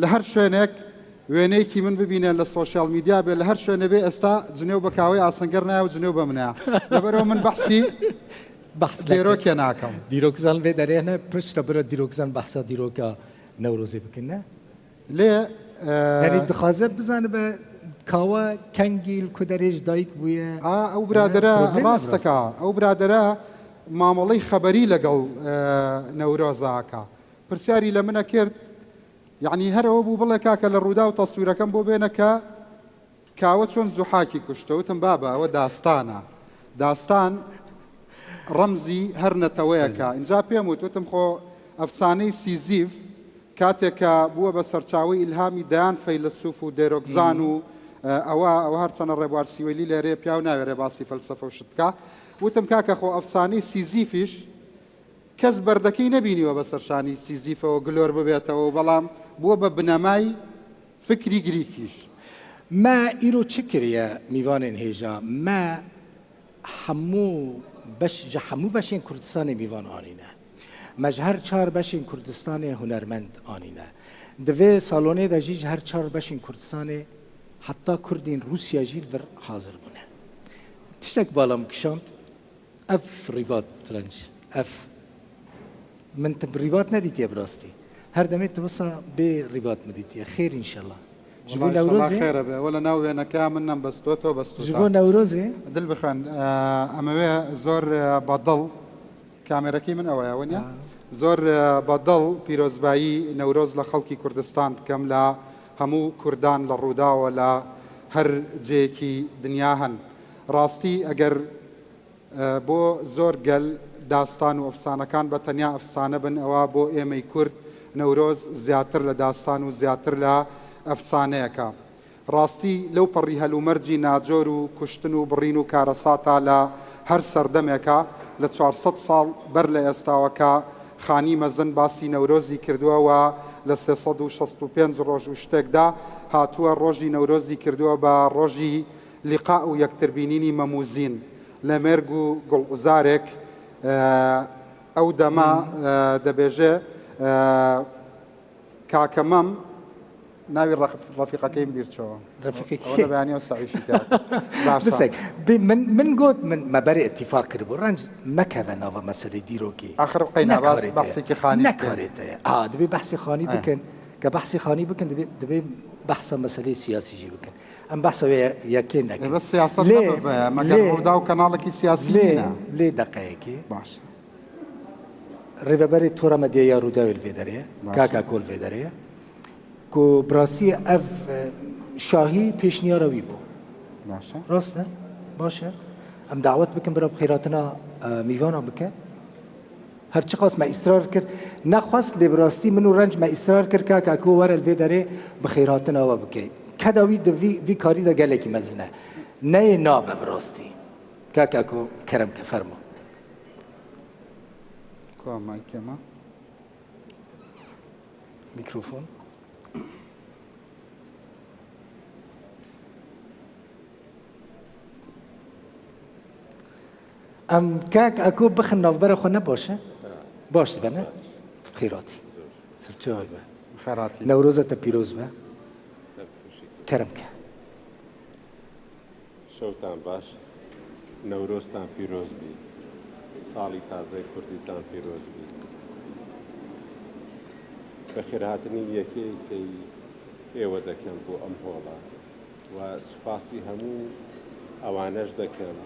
لە هەر شوێنێک وێنەیەکی من ببینێ لە سۆشیال میدیا بێ لە هەر شوێنێ بێ ئێستا جنێو بە کاوەی ئاسنگەر نایە و جنێو بە منە لەبەرئەوە من بەحسی بەحس دێرۆکێ ناکەم. دیرۆکزان ڤێ دەرێ نە پشترە برا دیرۆکزان بەحسا دیرۆکا نەورۆزێ بکن نە؟ لێ یانی دخوازە بزانبە کاوە کەنگی ل کو دەرێ ژ دایک بوویە؟ ئا ئەو برادەرە ڕاست دەکا ئەو برادەرە مامەڵەی خەبەری لەگەڵ نەورۆزا ئەکا پرسیاری لە من ئەکرد یەعنی هەر ئەوە بوو بڵێ کاکە لە ڕووداو تەسویرەکەم بۆ بێنە کە کاوە چۆن زوحاکی کوشتە وتم بابە ئەوە داستانە داستان ڕەمزی هەر نەتەوەیەکە ئینجا پێم وت وتم خۆ ئەفسانەی سیزیف کاتێک کە بووە بە سەرچاوەی ئیلهامی دەیان فەیلەسوف و دێرۆکزان و ئەوە ئەوە هەرچەنە ڕێبوار سیوەیلی لێرەیە پیاو ناوێرێ باسی فەلسەفە و شت بکا وتم کاکە خۆ ئەفسانەی سیزیفیش کەس بەردەکەی نەبینیوە بەسەر شانی سیزیفەوە گلۆر ببێتەوە و بەڵام بووە بە بنەمای فکری گریکیش. Me îro çi kiriye mîvanên hêja? Me hemû beş ji hemû beşên Kurdistanê mîvan anîne. Me ji her çar beşên Kurdistanê hunermend anîne. Di vê salonê de jî ji her çar beşên Kurdistanê heta Kurdên Rûsya jî li vir hazir bûne. Tiştek bala min kişand, Ev rîbat Renc, ev min tu bi rîbat nedîtiye bi rastî. Her demê tu wisa bê rîbat min dîtiye. Xêr înşellah. Ji bo Wela înşellah Newrozê xêre be. Wela naw wênekeya min nem bestotoo Ji bestota. bo Newrozê. Dil bixwend ئەمەوێ زۆر بە دڵ کامێرەکەی من ئەوەیە وەنیە؟ زۆر بە دڵ پیرۆزبایی نەورۆز لە خەڵکی کوردستان بکەم لە هەموو کوردان لە ڕووداوە لە هەر جێیەکی دنیا هەن. ڕاستی ئەگەر بۆ زۆر گەل داستان و ئەفسانەکان بە تەنیا ئەفسانە بن ئەوا بۆ ئێمەی کورد نەورۆز زیاتر لە داستان و زیاتر لە ئەفسانەیەکە. ڕاستی لەو پەڕی هەلومەرجی ناجۆر و کوشتن و بڕین و کارەساتا لە هەر سەردەمێکا لە 400 ساڵ بەر لە ئێستاوە کە خانی مەزن باسی نەورۆزی کردووە و لە 365 ڕۆژ و شتێکدا هاتووە ڕۆژی نەورۆزی کردووە بە ڕۆژی لیقاء و یەکتربینینی مەموزین لە مێرگ و گوڵعزارێک ئەو دەمە دەبێژێ کاکە مەم ناوی ڕەفیقەکەیم بیرچەوە ڕەفیقی ئەوە لە بەیانیەوە سەعیشی تیا باشە بسێک بی من من گوت من مەبەرێ ئیتیفاق کردبوو ڕەنج مەکەوە ناوە مەسەلەی دیرۆکی ئاخر قەینا باس نەکارێتەیە بەحسێکی خانی بکەین نەکارێتەیە ئا دەبێ بەحسی خانی ئێ. بکەن کە بەحسی خانی بکەن دەبێ دەبێ بەحسە مەسەلەی سیاسیژی بکەن ئەم بەحسە وێ یەکێ ئێ نەکەن بەس سیاسەت لێ نەبڤەیە مەگەر لێ ڕووداو کەناڵێکی سیاسی لێ نینە لێ دەقەیەکی باش ڕێڤەبەرێ تۆرە مەدیایا ڕووداوێ لڤێ دەرێ باشە کاکا کۆ لڤێ دەرێ کو براستی ئەڤ شاهی پێشنیارە وی بوو. باشە ڕاستە؟ باشە ئەم داوەت بکەم برا بخێراتنا میوانا بکە. هەر چ قاس مە ئیسرار کرد نەخواست لێ براستی من و ڕەنج مە ئیسرار کرد کاکا کو وەرە لڤێ دەرێ بخێراتناوە بکەی. کەدا وی دە ڤی ڤی کاری دە گەلێکی مەزنە. نەیێ نابە براستی. کاکا کو کەرم کە فەرموو. کوا مایکێمە؟ میکرۆفۆن. ئەم کاک ئەکۆ بخن ناوبەرە خۆ نەباشە؟ باش دەبە نە؟ خێراتی سەرچاوی بە. خێراتی. نەورۆزە تە پیرۆز بە. کەرم کە. شەوتان باش نەورۆزتان پیرۆز بی ساڵی تازەی کوردیتان پیرۆز بی بەخێرهاتنی یەکەیەکەی ئێوە دەکەم بۆ ئەم هۆڵە و سوپاسی هەموو ئەوانەش دەکەم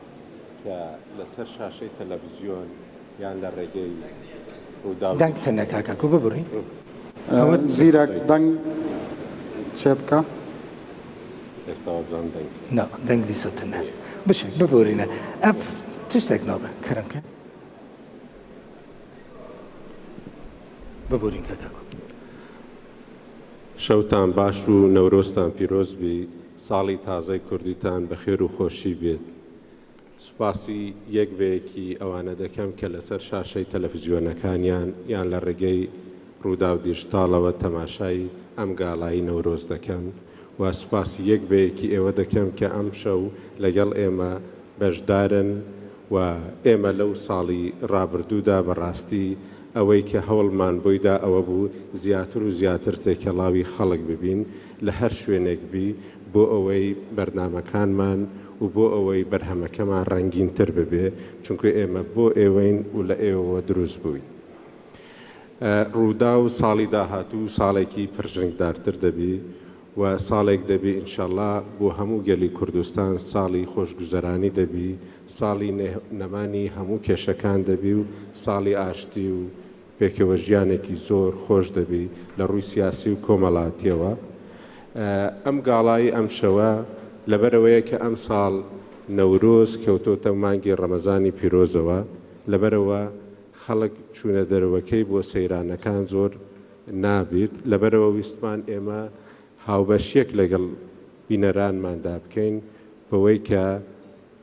کە لەسەر شاشەی تەلەڤزیۆن یان لە ڕێگەی ڕووداو دەنگ تنە کاکە کو ببڕی ئەوە زیرەک دەنگ چێ بکە. ئێستا وابزانم دەنگ نا دەنگ دیسە تنە بشە ببورینە ئەف تشتێک نابە کەرم کە ببورین کاکە کو. شەوتان باش و نەورۆزتان پیرۆز بی ساڵی تازەی کوردیتان بە خێر و خۆشی بێت. سوپاسی یەک بە یەکی ئەوانە دەکەم کە لەسەر شاشەی تەلەفزیۆنەکانیان یان لە ڕێگەی ڕووداو دیجتاڵەوە تەماشای ئەم گاڵای نەورۆز دەکەن و سوپاسی یەک بە یەکی ئێوە دەکەم کە ئەمشەو لەگەڵ ئێمە بەشدارن و ئێمە لەو ساڵی ڕابردوودا بە ڕاستی ئەوەی کە هەوڵمان بۆی دا ئەوە بوو زیاتر و زیاتر تێکەڵاوی خەڵک ببین لە هەر شوێنێک بی بۆ ئەوەی بەرنامەکانمان و بۆ ئەوەی بەرهەمەکەمان ڕەنگینتر ببێ، چونکە ئێمە بۆ ئێوەین و لە ئێوەوە دروست بووین. ڕووداو ساڵی داهاتوو ساڵێکی پرژنگدارتر دەبی و ساڵێک دەبی ئینشەڵا بۆ هەموو گەلی کوردستان ساڵی خۆشگوزەرانی دەبی، ساڵی نەمانی هەموو کێشەکان دەبی و ساڵی ئاشتی و پێکەوە ژیانێکی زۆر خۆش دەبی لە ڕووی سیاسی و کۆمەڵاتیەوە. ئەم گاڵای ئەم شەوە لەبەرئەوەیە کە ئەمساڵ نەورۆز کەوتۆتە مانگی ڕەمەزانی پیرۆزەوە، لەبەرئەوە خەڵک چوونە دەرەوەکەی بۆ سەیرانەکان زۆر نابیت، لەبەرئەوە ویستمان ئێمە هاوبەشیەک لەگەڵ بینەرانماندا بکەین بەوەی کە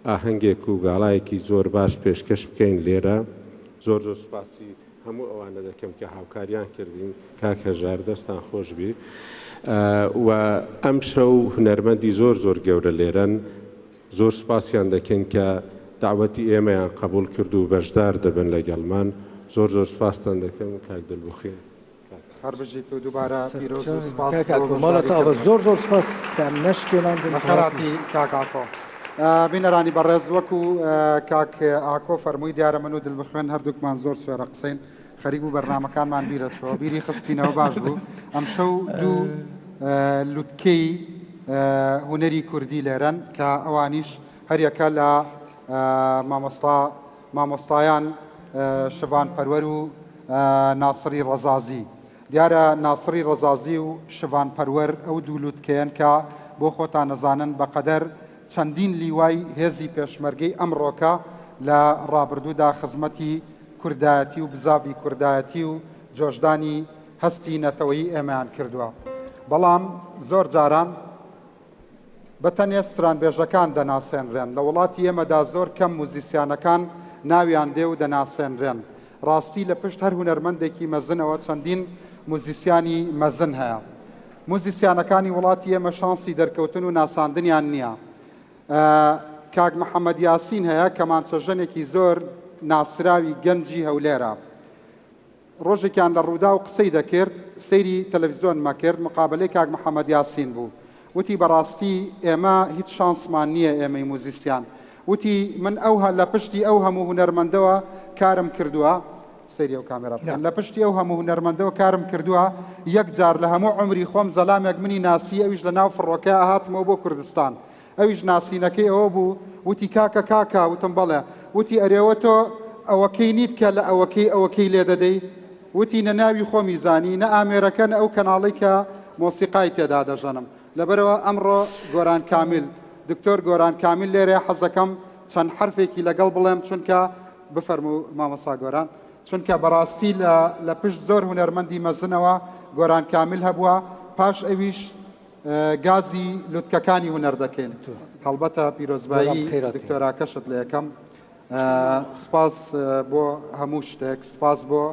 ئاهەنگێک و گاڵایەکی زۆر باش پێشکەش بکەین لێرە. زۆر زۆر سوپاسی هەموو ئەوانە دەکەم کە هاوکاریان کردین. کاک هەژار دەستان خۆش بی. و ئەمشەو هونەرمەندی زۆر زۆر گەورە لێرەن. زۆر سوپاسیان دەکەین کە دەعوەتی ئێمەیان قەبوڵ کرد و بەشدار دەبن لەگەڵمان. زۆر زۆر سوپاستان دەکەم کاک دلبخوین. هەر بژیت و دووبارە پیرۆز و سپاس کاک ئاکۆ ماڵت ئاوا زۆر زۆر سپاس کە ئەم نەشکێناندن بەخێرهاتی کاک ئاکۆ. بینەرانی بەڕێز وەکو کاک ئاکۆ فەرمووی دیارە من و دلبخوێن هەردووکمان زۆر سوێرە قسەین خەریک بوو بەرنامەکانمان بیرەچۆ بیری خستینەوە باش بوو ئەمشەو دوو لوتکەی هونەری کوردی لێرەن کە ئەوانیش هەریەکە لە مامۆستا مامۆستایان شڤان پەروەر و ناسڕی ڕەزازی. دیارە ناسڕی ڕەزازی و شڤان پەروەر ئەو دوو لوتکەیەن کە بۆ خۆتان ئەزانن بە قەدەر چەندین لیوای هێزی پێشمەرگەی ئەمڕۆکە لە ڕابردوودا خزمەتی کوردایەتی و بزاڤی کوردایەتی و جۆشدانی هەستی نەتەوەیی ئێمەیان کردووە. بەڵام زۆر جاران بە تەنێ سترانبێژەکان دەناسێنرێن. لە وڵاتی ئێمەدا زۆر کەم موزیسیانەکان ناویان دێ و دەناسێنرێن. ڕاستی لە پشت هەر هونەرمەندێکی مەزنەوە چەندین موزیسیانی مەزن هەیە. موزیسیانەکانی وڵاتی ئێمە شانسی دەرکەوتن و ناساندنیان نییە. کاک محەمەد یاسین هەیە، کەمانچەژەنێکی زۆر ناسراوی گەنجی هەولێرە. ڕۆژێکیان لە ڕووداو قسەی دەکرد، سەیری تەلەفزیۆنمە کرد، مقابەلەی کاک محەمەد یاسین بوو. وتی بەڕاستی ئێمە هیچ شانسمان نییە ئێمەی موزیسیان. وتی من ئەو لە پشتی ئەو هەموو هونەرمەندەوە کارم کردووە، سەیری ئەو کامێرا بکەن، لە پشتی ئەو هەموو هونەرمەندەوە کارم کردووە، یەک جار لە هەموو عومری خۆم زەلامێک منی ناسی ئەویش لە ناو فڕۆکە هاتمەوە بۆ کوردستان. ئەویش ناسینەکەی ئەوە بوو، وتی کاکە کاکە، وتم بەڵێ، وتی ئەرێوە تۆ ئەوەکەی نیت کە لە ئەوەکەی ئەوەکەی لێ دەدەی؟ وتی نە ناوی خۆمی زانی، نە ئامێرەکە، نە ئەو کەناڵەی کە مۆسیقای تێدا دەژەنم. لەبەرئەوە ئەمڕۆ گۆران کامیل، دکتۆر گۆران کامیل لێرەیە، حەزدەکەم چەند حەرفێکی لەگەڵ بڵێم، چونکە، بفەرموو مامۆستا گۆران، چونکە بەڕاستی لە لە پشت زۆر هونەرمەندی مەزنەوە گۆران کامیل هەبووە، پاش ئەویش گازی لوتکەکانی هونەر دەکەین. هەڵبەتە پیرۆزبایی دکتۆراکەشت لە یەکەم. سپاس بۆ هەموو شتێک، سپاس بۆ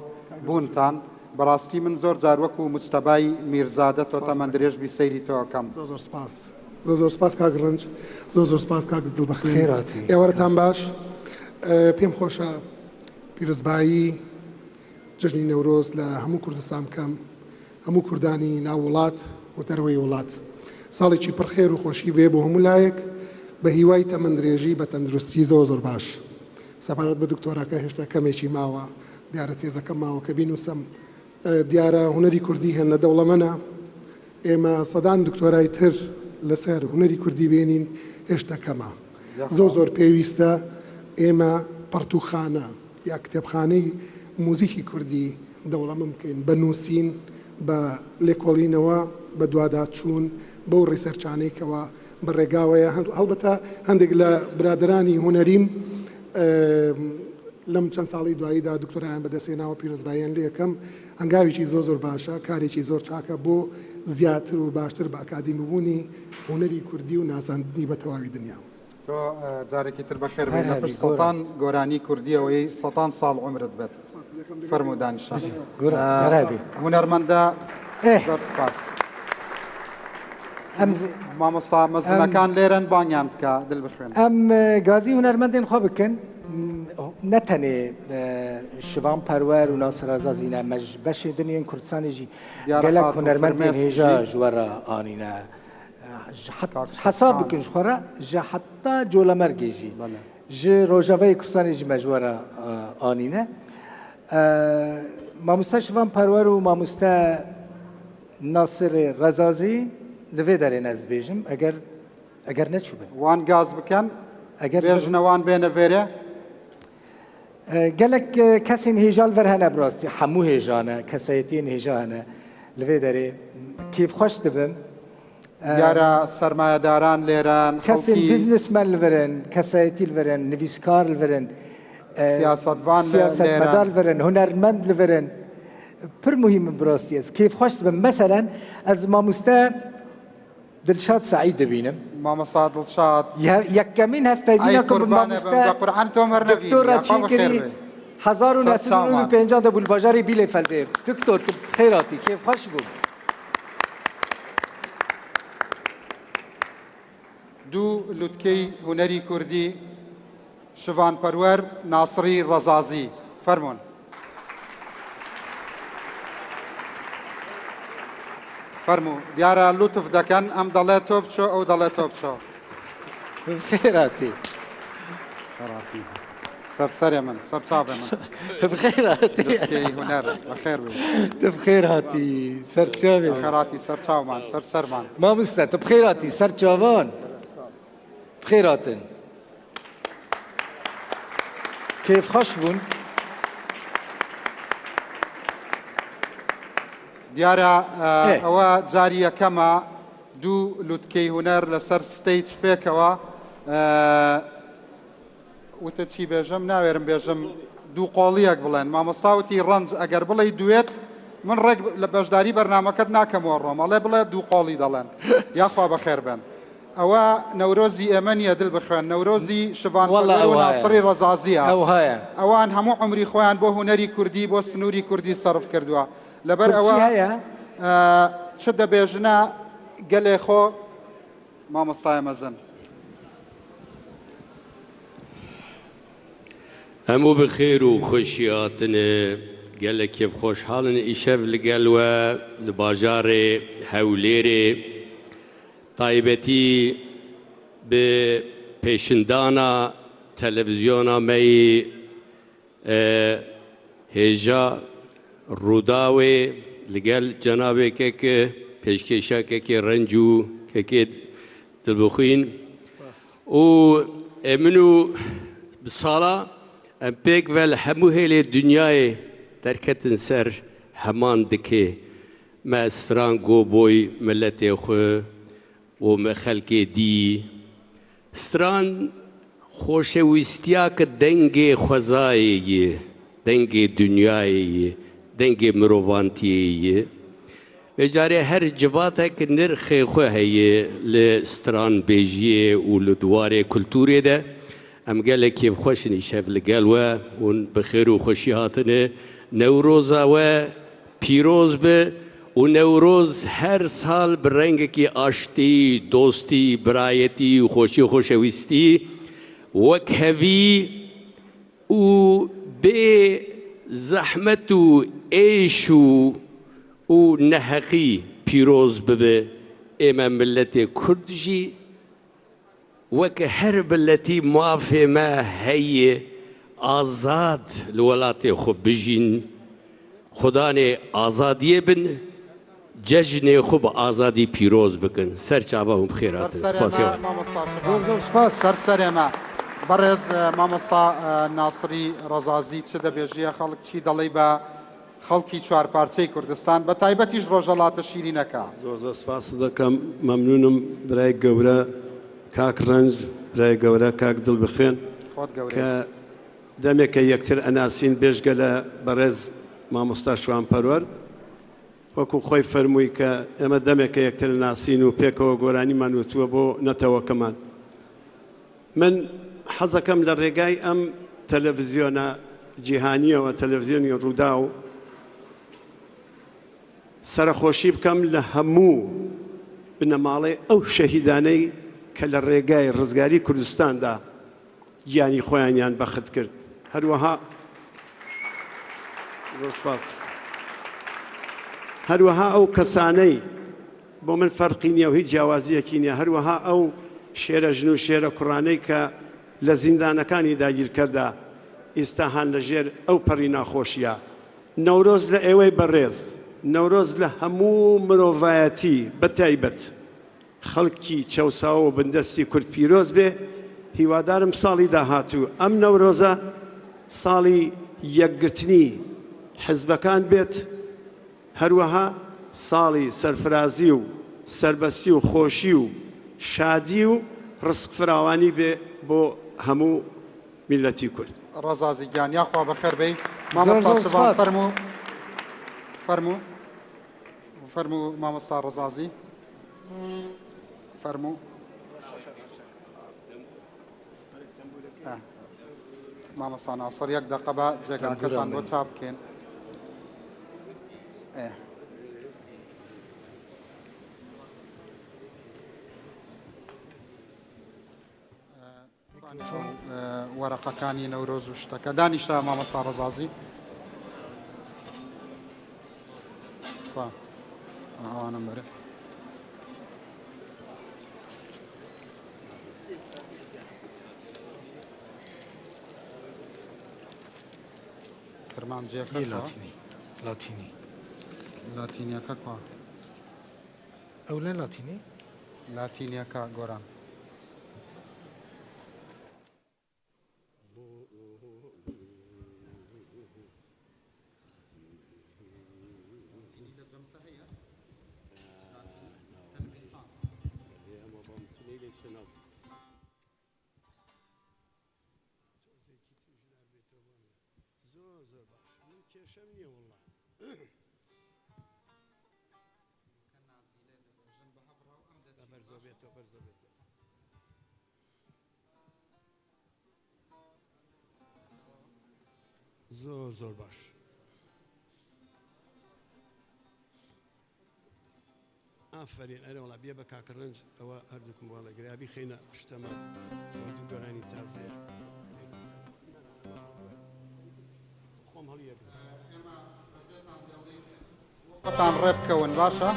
بوونتان. بەڕاستی من زۆر جار وەکو مجتەبای میرزادە تۆ تەمەن درێژ بی سەیری تۆ ئەکەم. زۆر زۆر سپاس. زۆر زۆر سپاس کاک ڕەنج. زۆر زۆر سپاس کاک دڵبەخوێن. ئێوارەتان باش. پێم خۆشە پیرۆزبایی جەژنی نەورۆز لە هەموو کوردستان بکەم. هەموو کوردانی ناو وڵات و دەرەوەی وڵات. ساڵێکی پڕ خێر و خۆشی بێ بۆ هەموو لایەک بە هیوای تەمەن درێژی بە تەندروستی زۆر زۆر باش. سەبارەت بە دکتۆراکە هێشتا کەمێکی ماوە دیارە تێزەکەم ماوە کە بینوسم دیارە هونەری کوردی هێندە دەوڵەمەنە ئێمە سەدان دکتۆرای تر لەسەر هونەری کوردی بێنین هێشتا کەمە زۆر زۆر پێویستە ئێمە پەڕتووخانە یا کتێبخانەی موزیکی کوردی دەوڵەمەند بکەین بە نووسین، بە لێکۆڵینەوە، بە دواداچوون بەو ڕیسێرچانەی کەوا بە ڕێگاوەیە. هەڵبەتە هەندێک لە برادەرانی هونەریم لەم چەند ساڵەی دواییدا دکتۆرایان بەدەستهێناوە، پیرۆزباییان لێ ئەکەم. هەنگاوێکی زۆر زۆر باشە، کارێکی زۆر چاکە بۆ زیاتر و باشتر بە ئەکادیمیبوونی هونەری کوردی و ناساندنی بە تەواوی دنیا. تۆ جارێکی تر بەخێر بێی لە پشت سەتان گۆرانی کوردیەوەی سەتان ساڵ عومرت بێت فەرموو دانیشە هونەرمەندە زۆر سپاس. ئەم مامۆستا مەزنەکان لێرەن بانگیان بکە دل بخوێن. ئەم گازی هونەرمەندێن خۆ بکەن نەتەنێ شڤان پەروەر و ناسر ڕەزازی نە مەژ بەشێ دنیێن کوردستانی ژی دیارە گەلەک خاتوو هونەرمەندێن فرمێسک هێژا ژی. ji we re anîne. Ji het- کاک حساب سەرخان. بکن ji xwe re ji heta Colemergê jî بەڵێ. ji Rojavayê Kurdistanê jî me ji we re anîne. Mamoste Şivan Perwer û mamoste Nasirê Rezazî li vê derê ne ez bêjim eger eger neçûbin. وان گاز بکەن ئەگەر بێژنە وان بێنە ڤێرێ. Gelek kesên hêja li vir hene bi rastî hemû hêja ne, kesayetiyên hêja hene li vê derê kêfxweş dibim. دیارە سەرمایەداران لێرەن، Kesên خەڵکی businessmen li vir in, kesayetî li vir in, nivîskar li vir in, سیاسەتڤان siyasetmedar لێرەن. li vir in, hunermend li vir in. Pir muhîm in bi rastî ez kêfxweş dibim. Meselen ez mamoste Dilşad Seîd dibînim. مامۆستا دڵشاد. Yekemîn ئەی hevpeyvîna ku bi قوربانێ بم، mamoste بە قورئان تۆ مەر نەبینی، دکتۆرە یاخوا بەخێر چێکردی بێ. 1995 de bû li bajarê Bielefeldê. Doktor tu bi xêr hatî, kêfxweş bûm. دوو لوتکەی هونەری کوردی شڤان پەروەر ناسڕی ڕەزازی فەرمونون. فەرموو دیارە لوتف دەکەن، ئەم دەڵێ تۆ بچۆ ئەو دەڵێ تۆ بچۆ. بخێر هاتی. خێراتی. سەر سەرێ من، سەر چاوێ من. بخێر هاتی. لوتکەی هونەر بەخێر بێ. Tu بخێر هاتی، سەر چاوێ من. خێراتی سەر چاومان، سەر سەرمان. مامۆستا tu بخێر هاتی، سەر چاوان. بخێر هاتن. کێفخۆش بوون. دیارە ئەوە جاری یەکەمە دوو لوتکەی هونەر لەسەر stage پێکەوە. وتە چی بێژم؟ ناوێرم بێژم دوو قۆڵیەک بڵێن. مامۆستا وتی ڕەنج ئەگەر بڵێی دوێت من ڕێک لە بەشداری بەرنامەکەت ناکەمەوە ڕۆم، ئەڵێ بڵێ دوو قۆڵی دەڵێن. یاخوا بەخێر بن. ئەوە نەورۆزی ئێمە نییە دل بخوێن، نەورۆزی شڤان والله پەروەر و ئەوهایە. ناسڕی ڕەزازیە. ئەوهایە. ئەوان هەموو عمری خۆیان بۆ هونەری کوردی، بۆ سنووری کوردی سەرف کردووە. لەبەر کورسی ئەوە هەیە؟ چ دەبێژنە گەلێ خۆ مامۆستای مەزن. هەموو بەخێر و خۆشی هاتنێ، gelek kêfxweşhalin îşev li gel we li bajarê Hewlêrê taybetî bi pêşindana televîzyona me yî hêja Rûdawê li gel cenabê keke pêşkêşa kekê Renc û kekê Dilbixwîn û ê min û bi sala em pêk ve li hemû hêlê dünyayê derketin ser heman dikê. Me stran got boy miletê xwe û me xelkê dî. Stran xoşewîstiya ke dengê xwezayê yê, dengê dünyayê yê, dengê mirovantiyê yê. Vê carê her civatek nirxê xwe heye li stran bêjiyê û li diwarê kulturê de. Em gelek kêfxweş in îşev li gel we hûn bi xêr û xweşî hatine. Newroza we pîroz be û Newroz her sal bi rengekî aştî, dostî, birayetî û xweşî xoşewîstî wek hevî û bê zehmet û êş û neheqî pîroz bibe. Ême milletê Kurd jî weke her milletî mafê me heye azad li welatê xwe bijîn, Xudanê azadiyê bin, cejnê xwe bi azadî pîroz bikin. Ser çava hûn bi xêr hatin. Ser serê Spasiya me we. mamosta Şivan. Zor zor spas. Ser serê me. بەڕێز مامۆستا ناسری ڕەزازی چ دەبێژیە خەڵک چی دەڵێی بە خەڵکی چوارپارچەی کوردستان بە تایبەتیش ڕۆژهەڵاتە شیرینەکە؟ زۆر زۆر سپاس دەکەم، مەمنونم برای گەورە کاک ڕەنج، برای گەورە کاک دڵبخوێن خۆت گەورەی. کە دەمێکە یەکتر ئەناسین بێژگە لە بەڕێز مامۆستا شوان پەروەر. وەکو خۆی فەرمووی کە ئێمە دەمێکە یەکتر ناسین و پێکەوە گۆرانیمان وتووە بۆ نەتەوەکەمان. من حەزەکەم لە ڕێگای ئەم تەلەڤیزیۆنە جیهانیەوە، تەلەڤیزیۆنی ڕووداو، سەرەخۆشی بکەم لە هەموو بنەماڵەی ئەو شەهیدانەی کە لە ڕێگای ڕزگاری کوردستاندا گیانی خۆیانیان بەخت کرد. هەروەها زۆر سپاس. هەروەها ئەو کەسانەی بۆ من فەرقی نییە و هیچ جیاوازییەکی نییە، هەروەها ئەو شێرە ژن و شێرە کوڕانەی کە لە زیندانەکانی داگیرکەردا ئیستا هان لە ژێر ئەو پەڕی ناخۆشییە. نەورۆز لە ئێوەی بەڕێز، نەورۆز لە هەموو مرۆڤایەتی بە تایبەت خەڵکی چەوساوە و بندەستی کورد پیرۆز بێ، هیوادارم ساڵی داهاتوو ئەم نەورۆزە ساڵی یەکگرتنی حزبەکان بێت، هەروەها ساڵی سەرفرازی و سەربەستی و خۆشی و شادی و ڕزق فراوانی بێ بۆ هەموو میللەتی کورد. ڕەزازی گیان یاخوا بەخێر بێی زۆر مامۆستا زۆر شڤان سپاس. فەرموو فەرموو فەرموو مامۆستا ڕەزازی فەرموو مامۆستا ناسڕ یەک دەقە بە جێگاکەتان بۆ چاپ بکەین. وەرەقەکانی نەورۆز و شتەکە دانیشە مامۆستا ڕەزازی ئەوانم بەرێ. کرمانجیەکە یە لاتینی لاتینی لاتینیەکە کوا؟ ئەو لە لاتینی؟ لاتینیەکە گۆران. زۆر زۆر باش. ئافەرین ئەرێ وەڵا بیە بە کاکە ڕەنج ئەوە هەردووکم بۆ هەڵەگرێ ئا بیخەینە شتەمە ئەوە دوو گۆرانی تازەیە خۆم هەڵیەگرم. خۆتان ڕێ بکەون باشە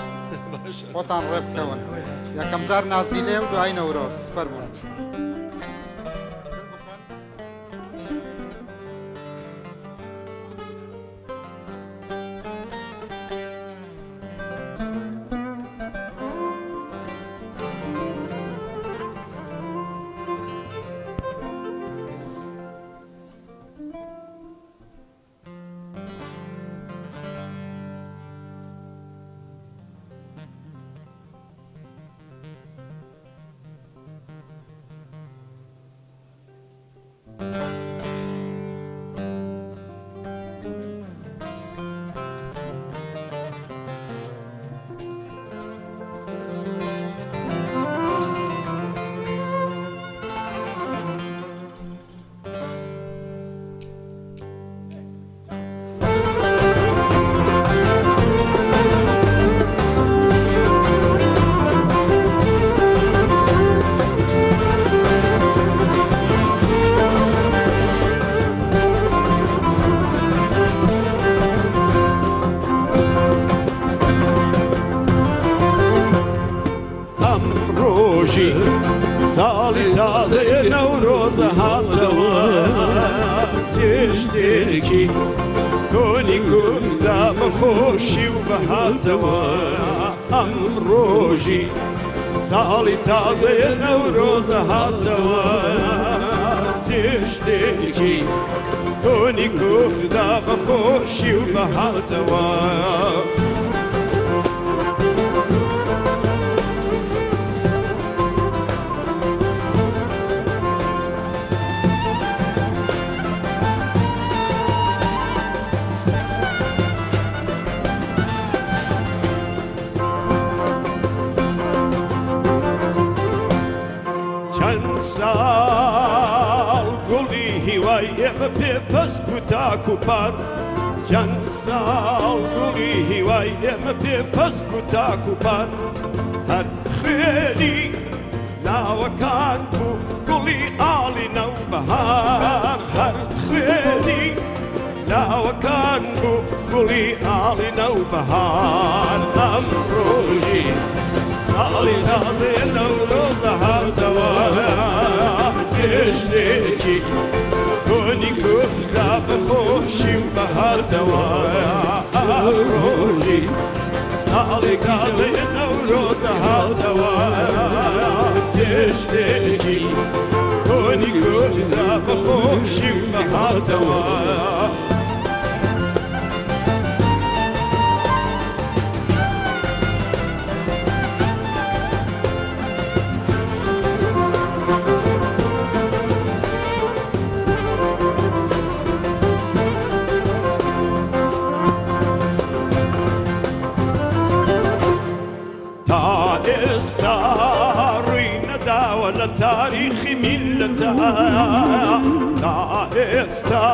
خۆتان ڕێ بکەون یەکەم جار نازیلێ و دوای نەورۆز فەرموون. ئەم ڕۆژی ساڵی تازەیە نەورۆزە هاتەوە جێژنێکی کۆنی کوردە بە خۆشی و بەهاتەوە ئەم ڕۆژی ساڵی تازەیە نەورۆزە هاتەوە جێژنێکی کۆنی کوردە بە خۆشی و بەهاتەوە. چەند ساڵ گوڵی هیوای ئێمە پێ پەست بوو تاکو پار چەند ساڵ گوڵی هیوای ئێمە پێ پەست بوو تاکو پار هەر. خوێنی لاوەکان بوو گوڵی ئاڵی نەوبەهار، هەر خوێنی لاوەکان بوو گوڵی ئاڵی نەوبەهار. ئەم ڕۆژی ساڵی تازەیە نەورۆزە هاتەوە، جێژنێکی کۆنی کورددا بەخۆشی و بەهاتەوە. ئەم ڕۆژی ساڵی تازەیە نەورۆزە هاتەوە، جێژنێکی کۆنی کورددا بەخۆشی و بەهاتەوە. تا ئێستا ڕووی نەداوە لە تاریخی میللەتە، تا ئێستا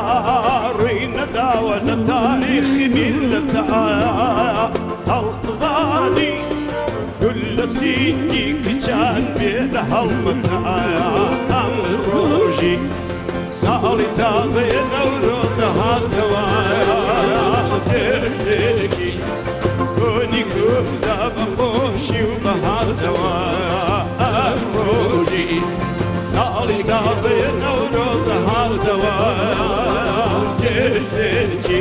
ڕووی نەداوە لە تاریخی میللەتە، هەڵدانی گوللە سینگی کچان بێ لە هەڵمەتە. ئەم ڕۆژی ساڵی تازەیە نەورۆزە هاتەوە، جێژنێکی کۆنی کوردە بەخۆشی و بەهاتەوە. ئەم ڕۆژی ساڵی تازەیە نەورۆزە هاتەوە، جێژنێکی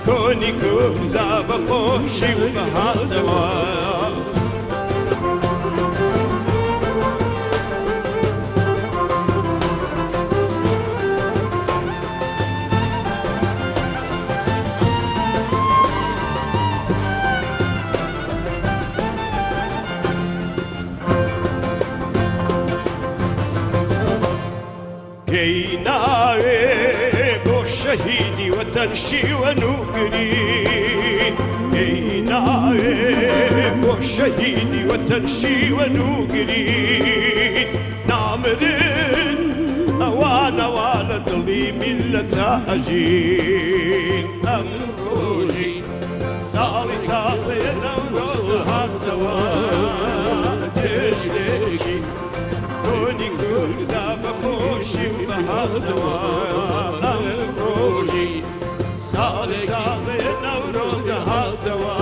کۆنی کوردە بەخۆشی و بەهاتەوە. پێی ناوێ بۆ شەهیدی وەتەن شیوەن و گری، پێی ناوێ بۆ شەهیدی وەتەن شیوەن و گری، نامرن ئەوانەوە لە دڵی میللەتە ئەژین. ئەم ڕۆژی ساڵی تازەیە نەورۆز هاتەوە، جێژنێکی کۆنی کورددا بەخۆشی و بەهاتەوە. ئەم ڕۆژی ساڵی تازەیە نەورۆز هاتەوە،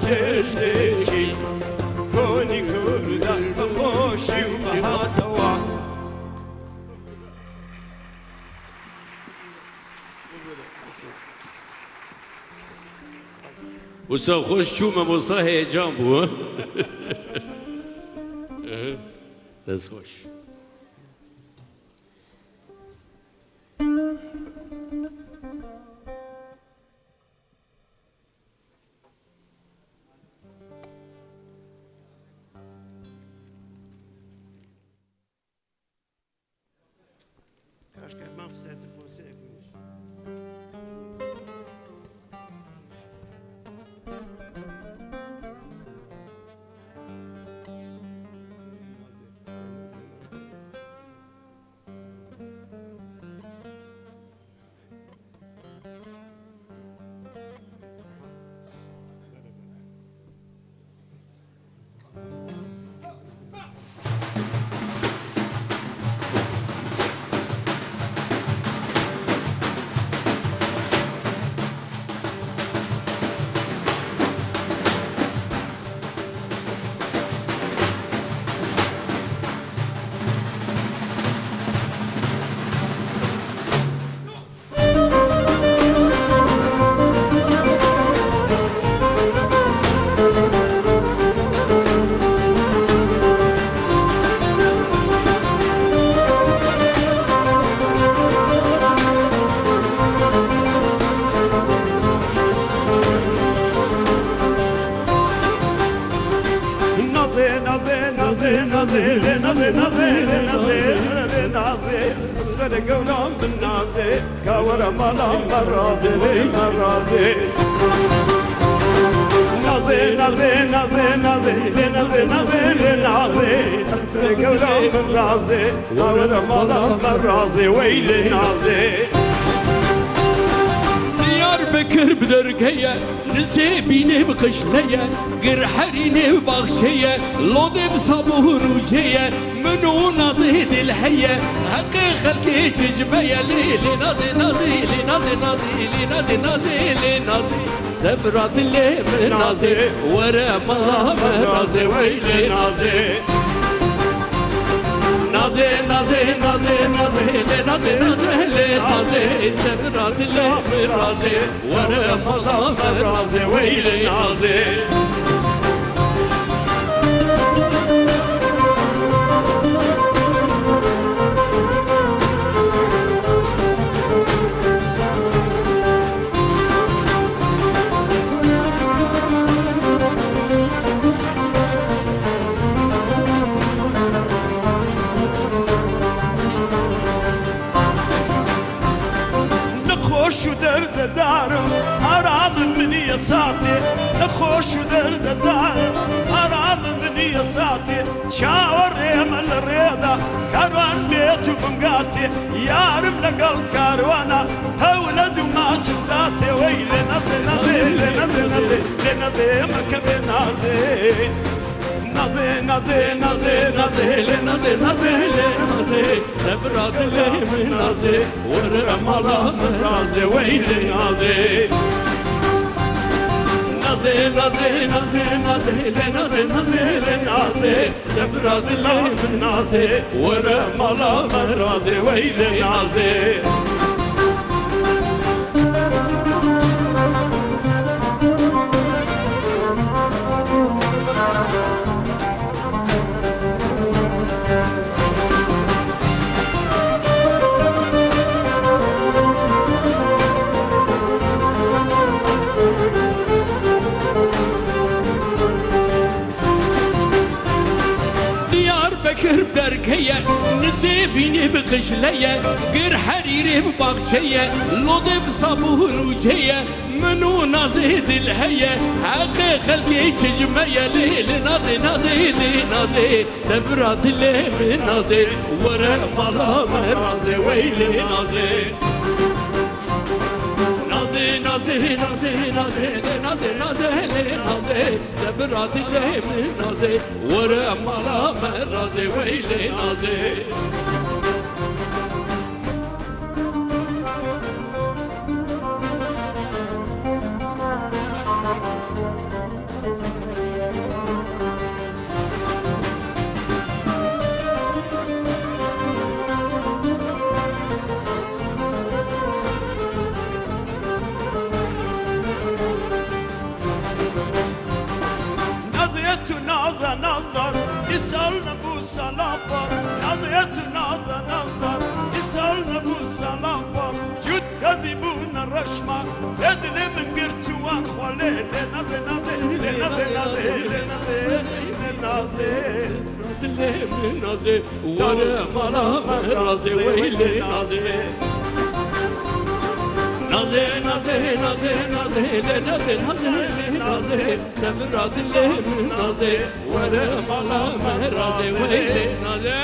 جێژنێکی کۆنی کورددا بەخۆشی و بەهاتەوە. وسا خۆش چوو مامۆستا هەیەجان بوو. دەست خۆش. Diyarbekir bi dergeye, Nisêbînê bi qişleye, Girherînê bi baxçeye, Lodê bi sabûn û cêye, Min û Nazê dil heye, Heqê xelkê çicme ye, Lê lê Nazê Nazê lê Nazê Nazê lê Nazê Nazê lê Nazê Sebra dilê min Nazê, Were mala me Nazê wey lê Nazê. Nazê Nazê Nazê Nazê lê Nazê Nazê lê Nazê Sebra dilê min Nazê Were mala me Nazê wey lê Nazê. نەخۆش و دەردەدارم ئارامم منیە ساتێ نەخۆش و دەردەدارم ئارامم منیە ساتێ چاوەڕێمە لە ڕێدا کاروان بێت و بمگاتێ یارم لەگەڵ کاروانە هەولە دوو ماچم داتێ وەی لێ نەزێ نەزێ لێ نەزێ نەزێ لێ نەزێ مەکە بێ نازێ نازێ نازێ نازێ نازێ لێ نازێ نازێ لێ نازێ سەبرا دلێ من نازێ وەرە ماڵا من ڕازێ وەی لێ نازێ نازێ نازێ نازێ نازێ لێ نازێ نازێ لێ نازێ سەبرا دلێ من نازێ وەرە ماڵا من ڕازێ وەی لێ نازێ. Diyarbekir derkeye, Nisêbînê bi qişleye, Girherîrê bi baxçeye, Lodê bi sabûn û cêye, Min û Nazê dil heye, Heqê xelkê çicmeye, Lê lê Nazê Nazê lê Nazê, Sebra dilê min Nazê, Were mala me Nazê wey lê Nazê. Nazê Nazê Nazê Nazê lê Nazê Nazê lê Nazê, Sebra dilê min Nazê, Were mala me Nazê wey lê Nazê. Naziyetü naza nazlar İsalna bu salam var Naziyetü naza nazlar İsalna bu salam var Cud gazibuna rashma Edle min girtuan khole Le naze naze le naze naze le naze le naze Dilê min Nazê, Were mala me Nazê wey lê Nazê. Nazê Nazê Nazê Nazê lê Nazê Nazê lê Nazê, Sebra dilê min Nazê, Were mala me Nazê wey lê Nazê.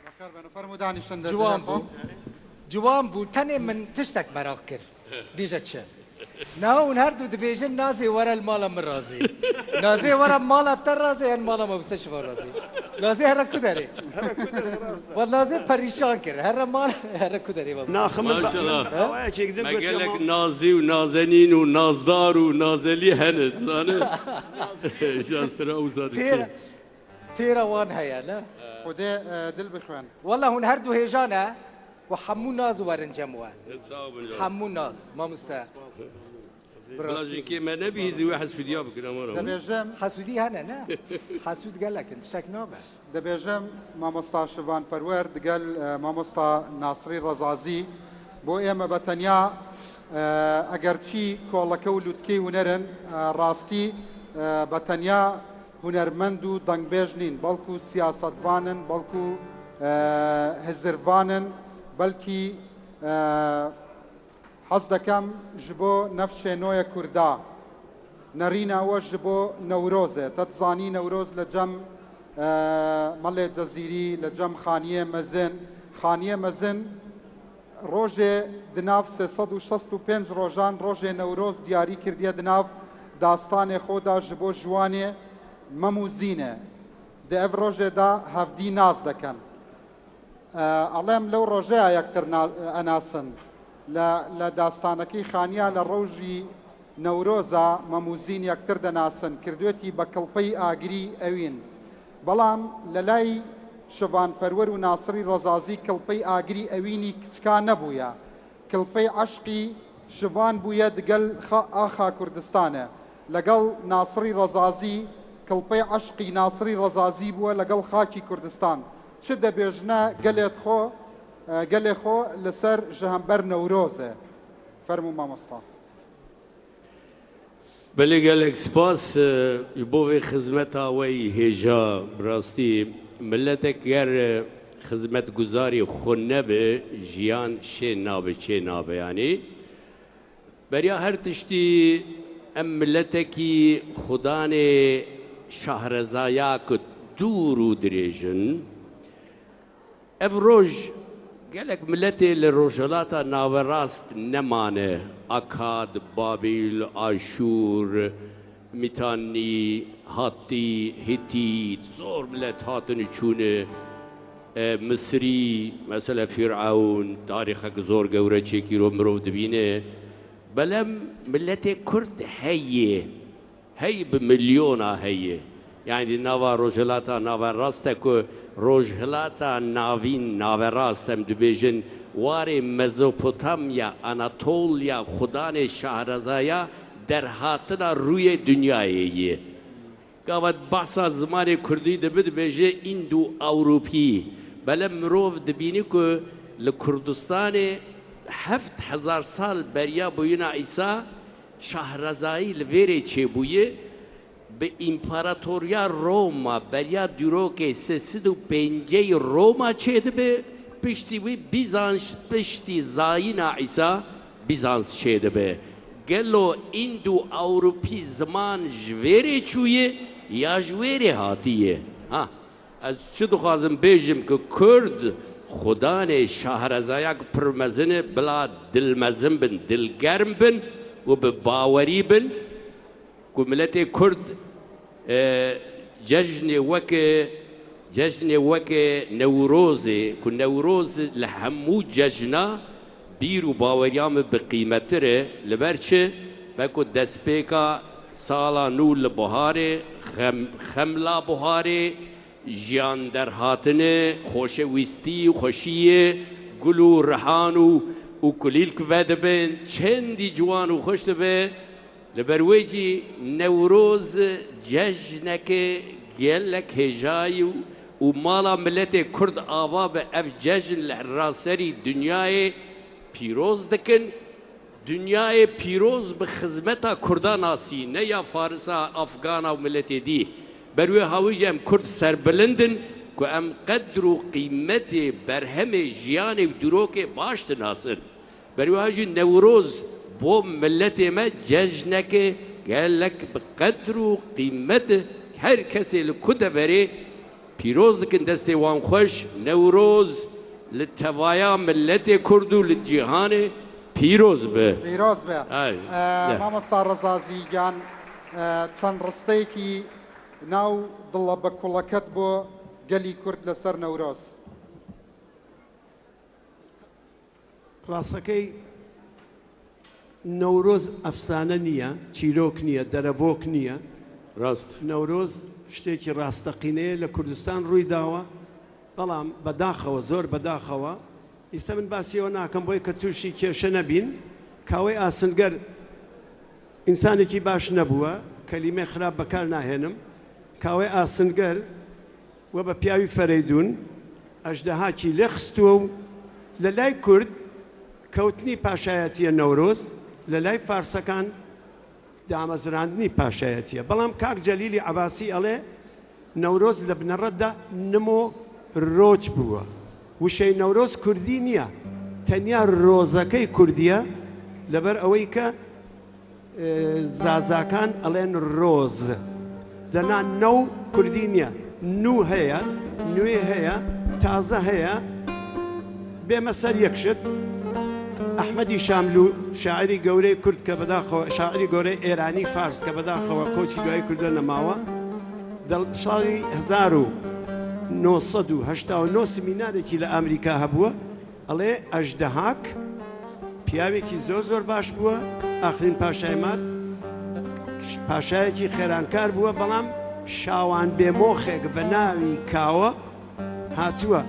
بەخێربێن و فەرموو دانیشن دە جوان جێ بوو خۆ. جوان بوو تەنێ من تشتێک مەراق کرد بیژە چ ناو هون هەردوو دەبێژن نازێ وەرە لە ماڵە من ڕازی نازێ وەرە ماڵە تە ڕازێ یان ماڵە مامۆستا شڤان ڕازی نازێ هەرە کو دەرێ وە نازێ پەریشان کرد هەرە ماڵ هەرە کو دەرێ مامۆستا. ناخم من ماشەڵا ئەوەیەکێک دن me گوتیە gelek nazî û nazenîn û nazdar û nazelî hene dizane Şastra wisa diçe. تێرە تێرە وان هەیە نە خودێ دل بخوێن. والله هون هەردوو هێژانە و هەموو ناز وەرن جەم وە Sağ bin canım. هەموو ناز مامۆستا Bila jinkê me nebihîzî wê hesûdiya bikin amara. دەبێژم حەسوودی هەنە نە حەسوود گەلەکن تشتێک نابە دەبێژم مامۆستا شڤان پەروەر دگەل مامۆستا ناسری ڕەزازی بۆ ئێمە بە تەنیا ئەگەرچی کۆڵەکە و لوتکەی هونەرن ڕاستی بە تەنیا هونەرمەند و دەنگبێژ نین، بەڵکو سیاسەتڤانن، بەڵکو هزرڤانن، بەلکی حەز دەکەم ژبۆ نەفشێ نۆیە کوردا نەرینە ئەوە ژبۆ نەورۆزێ تەت زانی نەورۆز لە جەم مەلێ جەزیری لە جەم خانیێ مەزن خانیێ مەزن ڕۆژێ دناڤ 365 ڕۆژان ڕۆژێ نەورۆز دیاری کردیە دناڤ داستانێ خۆدا ژبۆ ژوانێ مەم و زینێ دە ئەڤ ڕۆژێدا هەڤدی ناس دەکەن. ئەڵێم لەو ڕۆژەیا یەکتر ئەناسن. لە لە داستانەکەی خانیا لە ڕۆژی نەورۆزا مەم و زین یەکتر دەناسن کردوێتی بە کڵپەی ئاگری ئەوین. بەڵام لە لای شڤان پەروەر و ناسڕی ڕەزازی کڵپەی ئاگری ئەوینی کچکا نەبوویە. کڵپەی عەشقی شڤان بوویە دگەل خا ئاخا کوردستانێ. لەگەڵ ناسڕی ڕەزازی کڵپەی عەشقی ناسڕی ڕەزازی بووە لەگەڵ خاکی کوردستان. چ دەبێژنە گەلێت خۆ گەلێ خۆ لەسەر ژهەمبەر نەورۆزێ. فەرموو مامۆستا. بەلێ گەلەک سپاس ji bo vê xizmeta we yî hêja. Bi rastî miletek ger xizmetguzarî xwe nebe jiyan şên nabe çê nabe yanî. Beriya her tiştî em miletekî xudanê şahrezaya ku dûr û dirêj in. Ev roj gelek miletê li Rojhilata Naverast nemane, Akad, Babîl, Aşûr, Mîtannî, Hattî, Hîtît, zor milet hatin û çûne. Misirî, mesela Fîrewn, tarîxek zor gewre çêkîro mirov dibîne. Belem miletê Kurd heye. Hey bi milyona heye. Yanî di nava Rojhilata Naverast e ku Rojhilata Navîn Naverast em dibêjin warê Mezopotamya, Anatolya, xudanê şahrezaya derhatina rûyê dinyayê ye. Gava behsa zimanê kurdî dibe dibêje Înd û Ewropî. Belem mirov dibînî ku li Kurdistanê 7000 sal beriya bûyîna Îsa şahrezayî li vêrê çêbûye, bi Împaratoriya Roma beriya dîrokê 350 Roma çêdibe, piştî wî Bîzans piştî zayîna Îsa Bîzans çêdibe. Gelo Înd û Ewropî ziman ji vêrê çûye ya ji wêrê hatiye? Ha, ez çi dixwazim bêjim ku Kurd xudanê şahrezaya ku pir mezin e, bila dilmezin bin, dilgerm bin û bi bawerî bin ku miletê Kurd cejnê weke cejnê weke Newrozê ku Newroz li hemû cejna bîr û baweriya min bi qîmetir e, li ber çi? Be ku destpêka sala nû li biharê, xemla biharê, jiyanderhatinê, xoşewîstî û xweşiyê, gul û rihan û û kulîlk vedibin, çendî ciwan û xweş dibe, li ber wê jî Newroz cejneke gelek hêjayî û mala miletê Kurd ava be ev cejn li raserî dinyayê pîroz dikin. Dinyayê pîroz bi xizmeta Kurda nasî, ne ya Farisa, Afgana û miletê dî. Ber wê hawî jî em Kurd serbilind in ku em qedr û qîmetê berhemê jiyanê û dîrokê baş dinasin. Ber wiha jî Newroz bo miletê me cejneke gelek bi qedr û qîmet e. Her kesê li ku deverê pîroz dikin destê wan xweş, Newroz li tevaya miletê Kurd û li cîhanê pîroz be. Pîroz be. Mamosta Rezazî giyan çend risteyekî ناو دڵە بە کوڵەکەت بۆ گەلی کورد لەسەر نەورۆز. ڕاستەکەی نەورۆز ئەفسانە نییە، چیرۆک نییە، دەرەڤۆک نییە. ڕاست. نەورۆز شتێکی ڕاستەقینەیە لە کوردستان ڕووی داوە، بەڵام بەداخەوە زۆر بەداخەوە ئیستا من باسی ئەوە ناکەم بۆی کە تووشی کێشە نەبین، کاوەی ئاسنگەر ئینسانێکی باش نەبووە، کەلیمەی خراپ بەکار ناهێنم، کاوەی ئاسنگەر و بە پیاوی فەرەیدوون ئەژدەهاکی لێ خستووە و لە لای کورد کەوتنی پاشایەتییە نەورۆز، لە لای فارسەکان دامەزراندنی پاشایەتییە. بەڵام کاک جەلیلی عەباسی ئەڵێ نەورۆز لە بنەڕەتدا نمۆ رۆچ بووە. وشەی نەورۆز کوردی نییە، تەنیا رۆزەکەی کوردییە. لەبەر ئەوەی کە زازاکان ئەڵێن ڕۆز دەنا نەو کوردی نییە نوو هەیە نوێ هەیە تازە هەیە بێمە سەر یەک شت ئەحمەدی شاملوو شاعری گەورەی کورد کە بەداخەوە شاعری گەورەی ئێرانی فارس کە بەداخەوە کۆچی دوایی کردووە نەماوە دەڵ ساڵی 1989 سمینارێکی لە ئەمریکا هەبووە ئەڵێ ئەژدەهاک پیاوێکی زۆر زۆر باش بووە ئاخرین پاشای ماد پاشایەکی خێرانکار بووە بەڵام شاوان بێمۆخێک بە ناوی کاوە هاتووە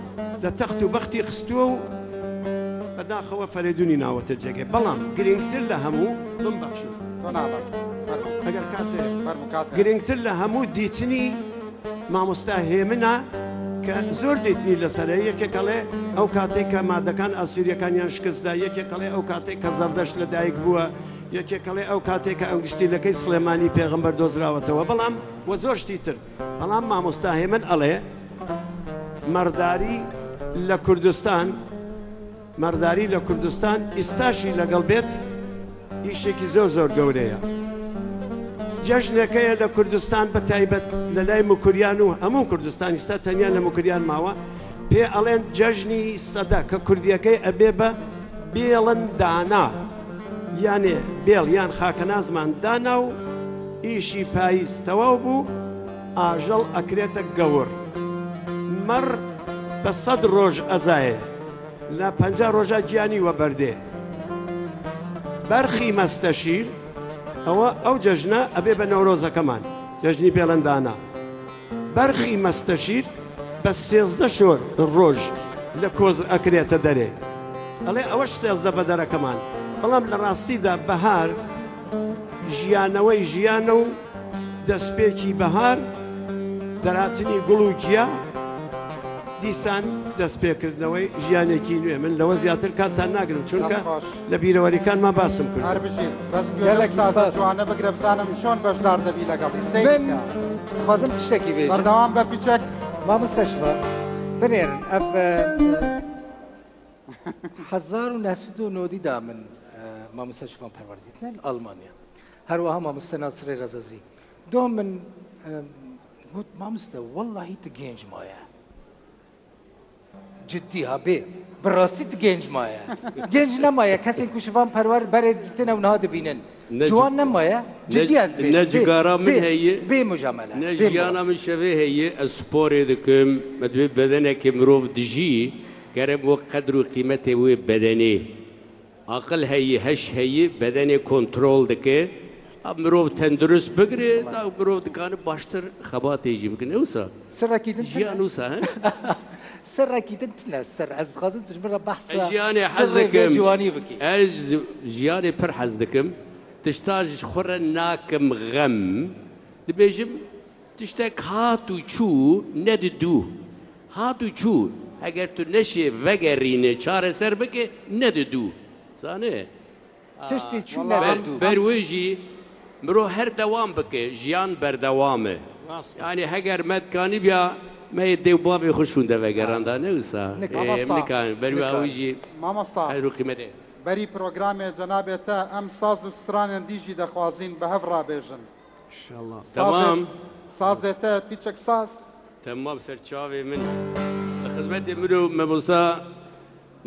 لە تەخت و بەختی خستووە و بەداخەوە فەرەیدونی ناوەتە جێگەی بەڵام گرنگتر لە هەموو بمبەخشن ئەگەر کات هەیە گرنگتر لە هەموو دیتنی مامۆستا هێمنە کە زۆر دیتنی لەسەرە یەکێک ئەڵێ ئەو کاتێک کە مادەکان ئاسووریەکانیان شکستدا یەکێک ئەڵێ ئەو کاتێک کە زەردەشت لەدایک بووە یەکێک ئەڵێ ئەو کاتێک کە ئەنگوستیلەکەی سڵێمانی پێغەمبەر دۆزراوەتەوە بەڵام وە زۆر شتی تر بەڵام مامۆستا هێمن ئەڵێ مەڕداری لە کوردستان مەڕداری لە کوردستان ئیستاشی لەگەڵ بێت ئیشێکی زۆر زۆر گەورەیە جەژنێکەیە لە کوردستان بە تایبەت لە لای مکریان و هەموو کوردستان ئیستا تەنیا لە مکریان ماوە پێ ئەڵێن جەژنی سەدە کە کوردیەکەی ئەبێ بە بێڵن دانا یانێ بێڵ یان خاکەنازمان دانا و ئیشی پاییز تەواو بوو ئاژەڵ ئەکرێتە گەور مەڕ بە سەد ڕۆژ ئەزایێ لە 50 ڕۆژا گیانی وەبەردێ بەرخی مەستەشیر ئەوە ئەو جەژنە ئەبێ بە نەورۆزەکەمان جەژنی بێڵندانە بەرخی مەستەشیر بە 13 شۆر ڕۆژ لە کۆز ئەکرێتە دەرێ ئەڵێ ئەوەش 13 بەدەرەکەمان بەڵام لە ڕاستیدا بەهار ژیانەوەی ژیانە و دەستپێکی بەهار، دەرهاتنی گوڵ و گیا، دیسان دەستپێکردنەوەی ژیانێکی نوێ. من لەوە زیاتر کاتتان ناگرم چونکە دەست خۆش. لە بیرەوەریکانما باسم هەر کردووە. بژیت بەس گوێ لەم گەلەکی سازە سپاس. جوانە بگرە بزانم چۆن بەشدار دەبی لەگەڵی سەیری من بکە. دخوازم تشتێکی بێژم. بەردەوام بە پیچەک. مامۆستا شڤان بنێرن ئەڤ 1990 دا من مامۆستا شڤان پەروەر دیتنە لە ئەڵمانیا هەروەها مامۆستا ناسری ڕەزەزی دۆ من گوت مامۆستا وەڵڵاهی ت گێنج مایە جدی ها بێ بەڕاستی ت گێنج مایە گێنج نەمایە کەسێک کو شڤان پەروەر بەرێ دیتنە و نها دبینن جوان نەمایە جدی ئەز نە دبێژم بێ جگارا من بێ هەیە بێ مجاملە نە بێ ژیانا موا من شەوێ هەیە ئەز سپۆرێ دکم مەدوێ بەدەنێکی مرۆڤ دژی گەرم وەک قەدر و قیمەتێ وێ بەدەنێ عقل هەیە هەش هەیە بەدەنێ کۆنترۆڵ دکێ مرۆڤ تەندروست بگرێ تا مرۆڤ دکانە باشتر خەباتێژی بکن ئەوسا سڕێکی دن ژیان وسا هە؟ سڕێکی دن تنە سڕ ئەز دخوازم تو ji min re behsa ژیانێ حەز سڕێ vê دکم جوانی بکەی ئەز ژیانێ پر حەز دکم تشتا ji xwe re nakim xem dibêjim tiştek hat û çû nedidû hat û çû heger tu neşê vegerîne çareser bike nedidû zanê tiştê çû Vallahi nedidû ber wê jî mirov her dewam bike jiyan berdewam e Rast. yani heger me dikanî biya me yê dê û bavê xwe şûnde vegeranda ne wisa Nikarim. Mamosta. nikarim ber wê Nikarim. ew jî مامۆستا qedr û qîmetê بەری پرۆگرامێ جەنابێت تا ئەم ساز و سترانیان دیژی دەخوازین بە هەv ڕابێژن ئینشاڵڵا. تەمام. سازێتە پیچێک ساز تەمام سەرچاوێ من لە خزمەتی من و مەمۆستا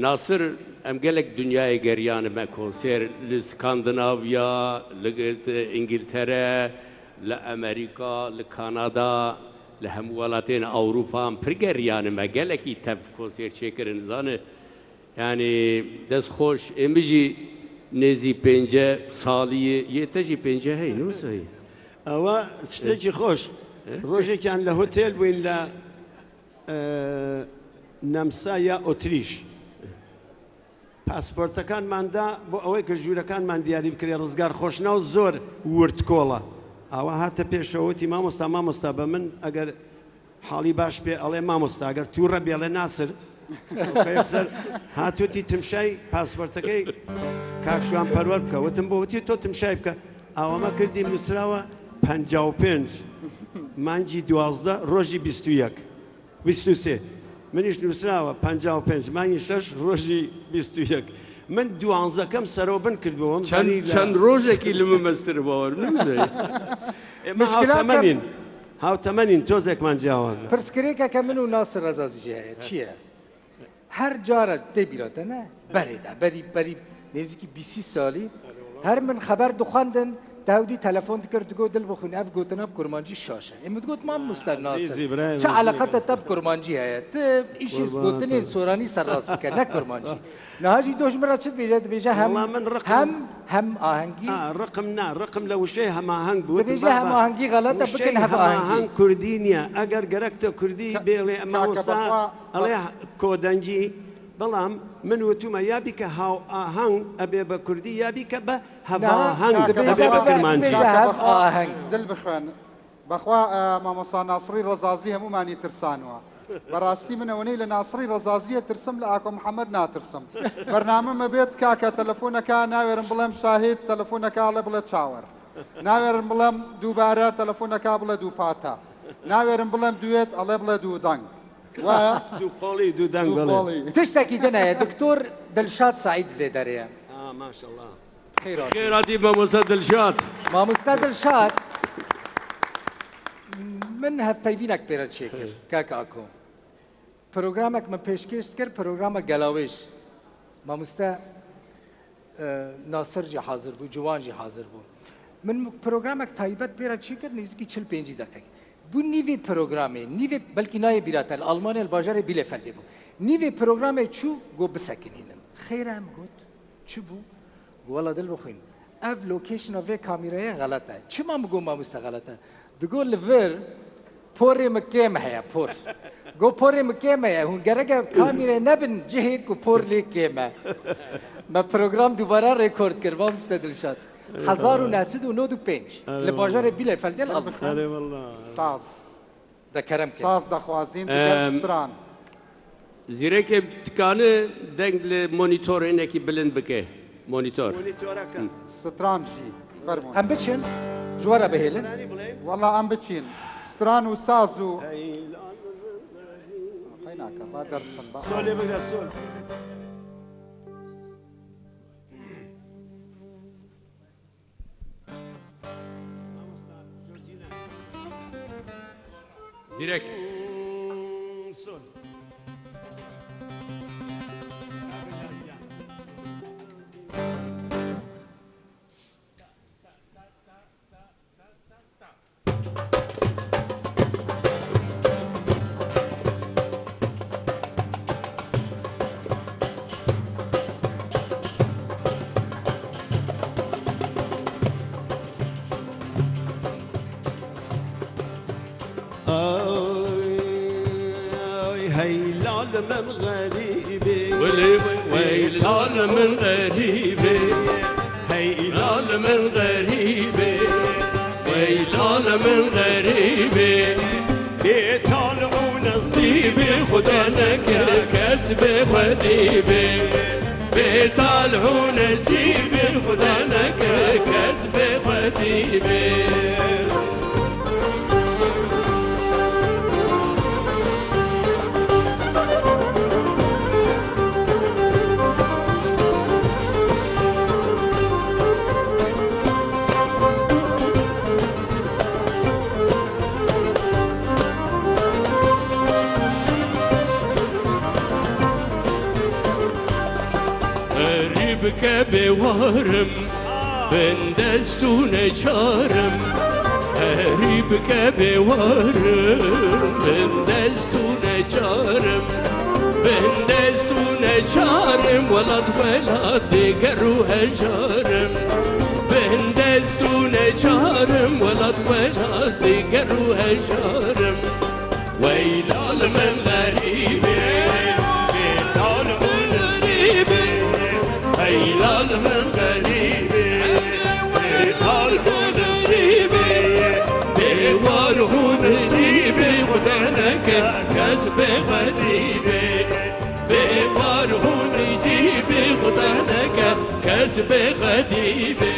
ناسر ئەم gelek dünyayê geriyan me konser li Skandinavya, li İngiltere, li Amerîka, li Kanada, li hemû welatên Ewropa em pir geriyan me gelekî tev konser çêkirin zanê. Yani dest xweş ê min jî nêzî pênce saliyê yê te jî pênce heye ne wisa heye? ئەوە شتێکی خۆش ڕۆژێکیان لە هۆتێل بووین لە نەمسا یا ئۆتریش پاسپۆرتەکانماندا بۆ ئەوەی کە ژوورەکانمان دیاری بکرێ ڕزگار خۆشناو زۆر ورد کۆڵە ئەوە هاتە پێشەوەتی مامۆستا مامۆستا بە من ئەگەر حاڵی باش بێ ئەڵێ مامۆستا ئەگەر تووڕە بێڵێ ناسر یەکسەر هاتووتی تمشای پاسپۆرتەکەی کاک شوان پەروەر بکە وتم بۆ وتی تۆ تمشای بکە ئاوەمە کردیم نووسراوە 55 مانگی 12 ڕۆژی 21 23 منیش نووسراوە 55 مانگی 6 ڕۆژی 21. من دوانزەکەم سەرەوە بن کردبوو وەم چەند زانی لە چەند ڕۆژێکی لە من مەزتر باوەر نمزەی. ئێمە مشکلاتە هاوتەمەنین هاوتەمەنین تۆزێکمان جیاوازە. پرسگرێکەکە من و ناسر ڕەزازی جی هەیە چییە؟ هەر جارە تێ بیراتە نە بەرێدا بەری بەری نێزیکی 20 ساڵی هەر من خەبەر دخواندن داودی تەلەفۆن دکرد دگۆ دل بخوین ئەف گوتنا ب کورمانجی شاشە ئێمە دگوت مامۆستا ناسر عەزیزی برای چ من علاقەتە تە ب کورمانجی هەیە ت ئیشی قوربانت گوتنێ سۆرانی سەرڕاست بکە نە کورمانجی نهاژی دۆش مرا چت بێژە دبێژە هەم وەڵا من ڕقم هەم هەم ئاهەنگی ئا ڕقم نا ڕقم لە وشەی هەماهەنگ بوو وتم دەبێژە بابە هەماهەنگی غەڵەتە وشەی بکەن هەڤ ئاهەنگی. هەماهەنگ کوردی نییە ئەگەر گەرەکتە کوردی بێڵێ کاکە مامۆستا بەخوا بە ئەڵێ کۆدەنگی بەڵام من وتومە یا بیکە هاوئاهەنگ ئەبێ بە کوردی یا بیکە بە نها هەڤاهەنگ کاکە دەبێژە ئەبێ بەخوا بە ببە کرمانجی. بێژە کاکە هەڤ بەخوا ئاهەنگ. دل بخوێن بەخوا مامۆستا ناسڕی ڕەزازی هەموومانی ترسانوە بەڕاستی من ئەوەنەی لە ناسڕی ڕەزازیە ترسم لە ئاکۆ محەمەد ناترسم بەرنامەمە بێت کاکە تەلەفۆنەکە ناوێرم بڵێم شاهید تەلەفۆنەکە ئەڵێ بڵێ چاوەر ناوێرم بڵێم دووبارە تەلەفۆنەکە بڵێ دووپاتە ناوێرم بڵێم دوێت ئەڵێ بڵێ دوو دەنگ وایە دوو قۆڵی دوو دەنگ دوو بەڵێ. قۆڵی. تشتێکی دنەیە دکتۆر دلشاد سەعید لێ دەرێ. ئا ماشەڵا. خێراتی. خێراتی مامۆستا دلشاد. مامۆستا دلشاد من هەڤپەیڤینەک پێرە چێ کرد کاک ئاکۆ پرۆگرامێک من پێشکێش کرد پرۆگرامە گەلاوێژ مامۆستا ناسر جی حاضر بوو جوان جی حاضر بوو من پرۆگرامێک تایبەت پێرە چێ کرد نزیکی 45 دقیق بوو نیوی پرۆگرامێ نیوی بەلکی نایە بیراتە لە ئەڵمانیا لە باژارێ بیلێفەلدێ بوو نیوی پرۆگرامێ چوو گۆ بسەکنینن خێرە ئەم گوت چ بوو گۆ وەڵا دل بخوین ئەv لۆکێشنا vê کامیرایە غەڵەتە چما مگۆ مامۆستا غەڵەتە دگۆ li vir porê min kêm heye por گۆ porê min kêm heye hûn gereke kamîrê nebin cihê ku por lê kêm e me program dubare rekord kir mamoste Dilşad 1995 li bajarê Bielefeldê li Almanya. ئەرێ وەڵا. ساز De kerem kir. ساز دەخوازین دگەل ستران. زیرەکێ تکانە دەنگ لە مۆنیتۆرێنێکی بلند بکە مۆنیتۆر. مۆنیتۆرەکە. ستران ژی فەرموون. ئەم بچن ji we re bihêlin. وەڵا ئەم بچین ستران و ساز و قەیناکە با دەرچن با. سۆل لێ بگرە سۆل. زیرەک. سۆل. هيلال من غريبي ويلال من غريبي هيلال من غريبي ويلال من غريبي بيطالعوا نصيبي خدانك كسب خديبي بيطالعوا نصيبي خدانك كسب خديبي. بوارم بندست و نچارم غریب که بوارم بندست و نچارم بندست و نچارم ولاد ولاد دیگر و هجارم بندست و نچارم ولاد ولاد دیگر و هجارم ویلال من غریبه بيطالع نصيبي هيلال من غريبي بيطالع نصيبي بيواره نصيبي خدانك كسب خديبي بيواره نصيبي خدانك كسب خديبي.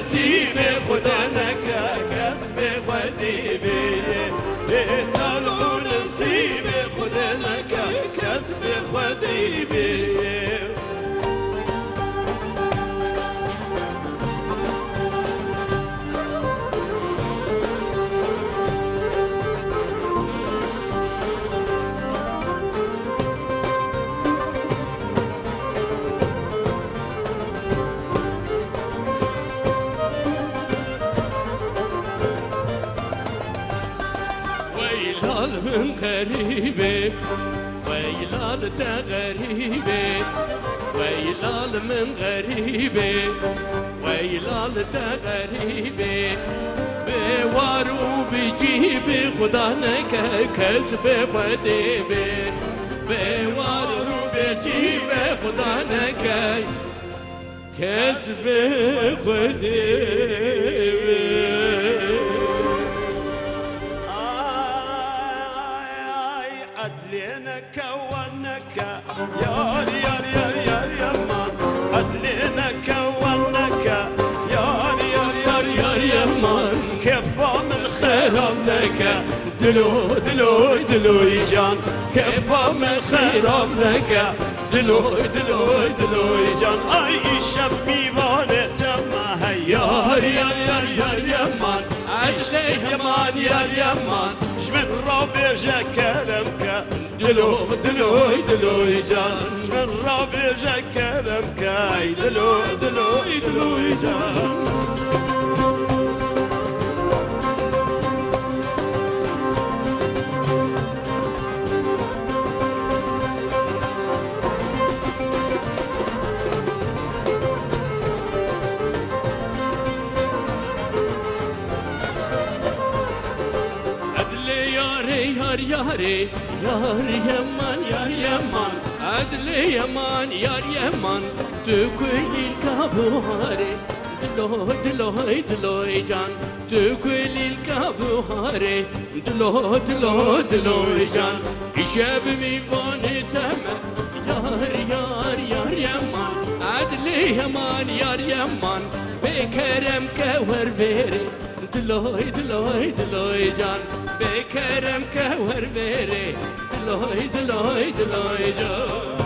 نصیب خدا نکه کس به خودی بی بی نصیب خدا نکه کس به خودی بی. من غريبة ويلال تغريبة ويلال من غريبة ويلال تغريبة بوارو بجيبي خدانك كسب خديبي بوارو بجيبي خدانك كسب خديبي. يار يار يار يار يمان عدلنا كونك يار يار يار يار يمان كيف من خير لك دلو دلو دلو جان كيف من خير لك دلو دلو دلو جان اي شبي تما يار يار يار يار يمان عدلي يمان يار يمان شمن ربي جاكرمك دلو دلو دلو جان من ربي جاكرمك دلو دلو دلو جان. ياري يار يمان يار يمان عدل يمان يار يمان تكل الكابوهاري دلو دلو دلو جان تكل الكابوهاري دلو دلو دلو جان إشاب ميفان تم يار يار يار يمان عدل يمان يار يمان بكرم كور بيري دلو دلو دلو جان بكرم كور بيري دلوي دلوي دلوي جان.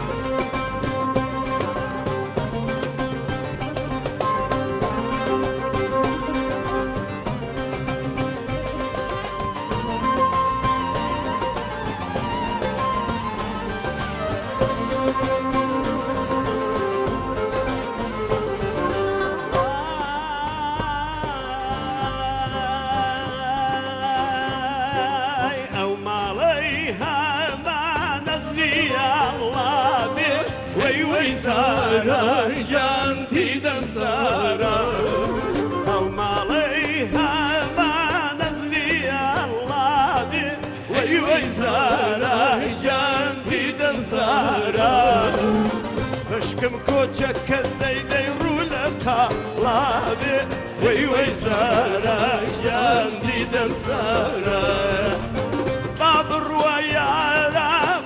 سارا جان دیدم سارا او مالیها ما نزلی الله بی وی وی سارا جان دیدم سارا بشکم کوچک دی دی رو لقلابی وی وی سارا جان دیدم سارا باب الرواية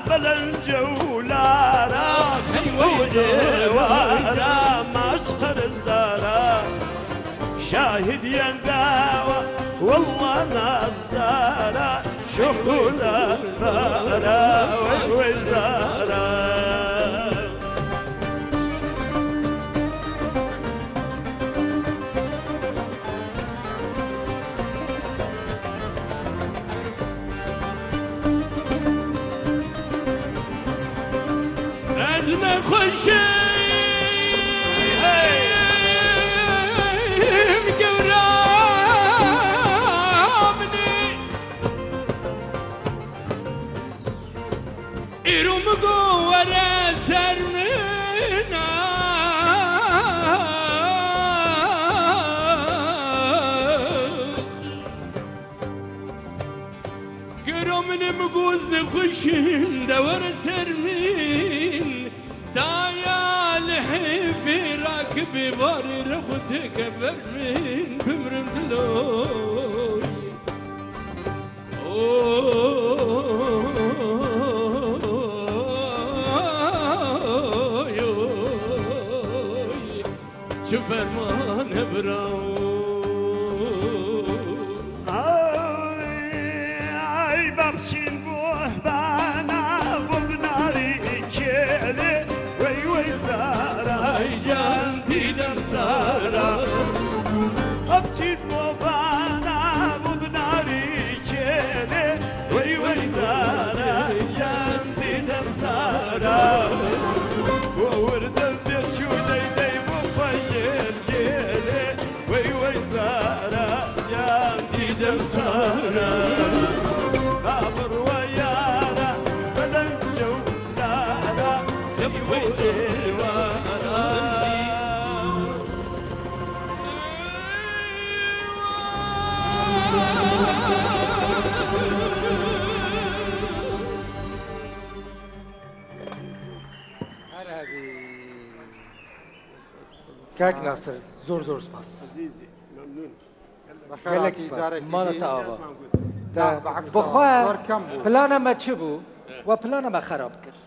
بلنجولا راس وزوارا ما قرز دارا شاهد ينداوى والله ناس دارا شخولا بارا وزارا. خوشم قورامني إروم قورا سرمنا قرمن مقوزن خوشم دور سرمين تايا لحفي راكبي باري رغتك برمين بمرم دلوي أوه شو فرمان. خانە براو. ئای با بچین بۆ بانا بۆ بناری کێلێ وەی وەی زارای گیان دیدەم سارا. ئەبچین بۆ بانا بۆ بناری کێلێ وەی وەی زارا گیان دیدەم سارا. بۆ وردم بێچوو دەی دەی بۆ پەنگێل گێلێ وەی وەی زارا گیان دیدەم سارا. با بڕوا یارە بەلەنجە و لارە سەی وەی سێوارە. هەر هەبی کاک ناسر، زۆر زۆر سپاس. عەزیزی مەمنون. گەلەک بەخێرهاتی سپاس. جارێکی ماڵە دی. تە ئاوا. نا، بەعەکسەوە، بەخوا زۆر کەم بوو. پلانە مە چ بوو؟ وە پلانە مە خەراب کرد.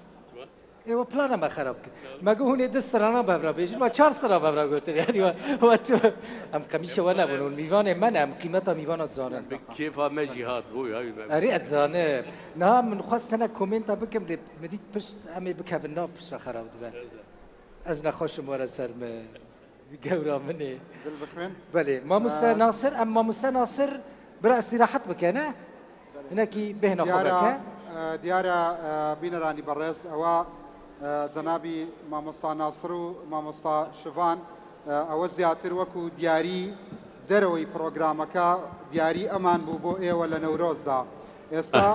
ئێوە پلانە مە خەراب کرد. مەگو هونێ دە سترانە بەڤرا بێژن، وە چار سترا بەڤرا گوتن. یعنی وە چ ئەم قەمیشە وە نەبوون، هون میوانێ منە، ئەم قیمەتا میوانە دزانن. کێفا مەژی هات بوو، هاوی مە. ئەرێ ئەدزانم. نها من خواست تەنە کۆمێنتا بکەم، لێ مدیت پشت ئەمێ بکەڤن ناو پشت خەراب دبە. ئەز نەخۆشم وەرە سەر من. گەورا منێ. دل بخوێن. بەلێ مامۆستا ناسر، ئەم مامۆستا ناسر برا ئیستیراحەت بکە نە؟ هەنەکی بێهنە خۆ بکە. دیارە بینەرانی بەڕێز، ئەوە جەنابی مامۆستا ناسر و مامۆستا شڤان، ئەوە زیاتر وەکو دیاری دەرەوەی پرۆگرامەکە دیاری ئەمان بوو بۆ ئێوە لە نەورۆزدا. ئێستا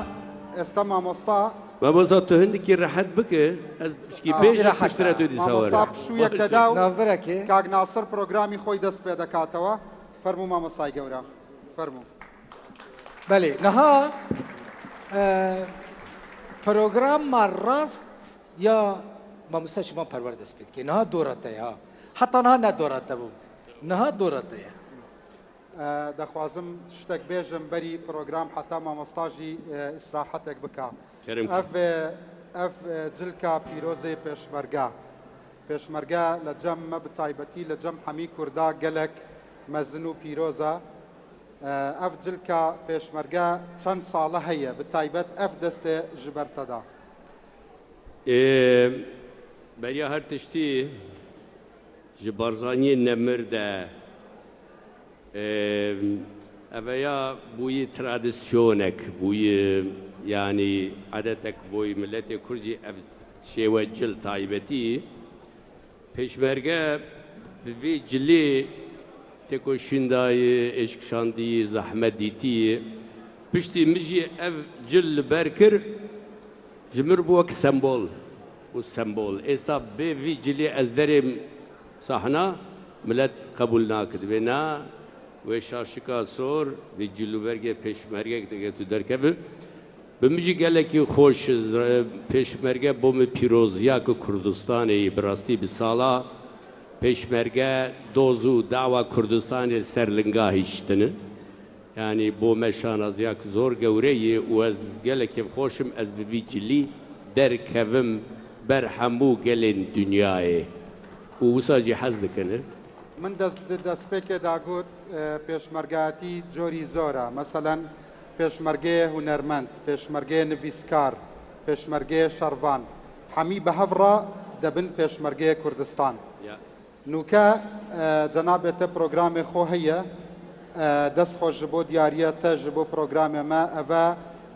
ئێستا مامۆستا مامۆستا تو هەندێکی ڕەحەت بکە، ئەس بچکی بێژ پشترە تو دیساوەرە. مامۆستا پشوویەک دەدا و ناوبەرەکێ؟ کاک ناسر پرۆگرامی خۆی دەست پێ دەکاتەوە. فەرموو مامۆستای گەورە، فەرموو. بەلێ نەها پرۆگرامما ڕاست یا مامۆستا شڤان پەروەر دەست پێ دکێ. نەها دۆرەتەیە، ها. حتا نەها نە دۆرەتە بوو، نەها دۆرەتەیە. دەخوازم شتێک بێژم بەری پرۆگرام حتا مامۆستاژی ئیسراحەتێک بکە. کەرم. ئەف جلکا پیرۆزێ پێشمەرگە، پێشمەرگە لە جەم مە بتایبەتی لە جەم حەمی کوردا گەلک مەزن و پیرۆزە. ئەف جلکا پێشمەرگە چەند ساڵە هەیە بتایبەت ئەف دەستێ ژبەرتەدا؟ بەریا هەر تشتی ji Barzaniyê nemir de ئەڤەیا بووی ترادیسیۆنێک بووی، یعنی عادەتێک بۆی ملەتێ کوردی ئەv شێوە جل تایبەتی پێشمەرگە بvê cilê تێکۆشیندایê ئێشکشاندی زەحمەت دیتیê. پشتی مژی ئەv جل li ber kir ji mir bû wek sembol û sembol. ئێستا bê vî cilê ez derêm sahna milet qebûl nake, dibê na wê şaşika sor vê cilûbergê pêşmergek dike tu derkeve. Bi min jî gelekî xweş pêşmerge bo min pîroziya ku Kurdistanê bi rastî bi sala pêşmerge doz û dawa Kurdistanê ser linga hiştine. Yani bo me şanaziya ku zor gewreyê û ez gelekî xweşim ez bi vî cilî derkevim ber hemû gelên dünyayê û wisa jî hez dikin. من دەستپێکێ داگوت پێشمەرگایەتی جۆری زۆرە، مەسەلەن پێشمەرگەیە هونەرمەند، پێشمەرگەیە نویسکار، پێشمەرگەیە شەڕڤان، هەمی بە هەڤڕا دەبن پێشمەرگەیە کوردستان. نوکە جەنابێتە پرۆگرامێ خۆ هەیە، دەست خۆش بۆ دیاریە تەژ بۆ پرۆگرامێ مە ئەvە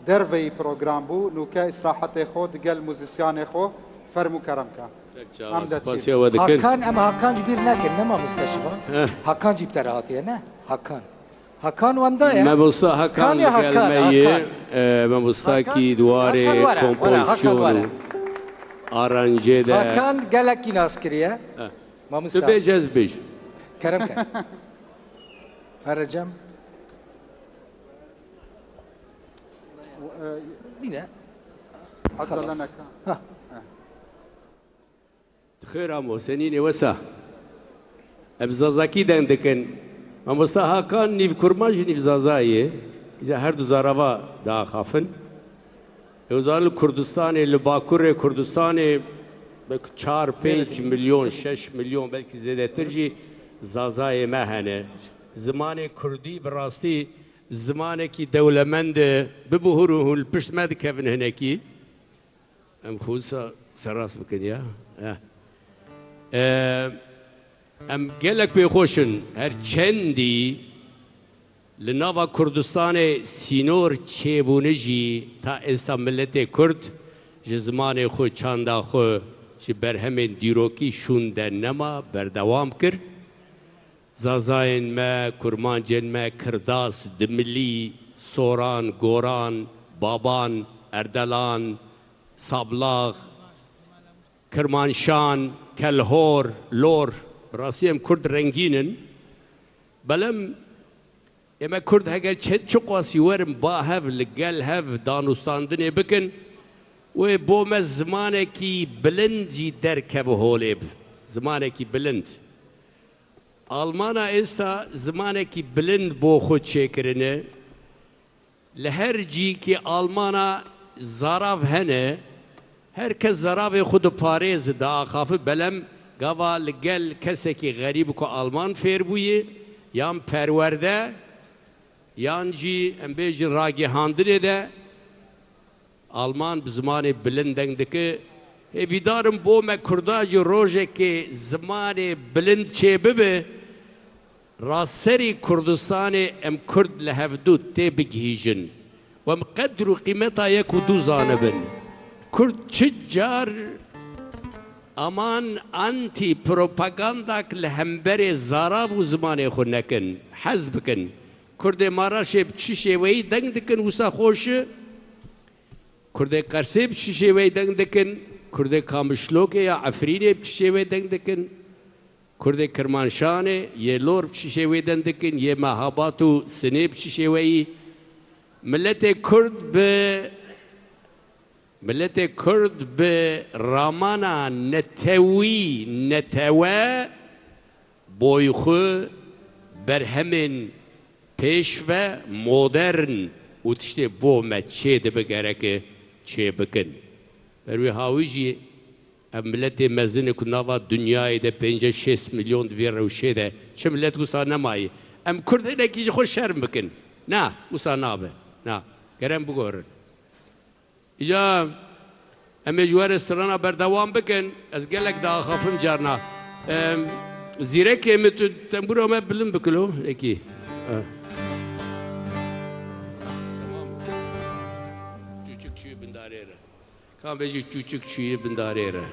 دەرڤەی پرۆگرام بوو. نوکە ئیسراحەتێ خۆ دگەل موزیسیانێ خۆ فەرموو کەرەمکە. ئەم دەچین. سپاسیەوە دەکەن. هاکان، ئەم هاکان بیر نەکرد نە مامۆستا شڤان؟ هاکان جی بتەرە هاتیە نە؟ هاکان هاکان وەندایە؟ مامۆستا هاکان کانێ لەگەڵ هاکان، مەیە، هاکان. مامۆستاکی هاکان؟ دوارێ هاکان وەرە، وەرە، هاکان کۆمپۆزیسیۆن و وەرە. ئارانجێ دە. هاکان گەلەکی ناس کریە؟ مامۆستا. تو بێژ ez بێژ. کەرم کە. هەرە جەم. بینە. عەدەلە خلاص. نەکە. ها. خێرا مۆسەنینێ وەسا. ئەم زازاکی دەنگ دەکەن. مامۆستا هاکان نیو کورماژ نیو زازایە. ئینجا هەردوو زاراوا داخافن. ئێوزان لە کوردستانێ لە باکوورێ کوردستانێ بە 4 5 میلیۆن 6 میلیۆن بەلکی زێدەتر ژی زازایê me hene. Zimanê Kurdî bi rastî zimanekî dewlemend e. Bibuhûrin hûn li pişt me dikevin hinekî. Em xwe wisa serrast bikin ya. Em gelek pêxweş in. Her çendî Li nava Kurdistanê sînor çêbûne jî ta êsta miletê Kurd ji zimanê xwe, çanda xwe, ji berhemên dîrokî şûnde nema, berdewam kir. Zazayên me, kurmancên me, kirdas, dimilî, soran, goran, baban, erdelan, sablax, Kirmanşan, kelhor, lor, bi rastî em Kurd rengîn in. Belem ême Kurd heger çiqasî werin ba hev li gel hev danûstandinê bikin wê bo me zimanekî bilind jî derkeve holê bi zimanekî bilind. Almana êsta zimanekî bilind bo xwe çêkirine. Li her cîkî Almana zarav hene, her kes zaravê xwe diparêze, diaxafe belem gava li gel kesekî xerîb ku Alman fêr bûye yan perwerde yan jî em bêjin ragihandinê de Alman bi zimanê bilind deng dike. Hêvîdar im bo me Kurda jî rojekê zimanê bilind çêbibe. Raserî Kurdistanê em Kurd li hevdu tê bigihîjin û em qedr û qîmeta yek û du zanibin. Kurd çi car aman antî propagandak li hemberê zarav û zimanê xwe nekin, hez bikin. Kurdê Maraşê bi çi şêweyî deng dikin wisa xweş e? Kurdê Qersê bi çi şêweyî deng dikin? Kurdê Kamişlokê ya Efrînê bi çi şêweyî deng dikin? Kurdê Kirmanşanê yê Lor bi çi şêweyî deng dikin, yê Mehabat û Sinê bi çi şêweyî? Miletê Kurd bi Miletê Kurd bi ramana netewî netewe boy xwe berhemên pêşve modern û tiştê bo me çêdibe gereke çêbikin. Ber wê hawî jî Ev miletê mezin e ku nava dinyayê de pênce 60 milyon di vê rewşê de çi milet wisa nemayê. Em Kurd hinekî ji xwe şerm bikin. Na, wisa nabe. Na, ger em biguherin. Îca em ê ji we re strana berdewam bikin. Ez gelek diaxafim carna. Zîrekê min tu tembûra me bilind bike lo hinekî. Temam. Çûçik çûye bin darê re. Ka bêjî çûçik çûye bin darê re.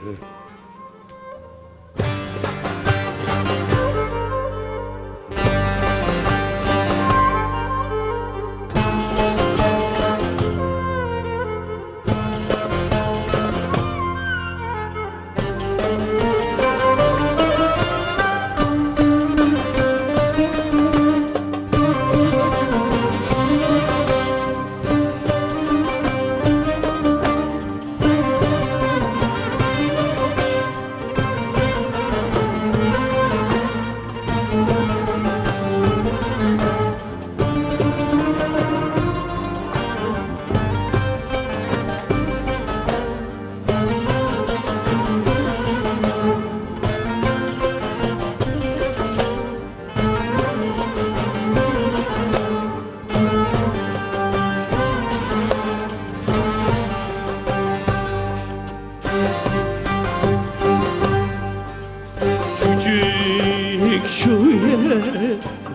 Çûçik çûye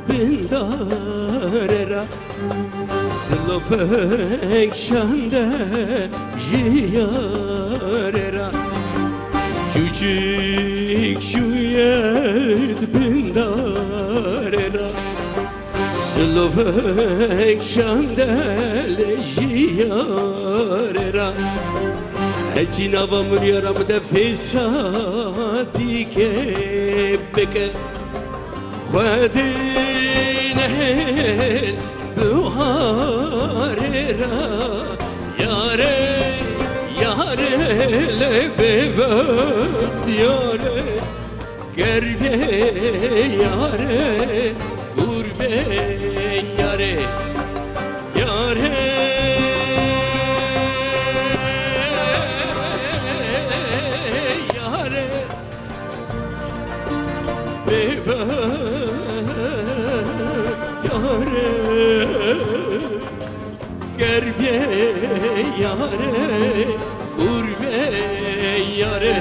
bin darê re Silofek şande ji yarê re Çûçik çûye bin darê re Silofek şande ji yarê re Hecî nava min yara min de fêsadî kê bike Xwedê nehêl buharê re Yarê yarê lê bêbext yarê Gerbê yarê gurbê yarê Yarê yarê bêbext. Kerbe yare Kurbe yare.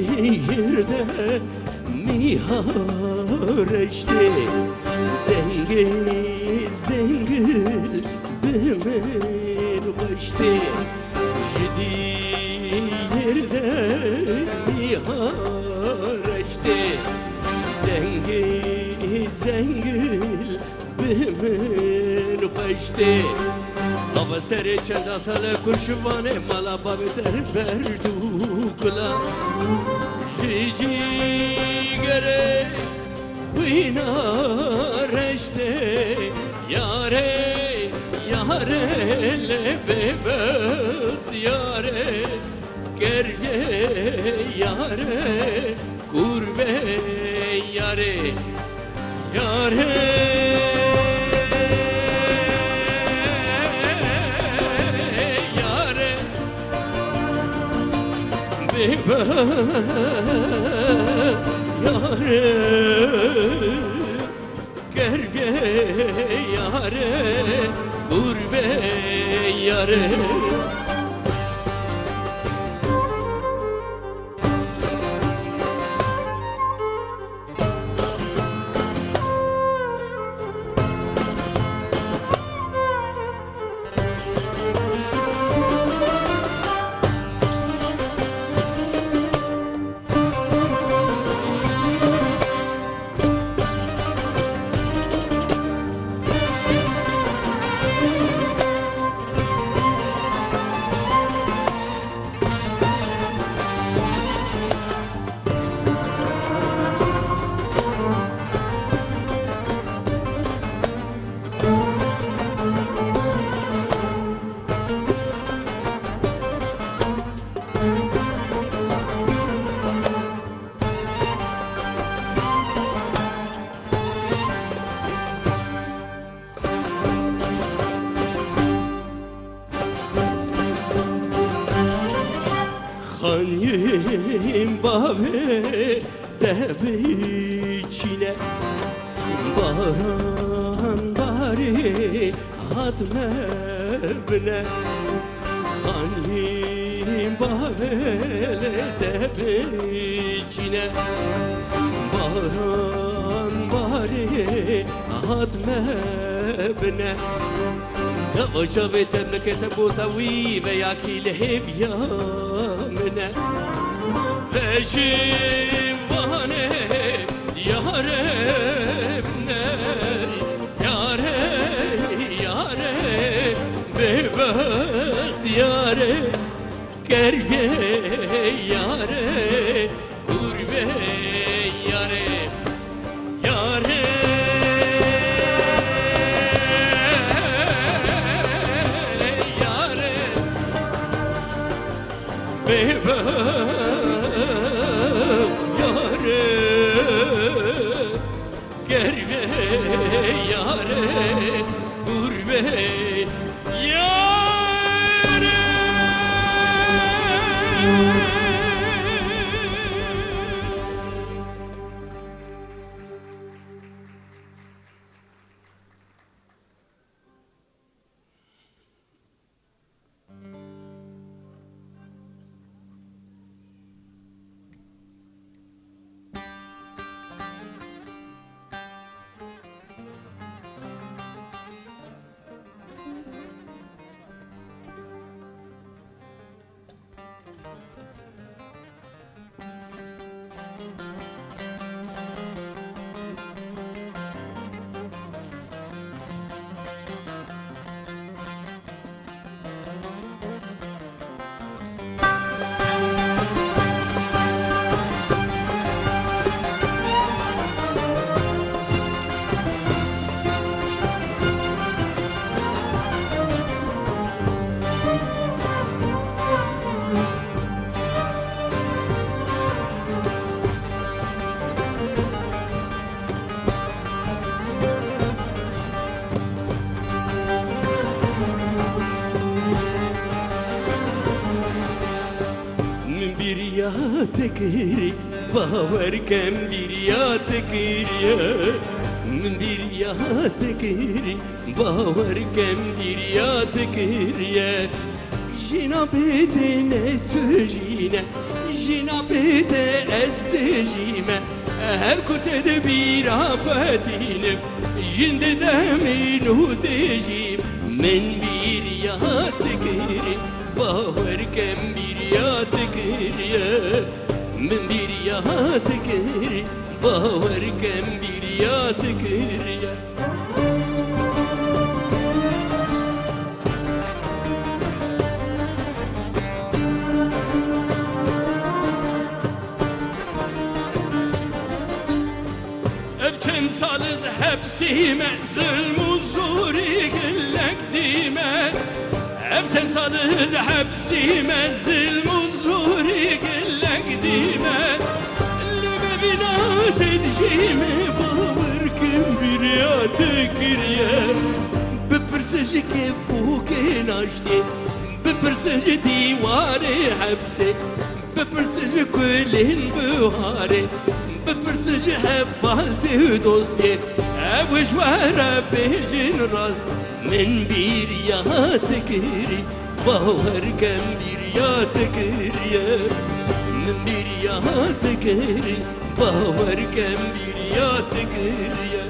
Jidîrde mihareşte Denge zengil bimin hoşte Jidîrde mihareşte Denge zengil bimin hoşte Hava sere çenda sale kurşuvane mala babi der berdu kula Jici gere xwîna reşte Yare yare lebebez yare Kerge yare kurbe yare Yare yare Bebe yare Kerge yare Kurbe yare. Xanyim bave debiçine Baran bari hatme bine Xanyim bave debiçine Baran bari hatme bine وجبت مكتب طويبة يا كيل يا منه بشيفانه يا ربنا يا رب يا رب ببس يا رب كريه يا رب قربه يا رب يا رب يا رب Gerbe yare gurbe yare. te kiri باوەرکەم بیریا te kiriye من بیریا te kiri باوەرکەم بیریا te kiriye ژینا بێتێ نەژینە ژینا بێتێ ez dijîme her ku te di bîra xwe tînim jin di demîn û dijîm min bîriya te kirî باوەرکەم bîriya te kiriye min bîriya te kirî باوەرکەم bîriya te kiriye Ev çend sal hepsime zulm û zorî gelek dîme Ev çend sal hepsime zulm û zorî gelek dîme Li bebina tedjîme bawerkim bîriya te kiriye Bipirse ji kevokê naştê Bipirse ji dîwarê hepsê Bipirse ji kulên biharê Bipirse ji hevaltê dostê Ew ji were bêjin rast Min bîriya te kirî Bawerkem bîriya te kiriye Min bîriya te kirî Bawerkem bîriya te kiriye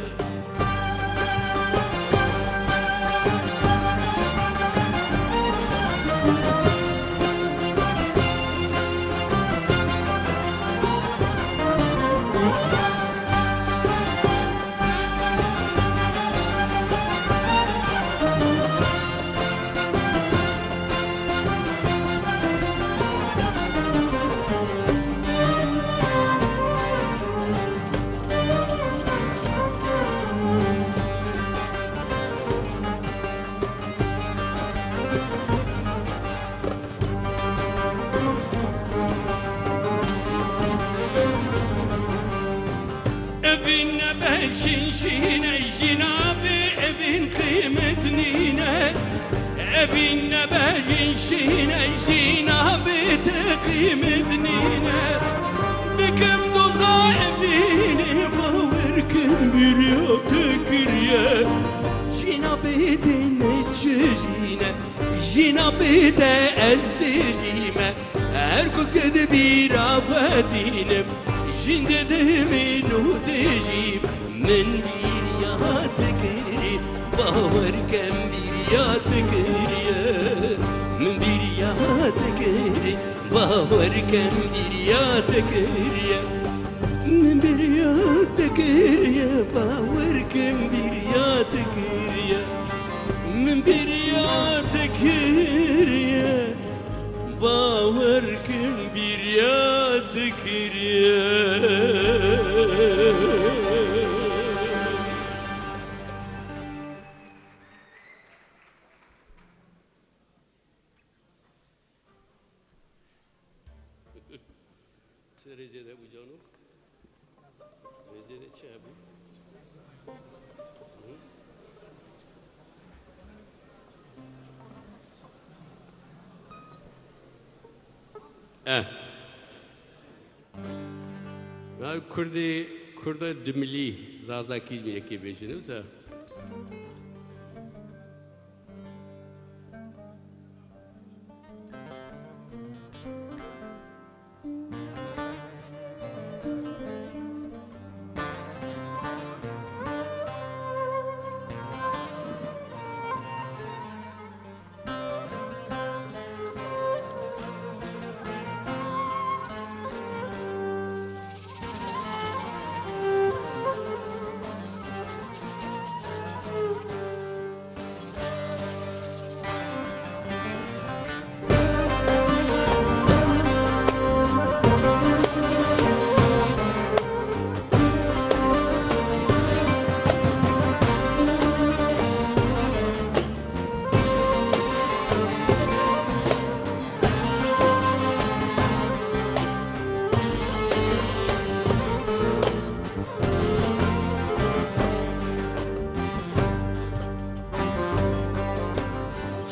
Kurdî Kurda Dimilî Zazakî yekê bêjin wisa?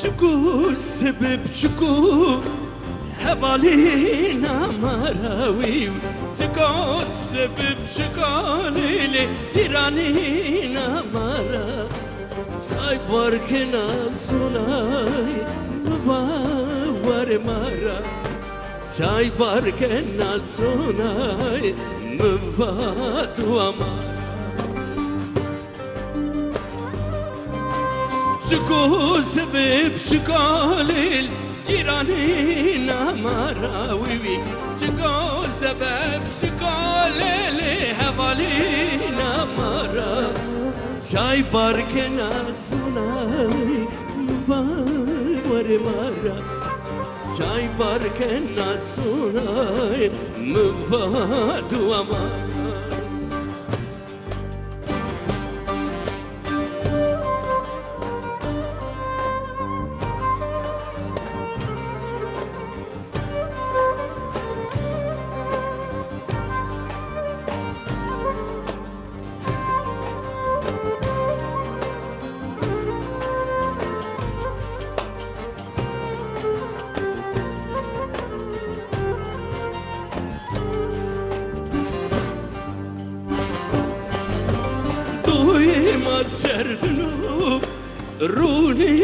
Çukur sebep çukur. هەڤالی نامەرەوی چکۆ سبب چکۆلی جیرانی نامەرە سای بارکنا سونای مباور مارا چای بارکنا سونای مبادو مارا چکو سبب چکالیل جیرانی نامراوی چکو سبب چکالیل هوالی نامرا چای بارکنا سونای مباور مارا چای بارکنا سونای مبادو مارا سردنو رونی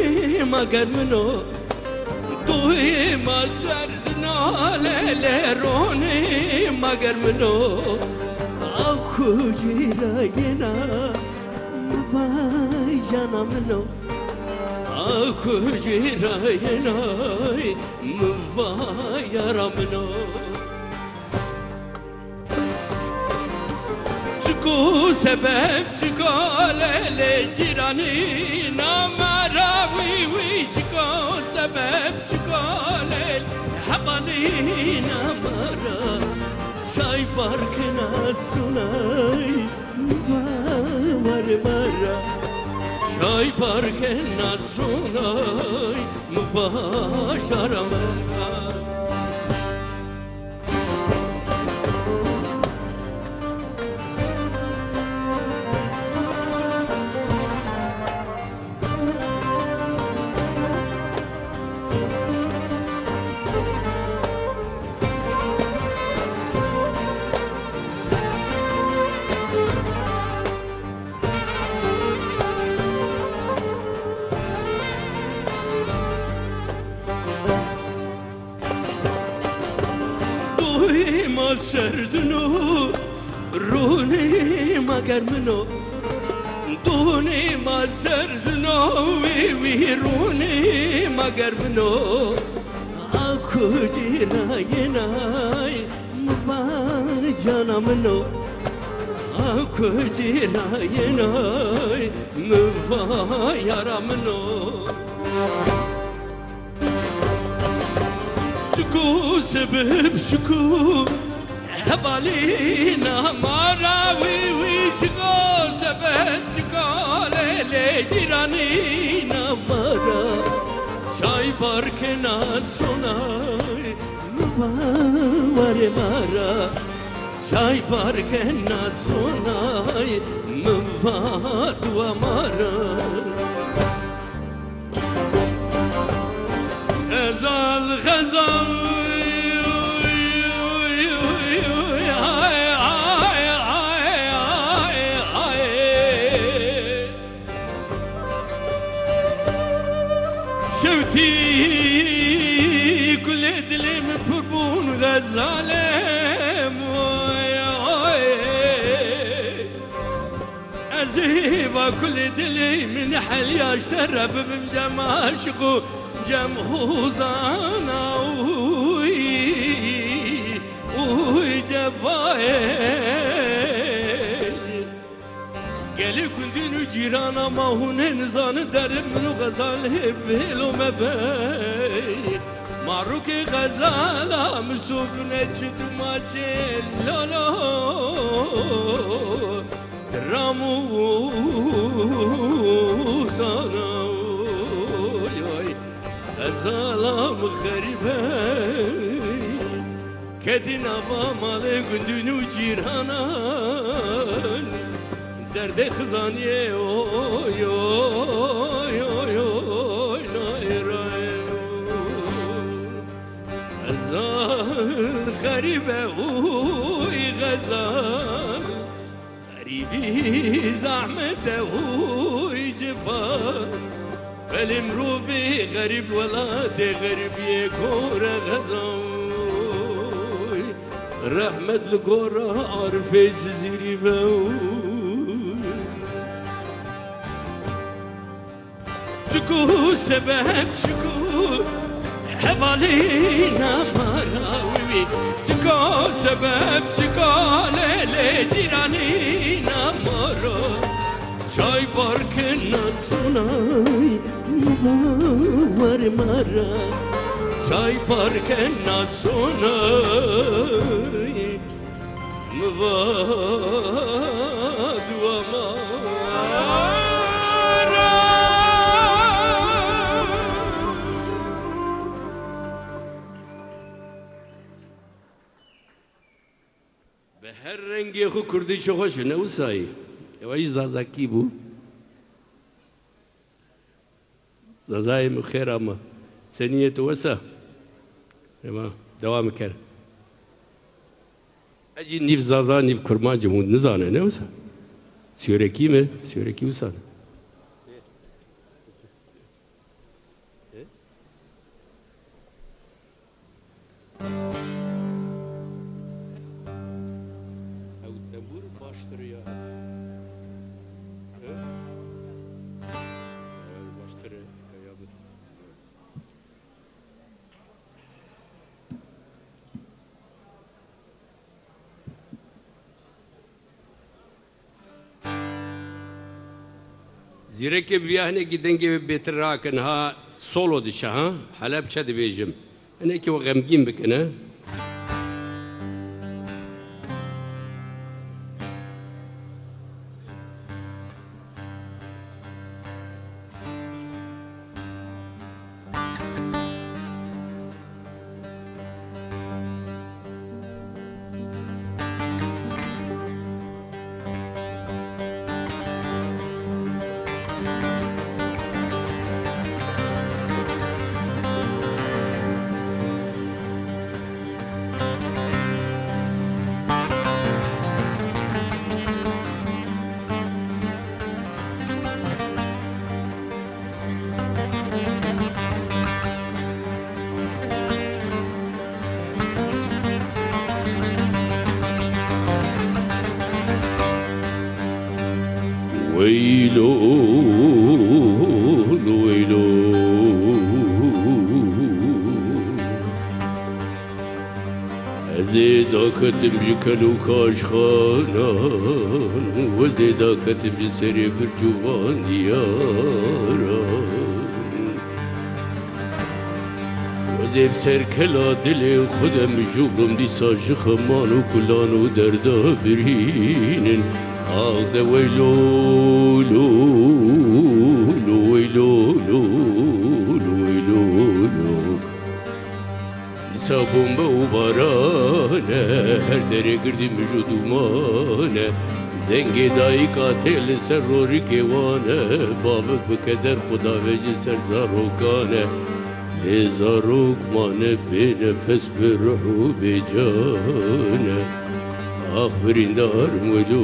مگر منو دوی ما سردنا له رونی مگر منو آکو جیراینا مبایانا منو آکو جیراینا مبایارا منو چکو سبب چکو له جیرانی نامراوی وی چکو سبب چکو له حوالی نامرا چای بارکنا سونای مباور مرا چای بارکنا سونای مباجر مرا سردنو رونی مگر منو دونی ما سردنو وی وی رونی مگر منو آکو جیرای مبار جانا منو آکو جیرای مبار منو چکو سبب چکو هبالينا مراوي ويشكو سبب چکو له جیرانی نمارا چای بارکنا سونای مباور مارا چای بارکنا سونای مبادو مارا غزال غزال شوتي كل دلم بربون غزالم أزيبا كل دلي من حل اشترب بجماشقو جمهوزانا وي جفاي گلی کندین و جیرانا ما هونه نزان درم منو غزال هبهلو مبی معروک غزالا مسوب نچد ما چلالو رامو سانا غزالم غریبه کدی نوا مال گندون و جیرانان درد خزانیه اوی اوی اوی اوی نای رای غزالم زەحمەتە هوی جفا بەلێ مرۆڤێ غەریب وەلاتێ غەریبیێ کۆرە غەزای ڕەحمەت لە گۆڕە عارفێ جزیری بە چکو سەبەب چکو هەڤالی ناماراوی چکو سەبەب چکو لێ جیرانی نامارا چای بارکن ناسونای مباور مرا چای بارکن ناسونای مبادو بە هەر ڕەنگێ خو کوردی چ خۆشە نە وسایی ئەوەی زازاکی بوو زازای من خێرا مە سەنیە تو وەسە ئێمە دەوام کەر ئەجی نیف زازا نیف کورمانجم و نزانە نە وسا سیۆرەکی مە سیۆرەکی وسانە. ئەو تەمبور باشتر یا باشترە یا بدەست. زیرەکێ بیا هەنێکی دەنگێ بێتر ڕاکەن ها سۆڵۆ دچە ها حەلەبچە دەبێژم هەنێکی وە غەمگین بکەنە. ويلو ويلو زيداكتم جكلو كاشخانان وزيداكتم جسري برجوان دياران وزيب سر كلا دلي خدم جوبم ديسا جخمان وكلان ودردا برينن آخ ويلو لو لو ويلو لو لو ويلو لو حسابم بە و بارانە هەر دەرێ گردی مژ و دومانە دەنگێ دایکا تێ لەسەر ڕۆری کێوانە بابک بکە دەر خوداوێژی سەر زارۆکانە لێ زارۆکمانە بێ نەفەس بە ڕۆح و بێجانە ئاخ بریندارم وەلو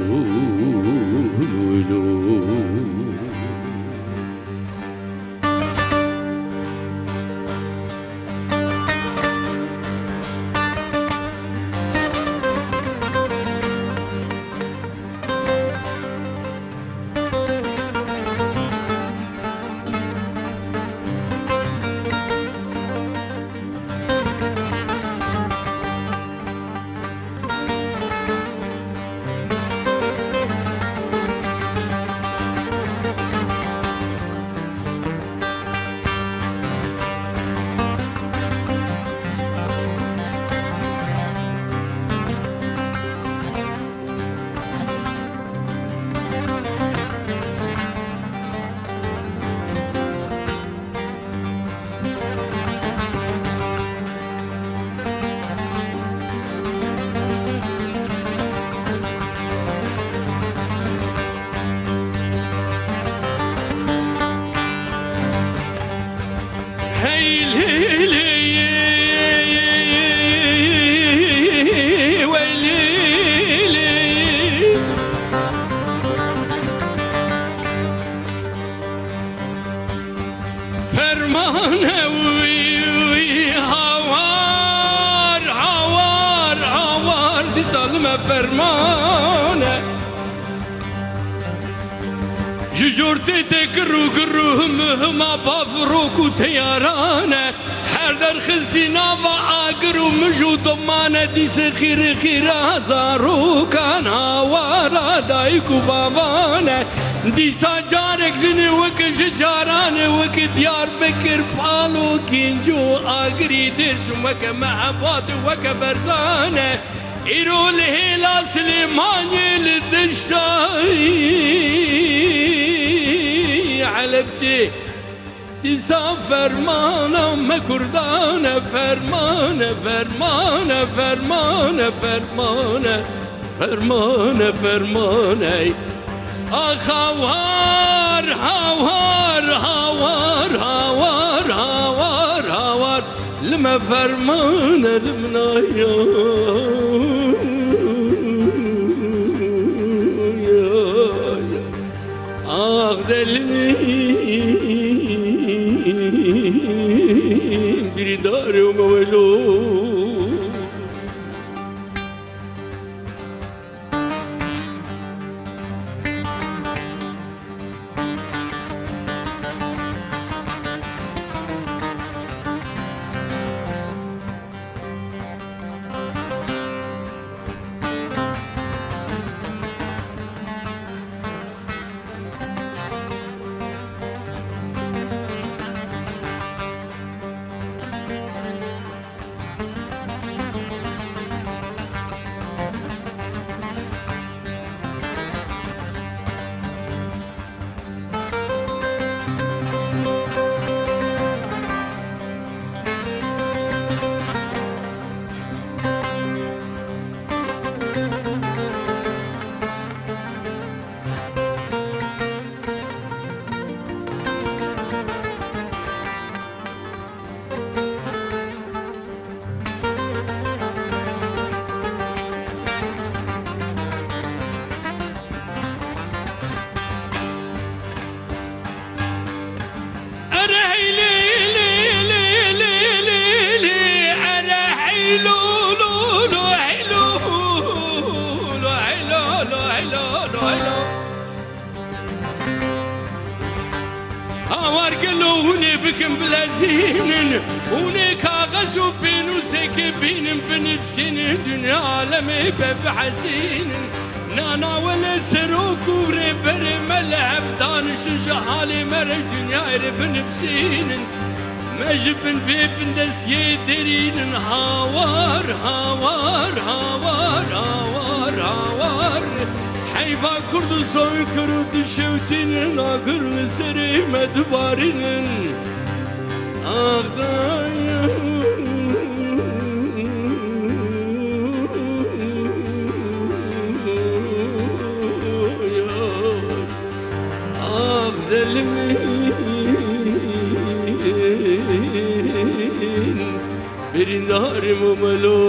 وەلو. فەرمانە. Ji jor tê tê gir û gir û him û hima bafirok û teyaran e. Her der xistî nava agir û mij û doman e. Dîsê xîrê xîra zarokan hawara dayik û bavan e. Dîsa carek din wek ji caranê wek Diyarbekir, Palo, Gênco, Agirî, Dêrsim weke Mehebat û weke Berzan e. Îro li hêla Silêmaniyê li deşta Helepçê dîsa fermana me Kurdan e, ferman e, ferman e, ferman e, ferman e, ferman e, ferman e. Ax hawar, hawar, hawar, hawar, hawar, hawar. Li me ferman e li min a ya Ax delim birîdarê me welo. هاوار گەلۆ هونێ بکەم بلەزینن هونێ کاغەز و پێنووسێکێ بینن بنفسینن دنیا عالەمێ بە بحەزینن ناناوە لە سەرۆک و رێبەرێ مە لە هەv دانیشن ji halê me re ji dünyayê re binivsînin me ji bin vê bindestiyê derînin hawar hawar hawar hawar hawar Heyva Kurd û soykir û dişewtînin agir li serê me dibarînin Ax Ax delimin birîndarim û melo.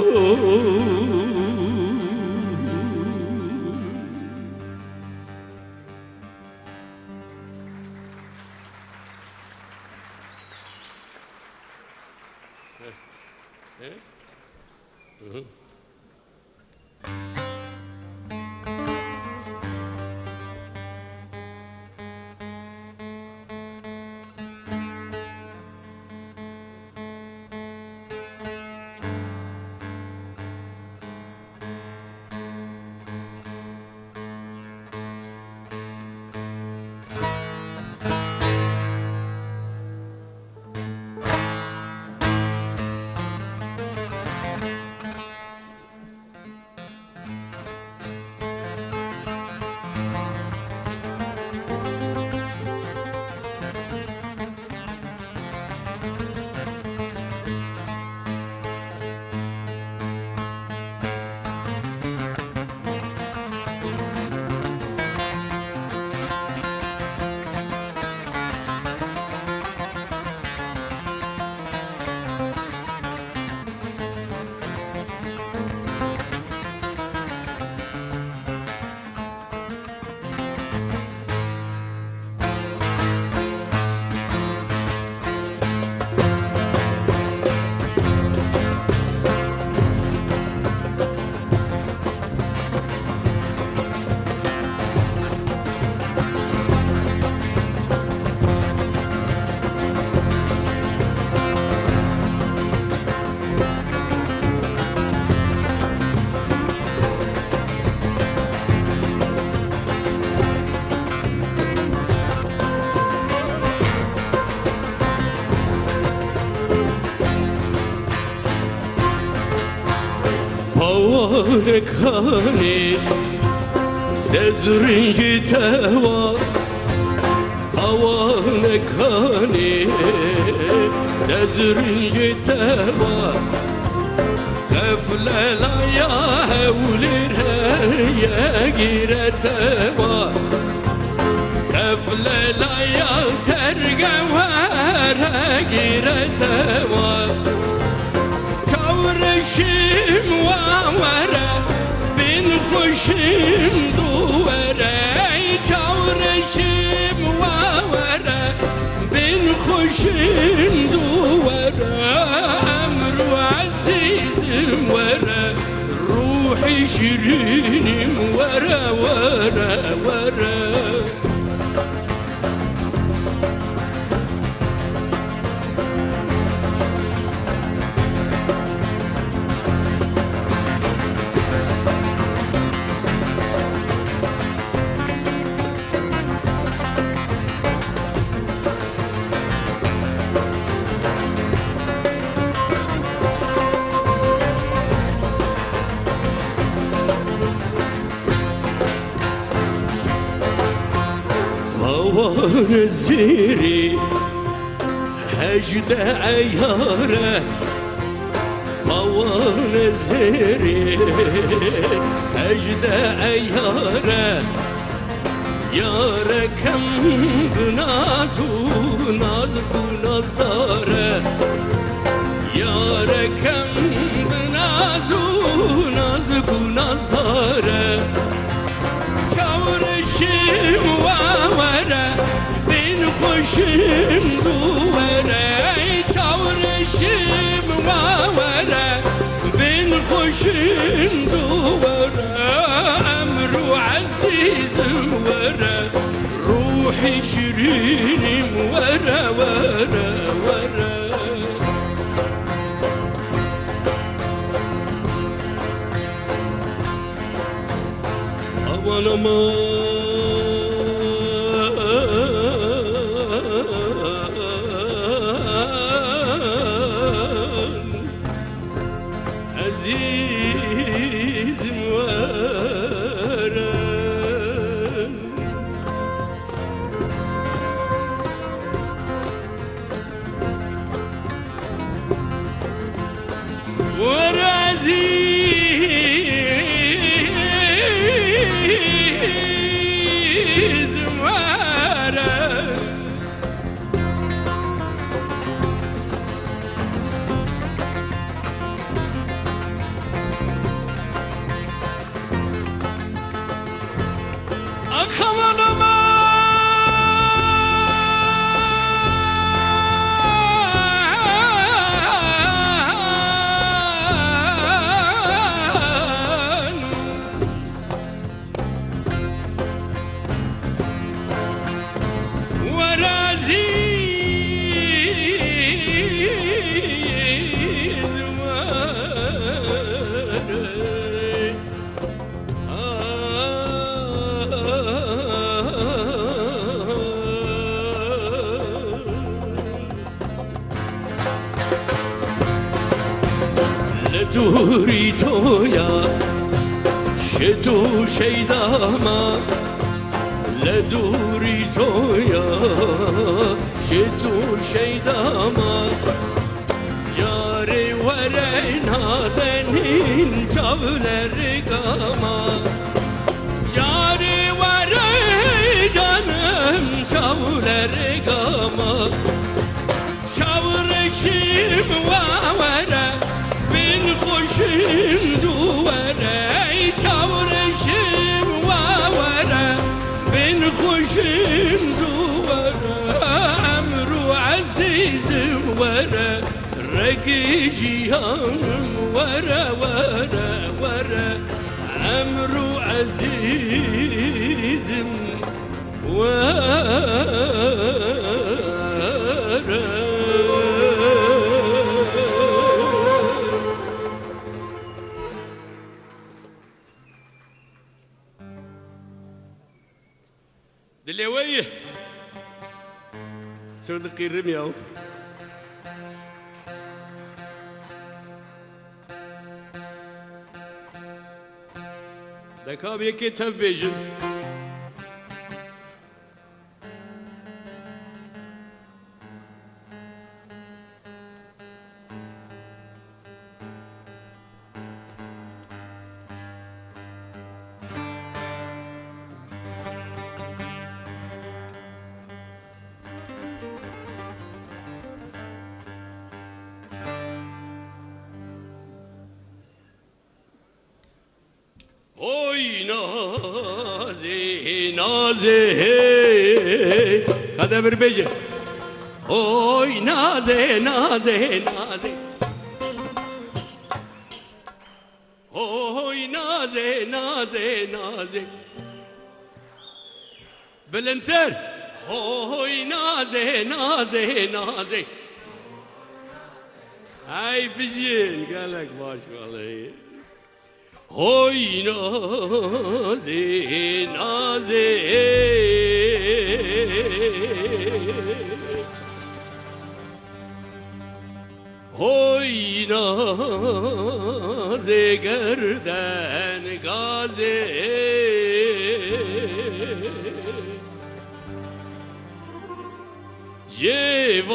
هەوانەکانی دەزرنجی تەوا هەوانەکانی دەزرنجی تەوا قفلەلایە هەولێر هەیە گیرەتەوە قفلەلایە تەرگەوەرە گیرەتەوە چاورشیم وەرە بین خوشیم دووەرە چاورشیم وەرە بین خوشیم دووەرە ئەمر و عەزیزم وەرە ڕوحی شیرینیم وەرە وەرە وەرە. هوان الزيري هجد عياره هوان الزيري هجد عياره يا كم بنازو ناز نازداره يا كم بنازو ناز نازداره چاورشیم وره بین خوشیم دوره چاورشیم وره بین خوشیم دوره امرو عزیزم وره روحي شيريني وره وره وره. أول ما عزيز موارد ورعزيز موارد أخوان ما ورعزيز ورد لدوري تويا شتو شيداما لدوري تويا شتو شيداما یاری وره نازنین چاولر گاما یاری وره جانم چاولر گاما چاورشیم وره بین خوشیم دوره چاورشیم وره بین خوشیم دوره امرو عزیزم وره رقي جيهانم ورا ورا ورا عمرو عزيزم ورا. دلويه صدقي الرمية. دەکا یەکێ تەv بێژن. Oy nazi nazi Hadi bir beje. Oy nazi nazi nazi Oy nazi nazi nazi Bilintir. Oy nazi nazi nazi Ay bijin gelek baş vallahi. Oy nazi nazi Oy nazi gerden gazi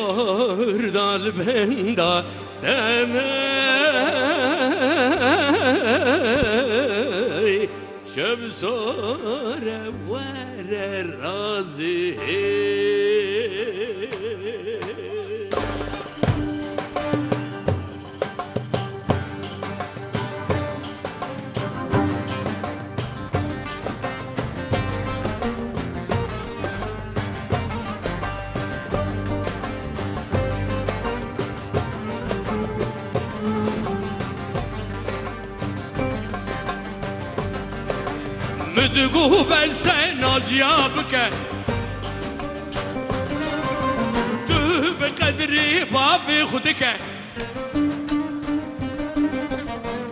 Cevardal benda demey Şevsare vere razi. Müdgû ben sen naciya bike Tu bi qedrî bavê xwe dike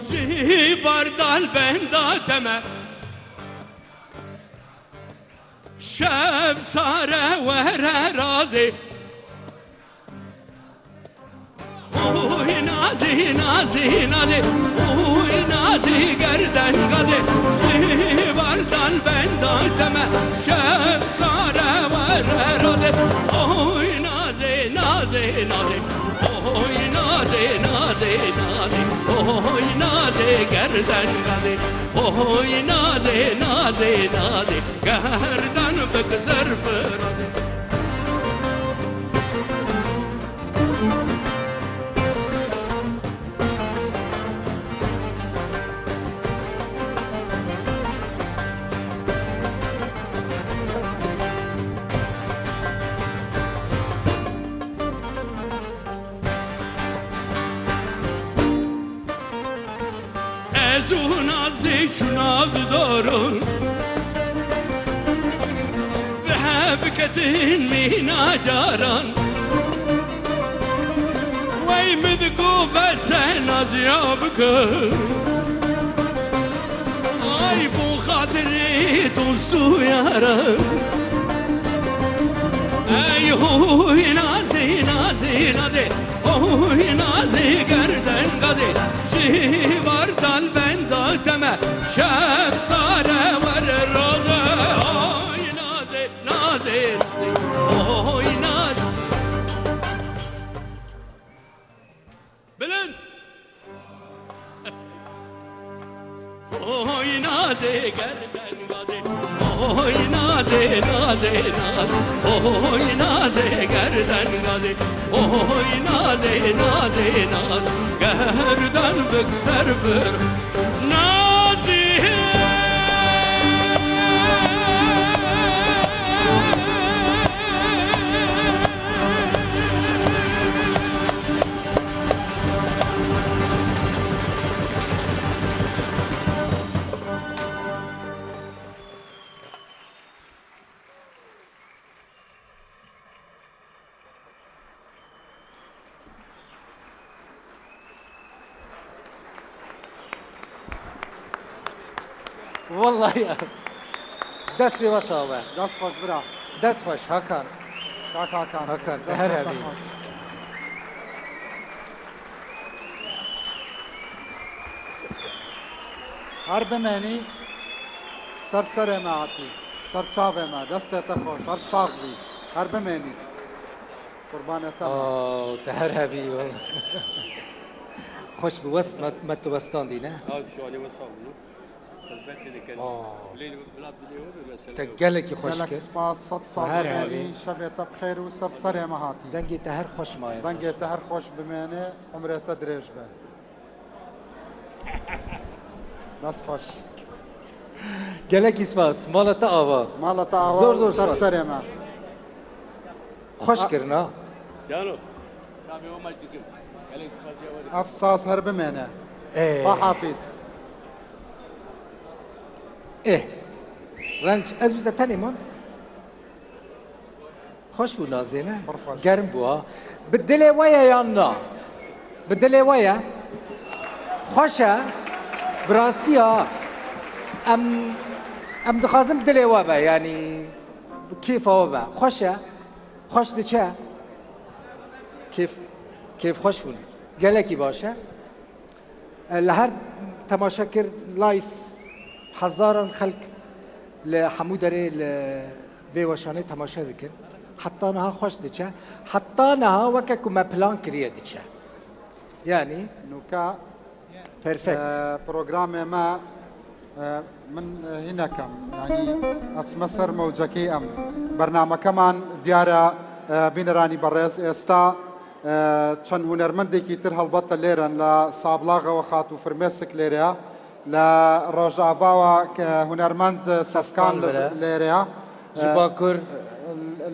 Ji bardal benda teme Şev sare were razê Oy nazi nazi nazi Oy nazi gerden gazi Jivardan benda teme Şev sare were razi Oy nazi nazi nazi Oy nazi nazi nazi Oy nazi gerden gazi Oy nazi nazi nazi Gerden bek zerferazi Dorun بحبكتين مينا جاران ويمدقو بس نازيابك اي بو خاطري دوستو يارا اي هو نازي نازي نازي اوه نازي گردن غازي شیوار dal benda teme şef sare var roze oy nazi nazi oy nazi Bülent Oy nazi gerden gazi Oy nazi nazi nazi Oy nazi gerden gazi Oy nazi nazi nazi Gerden bükser bir Nazi. والله يا دەستی وەساوە. دەست خۆش برا. دەست خۆش هاکان. کاک هاکان. هاکان دەست هەر خۆش. هەبی. هەر بمێنی. سەر سەرێ مە هاتی. سەر چاڤێ مە. دەستێ تە خۆش. هەر ساغ بی. هەر بمێنیت. قوربانێ تە مە. ئاو تە هەر هەبی وەڵا. خۆش بوو وەست مە تو وەستاندی نە؟ تە گەلێکی خۆش گەلەک کرد. سوپاس سەد ساڵ هەر هەبی. بمێنی شەڤێ تە بخێر و سەر سەرێ مە هاتی. دەنگێ تە هەر خۆش مایە دەنگێ بەڕاستی. تە هەر خۆش بمێنێ عومرێ تە درێژ بێ. دەست خۆش. گەلەکی سپاس ماڵە تە ئاوا. ماڵە تە ئاوا زۆر و زۆر سەر سپاس. سەرێ مە. خۆش کرنا. ئەف ساز هەر بمێنێ. خوا حافیز. ئێ ڕەنج ئەز و تە تەنێ مان. خۆش بوو نازێ نە؟ پڕ خۆش. گەرم بوو ها. بە دلێ وەیە یان نا؟ بە دلێ وەیە؟ خۆشە؟ بڕاستی ها ئەم ئەم دخوازم دلێ وە بە یانی کێفەوە بە خۆشە؟ خۆش دچە؟ کێف کێف خۆش بوون گەلێکی باشە لە هەر تەماشا کرد لایف هەزاران خەلک لە هەموو دەرێ لە vê weşanê temaşe dikin. Heta niha xweş diçe. Heta niha weke ku me plan kiriye diçe. Yani نوکە perfect. پرۆگرامێ مە من هینەکەم ینی ئەچمە سەر مەوجەکەی ئەم بەرنمەکەمان دیارە بینەرانی بەڕێز ئێستا چەند هونەرمەندێکی تر هەڵبەتە لێرەن لە سابڵاغەوە خاتوو فرمێسک لێرەیە لە ڕۆژاڤاوە کە هونەرمەند سەفکان سەفکان برا. لێرەیە Ji باکوور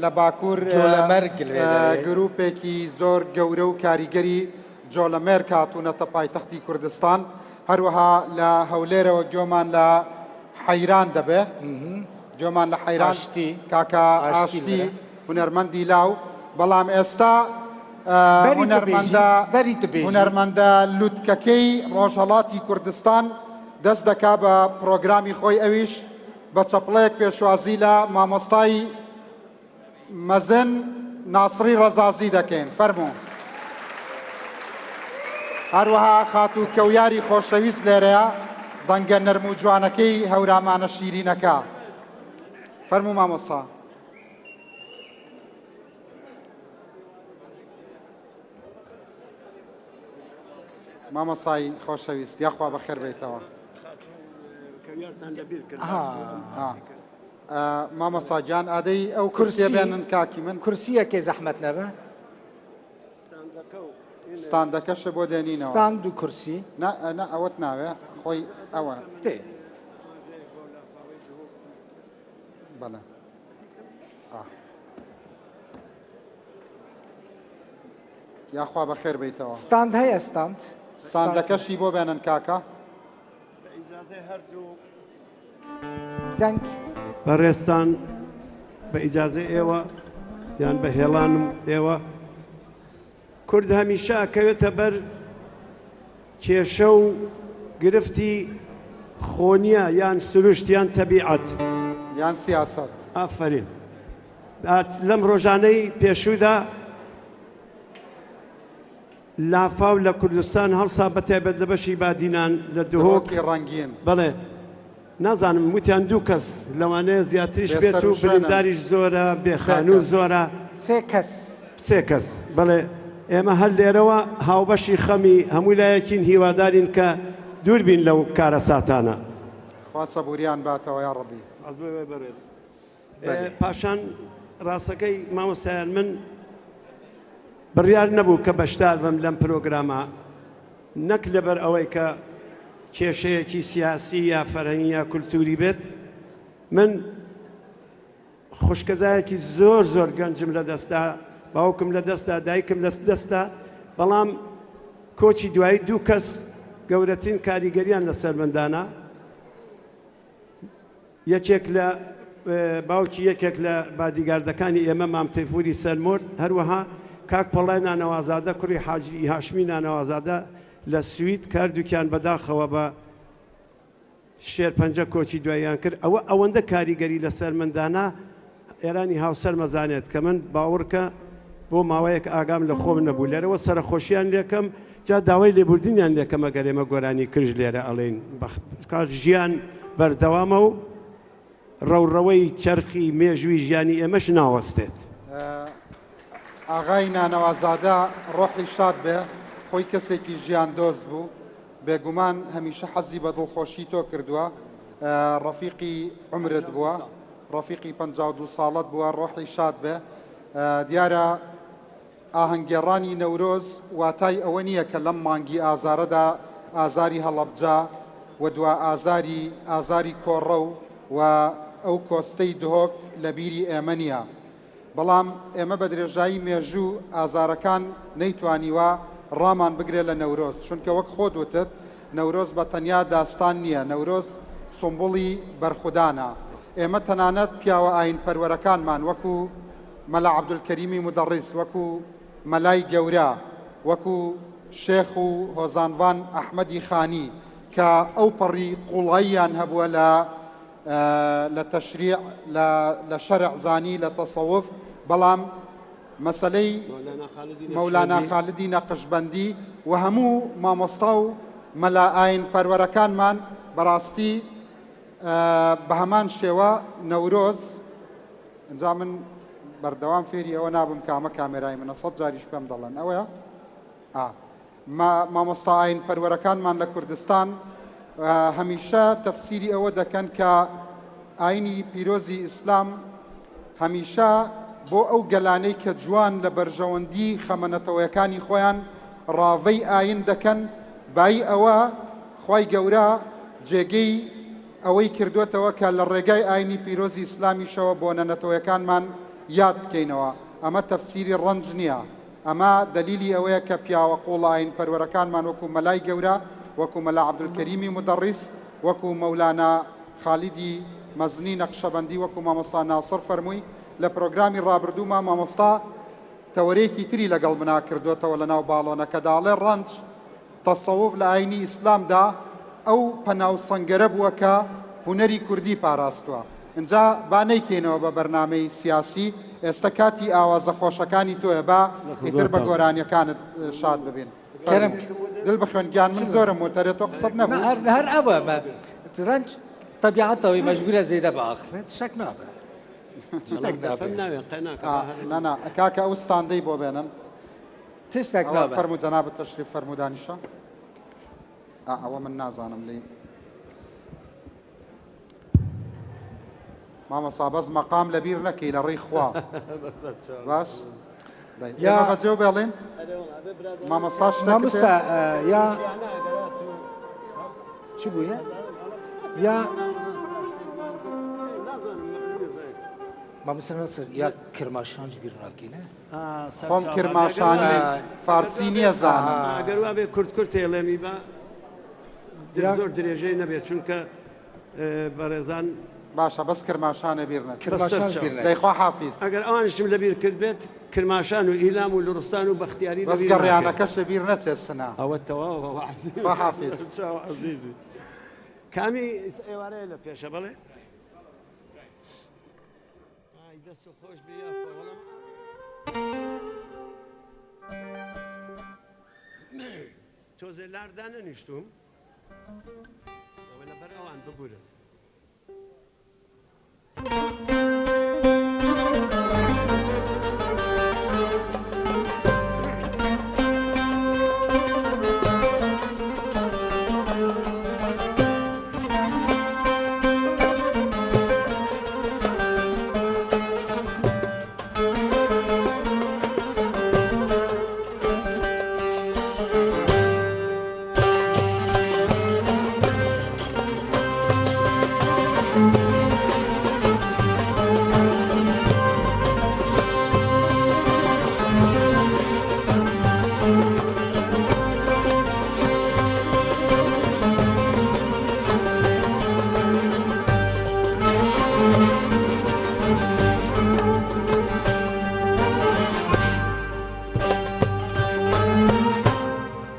لە باکوور جۆلەمەرگ لێ دەرێ. گروپێکی زۆر گەورە و کاریگەری جۆلەمێرگ هاتوونەتە پایتەختی کوردستان هەروەها لە هەولێرەوە گۆمان لە حەیران دەبێ گۆمان لە حەیران ئاشتی. کاکە ئاشتی ئاشتی لێرە. هونەرمەندی لاو بەڵام ئێستا بەری تو بێژی، هونەرمەندە بەری تو بێژی. هونەرمەندە لوتکەکەی ڕۆژهەڵاتی کوردستان دەست دەکا بە پرۆگرامی خۆی ئەویش بە چەپڵەیەک پێشوازی لە مامۆستای مەزن ناسری ڕەزازی دەکەین فەرموو. هەروەها خاتوو کەویاری خۆشەویست لێرەیە دەنگە نەرم و جوانەکەی هەورامانە شیرینەکە. فەرموو مامۆستا. مامۆسای خۆشەویست یاخوا بەخێر بێیتەوە. مامۆستا گیان ئادەی ئەو کورسیە بێنن کاکی من. کورسیەکەی زەحمەت نەبە. ستاندەکەشە بۆ دێنینەوە. ستاند و کورسی. نا، نا، ئەوەت ناوێ خۆی ئەوە. تێ. بەڵێ. یاخوا بەخێر بێیتەوە. ستاند هەیە ستاند؟ ستاندەکەشی بۆ بێنن کاکە. دەنگ. بەڕێزتان بە ئیجازەی ئێوە یان بە هێڵانم ئێوە کورد هەمیشە ئەکەوێتە بەر کێشە و گرفتی خۆنیە یان سروشت یان تەبیعەت یان سیاسەت. ئافەرین. لەم ڕۆژانەی پێشوودا لافاو لە کوردستان هەڵسا بە تایبەت لە بەشی بادینان لە دهۆک. دهۆکی ڕەنگین. بەڵێ نازانم وتیان دوو کەس لەوانەیە زیاتریش بێ بێت و سەر و شوێنن. برینداریش زۆرە، بێ سێ خانوو کەس. زۆرە. سێ کەس. سێ کەس بەڵێ. ئێمە هەر لێرەوە هاوبەشی خەمی هەموو لایەکین، هیوادارین کە دوور بین لەو کارەساتانە. خوا سەبوریان باتەوە یا ڕەبی. ئەز بۆ ئێوەی بەڕێز. بەلێ. پاشان ڕاستەکەی مامۆستایان من بڕیار نەبوو کە بەشدار بم لەم پرۆگرامە، نەک لەبەر ئەوەی کە کێشەیەکی سیاسی یا فەرهەنگی یا کولتوری بێت. من خوشکەزایەکی زۆر زۆر گەنجم لەدەستدا، باوکم لەدەستدا، دایکم لەدەستدا، بەڵام کۆچی دوایی دوو کەس گەورەترین کاریگەریان لەسەر مندانا. یەکێک لە باوکی یەکێک لە بادیگاردەکانی ئێمە مام تەیفوری سەرمۆرد، هەروەها کاک پەڵای نانەوازادە کوڕی حاجی هاشمی نانەوازادە لە سوید کاردووکیان بەداخەوە بە شێرپەنجە کۆچی دواییان کرد. ئەوە ئەوەندە کاریگەری لەسەر مندانا ئێرانی هاوسەر مەزانێت کە من باوەڕکە بۆ ماوەیەک ئاگام لە خۆم نەبوو. لێرەوە سەرخۆشیان لێکەم، جا داوای لێبوردنیان لێکەم ئەگەر ئێمە گۆرانی کرژ لێرە ئەڵێین. کار ژیان بەردەوامە و ڕەوڕەوەی چەرخی مێژووی ژیانی ئێمەش ناوەستێت. ئاغای نانەوازادە ڕۆحی شاد بێ، خۆی کەسێکی ژیان دۆست بوو، بێگومان هەمیشە حەزی بە دڵخۆشی تۆ کردووە، ڕەفیقی عومرت بووە، ڕەفیقی 52 ساڵەت بووە، ڕۆحی شاد بێ. دیارە ئاهەنگگێڕانی نەورۆز واتای ئەوە نییە کە لەم مانگی ئازارەدا ئازاری هەڵەبجە و دوا ئازاری ئازاری کۆڕەو و ئەو کۆستەی دهۆک لە بیری ئێمە نییە. بەڵام ئێمە بە درێژایی مێژوو ئازارەکان نەیتوانیوە ڕامان بگرێ لە نەورۆز، چونکە وەک خۆت وتت نەورۆز بە تەنیا داستان نییە، نەورۆز سومبوڵی بەرخودانە. ئێمە تەنانەت پیاوە ئایین پەروەرەکانمان وەکو مەلا عەبدولکەریمی مودەڕیس، وەکو مەلای گەورە، وەکو شێخ و هۆزانڤان ئەحمەدی خانی کە ئەوپەڕی قوڵاییان هەبووە لە لە تەشریع، لە لە شەرع زانی، لە تەسەوف، بەڵام مەسەلەی مەولانا خالدی نەقشبەندی و هەموو مامۆستا و مەلا ئاین پەروەرەکانمان بەڕاستی بە هەمان شێوە نەورۆز ئینجا من بەردەوام فێری ئەوە نابم کە ئەمە کامێرای منە سەد جاریش پێم دەڵێن ئەوەیە ئا مامۆستا ئاین پەروەرەکانمان لە کوردستان هەمیشە تەفسیری ئەوە دەکەن کە ئاینی پیرۆزی ئیسلام هەمیشە بۆ ئەو گەلانەی کە جوان لە بەرژەوەندی خەمە نەتەوەیەکانی خۆیان ڕاڤەی ئاین دەکەن بایی ئەوە خوای گەورە جێگەی ئەوەی کردووەتەوە کە لە ڕێگای ئاینی پیرۆزی ئیسلامیشەوە بۆنە نەتەوەیەکانمان یاد بکەینەوە. ئەمە تەفسیری ڕەنج نییە. ئەمە دەلیلی ئەوەیە کە پیاوە قووڵە ئاین پەروەرەکانمان وەکو مەلای گەورە، وەکو مەلا عەبدولکەریمی مودەڕیس، وەکو مەولانا خالیدی مەزنی نەقشەبەندی، وەکو مامۆستا ناسڕ فەرمووی لە پرۆگرامی ڕابردووما مامۆستا تەوەرەیەکی تری لەگەڵ منا کردۆتەوە لەناو باڵۆنەکەدا ئەڵێ ڕەنج تەسەوف لە ئاینی ئیسلامدا ئەو پەنا و سەنگەرە بووە کە هونەری کوردی پاراستووە. ئینجا با نەیکەینەوە بە بەرنامەی سیاسی، ئێستە کاتی ئاوازە خۆشەکانی تۆیە، با ئیتر بە گۆرانیەکانت شاد ببین. فەرموو. دل بخوێن گیان، من زۆرم وت، ئەرێ تۆ قسەت نەبوو؟ هەر ئەوە ڕەنج تەبیعەتە ئەوەی مەجبوورە زێدە بئاخفێت، شەک نابێ. شتێک نابێ. نا نا کاکە ئەو ستاندەی بۆ بێنن. تشتێک نابێ. فەرموو جەنابت تەشریف فەرموو دانیشە. ئەوە من نازانم لێی. مامۆستا بەس مەقام لەبیر نەکەی لە ڕێی خوا. باش؟ یا بەجێ بێڵین؟ مامۆستا شتێکت مامۆستا یا چ بوویە؟ یا مامۆستا ناسر یا کرماشان بیر ناکەینە؟ خۆم کرماشانی فارسی نییە زانم. ئەگەر وا بێ کورت کورت ئێڵێمی با زۆر درێژەی نەبێت چونکە بەڕێزان باشە بەس کرماشانە بیر نەچێت. کرماشان بیر نەچێت. دەی خواحافیز. ئەگەر ئەوانیشم لەبیر کرد بێت کرماشان و ئیلام و لوڕستان و بەختیاری بەس لەبیر ناکەین. گەڕیانەکەش لەبیر نەچێت سنە. ئەوە تەواوە عەزیز. خواحافیز. چاو عەزیزی. کامی ئێوارەیە لە پێشە بەڵێ؟ ئای دەست خۆش بێ یاخوا وەڵام تۆزێ لار دانەنیشتوم ئەوە لەبەر ئەوان ببورن.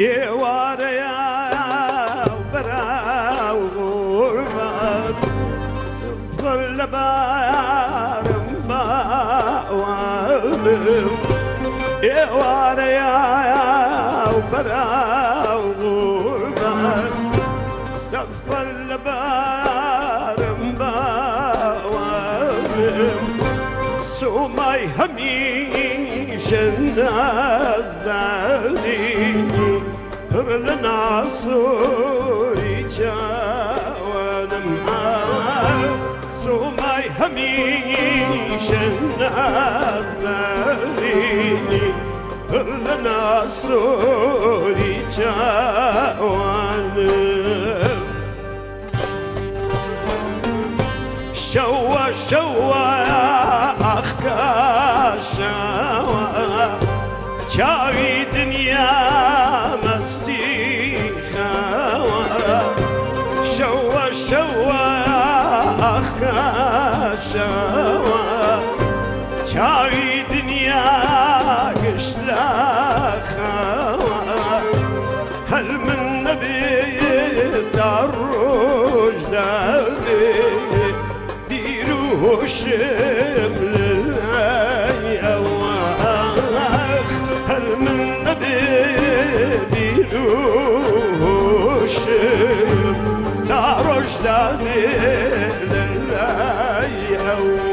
ئێوارەیە بەراو غوربەت سفر لەبارم باوەم ئێوارەیە بەراو غوربەت سفر لەبارم باوەم. سۆمای هەمیشە نازداری پڕ لە ناسۆری چاوانم سۆمای هەمیشە نازداری پڕ لە ناسۆری چاوانم. شەوە شەوە ئاخ کە شەوە چاوی دنیا مەستی خەوە شەوە شەوە ئاخ کە شەوە چاوی دنیا گشت لە خەوە هەر من نەبێ تا ڕۆژ دادێ بیر و هۆشم لای ئەوە هەر من نەبێ بیر و هۆشم تا ڕۆژ دادێ لای ئەوە.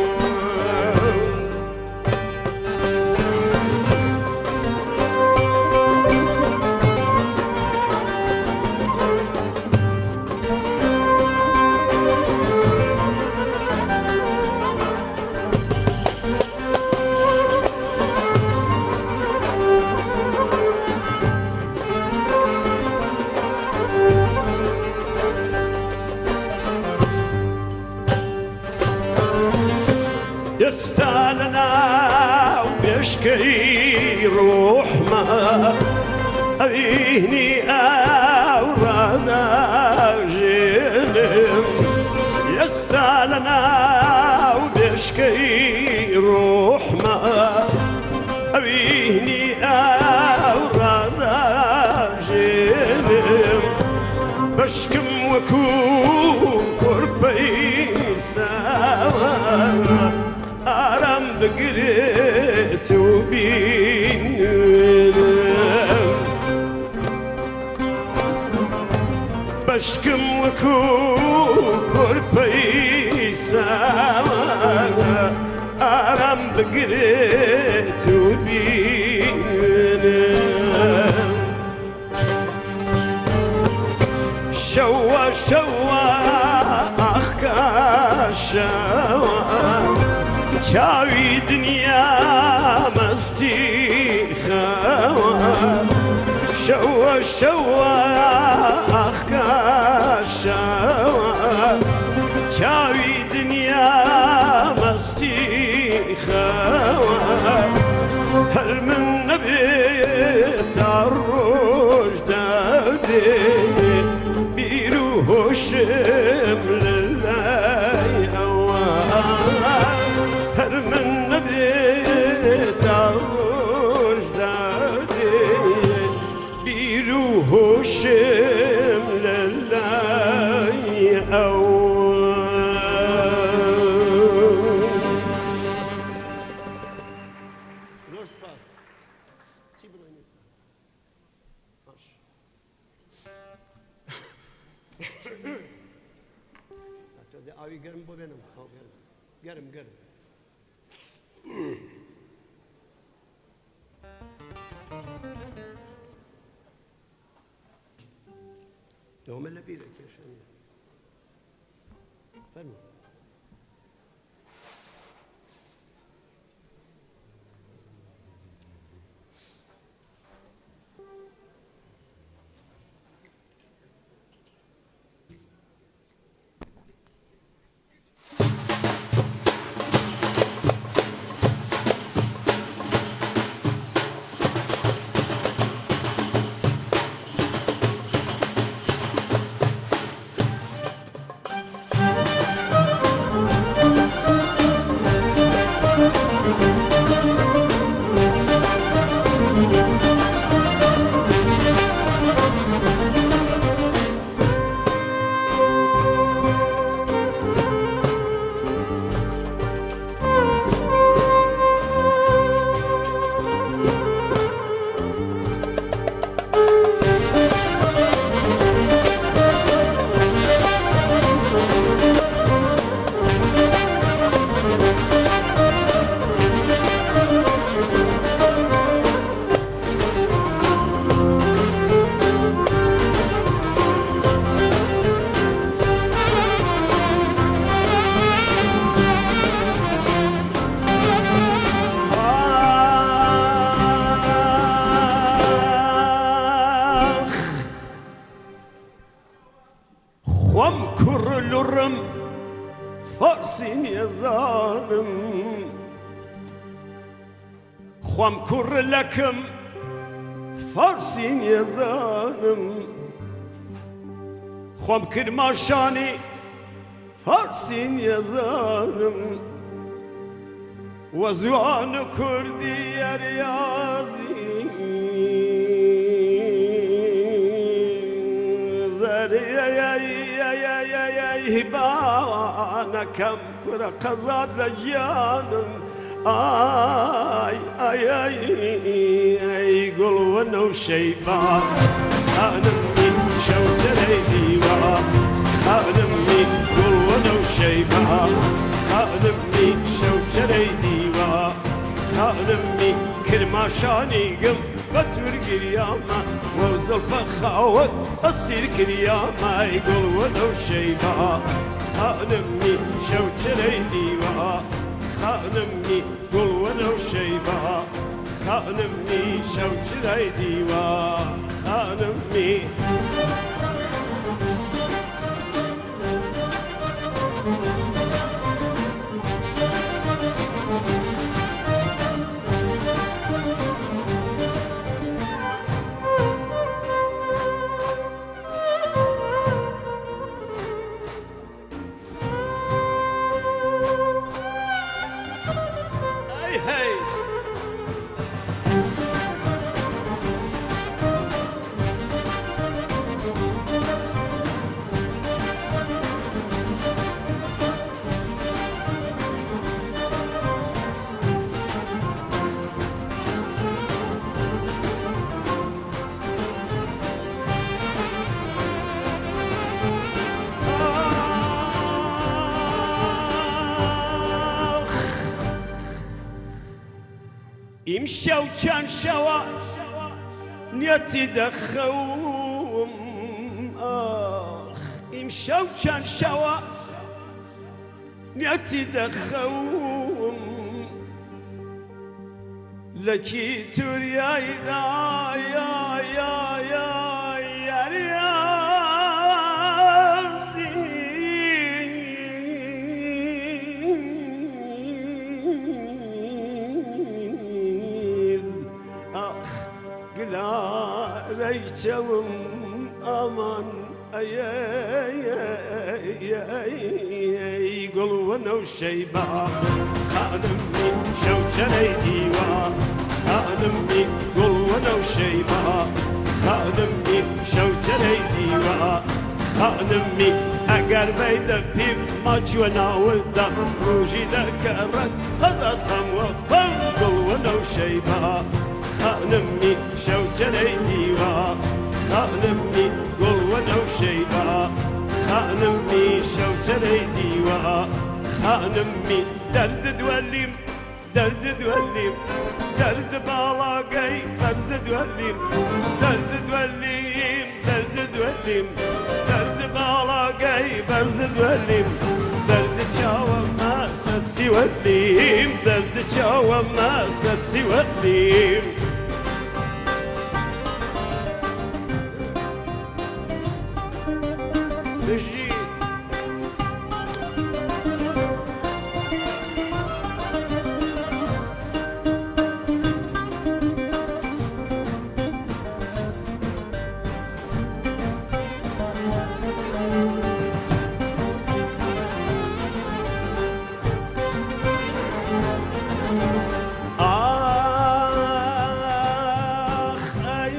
ئێستا لە ناو بێشکەی ڕۆحما ئەوینی ئاو ڕاداژێنم ئێستا لە ناو بێشکەی ڕۆحما ئەوینی ئاو ڕاداژێنم بەشکم وەکو کۆرپەی ساوا ئارام بگرێت و بینوێنم بەشکم وەکو کۆرپەی ساوا ئارام بگرێت و بینوێنم شەوە شەوە ئاخ کە شەوە چاوی دنیا مەستی خەوە شەوە شەوە ئاخ کە شەوە چاوی دنیا مەستی خەوە هەر من نەبێ تا ڕۆژ دادێ بیر و هۆشم لەلای ئەوە هەر من نەبێ تا ڕۆژ دادێ بیر و هۆشم لەلای ئەوە. زۆر سپاس. چی بڵێم ئێستا؟ باش. ئاوی گەرم بۆ بێنم. ئاو گەرم. گەرم گەرم. ئەومە لە بیرە کێشە نییە. فەرموو. خوەم کوڕ لەکم فارسی نیەزانم خوەم کرماشانی فارسی نیەزانم وە زوان کوردی یەریازی بانەکەم کورە قەزات لە گیانم ئای ئای ئای ئەی گوڵ وەنەوشەی با خانمی شەوچەرەی دیوا خانمی گوڵ وەنەوشەی با خانمی شەوچەرەی دیوا خانمی کرماشانیگم بە تور گریامە وەو زڵفە خاوەت ئەسیر کریامە ئەی گوڵ وەنەوشەی با خانمی شەوچەرەی دیوا خانمی گوڵ وەنەوشەی با خانمی شەوچرای دیوا خانمی. ئەی هەی. ئیمشەو چەند شەوە نیەتی دەخەوم ئاخ ئیمشەو چەند شەوە نیەتی دەخەوم لەکی توریای دا یا یا یا یاریازیز ئاخ گلارەی چەوم ئامان ئەی ئەی گوڵ وەنەوشەی با خانمی شەوچەرەی دیوا خانمی گوڵ وەنەوشەی با خانمی شەوچەرەی دیوا خانمی ئەگەر بەیدە پیم ماچوە ناوردە ڕوژی دەکەڕەت قەزات خەم وە خەم گوڵ وەنەوشەی با خانمی شەوچەرەی دیوا خانمی گوڵ وەنەوشەی با خانمی شەوچەرەی دیوا خانمی دەردد وەلیم دەردد وەلیم دەرد باڵاگەی بەرزد وەلیم دەردد وەلیم دەردد وەلیم دەرد باڵاگەی بەرزد وەلیم دەرد چاوە ماسەت سیوەلیم دەرد چاوە ماسەت سیوەلیم. بژی. ئاخ ئەی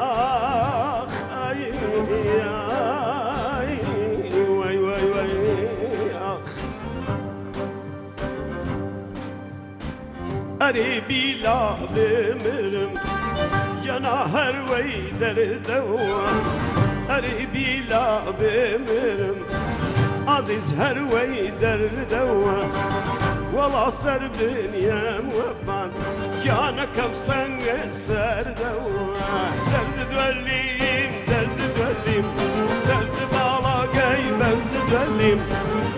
ئاخ ئەی وەی وەی وەی ئاخ ئەرێ بیلا بمرم یانا هەر وەی دەردەوە ئەرێ بیلا بمرم عەزیز هەر وەی دەردەوە وەڵا سەر بنیەم وەبان گیانەکەم سەنگ سەردەوە دەرد دوەلیم دەرد دوەلیم دەرد باڵاگەی بەرز دوەلیم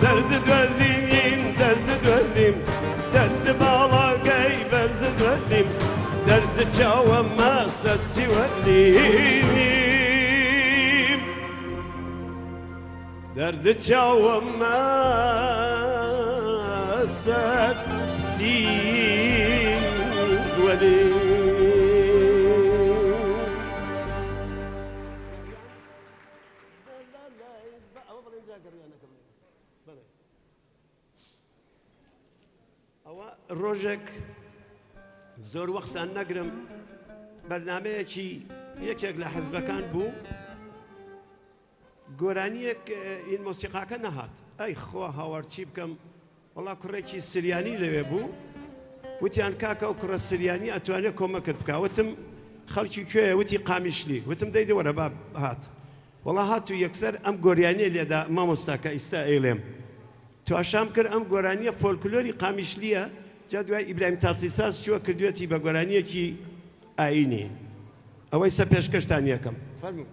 دەرد دوەلیم دەرد دوەلیم دەرد باڵاگەی بەرز دوەلیم دەرد چاوە ماسەت سیوەلیم دەرد چاوە ماسەت. سەر سینگ وەلی. ئەوە ڕۆژێک زۆر وەختان نەگرم بەرنمەیەکی یەکێک لە حزبەکان بوو گۆرانیەک ئین مۆسیقاکە نەهات ئەی خوا هاوار چی بکەم وەڵا کوڕێکی سریانی لەوێ بوو وتیان کاکە ئەو کوڕە سریانی ئەتوانێت کۆمەکت بکا وتم خەڵکی کوێیە وتی قامیشلی وتم دەی وەرە با هات وەڵا هات و یەکسەر ئەم گۆریانیە لێدا مامۆستا کە ئیستا ئەیڵێم تواشام کرد ئەم گۆرانیە فۆلکلۆری قامیشلیە جا دوای ئیبراهیم تاتڵیساس چووە کردوێتی بە گۆرانیەکی ئاینی ئەوەی سە پێشکەشتان یەکەم فەرموو.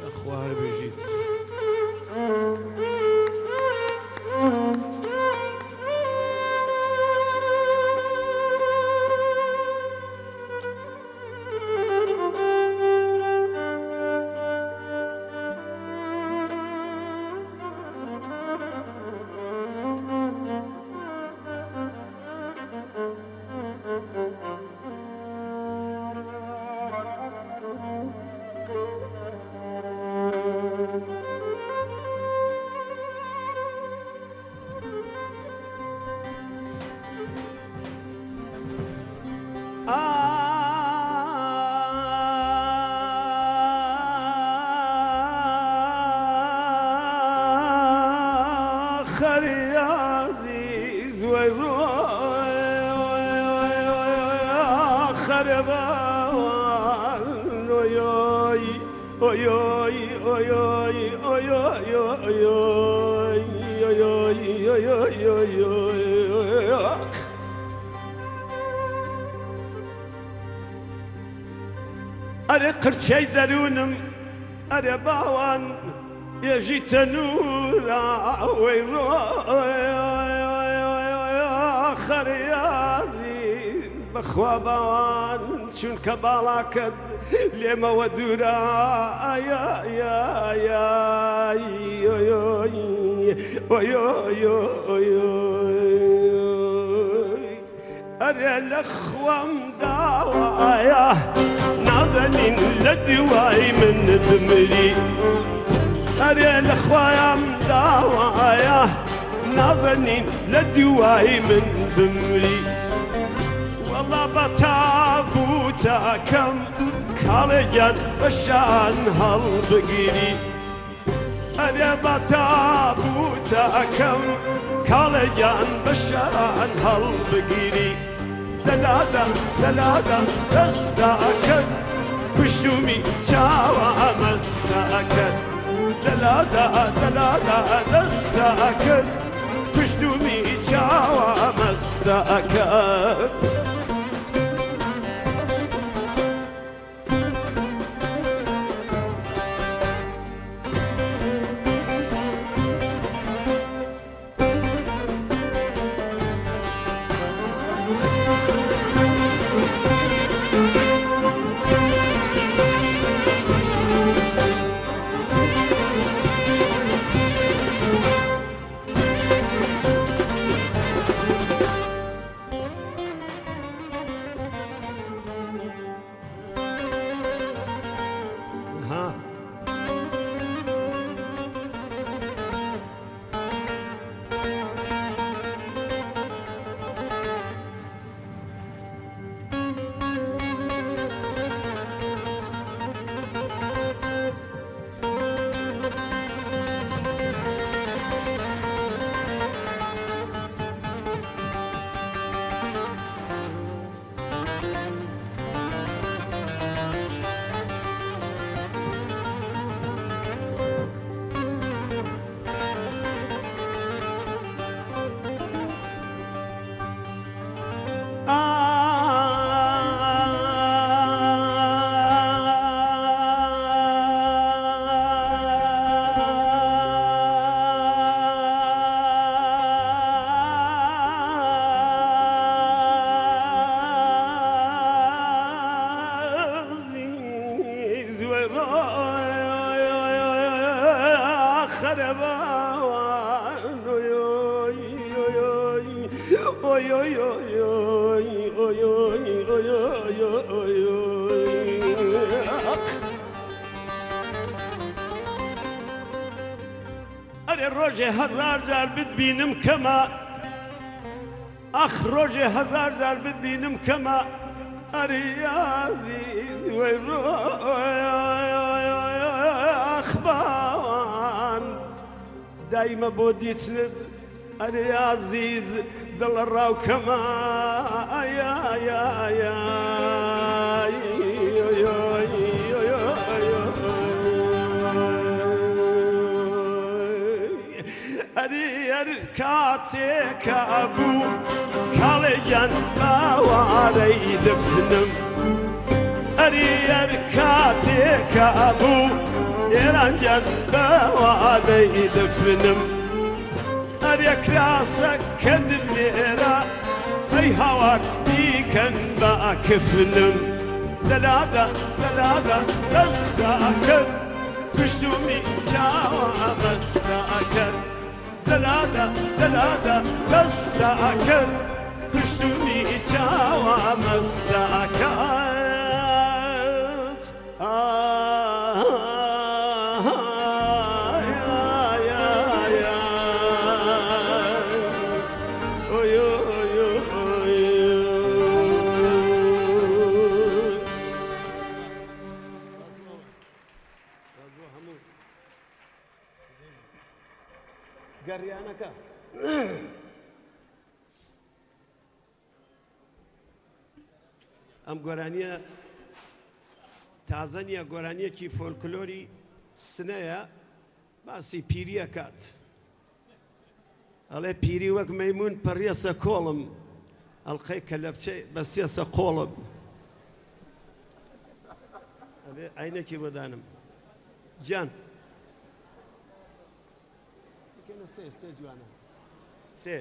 یاخوا هەر بژیت. ئاخر یازیز وەی ئاخر ئۆی ئۆی ئۆی ئۆی ئۆی ئۆی ئۆی ئۆی ئۆی ئۆی ئۆی ئەرێ قرچەی دەروونم ئەرێ باوان ێژی تەنورا وەی خەریازی بەخوا باوان چونکە باڵاکەت لێمەوە دوورا ئەرێ لە خوام داوایە نازەنین لە دوای من بمری ئەرێ لە خوایام داوایە نازەنین لە دوای من بمری وەڵا بە تابوتەکەم کاڵێگیان بەشان هەڵبگیری ئەرێ بە تابوتەکەم کاڵێگیان بەشان هەڵبگیری دەلادا دەلادا دەستاکەت کوشتومی چاوە مەستاکەت دەلادا دەلادا دەستاکەت کوشتومی چاوە مەستاکەت. خەرەبان ئۆی ئۆی ئۆی ئۆی ئۆی ئۆی ئۆی ئۆی ئۆی ئۆی ئەرێ ڕۆژێ هەزار جار بتبینم کەمە ئەخ ڕۆژێ هەزار جار بتبینم کەمە ئەری ئازیز وەی ڕۆخبان دایمە بۆ دیتنت ئەرێ ئازیز دڵە ڕاوکەمە ئەری ئەر کاتێکا بوو کاڵێ گیان باوارەی دفنم ئەری ئەر کاتێکا بوو ئێران گیان باوادەی دفنم ئەرێ کراسە کەدم لێرە ئەی هاوار بیکەن بە کفنم دەلادا دەلادا دەستاکەت پشتومی چاوە مەستاکەت دەلادا دەلادا دەستاکەت پشتومی چاوە مەستاکەت گەڕیانەکە. ئەم گۆرانیە تازە نییە گۆرانیەکی فۆلکلۆری سنەیە باسی پیری ئەکات ئەڵێ پیری وەک مەیمون پەڕیەسە کۆڵم ئەڵقەی کەلەپچەی بەستیەسە قۆڵم ئەبێ عینەکی بۆ دانم گیان بکەنە سێ سێ جوانە سێ.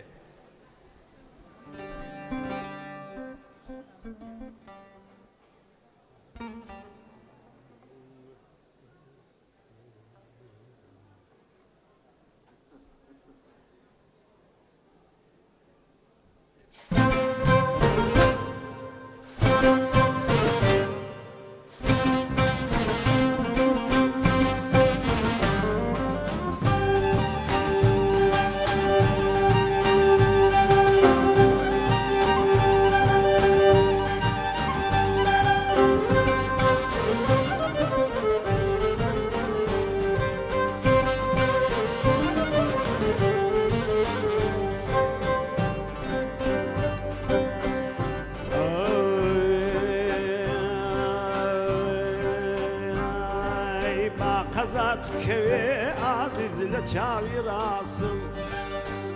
قەزات بکەوێ ئازیز لە چاوی ڕاستم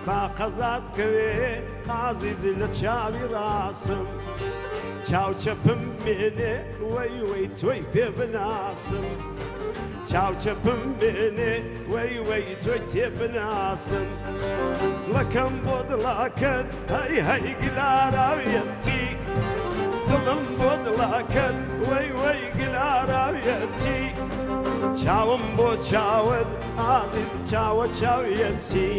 با قەزات بکەوێ ئازیز لە چاوی ڕاستم چاو چەپم بێنێ وەی وەی تۆی پێ بناسم چاو چەپم بێنێ وەی وەی تۆی تێ بناسم دڵەکەم بۆ دڵەکەت هەی هەی گلاراویەتی دڵم بۆ دڵەکەت وەی وەی گلاراویەتی چاوم بۆ چاوت ئازیز چاوە چاویەتی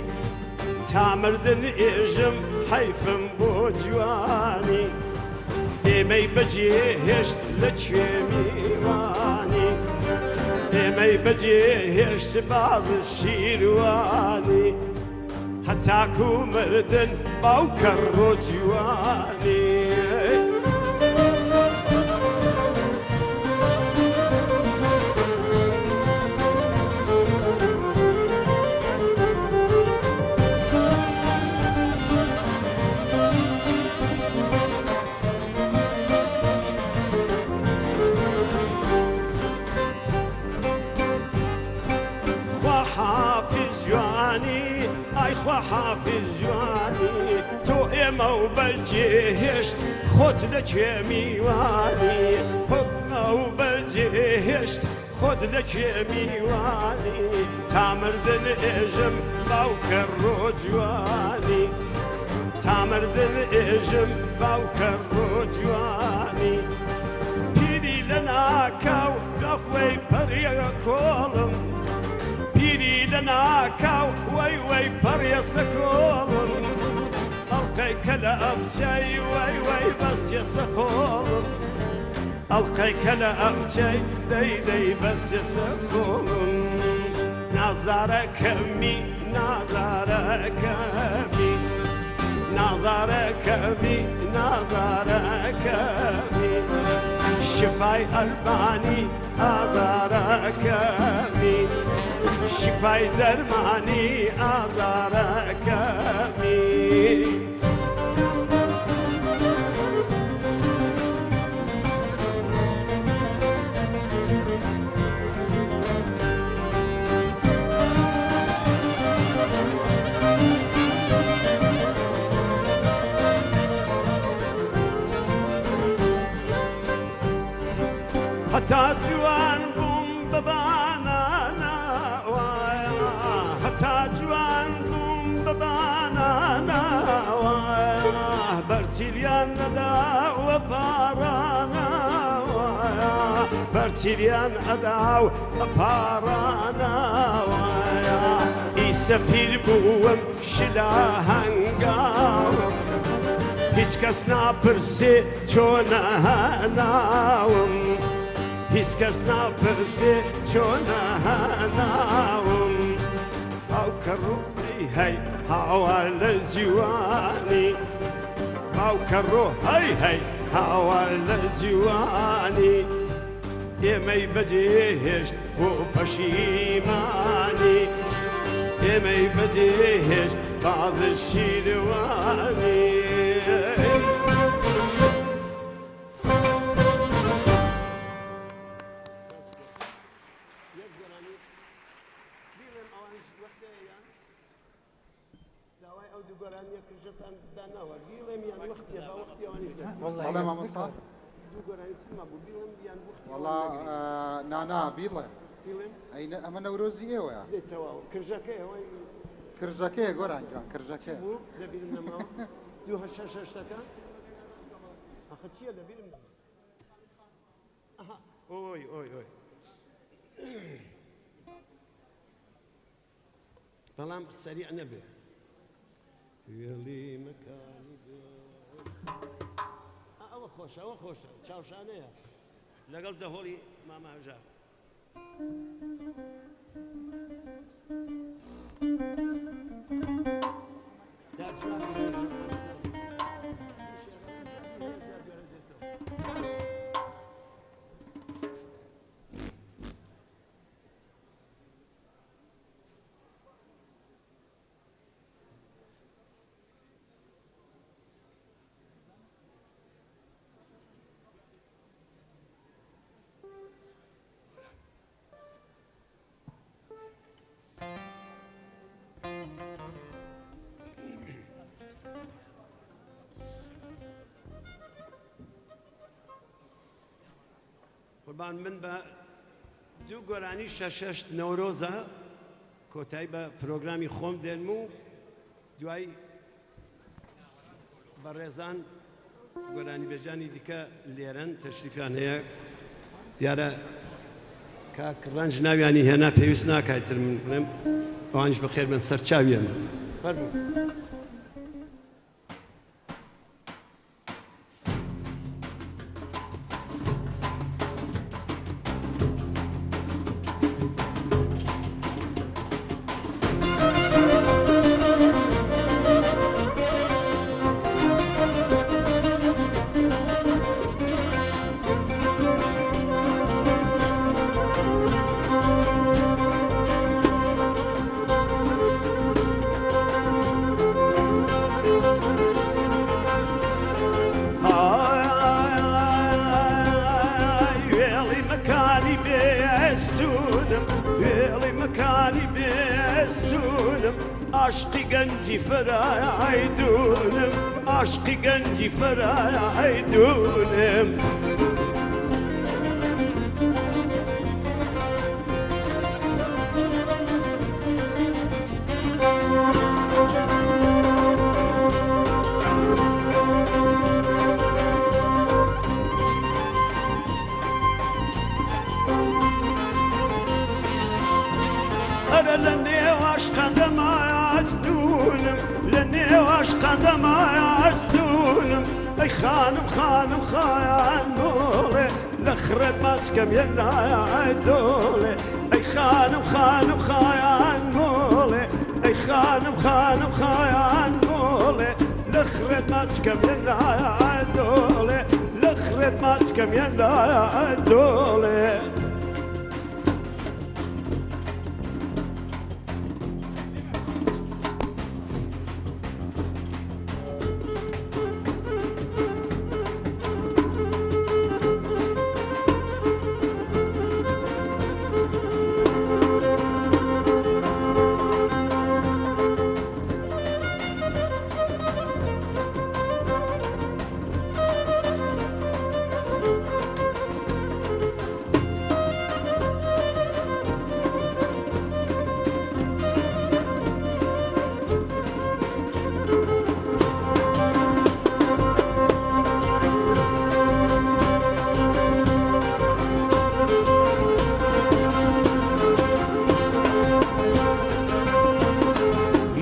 تا مردن ئێژم حەیفم بۆ جوانی ئێمەی بەجێ هێشت لە کوێ میوانی ئێمەی بەجێ هێشت باز شیروانی هەتاکو مردن باوکە ڕۆجوانی. خواحافیز جوانی ئای خواحافیز جوانی تۆ ئێمە و بەجێ هێشت خۆت لەکوێ میوانی خۆت و بەجێ هێشت خۆت لەکوێ میوانی تا مردن ئێژم باوکە ڕۆجوانی تا مردن ئێژم باوکە ڕۆجوانی پیری لە ناکاو. داخ وەی پەڕیە کۆڵم پیری لە ناکاو وەی وەی پەڕیە سەکۆڵم ئەڵقەی کە لە ئەمچەی وەی وەی بەستیە سەقۆڵم ئەڵقەی کە لە ئەمچەی دەی دەی بەستیە سەقۆڵم نازارەکەمی نازارەکەمی نازارەکەمی نازارەکەمی شفای ئەلبانی ئازارەکەمی شفای دەرمانی ئازارەکەمی. هەتا جوان بووم بە بانانەوە هەتا جوان بووم بە بانانەوە بەرچیلیان نەداوە پاڕانەوە بەرچیلیان ئەدا و پاڕانەوە ئیسە پیر بووم شلا هەنگاوم هیچ کەس ناپرسێ چۆنە هەناوم هیچ کەس ناپرسێ چۆنە هەناوم باوکە ڕۆ هەی هەی هاوار لە جوانی باوکە ڕۆ هەی هەی هاوار لە جوانی ئێمەی بەجێهێشت بۆ پەشیمانی ئێمەی بەجێهێشت بازر شیروانی. بەڵێ مامۆستا وەڵا نانا بیڵێ ئەی ئەمە نەورۆزی ئێوەیە کرژەکەیە گۆران گیان کرژەکەیە ئۆی ئۆی ئۆی بەڵام سەریع نەبێ وێڵی مەکانی ئەوە خۆشە ئەوە خۆشە چاوشانەیە لەگەڵ دەهۆڵی مامە هەژار. قوربان من بە دوو گۆرانی شەشەشت نەورۆزە کۆتایی بە پرۆگرامی خۆم دێنم و دوای بەڕێزان گۆرانیبێژانی دیکە لێرەن تەشریفیان هەیە دیارە کاک ڕەنج ناویانی هێنا پێویست ناکات تر من بڵێم ئەوانیش بەخێر بن سەرچاوی ئێمە فەرموو. وێڵی مەکانی بێستونم وێڵی مەکانی بێستونم عاشقی گەنجی فەرایدونم عاشقی گەنجی فەرایدونم. ئەرە لە نێو عەشقەدەماج دوونم لە نێو عەشقەدەماج دوونم ئەی خانم خانم خایان مۆڵێ لە خڕێت ماچکەم یە لای دۆڵێ ئەی خانم خانم خایان مۆڵێ ئەی خانم خانم خایان مۆڵێ لە خڕێت ماچکەم یە لای دۆڵێ لە خڕێت ماچکەم یە لای دۆڵێ.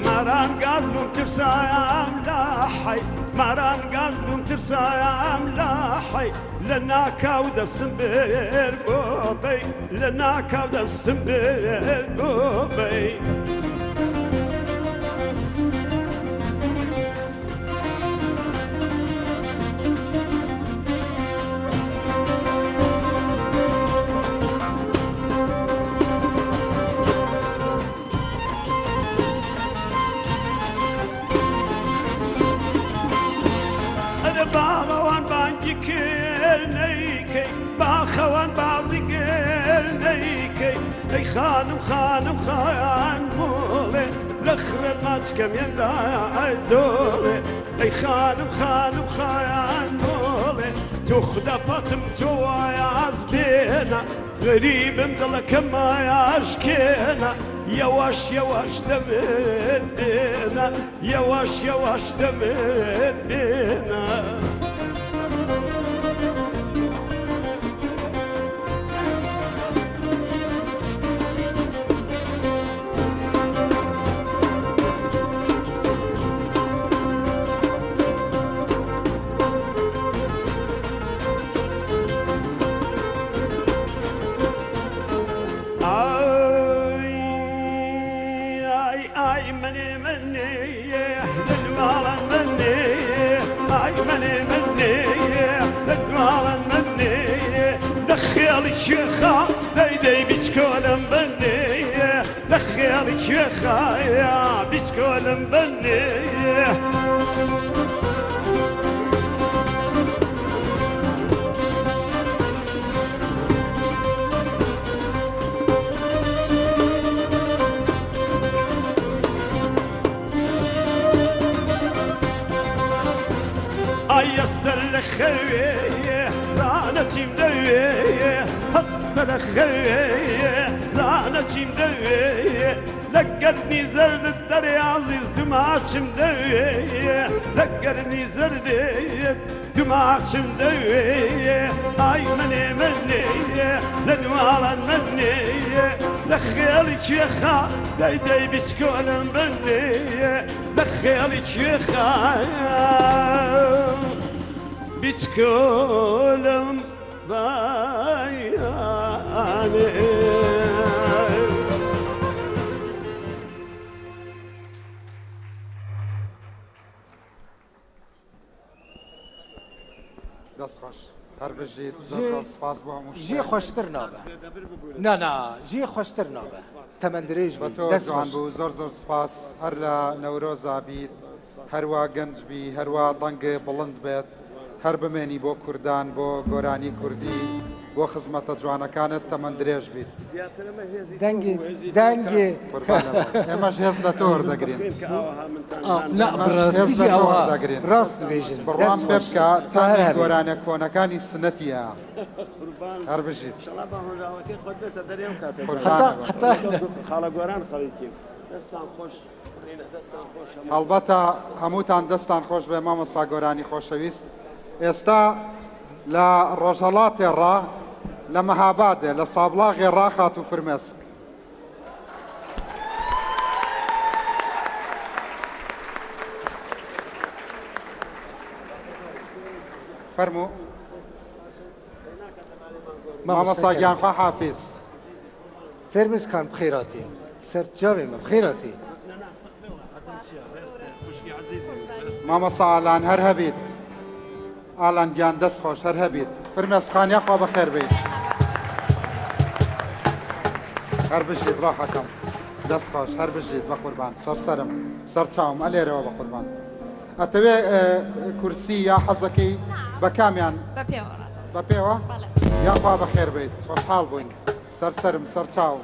ماران گاز بووم ترسایام لا حەی ماران گاز بووم ترسایام لا حەی لە ناکاو دەستم بێر بۆ بەی لە ناکاو دەستم بێر بۆ بەی. ئەرێ باغەوان بانگی کرد نەیکەی باخەوان بازی کرد نەیکەی ئەی خانم خانم خان مۆڵێ لە خڕێت ماچکەم یەن لای دۆڵێ ئەی خانم خانم خایان مۆڵێ تۆ خودا پاتم تۆ وایاز بێنە غەریبم دڵەکەم مایاشکێنە یەواش یەواش دەمت بێنە یەواش یەواش دەمت بێنە. ئای ئای ئای منێ منێ لە دواڵان منێ ئای منێ منێ لە دواڵان منێ لە خێڵی کوێخا دەی دەی بیچکۆلم بنێ لە خێڵی کوێخایە بیچکۆلم بنێ. ئای ئەستەر لە خەوێ زانە چیم دەوێ هەستە لە خەوێ زانە چیم دەوێ لە گەردنی زەردت دەرێ عەزیز دوماچم دەوێ لە گەردنی زەردت دوماچم دەوێ ئای منێ منێ لە نواڵان منێ لە خێڵی کوێخا دەی دەی بچکۆلم بنێ لە خێڵی کوێخا بچکۆلم بایانێ. دەست خۆش هەر بژیت زۆر زۆر سپاس بۆ هەموو ژێ شتێک. خۆشتر نابە نا نا ژێ خۆشتر نابە تەمەن درێژ بە بی تۆ دەست جوان خۆش. بوو زۆر زۆر سپاس هەر لە نەورۆزا بیت هەروا گەنج بی هەروا دەنگ بڵند بێت هەر بمێنی بۆ کوردان بۆ گۆرانی کوردی بۆ خزمەتە جوانەکانت تەمەن درێژ بیت. دەنگی دەنگی ئێمەش هێز لە تۆ وەردەگرین. نا هێز بەڕاستی لە تۆ ئەوها وەردەگرین. ڕاست دەبێژن بڕوام دەست پێ خۆش بکە تا هەر تامی هەبێ. گۆرانیە کۆنەکانی سنەتیە. هەر بژیت. حتا قوربانە بم. حتا هەڵبەتە هەمووتان دەستان خۆش بێ مامۆستا گۆرانی خۆشەویست. ئێستا لە ڕۆژهەڵاتێ ڕا لە مەهابادێ لە سابڵاغێ ڕا خاتوو فرمێسک. فەرموو مامۆستا گیان خوا حافیز. فرمێسک خان بخێراتی سەر چاوێ مە بخێراتی. مامۆستا ئالان هەر هەبیت. ئالان گیان دەست خۆش هەر هەبیت. فرمێسک خان یاخوا بەخێر بێیت. هەر بژیت ڕۆحەکەم. دەست خۆش هەر بژیت بەقوربان سەر سەرم سەر چاوم ئەلێرەوە بەقوربان. ئەتەوێ کورسی یا حەزەکەی بە کامیان؟ بە پێوە ڕادەوەستم. بە پێوە؟ بەڵێ. یاخوا بەخێر بێیت خۆشحاڵ بووین سەر سەرم سەر چاوم.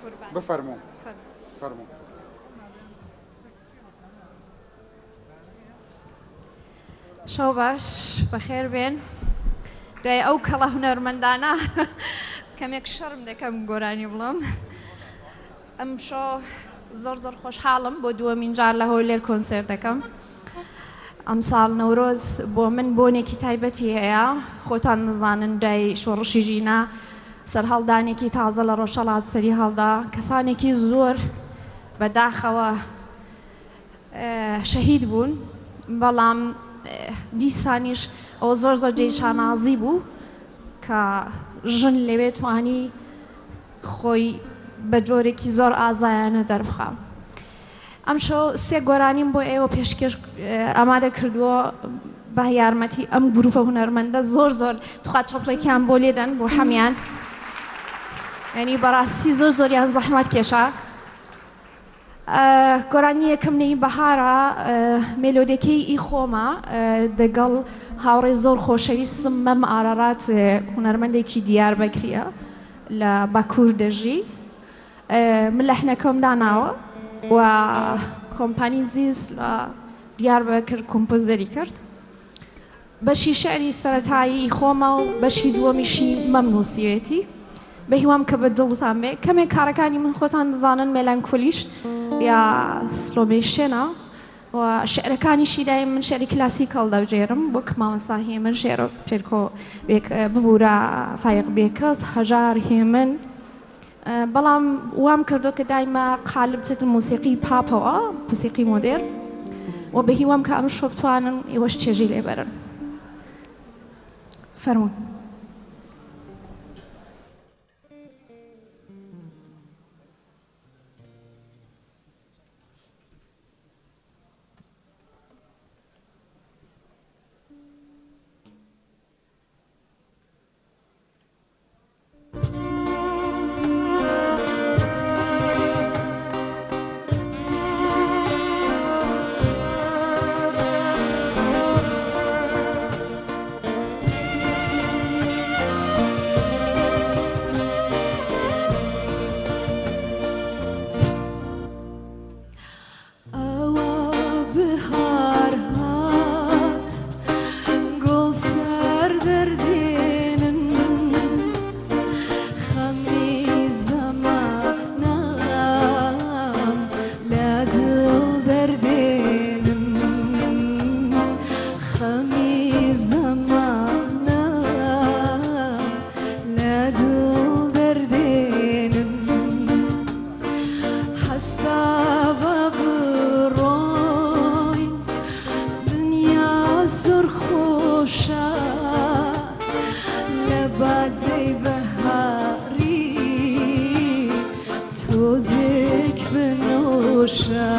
قوربانت. بفەرموو. فەرموو. فەرموو. شەو باش بەخێر بێن. دوای ئەو کەڵە هونەرمەندانە کەمێک شەرم دەکەم گۆرانی بڵێم. ئەمشۆ زۆر زۆر خۆشحاڵم بۆ دووەمین جار لە هەولێر کۆنسێرت دەکەم. ئەمساڵ نەورۆز بۆ من بۆنێکی تایبەتی هەیە. خۆتان دەزانن دوای شۆڕشی ژینا سەرهەڵدانێکی تازە لە ڕۆژهەڵات سەری هەڵدا. کەسانێکی زۆر بە داخەوە شەهید بوون، بەڵام دیسانیش ئەوە زۆر زۆر جێی شانازی بوو کە ژن لەوێ توانی خۆی بە جۆرێکی زۆر ئازایانە دەربخا. ئەمشەو سێ گۆرانیم بۆ ئێوە پێشکێش ئامادە کردووە بە یارمەتی ئەم گروپە هونەرمەندە زۆر زۆر تخوا چەپڵێکیان بۆ لێدەن بۆ هەمیان یعنی بەڕاستی زۆر زۆریان زەحمەت کێشا. گۆرانی یەکەم نەی بەهارە مێلۆدیەکەی ئی خۆمە دەگەڵ هاوڕێی زۆر خۆشەویستم مەم ئارارات هونەرمەندێکی دیاربەکریە لە باکوور دەژی من لەحنەکەم داناوە و کۆمپانی زیز لە دیاربەکر کۆمپۆزەری کرد. بەشی شیعری سەرەتایی خۆمە و بەشی دووەمیشی مەم نووسیوێتی. بەهیوام کە بە دڵتان بێ. کەمێک کارەکانی من خۆتان دەزانن مێلانکۆلیش یا سلۆمێشێنە و شیعرەکانیشی دایم من شیعری کلاسیک هەڵدەبژێرم وەک مامۆستا هێمن شێرۆ شێرکۆ بێک ببوورە فایەق بێکەس هەژار هێمن بەڵام وام کردووە کە دایمە قالب بچێتە مۆسیقی پاپەوە، موسیقی مۆدێرن و بە هیوام کە ئەمشەو بتوانن ئێوەش چێژی لێ بەرن. فەرموون. ئەوە بهار هات گوڵ سەر دەردێنن خەمی زەمانەم لە دڵ دەردێنن خەمی زەمانەم لە دڵ دەردێنن هەستا با بڕۆین دنیا زۆر خۆشە لە بادەی بەهاری تۆزێک بنۆشە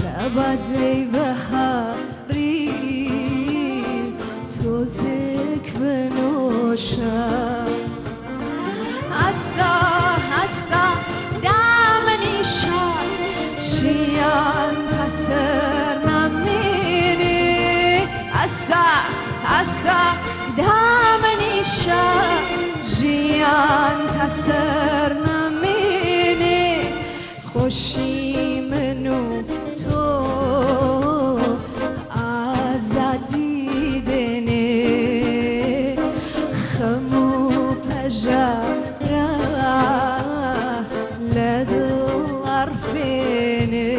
لە بادەی بەهاری تۆزێک بنۆشە. هەستا هەستا دامنیشە ژیان تا سەر نامێنێ هەستا هەستا دامنیشە ژیان تا سەر نامێنێ خۆشی من و تۆ ئازادی دێنێ خەم و پەژارە لە دڵ ئەڕفێنێ.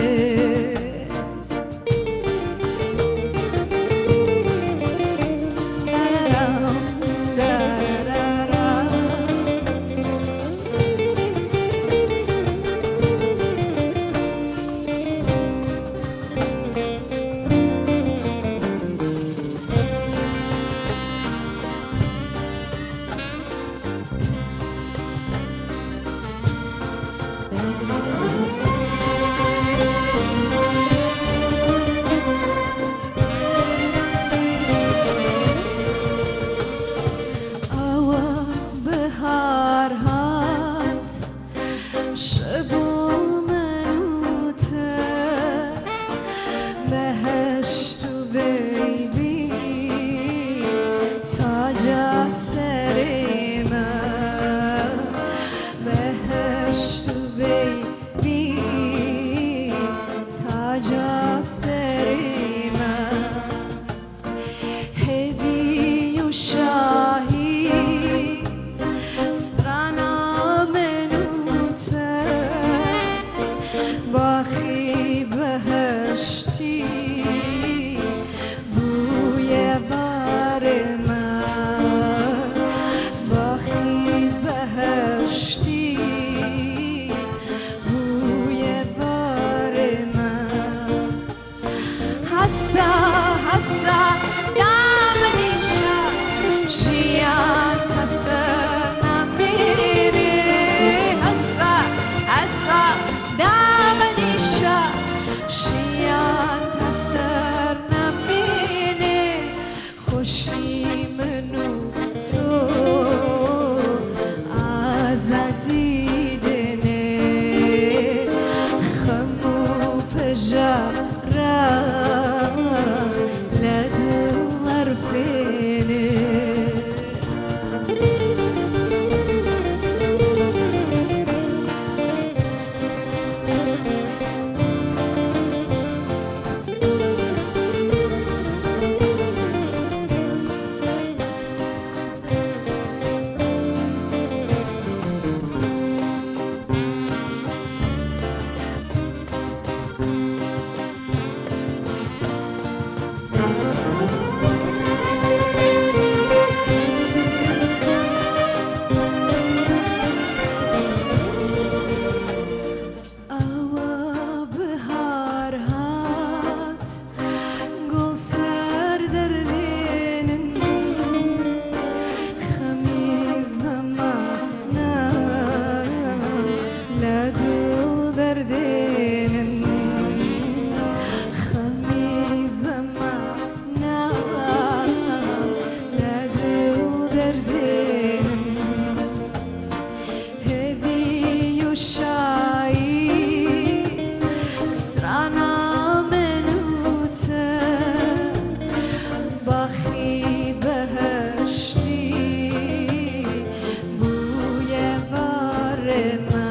ما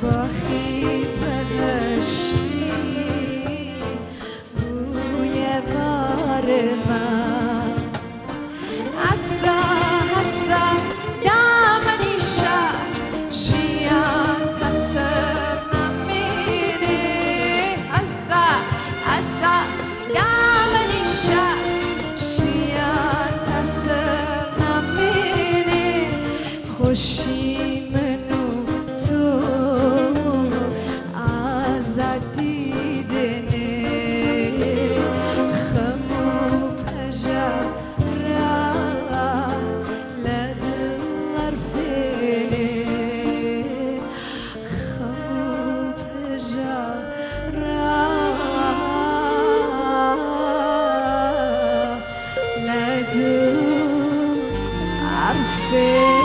باخی بەهەشتی بوویە بار ما. هەستە هەستە دامەنیشە ژیان تەسەر نەمێنێ. هەستە هەستە دامەنیشە ژیان تەسەر نەمێنێ. خۆشی من و تۆ ئازادی دێنێ. خەم و پەژارە لە دڵ ئەرفێنێ. خەم و پەژارە لە دڵ ئەرفێنێ.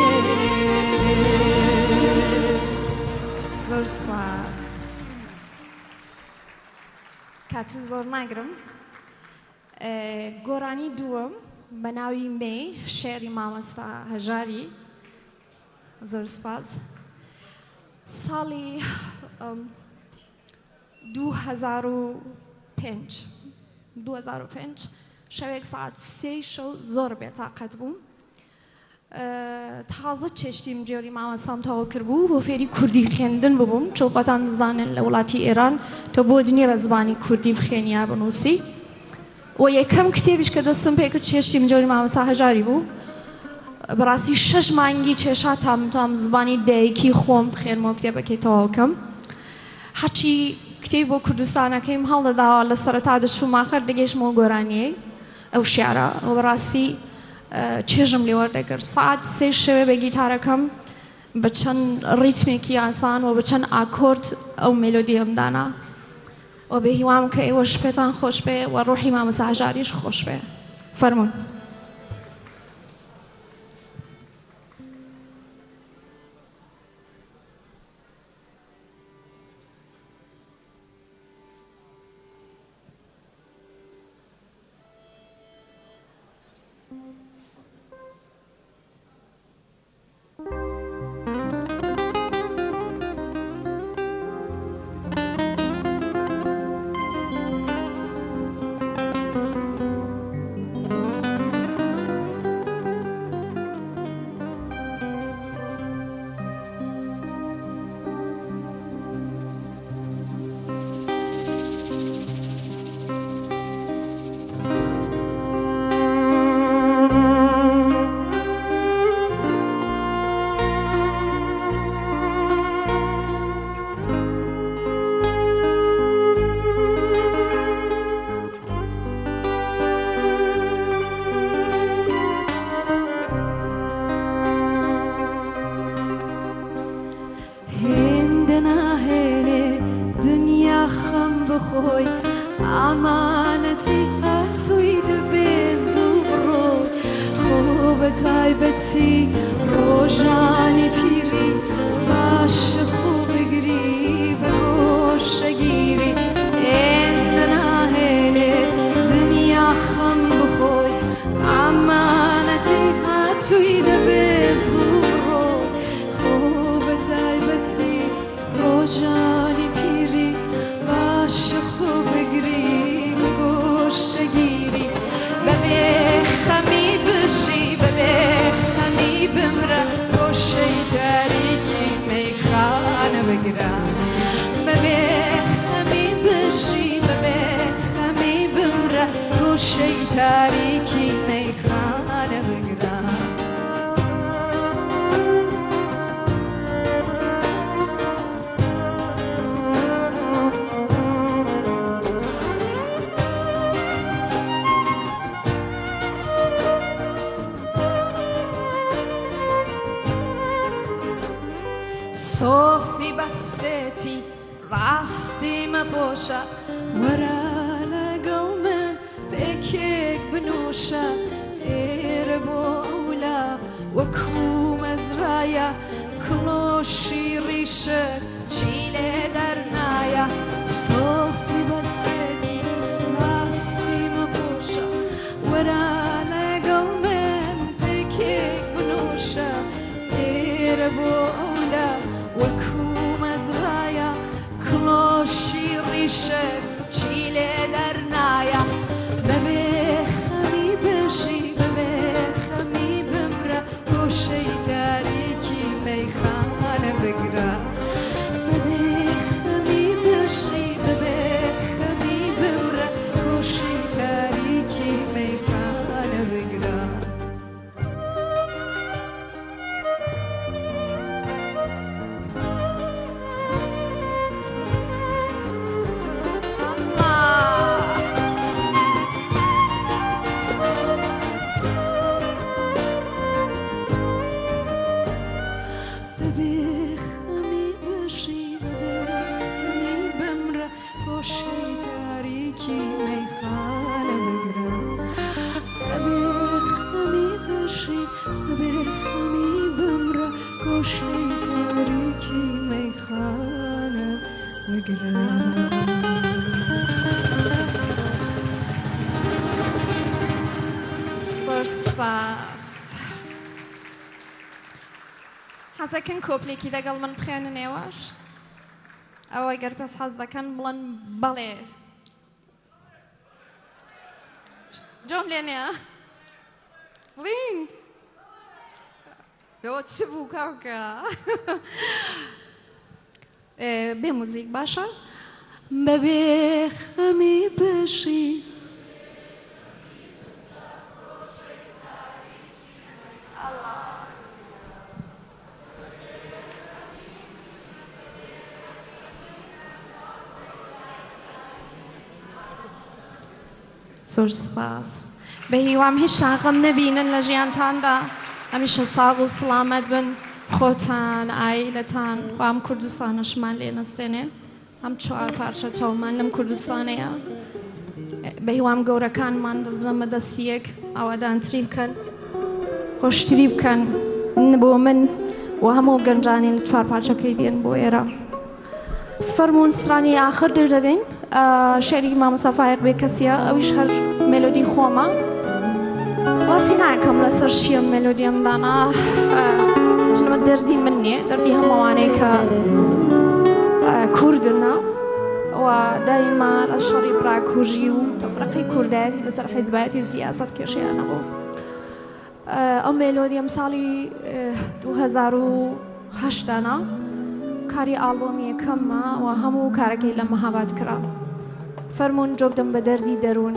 زۆر سوپاس. کاتو زۆر ناگرم. گۆرانی دووەم بە ناوی مێی، شعری مامۆستا هەژاری. زۆر سوپاس. ساڵی 2005، 2005 شەوێک سەعات 3 شەو زۆر بێتاقەت بووم. تازە چێشتیم جێوری مامۆستام تەواو کردبوو بۆ فێری کوردی خوێندن ببووم، چۆن خۆتان دەزانن لە وڵاتی ئێران تۆ بۆ نییە بە زمانی کوردی بخوێنی یا بنووسی. و یەکەم کتێبیش کە دەستم پێکرد چێشتیم جۆری مامۆستا هەژاری بوو. بەڕاستی 6 مانگی چێشا تام زمانی دایکی خۆم بخوێنمەوە کتێبەکەی تەواو کەم. هەرچی کتێب بۆ کوردستانەکەیم هەڵدەداوە لە سەرەتا دەچووم ئاخر دەگەیشتمەوە گۆرانیەی ئەو شیعرە. و بەڕاستی چێژم لێ وەردەگرت. سەعات 3 شەوێ بە گیتارەکەم بە چەند ڕیتمێکی ئاسان و بە چەند ئاکۆرد ئەو مێلۆدیەم دانا. و بێ هیوام کە ئێوەش پێتان خۆش بێ و ڕۆحی مامۆستا هەژاریش خۆش بێ. فەرموون. هێندە ناهێنێ دنیا خەم بخۆی، ئامانەتی هاتووی دەبێ زوو بڕۆی. خۆ بە تایبەتی ڕۆژانی پیری باشە خۆ بگری بە گۆشەگیری. هێندە ناهێنێ دنیا خەم بخۆی، ئامانەتی هاتووی دەبێ زوو بڕۆی. خۆ بە تایبەتی ڕۆژانی پیری باشە خۆ بگری بە گۆشەگیری. بەبێ خەمی بژی بەبێ خەمی بمرە، گۆشەی تاریکی مەیخانە بگرە. بەبێ خەمی بژی بەبێ خەمی بمرە، گۆشەی تاریکی مەیخانە بگرە. سۆفی بەسێتی ڕاستی مەپۆشە، وەرە لەگەڵ من پێکێک بنووشە. ئێرە بۆ ئەولا وەکوو مەزرایە، کڵۆشی ڕیشت چی لێ دەرنایە. سۆفی بەسێتی ڕاستی مەپۆشە، وەرە لەگەڵ من پێکێک بنووشە. ئێرە بۆ ئەولا وەکو مەزرایە کڵۆشی ڕیشت چی لێ دەرنایە بەبێ خەمی بژی بەبێ خەمی بمرە گۆشەی تاریکی مەیخانە بگرە بەبێ خەمی بژی بەبێ خەمی بمرە گۆشەی تاریکی مەیخانە بگرە. بەبێ خەمی بژی بەبێ خەمی بمرە گۆشەی تاریکی مەیخانە بگرە بەبێ خەمی بژی بەبێ خەمی بمرە گۆشەی تاریکی مەیخانە بگرە. زۆر سپاس. حەزەکەن کۆپلێکی دەگەڵ من بخوێنن ئێوەش؟ ئەوە گەر پێس حەز دەکەن بڵێن بەڵێ. جۆم لێ نییە؟ بڵیند ئەوە چ بوو کاکە؟ بێ موزیک باشە؟ بەبێ خەمی بژی. زۆر سپاس بەهیوام هیچتان غەم نەبینن لە ژیانتاندا هەمیشە ساغ و سڵامەت بن خۆتان ئایلەتان خوا ئەم کوردستانەشمان لێ نەستێنێ ئەم چوار پارچە چاومان لەم کوردستانەیە بەهیوام گەورەکانمان دەست بدەن بە دەستی یەک ئاوادانتری بکەن خۆشتری بکەن بۆ من و هەموو گەنجانی لە چوار پارچەکەی بێن بۆ ئێرە فەرموون سترانی ئاخر دەردەدەین شعری مامۆستا فایق بێکەسیە ئەویش هەر مێلۆدی خۆمە باسی ناکەم لەسەر چییە مێلۆدیم دانا چونمە دەردی من نییە دەردی هەمووانەیە کە کوردنە و دایما لە شەڕی براکوژی و تەفرەقی کوردایەتی لەسەر حیزبایەتی و سیاسەت کێشەیان هەبوو. ئەو مێلۆدیەم ساڵی 2008 دانا کاری ئاڵبۆمی یەکەممە و هەموو کارەکەی لە مەهاباد کرا. فەرموون جۆبدەم بە دەردی دەروون.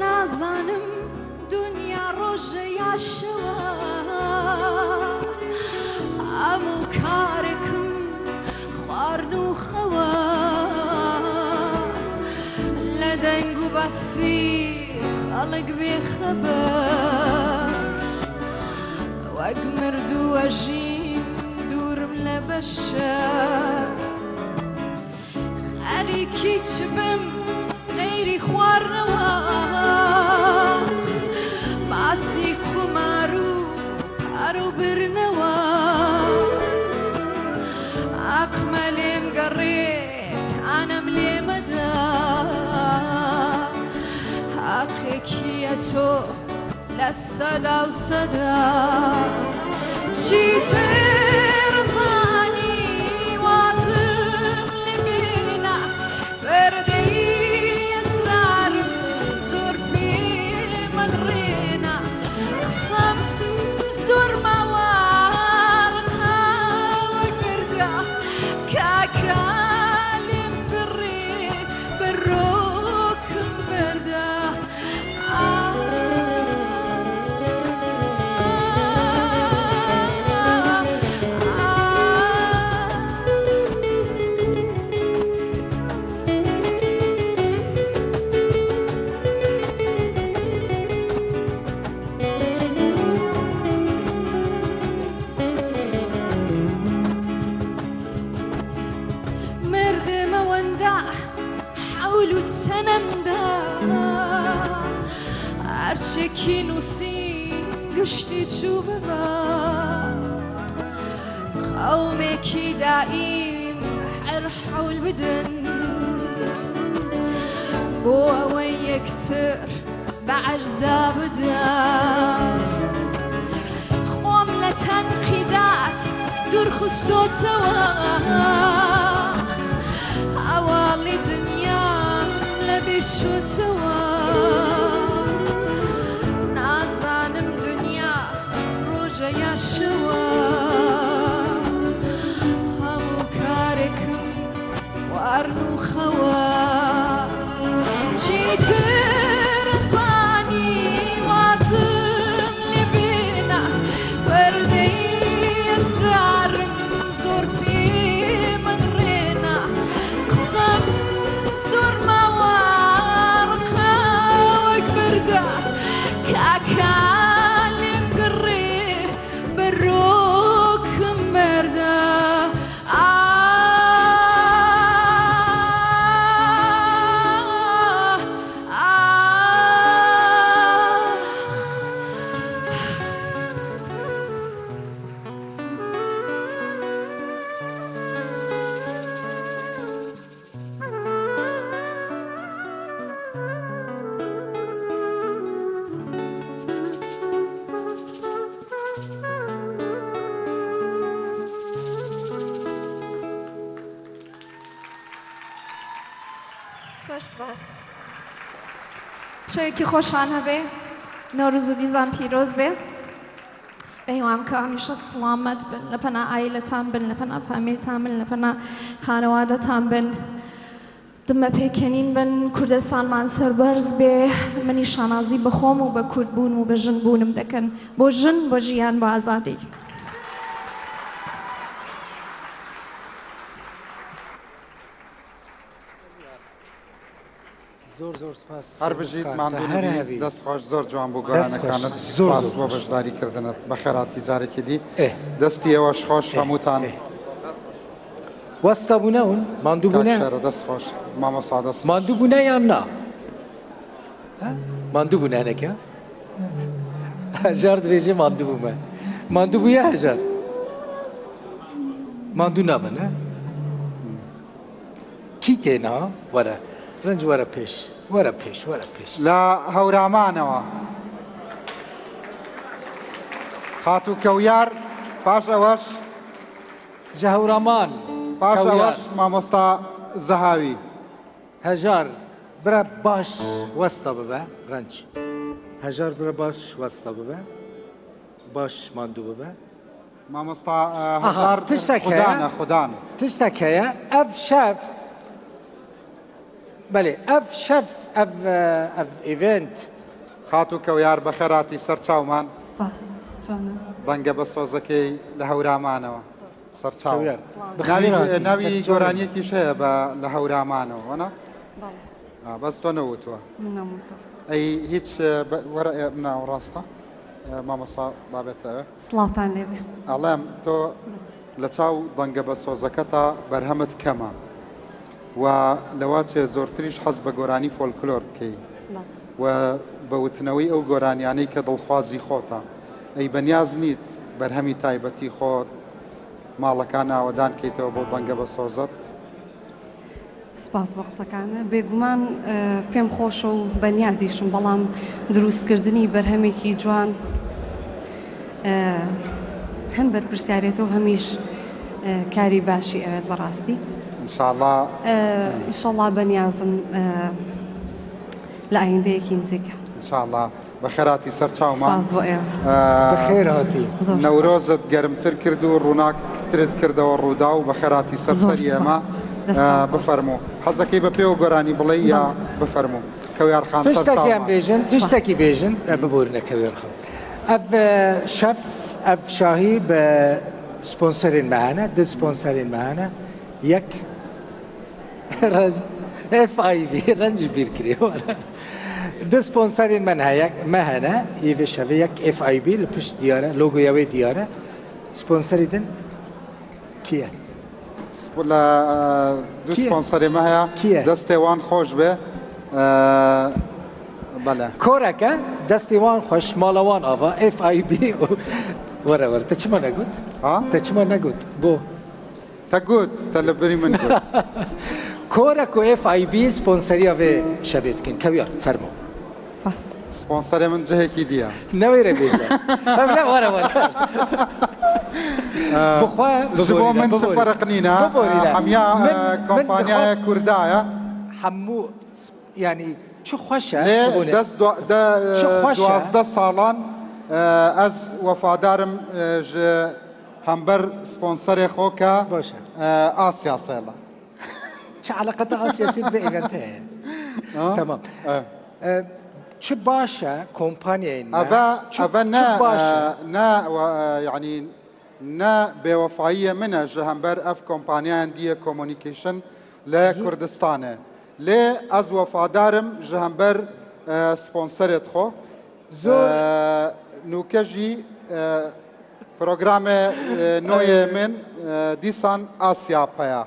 نازانم دنیا ڕۆژە یا شەوە هەموو کارێکم خوارن و خەوە لە دەنگ و باسی خەڵک بێخەبەر وەک مردووە ژیم دوورم لە بەشەر خەریکی چ بم غەیری خواردنەوە باسی قومار و پارە و برنەوە ئاقمە لێم گەڕێ تانەم لێ مەدە حەقێکیە تۆ لە سەدا و سەدا چیتر زانی وازم لێ بێنە پەردەی ئەسرارم زۆر پێ مەدڕێنە قسەم زۆر ماوە ڕقاوە کردە کە. حەول و چەنەمدا هەرچێکی نووسیم گشتی چوو ببا قەومێکی دائیم هەر حەول بدەن بۆ ئەوەی یەکتر بە عەرزا بدەن خۆم لە تەنقیدات دوور خستۆتەوە هەواڵی دنیام لەبیر چۆتەوە نازانم دنیا ڕۆژە یا شەوە هەموو کارێکم خواردن و خەوە چیتر زانی وازم لێ بێنە پەردەی ئەسرارم زۆر پێ مەدڕێنە قسەم زۆر ماوە ڕقە وەک بەردە کاکە لێم گڕێ بەرۆکم بەردە ئاه ئاه. زۆر سپاس. شەوێکی خۆشان هەبێ نەورۆز و دیزان پیرۆز بێ بەهیوام کە هەمیشە سڵامەت بن لە پەنا ئایلەتان بن لە پەنا فامیلتان بن لە پەنا خانەوادەتان بن دمە پێکەنین بن کوردستانمان سەربەرز بێ منی شانازی بە خۆم و بە کورد بوون و بە ژن بوونم دەکەن بۆ ژن بۆ ژیان بۆ ئازادی. زۆر زۆر سپاس هەر بژیت ماندوو نەبی دەست خۆش زۆر جوان بوو گۆرانەکانت سپاس بۆ بەشداری کردنت بەخێرهاتی جارێکی دی دەستی ئێوەش خۆش هەمووتان. وەستا بوونە هون ماندوو بوونە؟ کاک شێرە دەست خۆش مامۆستا دەست خۆش. ماندوو بوونە یان نا؟ ماندوو بوونە هەنەکە؟ هەژار دەبێژێ ماندوو بوومە. ماندوو بوویە هەژار؟ ماندوو نابن ها؟ کی تێنا؟ وەرە ڕەنج وەرە پێش وەرە پێش وەرە پێش. لە هەورامانەوە خاتوو کەویار پاش ئەوەش جە هەورامان پاش ئەوەش مامۆستا زەهاوی. هەژار برا باش وەستا ببە ڕەنج هەژار برا باش وەستا ببە باش ماندوو ببە. مامۆستا هەژار تشتێک هەیە خودانە خودان. تشتێک هەیە ئەڤ شەف بەلێ ئەڤ شەف ئەڤ ئەڤ ئیڤێنت. خاتوو کەویار بەخێرهاتی سەر چاومان. سپاس جانە. دەنگە بەسۆزەکەی لە هەورامانەوە سەر چاوم. کەویار ناوی بەخێرهاتی ناوی سەر چاوم. گۆرانیەکیش هەیە بە لە هەورامانەوە وەنا؟ بەڵێ. ئا بەس تۆ نەوتووە. من نەموتووە. ئەی هیچ وەرە ئێ ناوەڕاستە مامۆستا با بێتە ئەوێ. سڵاوتان لێبێ. ئەڵێم تۆ لە چاو دەنگە بەسۆزەکەتا بەرهەمت کەمە و لەوە چێ زۆرتریش حەز بە گۆرانی فۆلکلۆر بکەی و بە وتنەوەی ئەو گۆرانیانەی کە دڵخوازی خۆتە ئەی بەنیاز نیت بەرهەمی تایبەتی خۆت ماڵەکان ئاوەدان کەیتەوە بەو دەنگە بەسۆزەت؟ سوپاس بۆ قسەکانت. بێگومان پێم خۆشە و بەنیازیشم، بەڵام دروستکردنی بەرهەمێکی جوان هەم بەرپرسیارێتە و هەمیش کاری باشی ئەوێت بەڕاستی. ئینشاڵا. ئینشاڵا بەنیازم لە ئایندەیەکی نزیکە. ئینشاڵا. بەخێرهاتی سەر چاومان. سپاس بۆ ئێوە. بەخێرهاتی. زۆر سپاس. نەورۆزت گەرمتر کرد و ڕووناکترت کردەوە ڕووداو بەخێرهاتی سەر زۆر سەری ئێمە سپاس. دەستان خۆش. بفەرموو حەزەکەی بە پێوە گۆرانی بڵێی یا بەڵێ. بفەرموو کەویار خان سەر تشتەکیان چاومان. بێژن سپاس. تشتەکی بێژن ببورنە کەویار خان ئەڤ شەف ئەڤ شاهی بە سپۆنسەرێن مە هەنە دو سپۆنسەرێن مە هەنە یەک ڕەنج ئێف ئای ڤی ڕەنج بیر کرێ وەرە دو سپۆنسەرێن من هەیە مە هەنە یێ شەڤێ یەک ئێف ئای بی لە پشت دیارە لۆگۆی ئەوێ دیارە سپۆنسەری دن کیە؟ لە دوو سپۆنسەرێ مە هەیە دەستێ وان خۆش بێ بەلێ. کۆرەکە دەستی وان خۆش ماڵە وان ئاڤا FIB وەرە وەرە تە چما نەگوت تە چما نەگوت بۆ تە گوت تە لە بری من گوت. کۆرەک و FIB سپۆنسەریا ڤێ شەڤێ دکەن کەویار فەرموو. سپاس. سپۆنسەرێ من جهێکی دیە. نەوێرە بێژە نا وەرە وەرە بخوا ژ بۆ من چ فەرق نینە هەمیا کۆمپانیایە کوردایە. هەموو یانی چ خۆشە لێ دەست 12 ساڵان ئەز وەفادارم ژ هەمبەر سپۆنسەرێ خۆ کە ئاسیا سێڵە. چ علاقەتە ئاسیا سێل بە ئێڤنتە هەیە تەمام چ باشە کۆمپانیای ئەڤە ئەڤە نە نە یعنی نە بێوەفاییە منە ژ هەمبەر ئەف کۆمپانیایان دیە کۆمۆنیکەیشن لە کوردستانێ لێ ئەز وەفادارم ژ هەمبەر سپۆنسەرێت خۆ زۆر نوکەژی پرۆگرامێ نۆیێ من دیسان ئاسیا پەیا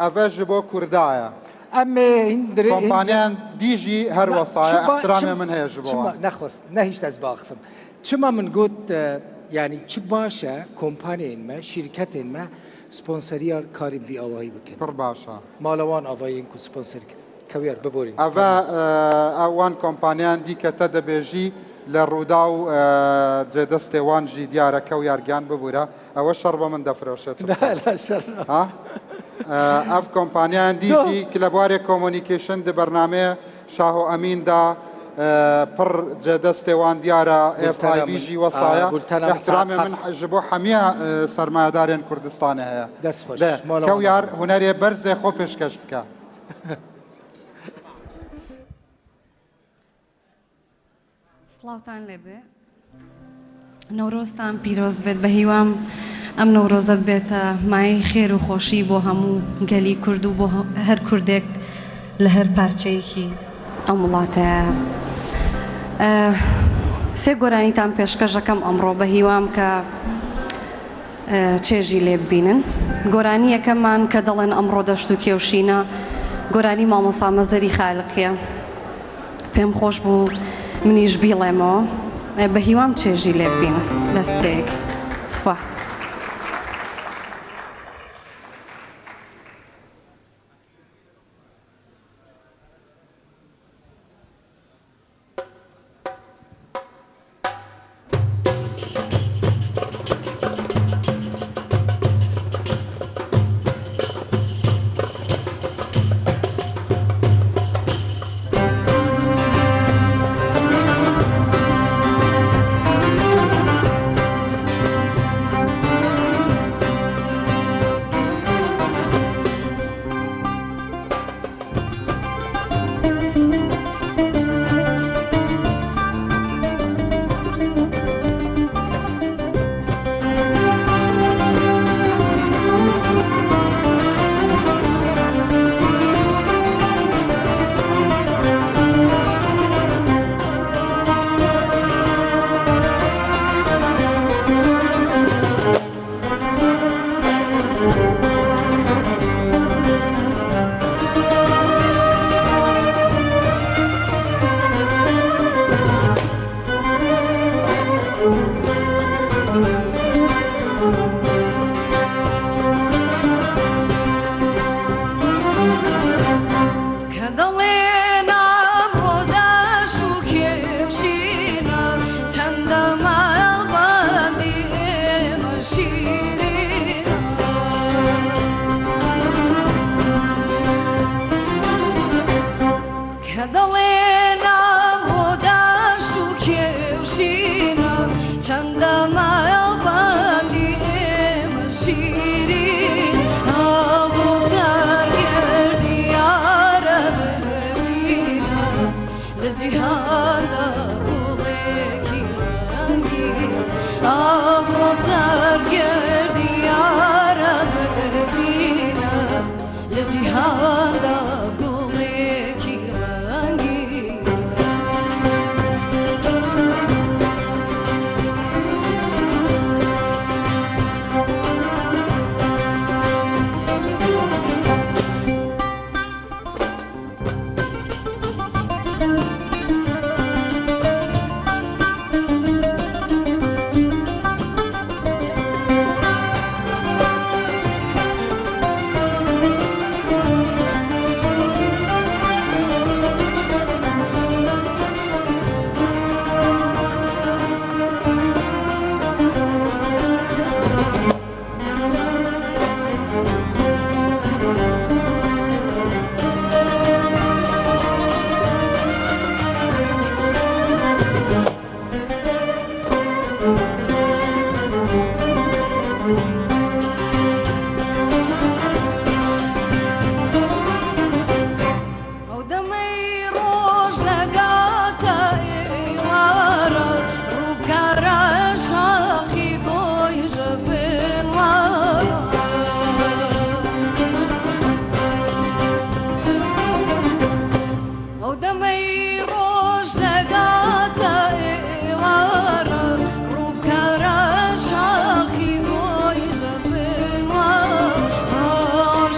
ئەڤە ژ بۆ کوردایە. ئەمێ هین درێ کۆمپانیان دیژی هەر وەسایە ئەحترامێ من هەیە ژ بۆ وان. نەخوست نەهیشت ئەز باخفم چما من گوت یانی چ باشە کۆمپانیەین مە شیرکەتێن مە سپۆنسەریا کاری بڤی ئاواهی بکەن. پڕ باشە. ماڵە وان ئاڤایێن کو سپۆنسەر کەویار ببۆرین. ئەڤە وان کۆمپانیان دی کە تە دەبێژی لە ڕووداو جێ دەستێ وان ژی دیارە کەویار گیان ببورە ئەوە شەڕ بە من دەفرۆشێ چ بکەم ها ئەڤ کۆمپانیان دیژی ک لە بوارێ کۆمۆنیکەیشن د بەرنامەێ شاهۆ ئەمین دا پڕ جێ دەستێ وان دیارە ئێف ئای بی ژی وەسایە ئحترامێ من ژ بۆ حەمیە سەرمایەدارێن کوردستانێ هەیە کەویار هونەرێ بەرزێ خۆ پێشکەش بکە. سڵاوتان لێبێ نەورۆزتان پیرۆز بێت بەهیوام ئەم نەورۆزە ببێتە مایەی خێر و خۆشی بۆ هەموو گەلی کورد و بۆ هەر کوردێک لە هەر پارچەیەکی ئەم وڵاتەیە سێ گۆرانیتان پێشکەشەکەم ئەمڕۆ بەهیوام کە چێژی لێ ببینن. گۆرانی یەکەممان کە دەڵێن ئەمڕۆ دەشت و کێو شینە، گۆرانی مامۆستا مەزەری خالقیە. پێم خۆش بوو منیش بیڵێمەوە. بە هیوام چێژی لێ ببینن. دەست پێک. سپاس.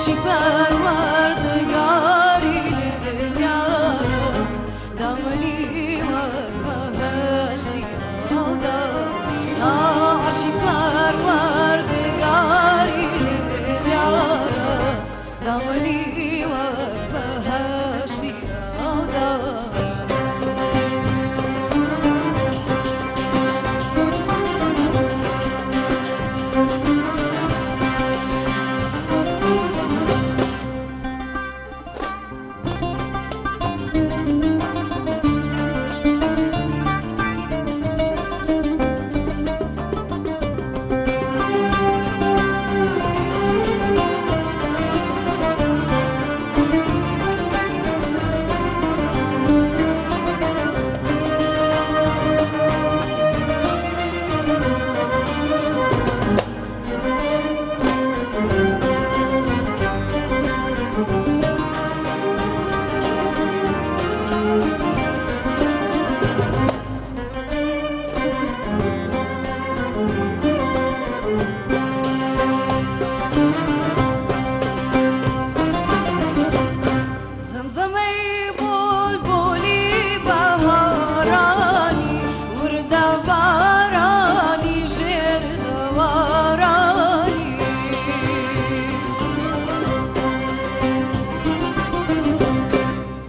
عەرشی پەروەردگاری لێ دیارە دامەنی وەک بەهەشتی ئاودار ئا عەرشی پەروەردگاری لێ دیارە دامەنی وەک بەهەشتی ئاودار. زمزمەی بولبولی بەهارانی وردە بارانی ژێر دەوارانی.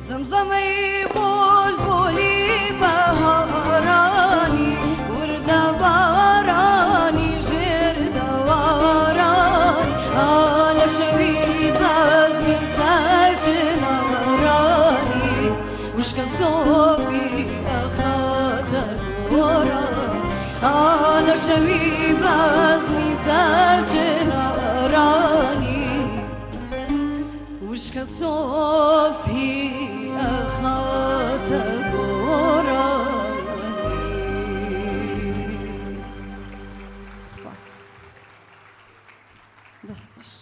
زمزمەی بولبولی بەهارانی وردە بارانی ژێر دەوارانی ئا لە شەوی بەزمی سەر چنارانی وشکە سۆفی ئەخاتە گۆران ئا لە شەوی بەزمی سەر چنارانی وشکە سۆفی ئەخاتە گۆرانی. سپاس. دەست خۆش.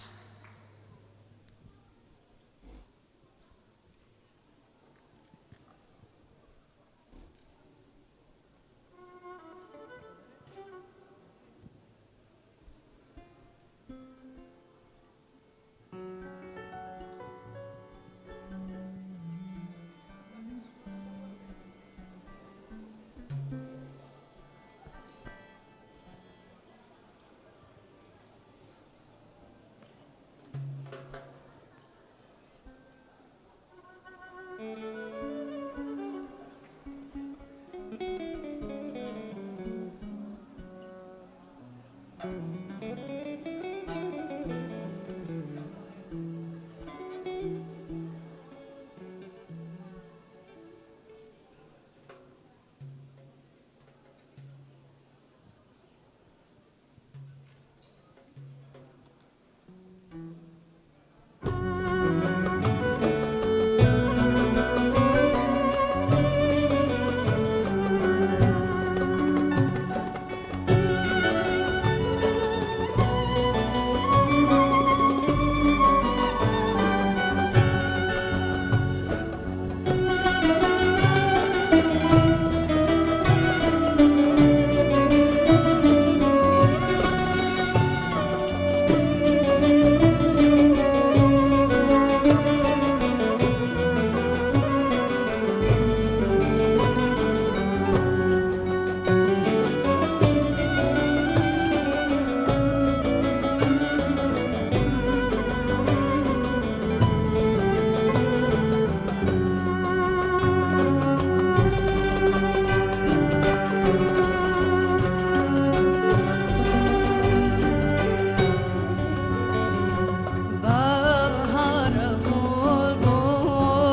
بەهارە بولبول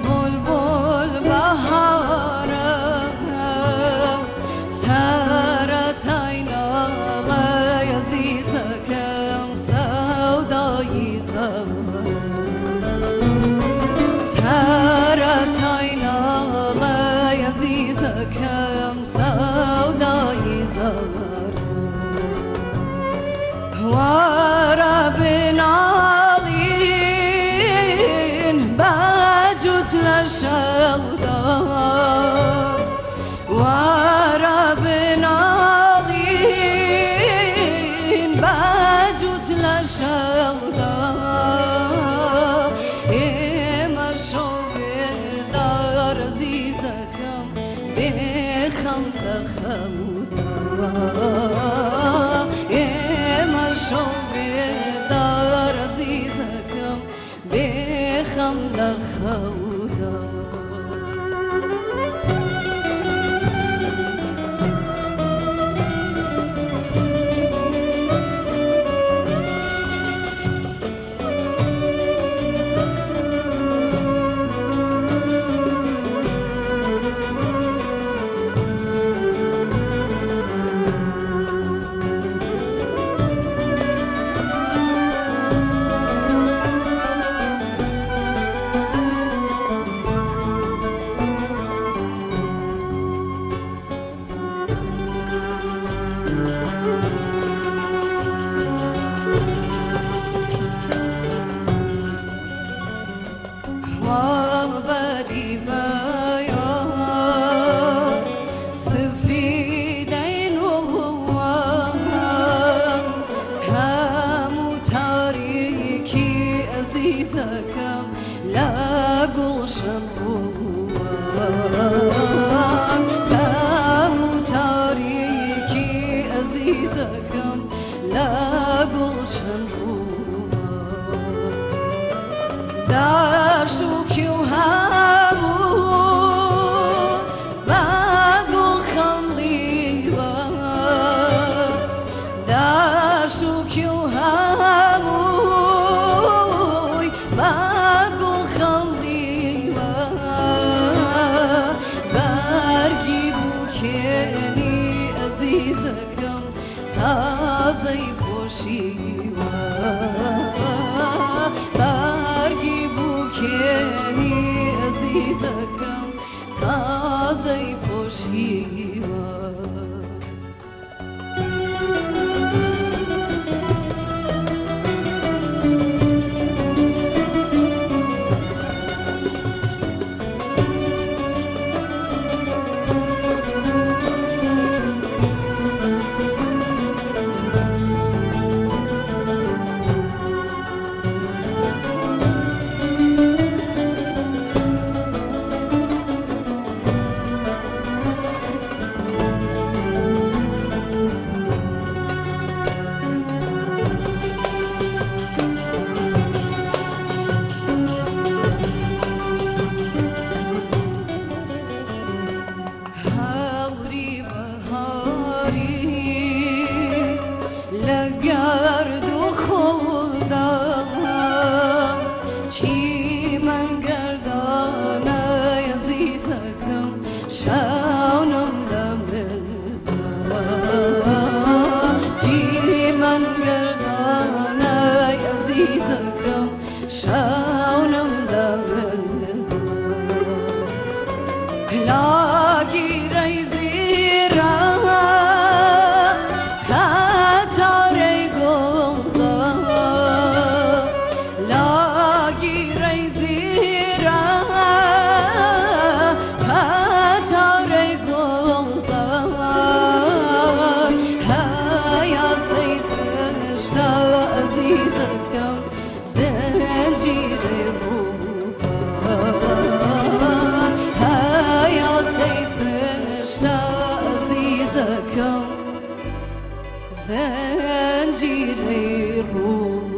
بولبول بەهارە سەرەتای ناڵەی ئەزیزەکەم سەودایی زەوە سەرەتای ناڵەی ئەزیزەکەم سەودایی زەوە وەرە بناڵین بە جووت لە شەودا وەرە بناڵین بە جووت لە شەودا. خەم لە خەودا. داشت و کیو هەموو بە گوڵ خەمڵیوە، داشت و کیو هەمووی بە گوڵ خەمڵیوە، بەرگی بووکێنی ئەزیزەکەم تازەی پۆشیوە، بەرگی بووکێنی ئەزیزەکەم تازەی پۆشیوە. هەوری بەهاری لە گەرد و خۆڵدا، چیمەن گەردانە ئەزیزەکەم شەونم لە ملدا، چیمەن گەردانە ئەزیزەکەم شەونم لە ملدا. لاگیرەی زیرە خەتارەی گوڵزە، لاگیرەی زیرە خەتارەی گوڵزە، هەیا سەی پشتە ئەزیزەکەم زنجیرەی ڕووبار، هەیا سەی پشتە ئەزیزەکەم زنجیرەی ڕووبار.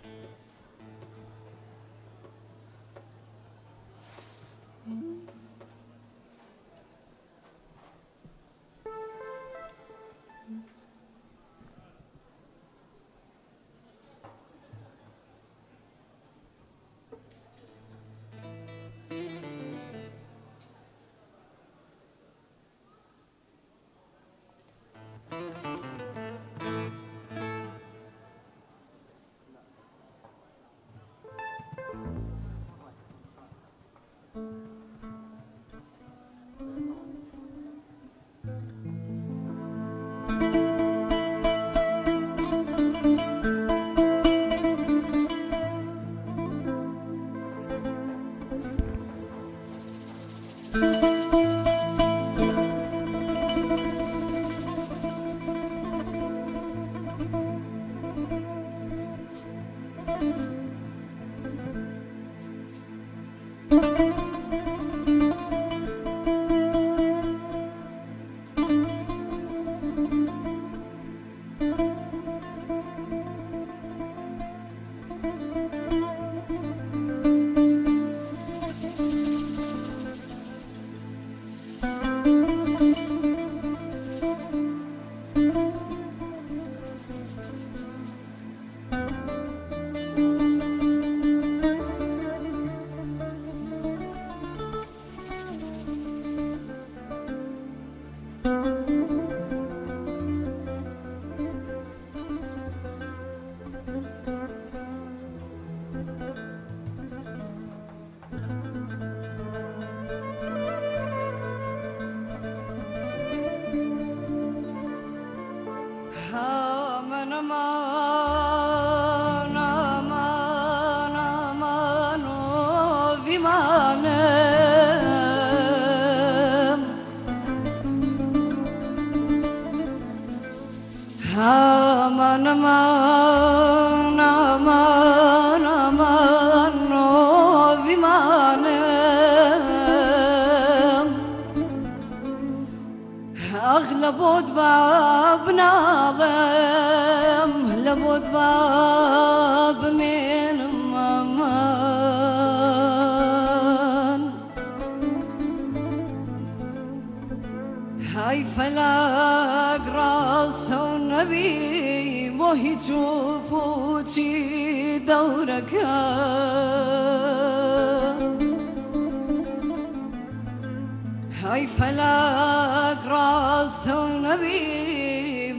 سپاس. ئەمان ئەمان ئەمان نۆڤیمانم ئەخ لە بۆت با بناڵم لە بۆت با بمێنم ئەمان. هەی فەلەک ڕاستەو نەبی بۆ هیچ و پوچی دەورەکە. هەی فەلەک ڕاستەو نەبی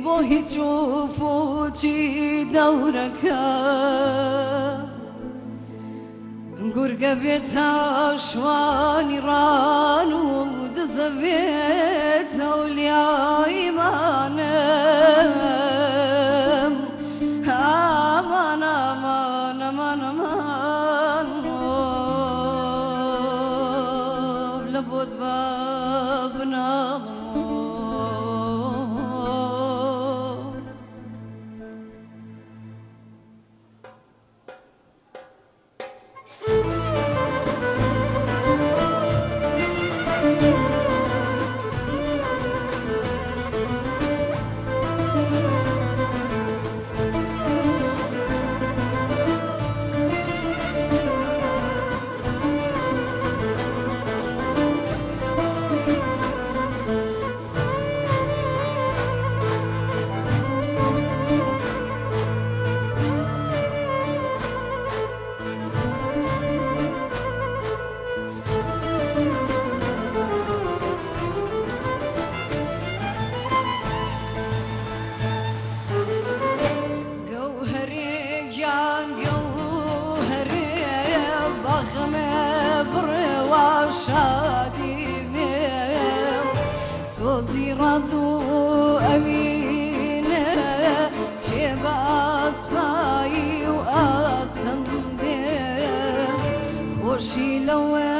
بۆ هیچ و پوچی دەورەکە. گورگە بێتە شوانی ڕان و دزە بێتە ولیای مانم. ئامان ئامان ئەمان ئەمان لە بۆت با بناڵم. گەوهەرێ گیان گەوهەرێ باخمێ بڕێوە شادی بێ سۆزی ڕاز و ئەوینە چێ بە ئاسپایی و ئاسم دێ خۆشی لەوێ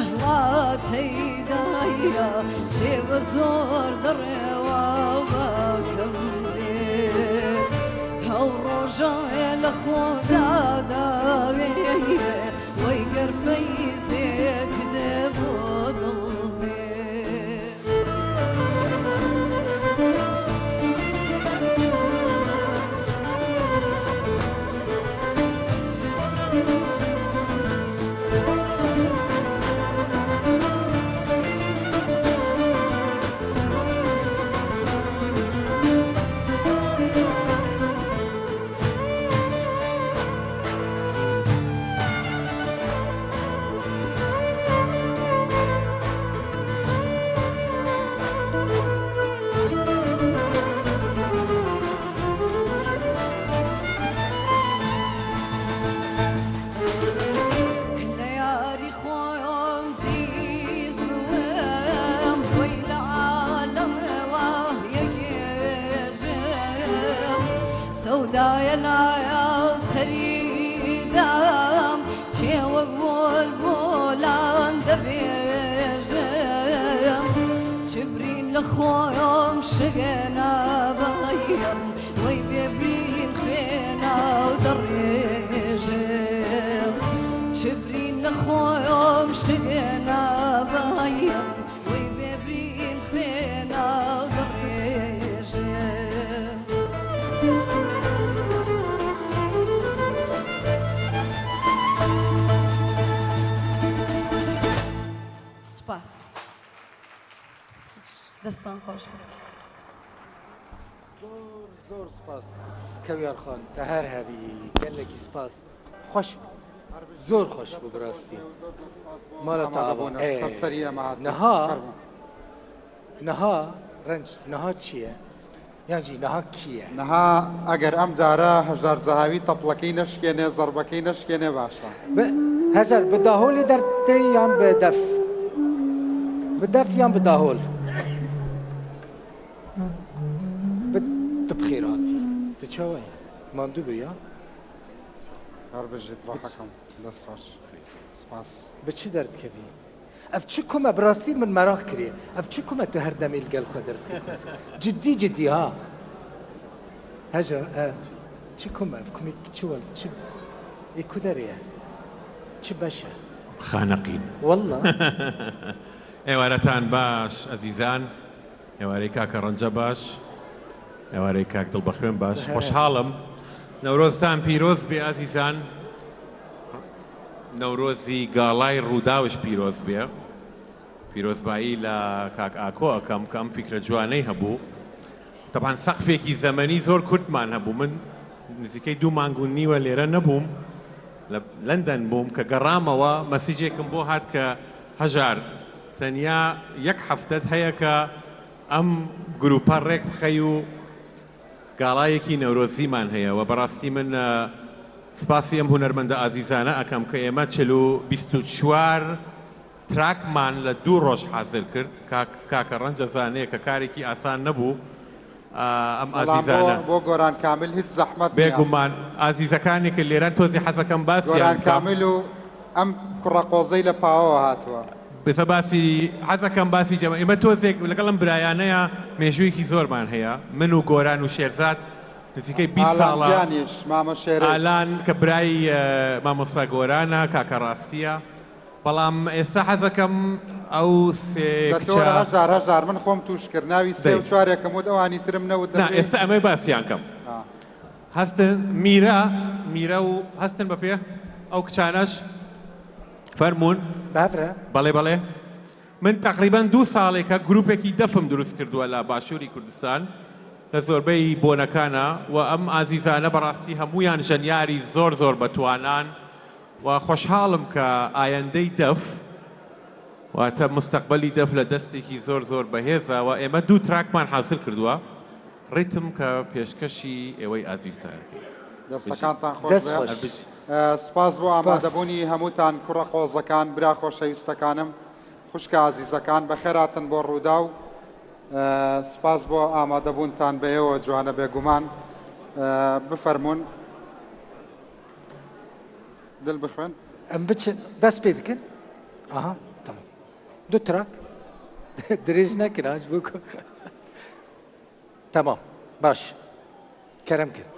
هەڵاتەیدایە چێ بە زۆر دەڕێوە بەکەم دێ ئەو ڕۆژە لە خۆدا داوێ وەی گەر فەیزێک دێ بۆ دڵ بێ. لە یاری خۆم زیز بووم وەی لە عالەمەوە یەگێژم سەودایە لایە سەریدام چێ وەک بۆل بۆلان دەبێژم چ برین لە خۆم شگەنابایم وەی بێبرین خوێنا و دەڕێژم چ برین لە خۆم شگەنابایم وەی بێبرین خوێنا و دەڕێژم. سوپاس. دەستان خۆش بێت. زۆر زۆر سپاس کەویار خان تە هەر هەبی گەلێکی سپاس خۆش بوو زۆر خۆش بوو بەڕاستی ماڵە تا ئاوا. ئامادەبوون ئێ، سەر سەری ئێمە هاتن. نەها فەرموو. نەها ڕەنج نەها چییە یانجی نەها کییە؟ نەها ئەگەر ئەم جارە هەژار زەهاوی تەپڵەکەی نەشکێنێ زەڕبەکەی نەشکێنێ باشە. بە هەژار بە داهۆلی دەردتێ یان بە دەف؟ بە دەف یان بە داهۆل؟ بە تو بخێر هاتی تو چاوای ماندوو بووی یا؟ هەر بژیت ڕۆحەکەم دەست خۆش سپاس. بە چ دەردکەوی؟ ئەف چ کومە بەڕاستی من مەراق کرێ ئەف چ کومە تو هەر دەمێ لەگەل خۆ دەردخی جدی جدی ها هەژار ئە. چ کومە کومی چ وەل چ ئی کو دەرێە چ بەشە؟ خانەقین. واللە. ئێوارەتان باش ئەزیزان ئێوارەی کاکە ڕەنجە باش ئێوارەی کاک دڵبەخوێن باش خۆشحاڵم نەورۆزتان پیرۆز بێ ئازیزان نەورۆزی گاڵای ڕووداوش پیرۆز بێ پیرۆزبایی لە کاک ئاکۆ ئەکەم کە ئەم فیکرە جوانەی هەبوو تەبعەن سەقفێکی زەمەنی زۆر کورتمان هەبوو من نزیکەی دوو مانگ و نیوە لێرە نەبووم لە لەندەن بووم کە گەڕامەوە مەسیجێکم بۆ هات کە هەژار تەنیا یەک هەفتەت هەیە کە ئەم گروپە ڕێک بخەی و گاڵایەکی نەورۆزیمان هەیە و بەڕاستی من سپاسی ئەم هونەرمەندە ئازیزانە ئەکەم کە ئێمە 24 تراکمان لە دوو ڕۆژ حازر کرد کاک کاکە ڕەنج ئەزانێ کە کارێکی ئاسان نەبوو ئەم بەڵام بۆ ئازیزانە. بۆ گۆران کامل هیچ زەحمەت نیە. بێگومان ئازیزەکانی کە لێرەن تۆزی حەزەکەم باسیان گۆران بکەم. کامل و ئەم کوڕە قۆزەی لە پاوەوە هاتووە. بسە باسی حەزەکەم باسی جەمە ئێمە تۆزێک لەگەڵ ئەم برایانەیا مێژوویەکی زۆرمان هەیە من و گۆران و شێرزاد نزیکەی 20 ئالان ساڵە گیانیش مامە شێرەیش. ئالان کە برای مامۆستا گۆرانە کاکە ڕاستیە بەڵام ئێستا حەزەکەم ئەو سێ دە کچە. تۆرە هەژار هەژار من خۆم توش کرد ناوی سێ دەی. و چوارێکم وت ئەوانی ترم نەوت نا دەبێ. ئێستا ئەمەی باسیان کەم. ئا. هەستن میرە میرە و هەستن بە پێ ئەو کچانەش فەرموون. بەڤرە. بەڵێ بەڵێ من تەقریبەن دوو ساڵێکە گروپێکی دەفم دروست کردووە لە باشووری کوردستان لە زۆربەی بۆنەکانا و ئەم ئازیزانە بەڕاستی هەموویان ژەنیاری زۆر زۆر بەتوانان و خۆشحاڵم کە ئایەندەی دەف واتە مستەقبەلی دەف لە دەستێکی زۆر زۆر بەهێزە و ئێمە دوو تراکمان حازر کردووە ڕیتم کە پێشکەشی ئێوەی ئازیزتان ئەکەین. دەستەکانتان خۆش دەست بێ. خۆش. هەر بژی. سوپاس بۆ سپاس. ئامادەبوونی هەمووتان کوڕە قۆزەکان برا خۆشەویستەکانم خوشکە ئازیزەکان بەخێراتن بۆ ڕووداو سوپاس بۆ ئامادەبوونتان بە ئێوە جوانە بێگومان بفەرموون. دل بخوێن. ئەم بچن دەست پێ دکەن ئەها تەمام دوو تراک درێژ نەکرا بۆ تەمام باش کەرەم کرد.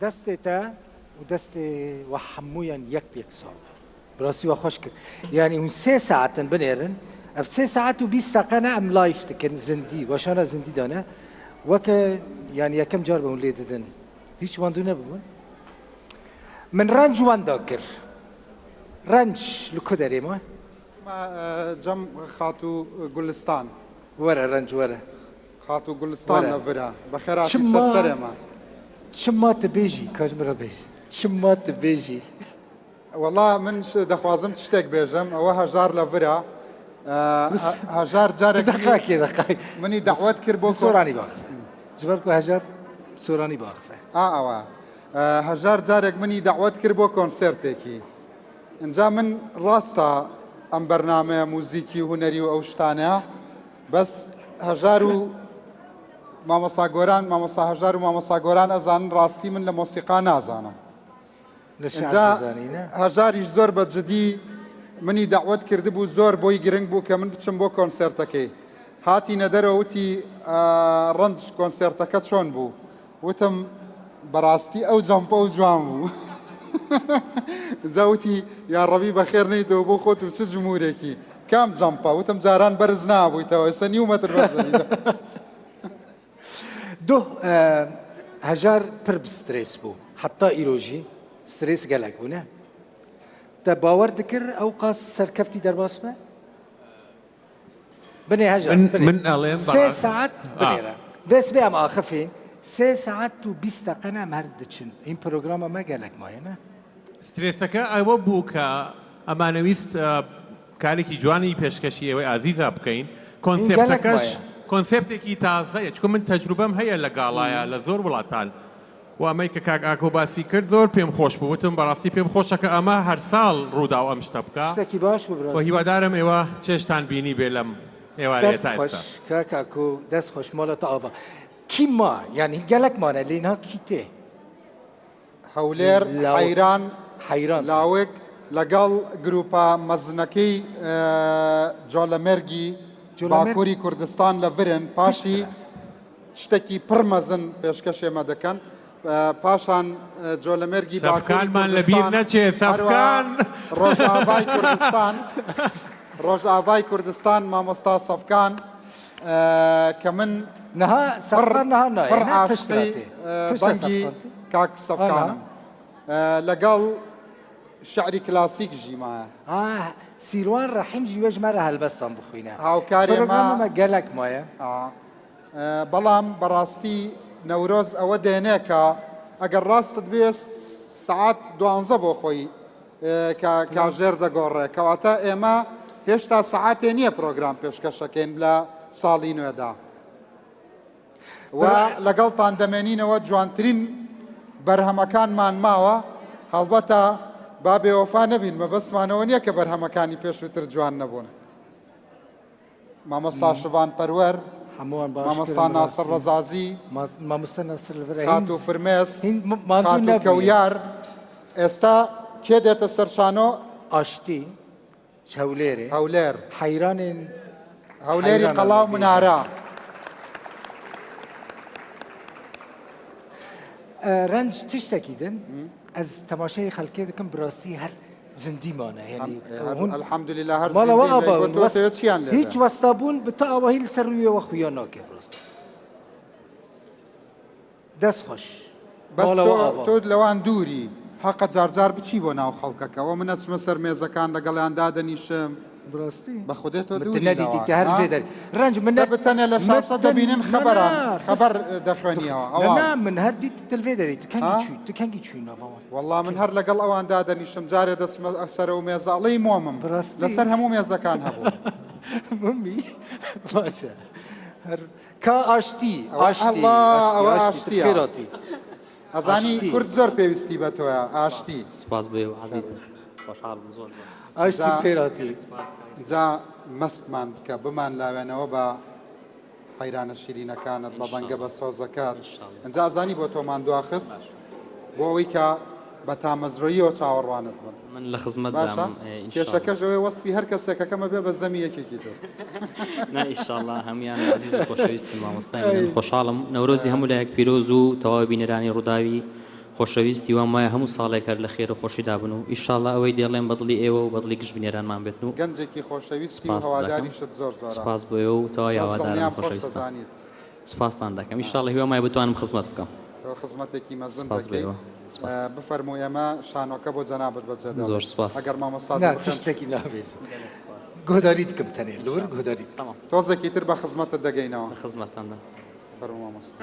دەستێ تە و دەستێ وە حەموویان یەک بە یەک ساغ بێ. بەڕاستی وا خۆش کرد. یانی هون سێ ساعەتن بنێرن ئەف سێ ساعەت و 20 دەقە نە ئەم live دکن زندی وەشانە زندی دانە وەکە یانی یەکەم جار بە هون لێ ددن هیچ ماندوو نەببوون من ڕەنج وەندا کرد ڕەنج لە کو دەرێ ما؟ جەم خاتوو گولستان. وەرە ڕەنج وەرە. خاتوو گولستان لە ڤرە بەخێرهاتی سەر سەرێ مە. چما ت بێژی کاج من را بێژ چما ت بێژی. وەڵا من دەخوازم شتێک بێژم ئەوە هەژار لە ڤرە هەژار جارێک دەقاکێ دەقای منی دەعوەت کرد بۆ سۆرانی باخفە جبەر کو هەژار سۆرانی باخفە. ئا ئەوە هەژار جارێک منی دەعوەت کرد بۆ کۆنسێرتێکی ئینجا من ڕاستە ئەم بەرنامەیە موزیکی و هونەری و ئەو شتانەیە بەس هەژار و مامۆسا گۆران مامۆسا هەژار و مامۆسا گۆران ئەزانن ڕاستی من لە مۆسیقا نازانم ئینجا هەژاریش زۆر بە جدی منی دەعوەت کردبوو زۆر بۆی گرنگ بوو کە من بچم بۆ کۆنسێرتەکەی هاتینە دەرەوە وتی ڕەنج کۆنسێرتەکە چۆن بوو وتم بەڕاستی ئەو جەمپە و جوان بوو جا وتی یاڕەبی بەخێر نەیتەوە بۆ خۆت و چ جمورێکی کام جەمپە وتم جاران بەرز نابوویتەوە ئێستا نیو مەتر بەرز دەبیتەوە. دوه هەژار پر bi stress bû heta îro jî stress gelek bû ne? Te bawer dikir ewqas serkeftî derbas be? Binê hejar من binê من ئەڵێم سێ بەڕاست saet ئا. binêre vê sibê em axifîn sê saet û 20 deqe ne em her diçin hîn programa me gelek maye ne? سترێسەکە ئەوە بوو کە ئەمانەویست کارێکی جوانی پێشکەشی ئێوەی ئازیزا بکەین هین gelek کۆنسێپتەکەش مایە. کۆنسێپتێکی تازەیە چونکە من تەجروبەم هەیە لە گاڵایە لە زۆر وڵاتان و ئەمەی کە کاک ئاکۆ باسی کرد زۆر پێم خۆش بوو وتم بەڕاستی پێم خۆشە کە ئەمە هەر ساڵ ڕووداو ئەم شتە بکا شتێکی باش بوو و بەڕاستی. هیوادارم ئێوە چێژتان بینی بێ لەم ئێوارەیە دەست تا خۆش ئێستا. کاک ئاکۆ دەست خۆش ماڵە تە ئاڤا. کی ما یانی gelek مانە لێ نها کی تێ؟ هەولێر لاوک حەیران حەیران تێ. لاوک لەگەڵ گروپە مەزنەکەی جۆلەمێرگی جۆلەمێرگ باکووری کوردستان لە ڤرن پاشی پشترە. شتێکی پڕ مەزن پێشکەش ئێمە دەکەن پاشان جۆلەمێرگی باکووری سەفکانمان لەبیر کوردستان نەچێ هەروەها سەفکان. ڕۆژئاڤای کوردستان ڕۆژئاڤای کوردستان مامۆستا سەفکان کە من نها پڕ سەفکان نها نایە پڕ نە عاشقی پشترە تێ پشتە دەنگی سەفکان تێ کاک ئا نها سەفکانم لەگەڵ شعری کلاسیک ژیمایە. ئا سیروان ڕەحیم ژی وێژ مەرە هەلبەستان بخوینە هاوکارێ ما پرۆگرامە مە گەلەک مایە. بەڵام بەڕاستی نەورۆز ئەوە دێنێ کە ئەگەر ڕاستت بێ سەعات دوانزە بۆ خۆی کە کاژێر دەگۆڕێ کەواتە ئێمە هێشتا سەعاتێ نییە پرۆگرام پێشکەشەکەین لە ساڵی نوێدا و لەگەڵتان دەمێنینەوە جوانترین بەرهەمەکانمان ماوە هەڵبەتە با بێوەفا نەبین مەبەستمانەوە نییە کە بەرهەمەکانی پێشووتر جوان نەبوون مامۆستا شڤان پەروەر هەمووان باش مامۆستا کردن ناسر بەڕاستی. ڕەزازی مامۆستا ناسر لەبەر هین خاتوو فرمێس هین ماندوو خاتوو نەبوویە. کەویار ئێستا کێ دێتە سەر شانۆ؟ ئاشتی هەولێرێ هەولێر حەیرانێن هەولێری حەیرانان قەڵا و دەبێژن. منارە. ڕەنج تشتێکی دن ئەز تەماشای خەڵکێ دەکەم بەڕاستی هەر زندیمانە یعنی هون الحەمدوللە هەر ماڵەوە زیندین ئاوا بۆ هون تۆ وەست تەوێت چیان لێ هیچ بێ؟ وەستا بوون بە تا ئاواهی لەسەر ڕوویەوە خویا ناکێ بەڕاستی دەست خۆش بەس ماڵەوە تۆ ئاوا تۆ لەوان دووری حەقە جارجار بچی بۆ ناو خەڵکەکەەوە من ئەچمە سەر مێزەکان لەگەڵیان دادەنیشم بەڕاستی بە خودێ تۆ من دووری نەدیتی لەوان تە هەر ها؟ لێ دەری ڕەنج من تە بتەنێ لە شاشە متن دەبینن نا خەبەران نا بەس خەبەر دەخوێنیەوە نا ئەوە نا من هەر دیت تلڤێ دەری تو کەنگی ها؟ چووی تو کەنگی چووی ناوەوان وەڵا من هەر لەگەڵ ئەوان دادەنیشم جارێ دەچمە سەرەوە مێزە ئەڵێی مۆمم بەڕاستی لەسەر هەموو مێزەکان هەبوو ممی باشە هەر کا ئاشتی ئەوە ئاشتی ئەڵڵا ئاشتی ئەوە ئاشتی ئاشتیە خێراتی ئەزانی ئاشتی کورد زۆر پێویستی بە تۆیە ئاشتی سپاس بۆ ئێوە عەزیزن خۆشحاڵم زۆر زۆر ئاشتی جا خێراتی سپاس کاک جا مەستمان بکە بمان لاوێنەوە بە حەیرانە شیرینەکانت بە دەنگە ئینشاڵڵا بە سۆزەکەت ئینشاڵڵا ئەنجا ئەزانی بۆ تۆمان دواخست باشە بۆ ئەوەی کە بە تامەزرۆییەوە چاوەڕوانت بن من لە باشە خزمەتدام ئینشاڵڵا کێشەکەش ئەوەیە وەسفی هەر کەسێکەکەمە بێ بە زەمی یەکێکی تر نا ئینشاڵڵا هەمویان عەزیز و خۆشەویستن مامۆستای منن خۆشحاڵم نەورۆزی هەموو لایەک پیرۆز و تەواوی بینەرانی ڕووداوی. خۆشەویست هیوام وایە هەموو ساڵێک هەر لە خێر و خۆشیدا بن و ئیشاڵا ئەوەی دێڵێم بە دڵی ئێوە و بە دڵی گشت بینەرانمان بێتن و گەنجێکی خۆشەویستی و سپاست دەکەم هەواداریشت زۆر زۆرە. سپاس بۆ ئێوە و تەواوی بەس هەواداران دڵنیام و خۆش خۆشەویستان دەزانیت. سپاستان دەکەم ئیشاڵا هیوام وایە بتوانم خزمەت بکەم. تۆ خزمەتێکی مەزن سپاس بۆ دەکەی. ئێوە سپاس. بفەرموو ئێمە شانۆکە بۆ جەنابت بەجێ زۆر دێڵین. سپاس. ئەگەر مامۆستا نا دڵبخوێن. تشتێکی نابێژم. گەلێک سپاس. گۆداری دکم تەنێ لور ئینشاڵا. گۆداری دکم. تەمام. تۆزێکی تر بە خزمەتت دەگەینەوە. لە خزمەتتاندام. فەرموو مامۆستا.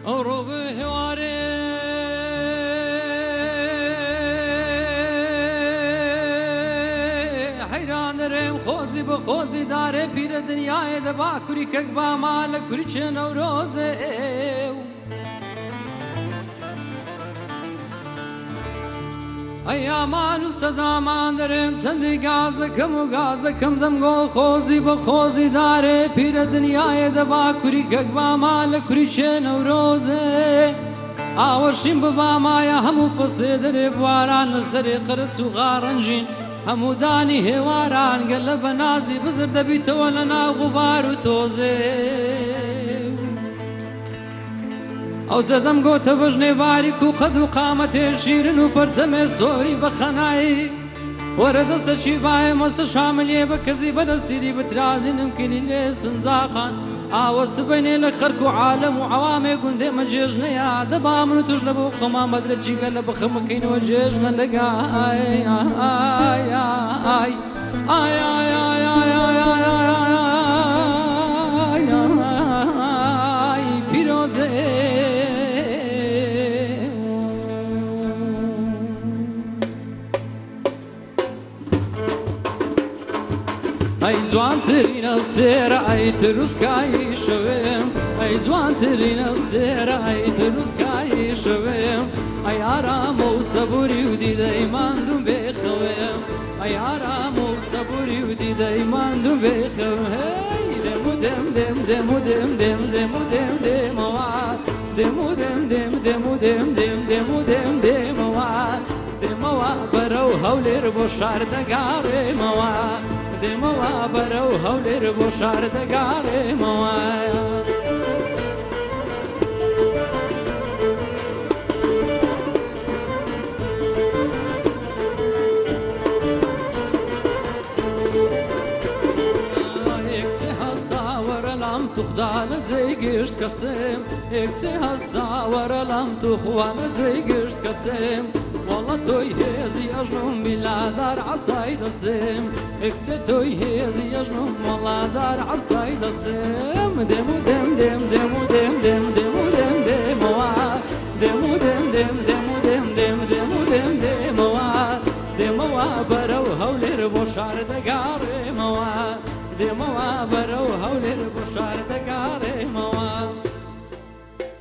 ئەوڕۆ بە هێوارێ حەیران دەرێم خۆزی بە خۆزی دارێ پیرە دنیایێ دەبا کوری کەک باما لە کوری چێ نەورۆزێ ئەیامان و سەدامان دەرێم چەندی گاز دەکەم و گاز دەکەم دەمگۆ خۆزی بە خۆزی دارێ پیرە دنیایێ دەبا کوری کەک باما لە کوری چێ نەورۆزێ ئاوەشیم ببامایە هەموو فەسلێ دەرێ بواران لەسەرێ قەرەس و غاڕەنجین هەموو دانی هێواران گەلە بە نازی بزر دەبیتەوە لە ناو غوبار و تۆزێ ئەوجە دەمگۆتە بەژنێ باریک و قەد و قامەتێ شیرن و پەرچەمێ سۆری بە خەنایی وەرە دەستە چی بایە مەسە شاملیێ بە کەزی بەدەستیری بترازینم کلی لێ سنجاقان ئاوە سبەینێ لە خەرک و عالەم و عەوامێ گوندێ مە جێژنەیە دەبا من و توش لە بۆ خۆمان بەدرە چیگە لە بخەمەکەینەوە جێژنە لەگا ئای ئای ئای ئای ئای ئای ئای ئای ئای ئای ئای پیرۆزێ ئەی جوانترین ئەستێرە ئەی تروسکایی شەوێم ئەی جوانترین ئەستێرە ئەی تروسکایی شەوێم ئەی ئارامە و سەبوری و دیدەی ماندوم بێخەوێم ئەی ئارامە و سەبوری و دیدەی ماندوم بێخەوێم هەی دێم و دێم دێم دێم و دێم دێم دێم و دێم دێمەوە دێم و دێم دێم دێم و دێم دێم دێم و دێم دێمەوە دێمەوە بەرەو هەولێر بۆ شار دەگاڕێمەوە دێمەوە بەرەو هەولێر بۆ شار دەگاڕێمەوە. یەکچێ هەستا وەرە لام توخدا لە جێی گشت کەسێم یەکچێ هەستا وەرە لام توخوا لە جێی گشت کەسێم وەڵە تۆی هێزی ئەژنۆم بیلادار عەسای دەستێم یەکچێ تۆی هێزی ئەژنۆم وەڵادار عەسای دەستێم دێم و دێم دێم دێم و دێم دێم دێم و دێم دێمەوە دێم و دێم دێم دێم و دێم دێم دێم و دێم دێمەوە دێمەوە بەرەو هەولێر بۆ شار دەگاڕێمەوە دێمەوە بەرەو هەولێر بۆ شار دەگاڕێمەوە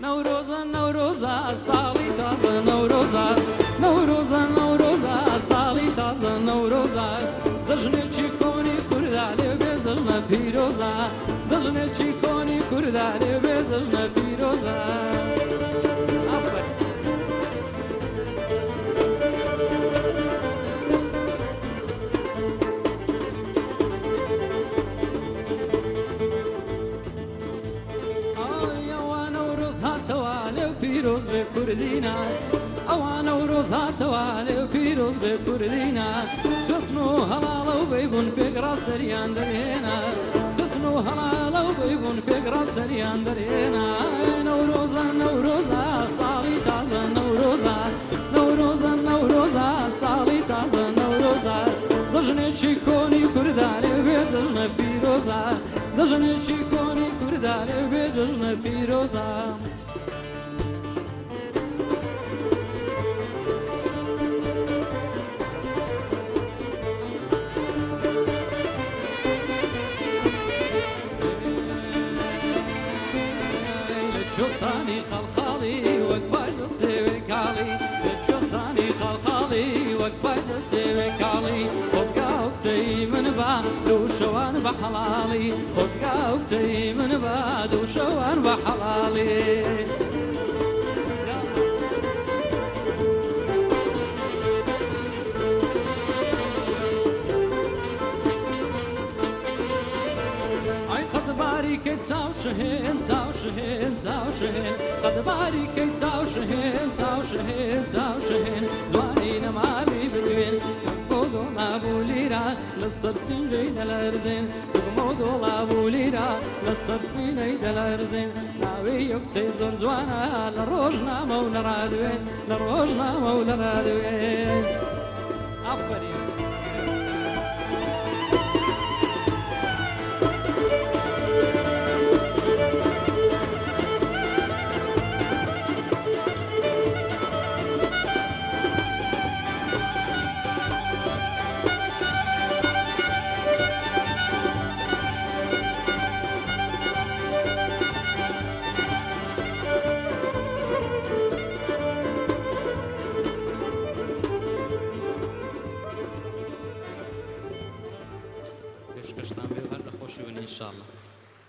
نەورۆزە نەورۆزە ساڵی تازە نەورۆزە نەورۆزە نەورۆزە ساڵی تازە نەورۆزە جەژنێکی کۆنی کووردا لێ بێ جەژنە پیرۆزە جەژنێکی کۆنی کووردا لێ بێ جەژنە پیرۆزە. ئافەرین. ئای ئەوە نەورۆز هاتەوە لێو پیرۆز بێ کوردینا ئەوە نەورۆز هاتەوە لێو پیرۆز بێ کوردینا سوێسن و هەڵاڵە و بەیبوون پێکڕا سەریان دەرهێنا سوێسن و هەڵاڵە و بەیبوون پێکڕا سەریان دەرهێنا نەورۆزە نەورۆزە ساڵی تازە نەورۆزە نەورۆزە نەورۆزە نەورۆزە. لە کوێستانی خەڵخاڵی وەک پایزە سێوێ کاڵی، لە کوێستانی خەڵخاڵی وەک پایزە سێوێ کاڵی، خۆزگا ئەو کچەی من با دوو شەوان بە حەڵاڵی، خۆزگا ئەو کچەی من با دوو شەوان بە حەڵاڵی. ئای قەد باریکەی چاو شەهێن چاو شەهێن چاو شەهێن، قەد باریکەی چاو شەهێن چاو شەهێن چاو شەهێن، جوانی نەمامی بتوێن بۆ دۆڵاب و لیرە لەسەر سینگەی دەلەرزێن، دوگمە و دۆڵاب و لیرە لەسەر سینەی دەلەرزێن، ناوی یەک کچەی زۆر جوانە لە ڕۆژنامە و لە ڕادوێن، لە ڕۆژنامە و لە ڕادوێن. ئافەرین. پێشکەشتان بێ و هەر لە خۆشی بن ئینشاءاللە.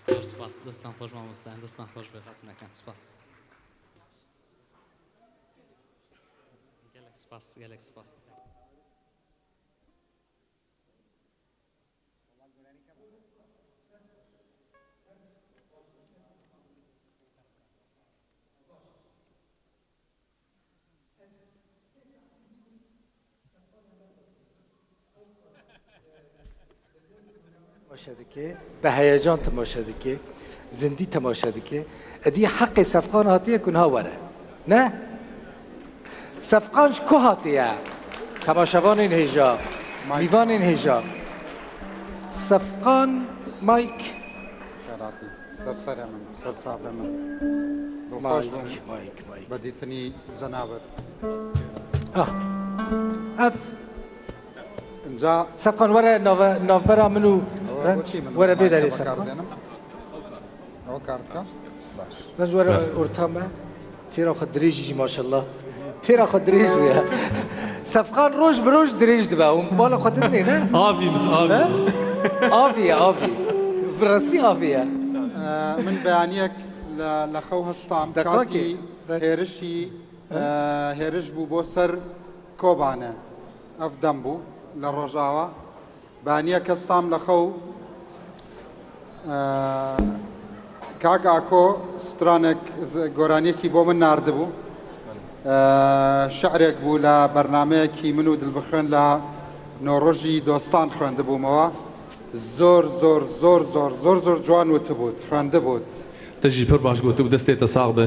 زۆر سپاس، دەستان خۆش مامۆستایان، دەستان خۆش بێ خاتونەکان، سپاس. گەلەک سپاس، گەلەک سپاس. تەماشا دکێ، بە هەیەجان تەماشا دکێ، زندی تەماشا دکێ، ئەدی حەقێ سەفقان هاتیە کو niha were. Ne? Sefqan ji ku hatiye? Temaşevanên hêja, mîvanên hêja. Sefqan Mike. Xêratî سەر سەرێ من، سەر چاڤێ من. دڵخۆش بووم مایک، مایک. بە دیتنی جەنابت. ئاه. ئەف. ئینجا. سەفقان وەرە ناڤبەرا من و ڕەنج بۆچی من وەرە vê مایکە derê بەکار سەفقان. دێنم؟ ئەوە کار بکە؟ باش. ڕەنج وەرە ئۆرتا me. تێرا خwe درێژی jî maşallah. Têra xwe dirêj bûye. Sefqan roj bi roj dirêj dibe. Hûn bala xwe didinê ne? Avî miz avî. Avî ye avî. Bi rastî avî ye. من بەیانیەک لە خەو هەستام کاتی هێرشی هێرش بوو بۆ سەر کۆبانێ ئەف دەم بوو لە ڕۆژاوا بەیانیەک هەستام لە خەو کاک ئاکۆ سترانێک گۆرانیەکی بۆ من ناردبوو، شعرێک بوو لە بەرنامەیەکی من و دلبخوێن لە نۆڕۆژی دۆستان خوێندبوومەوە، زۆر زۆر زۆر زۆر زۆر زۆر جوان وتبووت خوێندبووت. تەژی پر باش گۆتبوو دەستێ تە ساغ بێ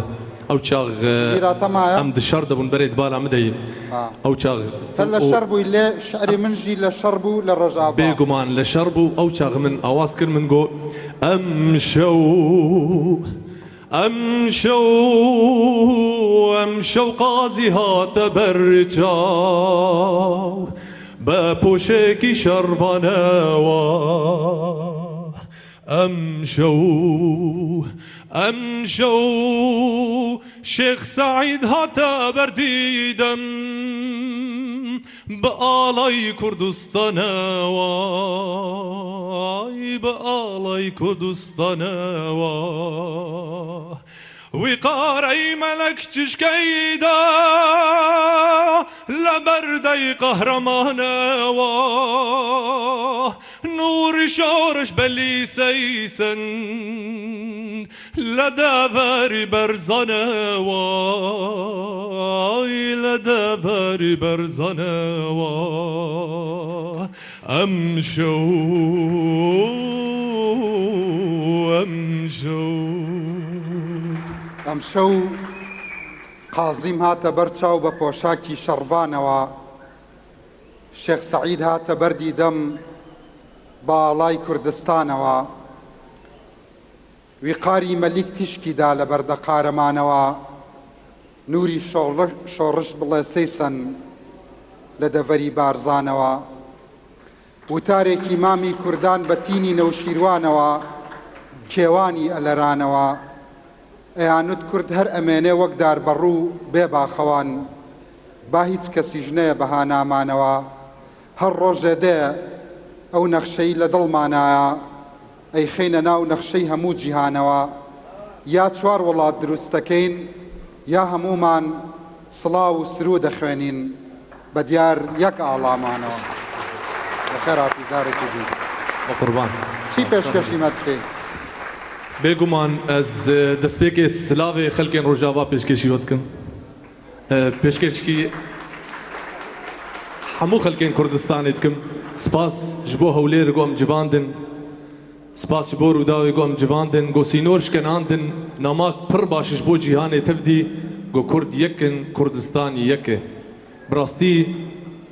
ئەو چاغ ژبیراتە مایە؟ ئەم دشەڕ دەبوون بەرێ دبالا مدەی ئەو چاغ تە لە شەڕ بووی لێ شعری من ژی لە شەڕ بوو لە ڕۆژاڤا. بێگومان لە شەڕ بوو ئەو چاغ من ئاواز کرد من گۆ ئەمشەو ئەمشەو ئەمشەو قازی هاتە بەر چاو بە پۆشێکی شەڕڤانەوە ئەمشەو ئەمشەو شێخ سەعید هاتە بەر دیدەم بە ئاڵای کوردستانەوە بە ئاڵای کوردستانەوە ویقارەی مەلەک چشکەیدا لە بەردەی قەهرەمانەوە نوری شۆرش بە لیسەی سند لە دەڤەری بەرزانەوە لە دەڤەری بەرزانەوە ئەمشەو ئەمشەو ئەمشەو قازیم هاتە بەر چاو بە پۆشاکی شەڕڤانەوە، شێخ سەعید هاتە بەر دیدەم بە ئاڵای کوردستانەوە. ویقاری مەلیک تیشکی دا لە بەردە قارەمانەوە، نووری شۆڕش بڵێسەی سەن لە دەڤەری بارزانەوە. وتارێکی مامی کوردان بە تینی نەوشیروانەوە کێوانی ئەلەرانەوە. ئەیانوت کورد هەر ئەمێنێ وەک داربەڕوو بێ باخەوان. با هیچ کەسیش نەیە بە هانامانەوە. هەر ڕۆژێ دێ ئەو نەخشەی لە دڵمانایە ئەیخەینە ناو نەخشەی هەموو جیهانەوە. یا چوار وڵات دروست دەکەین یا هەموومان سڵاو و سروود ئەخوێنین بە دیار یەک ئاڵامانەوە. بەخێر هاتی جارێکی دی. بەقوربان. چی پێشکەشی مە دکەی؟ بێگومان ئەز دەستپێکێ سلاڤێ خەلکێن ڕۆژاڤا پێشکێشی وە دکم. پێشکێشکی هەموو خەلکێن کوردستانێ دکم. سپاس ژ بۆ هەولێر گۆ ئەم جڤاندن. سپاس ژ بۆ رووداوێ گۆ ئەم جڤاندن. گۆ سینۆر شکەناندن. ناماک پڕ باش ژ بۆ جیهانێ تەڤدی گۆ کورد یەکن کوردستان یەکە. بڕاستی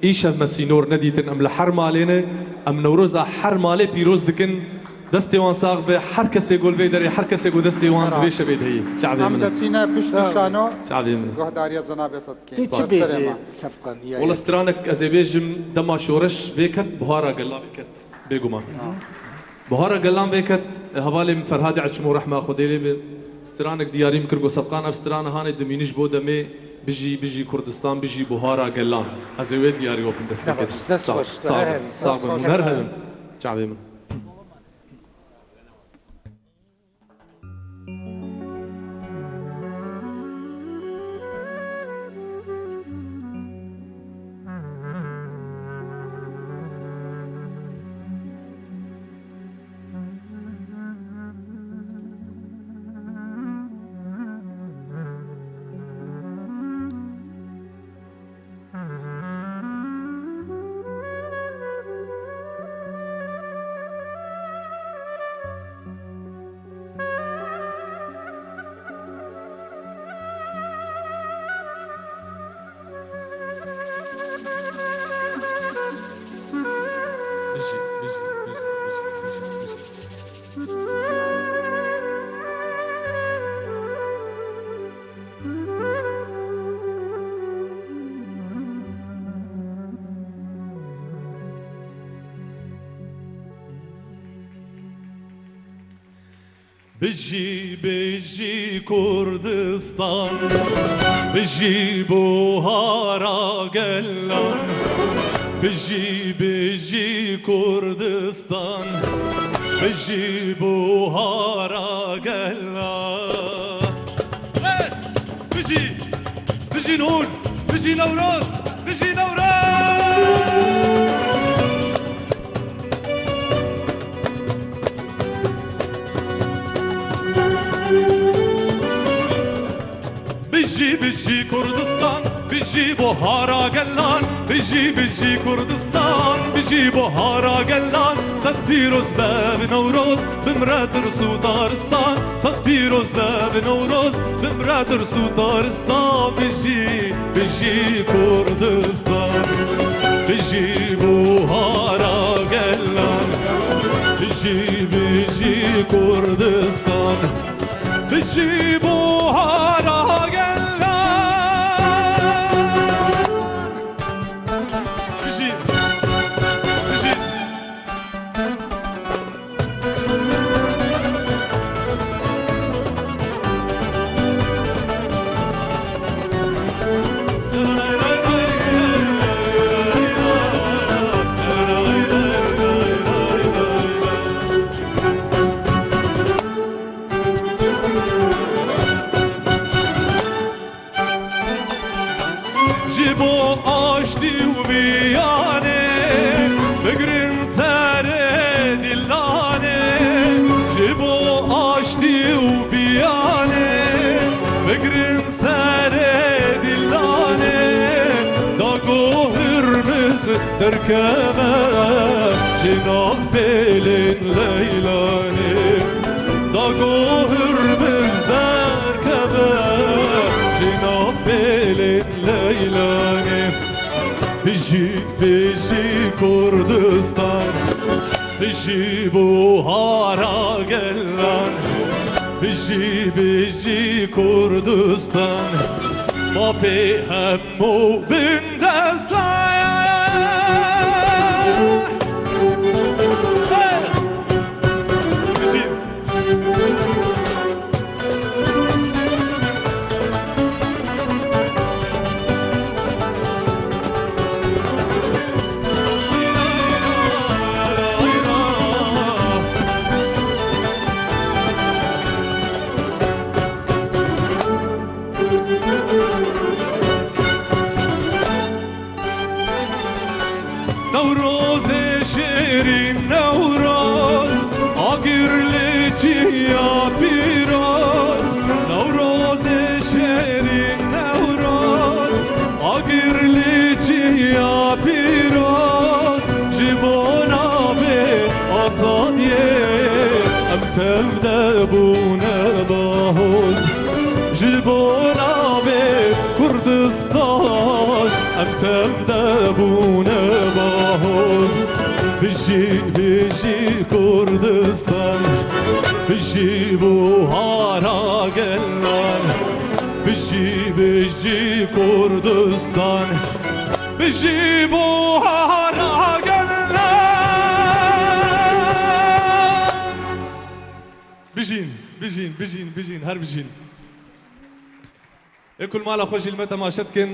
ئیشەڤ مە سینۆر نەدیتن ئەم لە حەر مالێنە ئەم نەورۆزا حەر مالێ پیرۆز دکن دەستێ وان ساغ بێ حەر کەسێ گۆل ڤێ دەرێ حەر کەسێ گۆ دەستێ وان خێر ڤێ شەڤێ دهەیی چاڤێ ئەم منن دەچینە پشتی شانۆ چاڤێ منن. گۆهداریە جەنابێتە دکەین تێ چ سپاس بێژێ سەرێ ما. سەفقان یا وەڵە یەک. سترانەک ئەزێ بێژم دەما شۆرش ڤێ کەت بوهارا گەلا ڤێ کەت بێگومان بوهارا گەلان ڤێ کەت هەڤالێ م فەرهادێ عەچمۆ رەحما خودێ لێ بێ سترانەک دیاریم کرد گۆ سەفقان ئەڤ سترانە هانێ دمینیش بۆ دەمێ بژی بژی کوردستان بژی بوهارا گەلان ئەزێ وێ دیاری وە بم دەست پێ باش کرد دەست ساغ خۆش ساغ هەر بن هەبی ساغ دەست بن خۆش. هەر هەبن چاوێ من. بژی بژی کوردستان بژی بوهارا گەلان بژی بژی کوردستان بژی بوهارا گەلان بژی بژی نون بژی نەورۆز بژی نەورۆز. بژی بژی کوردستان بژی بوهارا گەلان بژی بژی کوردستان بژی بوهارا گەلان سەد پیرۆز بە نەورۆز بمرە ترس و دارستان سەد پیرۆز بە نەورۆز بمرە ترس و دارستان بژی بژی کوردستان بژی بوهارا گەلان بژی بژی کوردستان بژی بوهارا گەلان بژی بژی. جیبۆ ئاشتی و بیانێ بگرن سەرێ دیلانێ جیبۆ ئاشتی و بیانێ بگرن سەرێ دیلانێ داگۆ هرمز دەرکەوە ژناف پێلێن لەیلانێ داگۆ هرمز دەرکەوە ژناف پێلێن لەیلانێ بژی بژی کوردستان بژی بوهارا گەلان. بژی بژی کوردستان مافی هەموو بندەستان. نەورۆز شیرین نەورۆز ئاگر لە چیا پیرۆز نەورۆز شیرین نەورۆز ئاگر لە چیا پیرۆز ji bo navê azadiyê em tev debûne bahoz ji bo navê Kurdistan em tev debûne bahoz bijî bijî Kurdistan bijî buhara gelan bijî bijî Kurdistan bijî buhara gelan. بژین بژین بژین بژین هەر بژین. ئێ کول مالا خۆشی لمە تەماشە دکن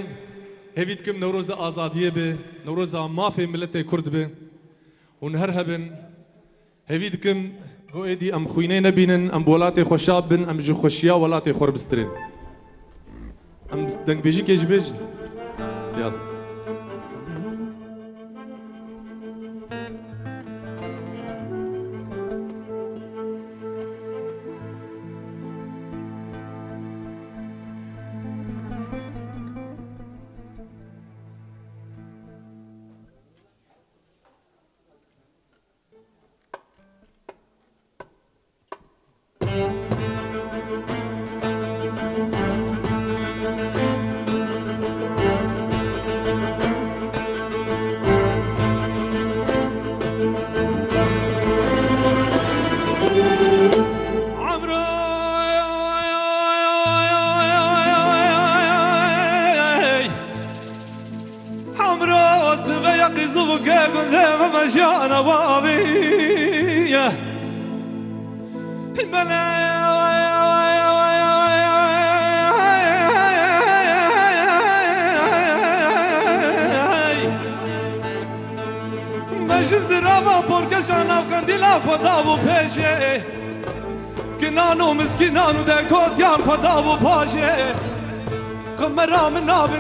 هێڤی دکم نەورۆزە ئازادیە بێ نەورۆزە مافێ ملەتێ کورد بێ هون هەر هەبن هێڤی دکم گۆ ئێدی ئەم خوینەی نەبینن ئەم بۆ وڵاتێ خۆشا بن ئەم ji خۆشییا وڵاتێ خۆر بسترێن ئەم دەنگبێژی کێ ji بێژن یاڵا.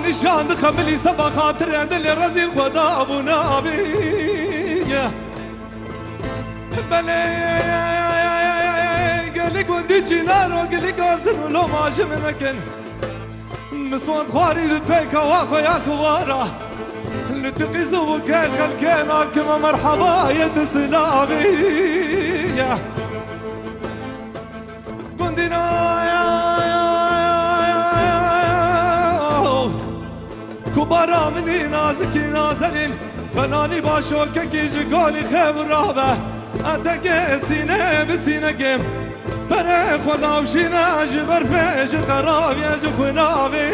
نیشان خملی سبا خاطر دل رزیل خدا بو نابیه بله گلی گوندی چینارو گلی گازن و لو ماجم نکن مسوان خواری لپیکا واخو یا کوارا لتقیزو وكان خلقنا كما مرحبا يا تسلابية قندنا يا كبارا مني نازكي نازلين فناني باشوكك جقولي خبر رابه أتك سينه بسينك بري خدا وشينا جبر فيش قراب يا جخنابي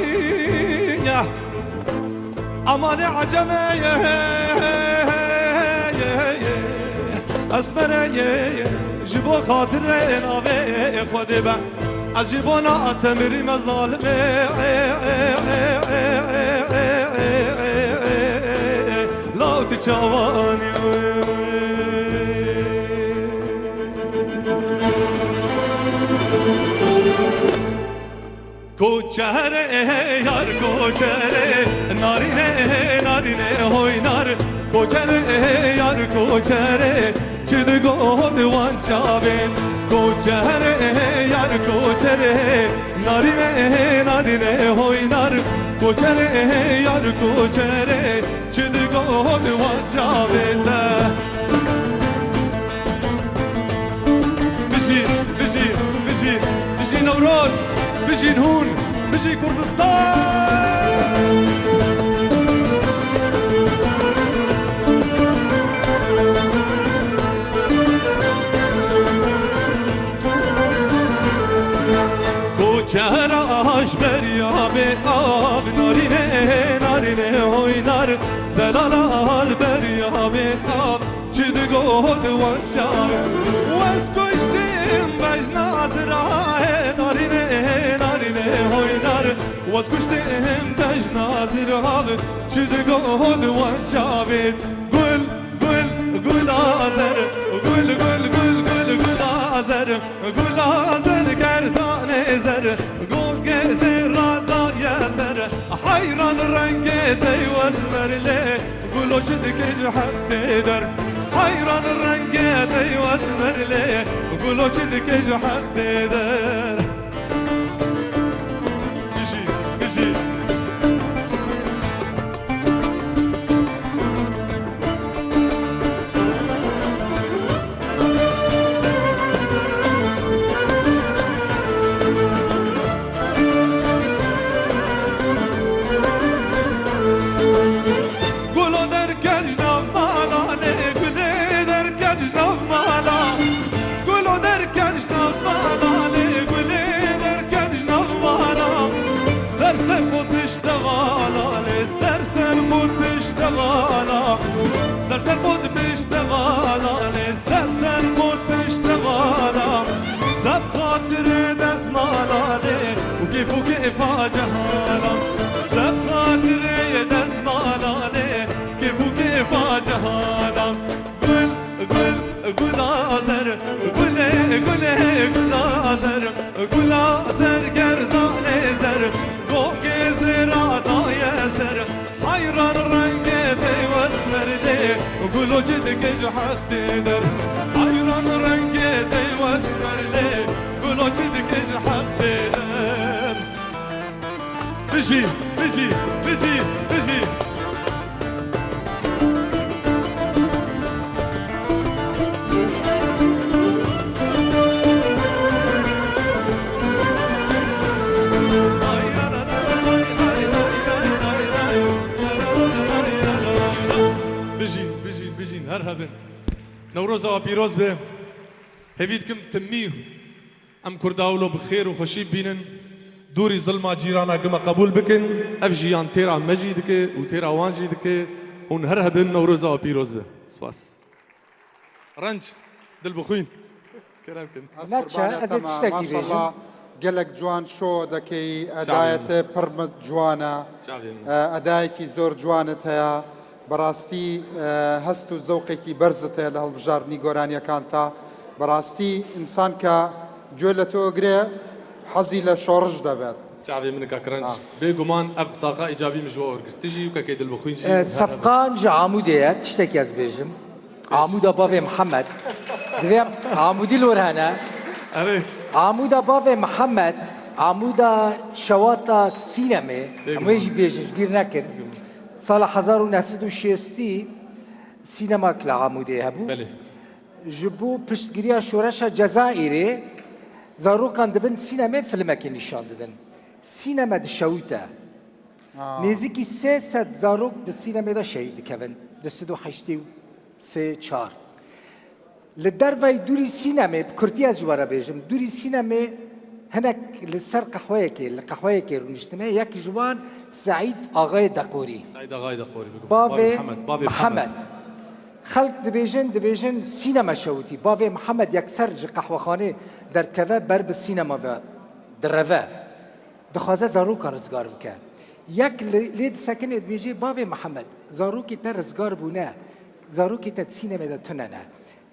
أماني عجمي أسمري جبو خاطر نابي خودي با عجبونا تمري مظالمي لو تشواني کوچره یار کوچره نارینه نارینه هوی نار کوچره یار کوچره چه دگوت وان چاوین کوچره یار کوچره نارینه نارینه هوی نار کوچره یار کوچره چه دگوت وان چاوین بژی بژی بژی بژی نوروز بژین هون بژی کوردستان. av Narine narine hoy nar Delala beriya betav Çi digot wan çav Wez kuştim bejna zirahe Narine narine hoy nar Wez kuştim bejna zirav Çi digot wan çavê Gul gul gul azer Gul gul gul gul gul azer Gul azer gerdane zer Goge zerada yezer Hayran renge teyvez merle Gulo çidike hak der Hayran renge teyvez merle Gulo çidike hak der Biji biji Gulo derken jnav mala le gule derken jnav mala Gulo derken jnav mala le gule derken jnav mala Ser ser خود اشتغالا le ser ser خود اشتغالا Ser ser خود اشتغالا le ser ser خود اشتغالا زب خاطر دزمالا le وكيف وكيف جهالا زب خاطر دزمالا le كيف وكيف جهالا قل قل قل آزر قل قل قل آزر قل آزر گردان زر گوگ زرادای سر حیران رنگ پیوست مرده گلو جدک حق در حیران رنگ پیوست مرده گلو جدک حق در بجی بجی بجی بجی بژین بژین بژین هەر هەبن نەورۆزەوە پیرۆز بێ هێویت کم تمی ئەم کورداولۆ بخێر و خۆشی بینن دووری زڵما جیرانە گمە قبول بکن ئەv ژیان تێرا مەژی دکێ و تێرا وانجی دکێ هون هەر هەبن نەورۆزەوە پیرۆز بێ سپاس ڕەنج دل بخوین کەرام کن نەچە ئەز ê tiştekî bêjim. gelek جوان شۆ دەکەی ئەدایەت پڕمە جوانە ئەدایەکی زۆر جوانت هەیە بەڕاستی هەست و زەوقێکی بەرزت هەیە لە هەڵبژاردنی گۆرانیەکان تا بەڕاستی ئینسان کە گوێ لە تۆ گرێ حەزی لە شۆڕش دەبێت. چاوێ من کاک ڕەنج بێگومان ئەv تاقا ئیجابی مژوە وەرگرت تژی و کەکەی دل بخوین ژی سەفقان ji Amûdê ye tiştekî ez bêjim Amûda bavê Mihemed divê Amûdî li wir hene Erê Amûda bavê Mihemed Amûda şewata sînemê em wê jî bêjin ji bîr nekin sala 1960 sînemak li Amûdê hebû ji bo piştgiriya şoreşa Cezayirê zarokan dibin sînemê filmekê nîşan didin. Sîneme dişewite. Nêzîkî 300 zarok di sînemê de şehîd dikevin. Di 183 çar. Li derveyî dûrî sînemê bi kurtî ez ji we re bêjim dûrî sînemê hinek li ser qehweyekê li qehweyekê rûniştine yek ji wan Seîd Axayê Deqorî. Seîd Axayê Deqorî bigum. Bavê Bavê Mihemed. Mihemed. Xelk dibêjin dibêjin sînema şewitî. Bavê Mihemed yekser ji qehwexanê derdikeve ber bi sînema ve direve. Dixwaze zarokan rizgar bike. Yek lê disekinê dibêje bavê Mihemed zarokê te rizgar bûne zarokê te di sînemê de tune ne.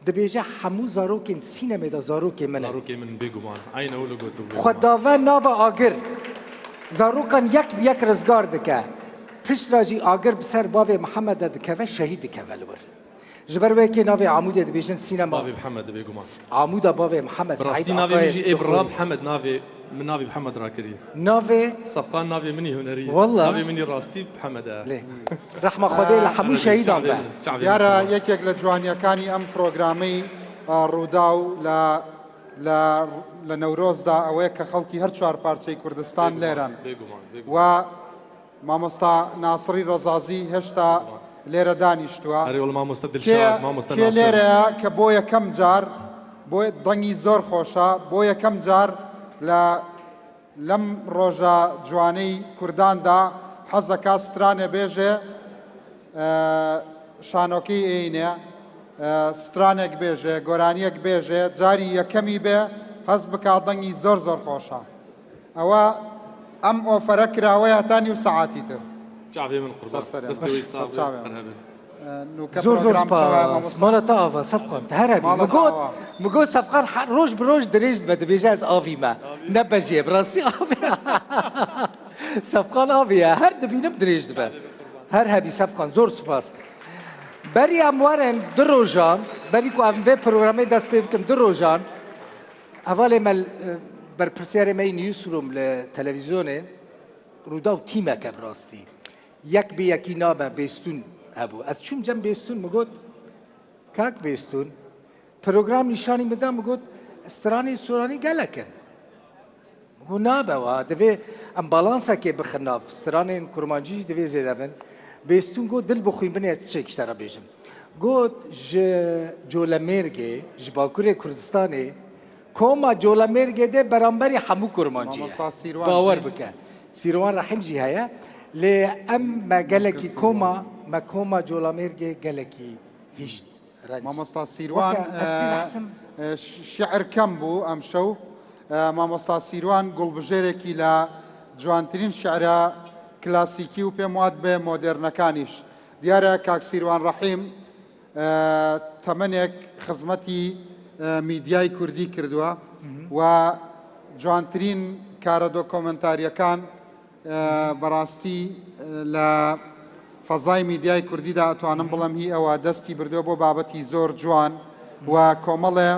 Dibêje hemû zarokên sînemê de zarokê min in. Zarokê min bêguman. Eyne wilo gotibû. Xwe dave nava agir. Zarokan yek bi yek rizgar dike. Piştra jî agir bi ser bavê Mihemed de dikeve şehîd dikeve li wir. Ji ber wê yekê navê Amûdê dibêjin sînema Bavê Mihemed bêguman. Amûda bavê Mihemed Bi Seîd rastî navê min Axayê jî ê bi Deqorî. ra Mihemed navê min navê Mihemed rakiriye. Navê Sefqan navê minî hunerî ye. Walla. Navê minî rastî Mihemed e. Lê rehma Xwedê li hemû şehîdan be. دیارە یەکێک لە جوانیەکانی ئەم پرۆگرامەی ڕووداو لە لە لە نەورۆزدا ئەوەیە کە خەڵکی هەر چوار پارچەی کوردستان لێرەن و مامۆستا ناسڕی ڕەزازی هێشتا لێرە دانیشتووە. ئەرێ وەڵا مامۆستا کێ دلشاد مامۆستا کێ ناسر لێرەیە کە بۆ یەکەم جار بۆ دەنگی زۆر خۆشە بۆ یەکەم جار لە لەم ڕۆژە جوانەی کورداندا حەزەکا سترانێ بێژێ شانۆکەی ئێینێ سترانێک بێژێ گۆرانیەک بێژێ جاری یەکەمی بێ هەست بکا دەنگی زۆر زۆر خۆشە ئەوە ئەم ئۆفەرە کراوەیە هەتا نیو سەعاتی تر. چاوێ من قوربان دەستەوەی ساغ بێ هەر هەبن. زۆر زۆر سپاس ماڵە تا ئاڤا سەفقان هەر هەبی مگۆت مگۆت سەفقان ڕۆژ بە ڕۆژ درێژ بە دەبێژە ئەز ئاڤی مە نەبەژێ بڕاستی ئاڤێ سەفقان ئاڤیە هەر دەبینم درێژ دەبە هەر هەبی سەفقان زۆر سپاس بەری ئەم وەرن دو ڕۆژان بەری کو ئەم vê پرۆگرامê دەست پێ بکەم دو ڕۆژان هەڤالێ مە بەرپرسیارێ مەی نیوسروم لە تەلەڤیزیۆنێ ڕووداو تیمەکە بڕاستی یەک بێ یەکی نابە بێستون هەبوو ئەس چوم جەم بێستون مگوت کاک بێستون پرۆگرام نیشانی مدا مگوت سترانی سۆرانی گەلەکن گو نابەوە دەبێ ئەم باڵانسەکێ بخن ناو سترانên kurmancî divê zêde bin بێستون گوت دل بخوین بنێ چێک شتە بێژم گوت ji Colemêrgê ji Bakurê Kurdistanê کۆما جۆلەمێرگێ دێ بەرامبەری هەموو کورمانجی باوەڕ بکە سیروان ڕەحیم جی هەیە لێ ئەم مە گەلێکی کۆما مە کۆما جۆلەمێرگێ گەلێکی هیشت مامۆستا سیروان شعر کەم بوو ئەم شەو مامۆستا سیروان گوڵبژێرێکی لە جوانترین شعرە کلاسیکی و پێم وات بێ مۆدێرنەکانیش دیارە کاک سیروان ڕەحیم تەمەنێک خزمەتی میدیای کوردی کردووە و جوانترین کارە دۆکۆمنتاریەکان بەڕاستی لە فەزای میدیای کوردیدا ئەتوانم بڵێم هی ئەوە دەستی بردووە بۆ بابەتی زۆر جوان و کۆمەڵێ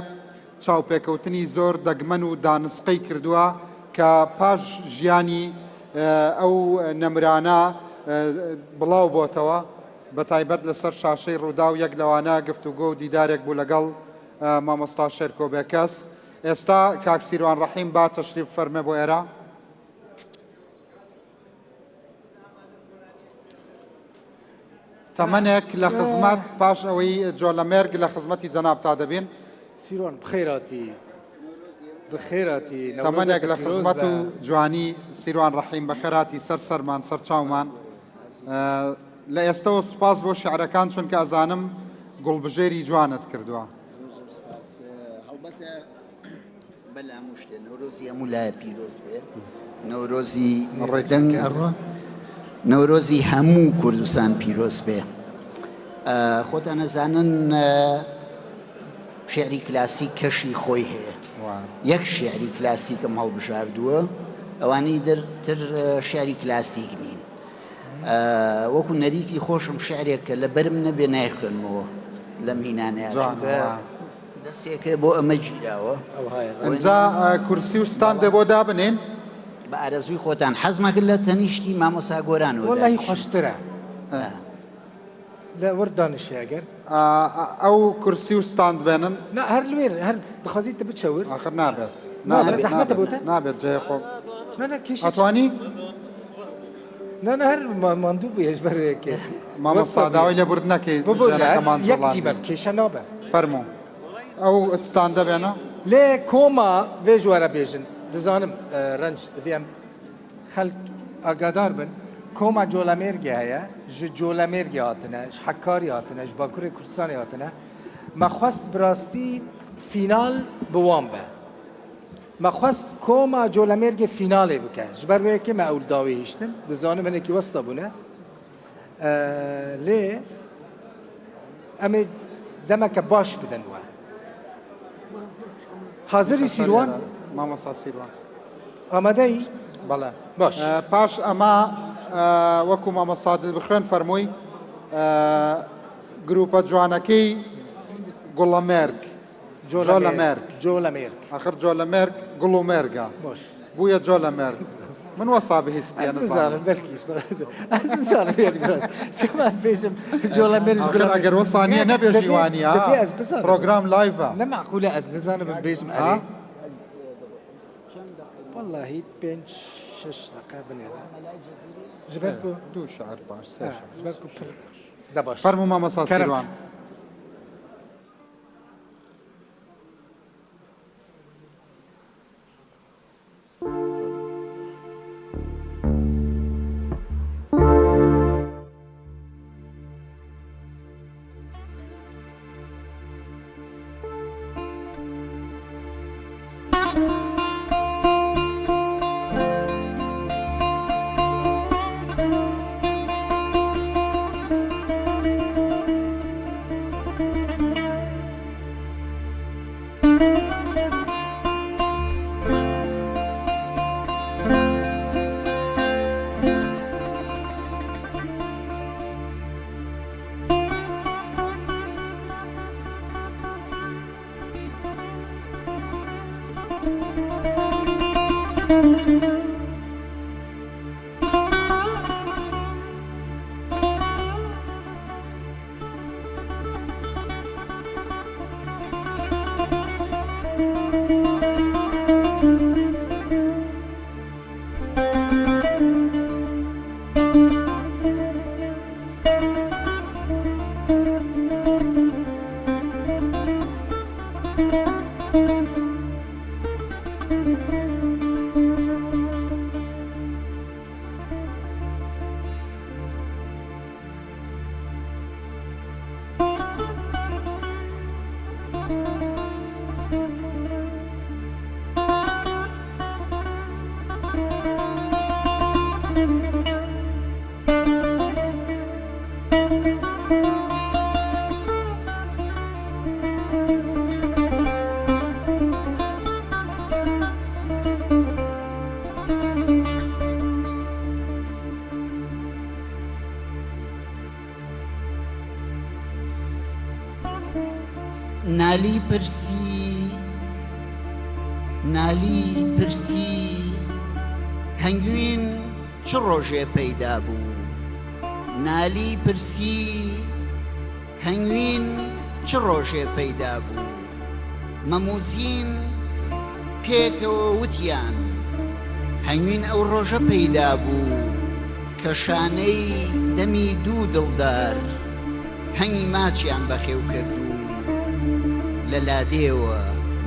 چاوپێکەوتنی زۆر دەگمەن و دانسقەی کردووە کە پاش ژیانی ئەو نەمرانە بڵاو بۆتەوە بەتایبەت لەسەر شاشەی ڕووداو یەک لەوانە گفتوگۆ و دیدارێک بوو لەگەڵ مامۆستا شێرکۆ بێکەس. ئێستا کاک سیروان ڕەحیم با تەشریف فەرمێ بۆ ئێرە. تەمەنێک لە خزمەت پاش ئەوەی جۆلەمێرگ لە خزمەتی جەنابتا دەبین. سیروان بخێراتی بخێراتی تەمەنێک لە خزمەت و جوانی سیروان ڕەحیم بەخێراتی سەر سەرمان سەر چاومان. لە ئێستەوە سوپاس بۆ شعرەکان چونکە ئەزانم گوڵبژێری جوانت کردووە. هەڵبەتە بەل هەموو شتێ نەورۆزی هەموو لایە پیرۆز بێ نەورۆزی دەنگ ئەڕۆ نەورۆزی هەموو کوردستان پیرۆز بێ خۆتان ئەزانن شعری کلاسیک کەشی خۆی هەیە یەک شعری کلاسیکم هەڵبژاردووە ئەوانەی تر شعری کلاسیک نین وەکو نەریتی خۆشم شعرێک کە لەبەرم نەبێ نایخوێنمەوە لەم هینانەیە چونکە دەستێکە بۆ ئەمە گیراوە. ئینجا کورسی و ستاندێ بۆ دابنێن. بە ئارەزووی خۆتان حەزمە کرد لە تەنیشتی مامۆستا گۆرانەوە وەڵی خۆشترە لە ورد دانیشێ ئەگەر ئەو کورسی و ستاند بێنن. نا هەر لوێر هەر دخوازی تە بچەور. ئاخر نابێت نابێت زەحمەتە بۆ تە؟ نابێت جێ خۆ. نا نا کێشە ئەتوانی؟ نا نا هەر ماندوو بووی هێش بەرەیەکێ. مامۆستا داوای لێبوردن نەکەی ببورە جێنەکەمان یەک جوڵاندی. دیمەن کێشە نابە. فەرموو ئەو ستاندە بێنە. لێ کۆما ڤێژ وەرە بێژن دزانم ڕەنج دڤێ ئەم خەلک ئاگادار بن کۆما جۆلەمێرگێ هەیە ژ جۆلەمێرگێ هاتنە ژ حەکاری هاتنە ژ باکورێ کوردستانێ هاتنە مە خواست براستی فینال bi wan be. Me xwest koma Colemêrgê fînalê bike. Ji ber wê yekê me ew li dawê hiştin. Dizanim hinekî westa bûne. Lê em ê demeke baş bidin we. Hazirî Sîrwan? Mamosta Sîrwan. Amadeyî? بەڵێ. باش. پاش ئەمە وەکو مامۆستا دلبخوێن فەرمووی گروپە جوانەکەی گوڵەمێرگ جۆلەمێرگ جۆلەمێرگ ئاخر جۆلەمێرگ گوڵ و مێرگە باش بوویە جۆلەمێرگ من وەسا بهیستیە ئەز نزانم بەلکیش ئەز نزانم یەک براز چم ئەز بێژم جۆلەمێرگ ئاخر ئەگەر وەسا نییە نەبێژی وانییە دەبێ ئەز بزانم پرۆگرام لایڤە نە مەعقولە ئەز نزانم بێژم ئەرێ واللهی پێنج شەش دەقە بنێرە ژبەر کو دوو شعر باش سێ شعر ژبەر کو پڕ دە باش فەرموو مامۆستا کەرم. سیروان. نالی پرسی نالی پرسی هەنگوین چ ڕۆژێ پەیدا بوو؟ نالی پرسی هەنگوین چ ڕۆژێ پەیدا بوو؟ مەموزین پێکەوە وتیان هەنگوین ئەو ڕۆژە پەیدا بوو کە شانەی دەمی دوو دڵدار هەنگی ماچیان بەخێو کرد و لە لادێوە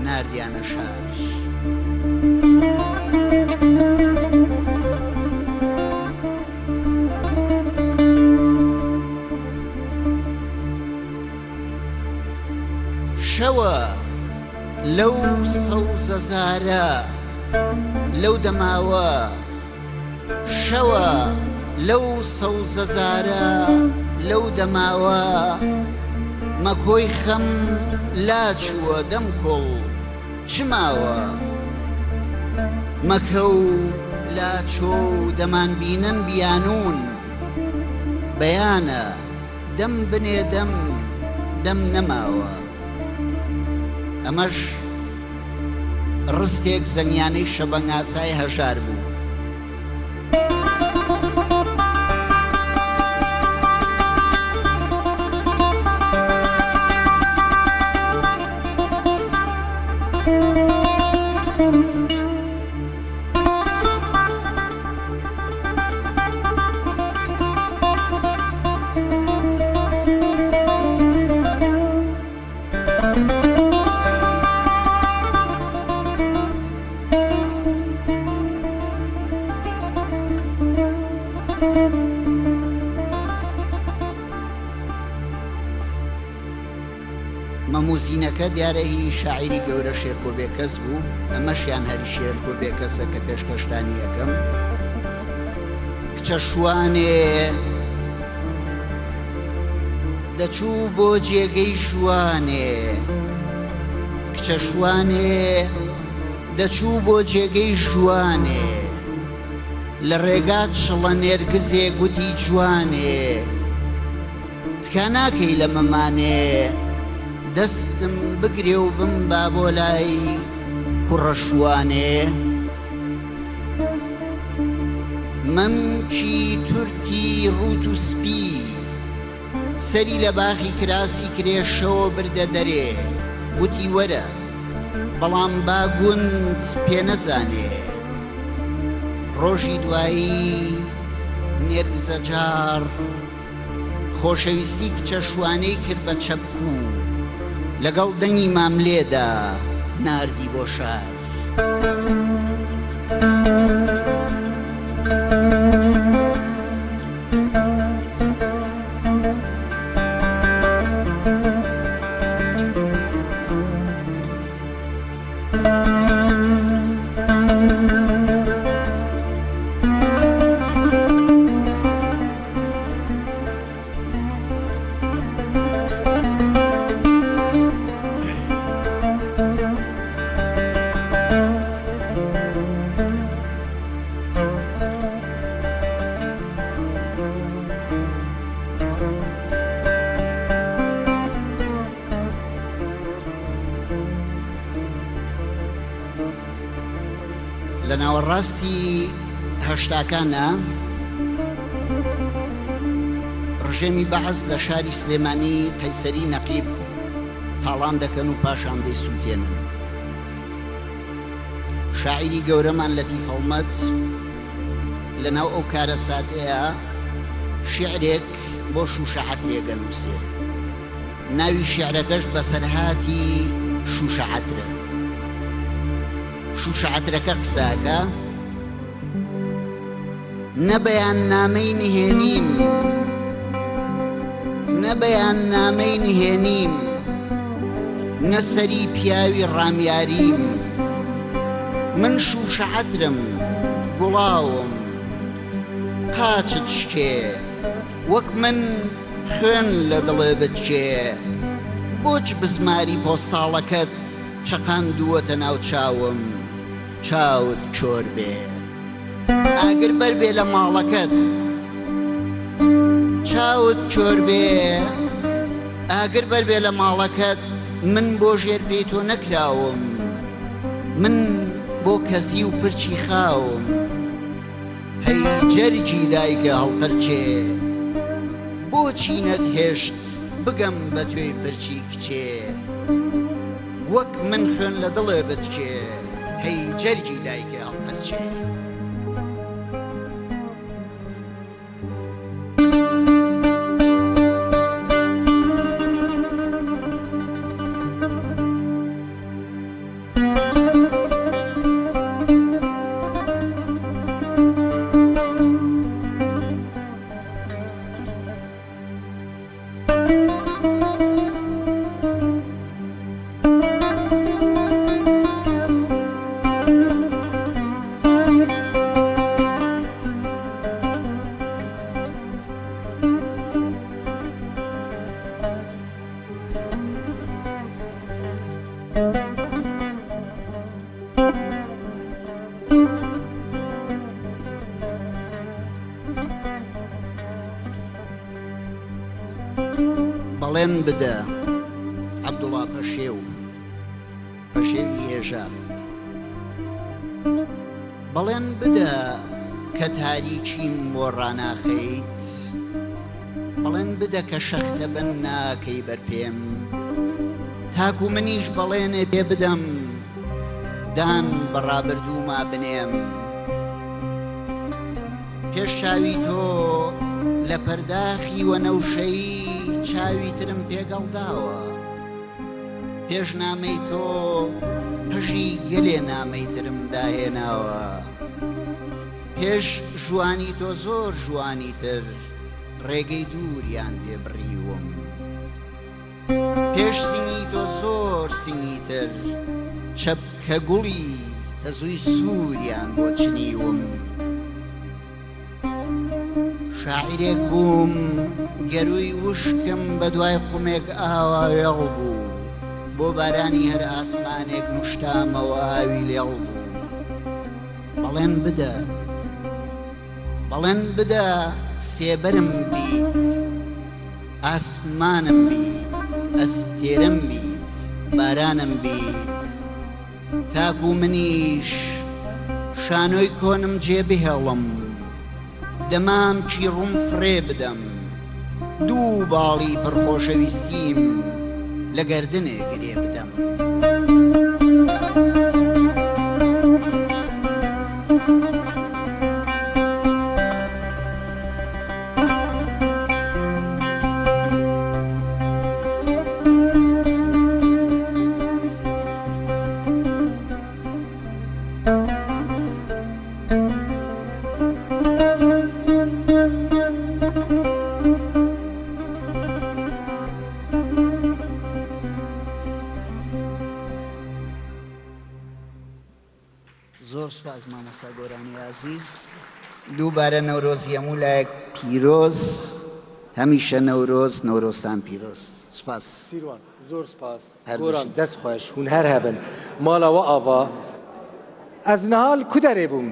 ناردیانە شار. شەوە لەو سەوزەزارە لەو دەماوە شەوە لەو سەوزەزارە لەو دەماوە مەکۆی خەم لاچووە دەم کوڵ چ ماوە مەکە و لاچۆ و دەمانبینن بیانوون بەیانە دەم بنێ دەم دەم نەماوە ئەمەش ڕستێک زەنگیانەی شەبەنگئاسای هەژار بوو. مەموزینەکە دیارە هی شاعیری گەورە شێرکۆ بێکەس بوو، ئەمەشیان هەری شێرکۆ بێکەسە کە پێشکەشتانی ئەکەم. کچە شوانێ دەچوو بۆ جێگەی ژوانێ کچە شوانێ دەچوو بۆ جێگەی ژوانێ لە ڕێگا چڵە نێرگزێ گوتی جوانێ تکا ناکەی لە مەمانێ دەستم بگرێ و بمبا بۆ لای کوڕە شوانێ. مەمکی تورکی ڕووت و سپی سەری لە باخی کراسی کرێشەوە بردە دەرێ، گوتی وەرە، بەڵام با گوند پێ نەزانێ. ڕۆژی دوایی نێرگزەجاڕ خۆشەویستی کچە شوانەی کرد بە چەپک و لەگەڵ دەنگی ماملێدا ناردی بۆ شار. لە ناوەڕاستی هەشتاکانە ڕژێمی بەعس لە شاری سلێمانی قەیسەری نەقیب تاڵان دەکەن و پاشان دەیسووتێنن. شاعیری گەورەمان لەتیف هەڵمەت لە ناو ئەو کارەساتەیە شیعرێک بۆ شووشە عەترێک ئەنووسێ. ناوی شیعرەکەش بەسەرهاتی شووشە عەترە. شووشە عەترەکە قسە ئەکا. نە بەیاننامەی نهێنیم نە بەیاننامەی نهێنیم نە سەری پیاوی ڕامیاریم من شووشە عەترم گوڵاوم قاچت شکێ وەک من خوێن لە دڵێ بتکێ بۆچ بزماری پۆستاڵەکەت چەقاندووەتە ناو چاوم چاوت کۆر بێ ئاگر بەر بێ لە ماڵەکەت چاوت کۆر بێ ئاگر بەر بێ لە ماڵەکەت. من بۆ ژێر پێی تۆ نەکراوم من بۆ کەزی و پرچی خاوم هەی جەرگی دایکە هەڵپەرچێ بۆچی نەتهێشت بگەم بە توێی پرچی کچێ وەک من خوێن لە دڵێ بتکێ هەی جەرگی دایکە هەڵپەرچێ. بەڵێن بدە عەبدوڵا پەشێو پەشێوی هێژا بەڵێن بدە کە تاریکیم بۆ ڕاناخەیت بەڵێن بدە کە شەختە بن ناکەی بەر پێم تاکو منیش بەڵێنێ پێ بدەم دان بە ڕابردووما بنێم پێش چاوی تۆ لە پەرداخی وەنەوشەیی چاوی ترم پێگەڵداوە پێش نامەی تۆ قژی گەلێ نامەی ترم داهێناوە پێش ژوانی تۆ زۆر ژوانی تر ڕێگەی دووریان پێ بڕیوم پێش سینگی تۆ زۆر سینگی تر چەپکە گوڵی تەزووی سووریان بۆ چنیوم. شاعیرێک بووم گەرووی وشکم بە دوای قومێک ئاوا وێڵ بوو بۆ بارانی هەر ئاسمانێک نوشتامەوە ئاوی لێڵ بوو بەڵێن بدە بەڵێن بدە سێبەرم بیت ئاسمانم بیت ئەستێرەم بیت بارانم بیت تاکو منیش شانۆی کۆنم جێ بهێڵم دەمامکی ڕووم فڕێ بدەم دوو باڵی پڕ خۆشەویستیم لە گەردنێ گرێ بدەم. زۆر سوپاس مامۆستا گۆرانی ئازیز دووبارە نەورۆزی هەموو لایەک پیرۆز هەمیشە نەورۆز نەورۆزتان پیرۆز سوپاس. سیروان زۆر سپاس هەر گۆران بژی. دەست خوەش هون هەر هەبن ماڵە وە ئاڤا ئەز نها li ku derê bûm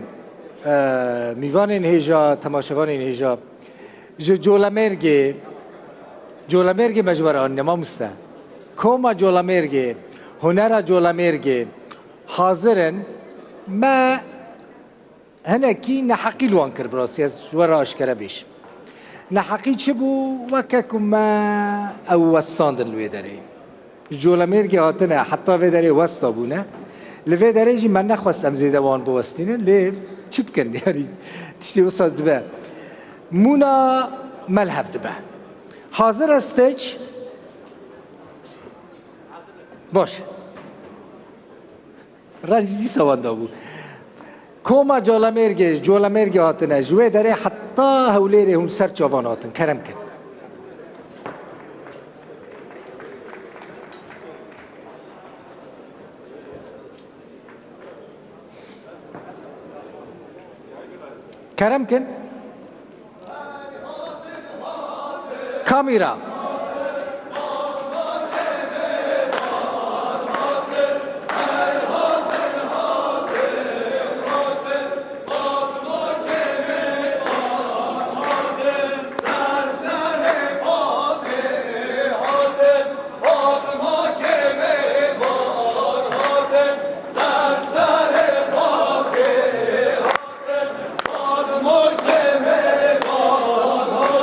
میوانên hêja temaşevanên hêja ji Colemêrgê Colemêrgê me ji we re anîne mamoste koma Colemêrgê hunera Colemêrgê hazir in me Hinekî neheqî li wan kir bi rastî ez ji we re aşkere bêjim. Neheqî çi bû weke ku me ew westandin li wê derê. Ji Colemêrgê hatine heta vê derê westa bûne. Li vê derê jî me nexwest em zêde wan biwestînin lê çi bikin yanî tiştê wisa dibe. Mûna me li hev dibe. Hazir e stage? Baş e. Renc dîsa wan dabû. Koma Colemêrgê ji Colemêrgê hatine, ji wê derê heta Hewlêrê hûn ser çavan hatin. Kerem kin. Kerem kin. Kamîra.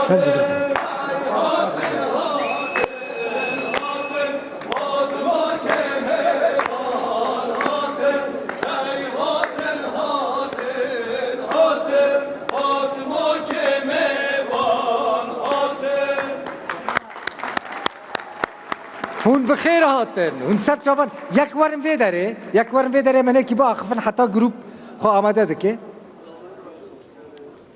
Hûn bi xêr hatin. Hûn ser çavan yek werin vê derê, yek werin vê derê menekî biaxivin heta grûp xwe amade dike.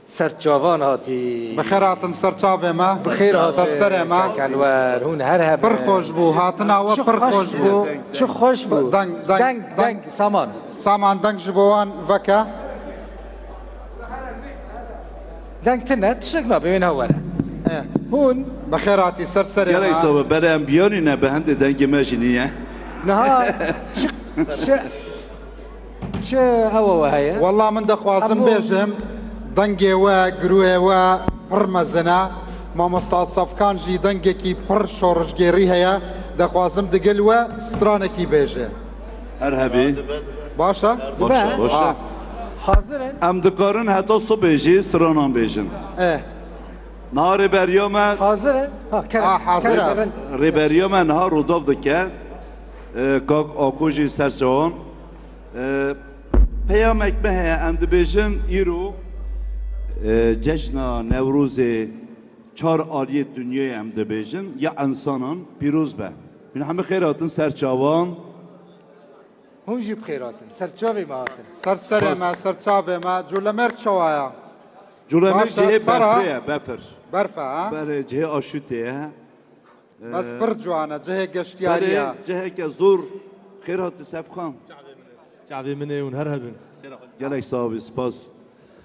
Ser çavan hatî. Bi xêr hatin ser çavê me. Bi xêr hatin. Ser serê me. Kenwer hûn her hebin. Pir xweş bû hatina we pir xweş bû. Çi xweş bû. Deng deng deng deng Saman. Saman deng ji bo wan veke. Deng tune tiştek nabe wê niha were. Hûn. Bi xêr hatî ser serê me. Gelek sağ be belê em biyanî ne bi hindê dengê me jî nîye. Niha çi çi çi ewa we heye? Walla min dixwazim bêjim dengê we giruhê we pir mezin e. Mamosta Sefkan jî dengekî pir şorişgêrî heye. Dixwazim digel we stranekî bêje. Her hebî. Baş e? Baş e, baş e. Hazir in? Em dikarin heta sibê jî stranan bêjin. E. Niha rêberiya me Hazir in? Ha, kerem. Ha, hazir e. Rêberiya me niha rûdav dike. Kak Ako jî ser çawan. Peyamek me heye em dibêjin îro cejna Newrozê çar aliyê dinyayê em dibêjin ya însanan pîroz be. Hûn hemû xêr hatin ser çavan. Hûn jî bi xêr hatin. Ser çavê me hatin. Ser serê me, ser çavê me. Colemêrg çawa ye? Colemêrg cihê berfê ye, befir. Berf e, ha? Belê, cihê aşûtê ye. Bes pir ciwan e, cihê geştyarî ye. Belê, ciheke zor. Xêr hatî Sefkan. Çavê min e, hûn her hebin. Gelek sax bî, spas.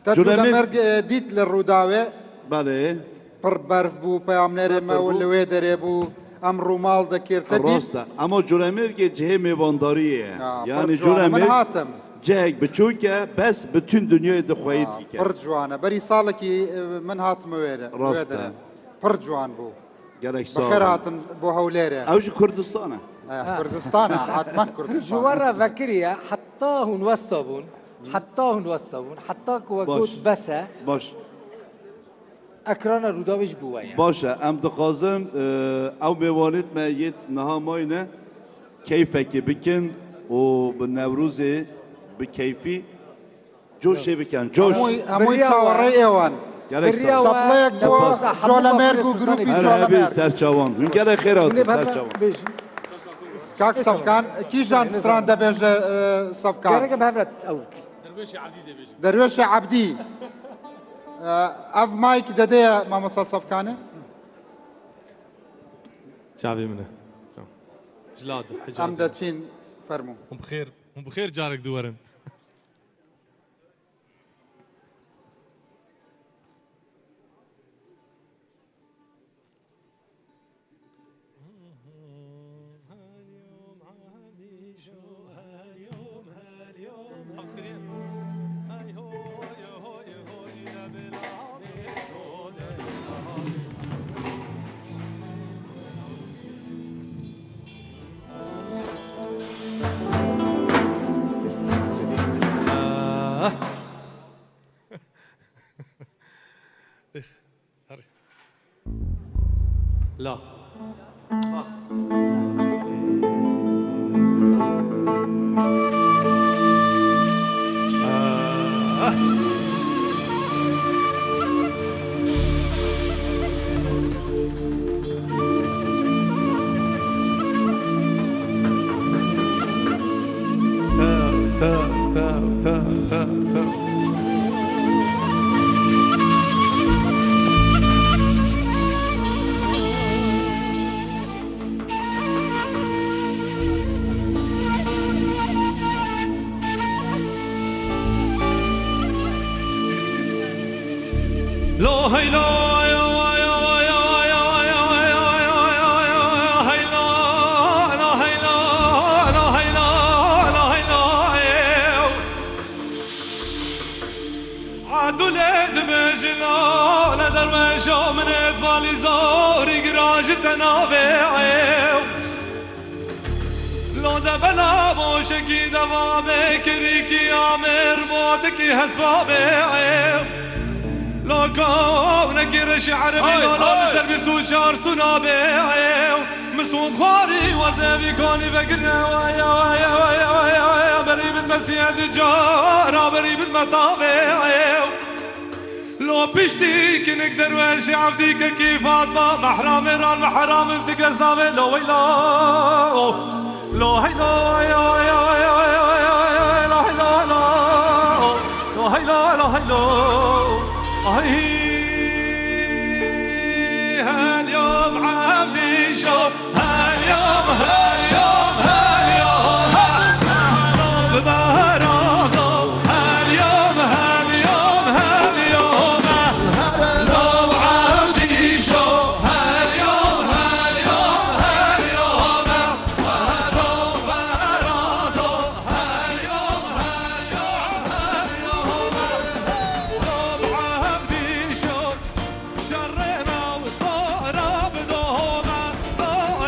Te Colemêrg dît li Rûdawê? Belê. Pir berf bû, peyamnêrê me û li wê derê bû. Em rûmal dikir. Te dît? Rast e. Ema Colemêrgê cihê mêvandariyê ye. Yanî Pir ciwan e. Min Colemêrg hatim. cihek biçûk e, bes bütün dinyayê dixweyî dike. Pir ciwan e. Berî salekî min hatime wê derê. Rast e. Pir ciwan bû. Gelek Bi sağ xêr olun. hatin bo Hewlêrê. Ew ji Kurdistan e. Kurdistan e, hetmen Ji Kurdistan we e. re vekiriye heta hûn westa bûn, heta hûn westa bûn, heta ku we Baş. got bes e. Baş. Ekrana Rûdawê ji bo we ye. Baş e, em dixwazin ew mêvanên me yê niha mayne keyfekê bikin û bi Newrozê bi keyfî Coşê bikin, coş. Hemû çaverê êwan. Gelek sağ ol. Şapleyek bo Colemêrg û grûpî Her hebî Colemêrg. ser çawan. Hûn gelek xêr hatin ser çawan. Kak Sefkan, kîjan stran debêje Sefkan? Gerek em hev re ew bikin. Derwêşê Ebdî. Ev mayk dedeye mamosta Sefkanê? Çavê min e. Ji lad Hicazê. Em deçîn fermo. Hûn bi xêr, hûn bi xêr carek di werin. لا تا تا تا تا تا لو هي لو يا يا يا يا يا يا يا يا يا هي لا لا هي لا لا هي لا لا هي لا عدو لد بجلا لدرويش من بالي زوري قراج تنابع لو دبلا بوشكي دوامي كريكي عامر بودكي هسبابي. لو كونك رشي عربي لو لو لسر بيستو شارستو نابي مسود خواري وزبي كوني فكرنا ويا ويا ويا ويا ويا بري بتمسيح الجارة بري بتمطابي لو بشتي كنك درويش عبديك كيف عطفة محرام ران محرام بتقص لو ويلو لو هي لو يا يا يا يا يا لو هي لو لو هي لو لو هي لو هي هاليوم عبدي شو هاليوم هاليوم هاليوم ببرازو هاليوم هاليوم هاليوم لو عبدي شو هاليوم هاليوم هاليوم ببرازو هاليوم هاليوم هاليوم لو عبدي شو شرنا وصار بدوما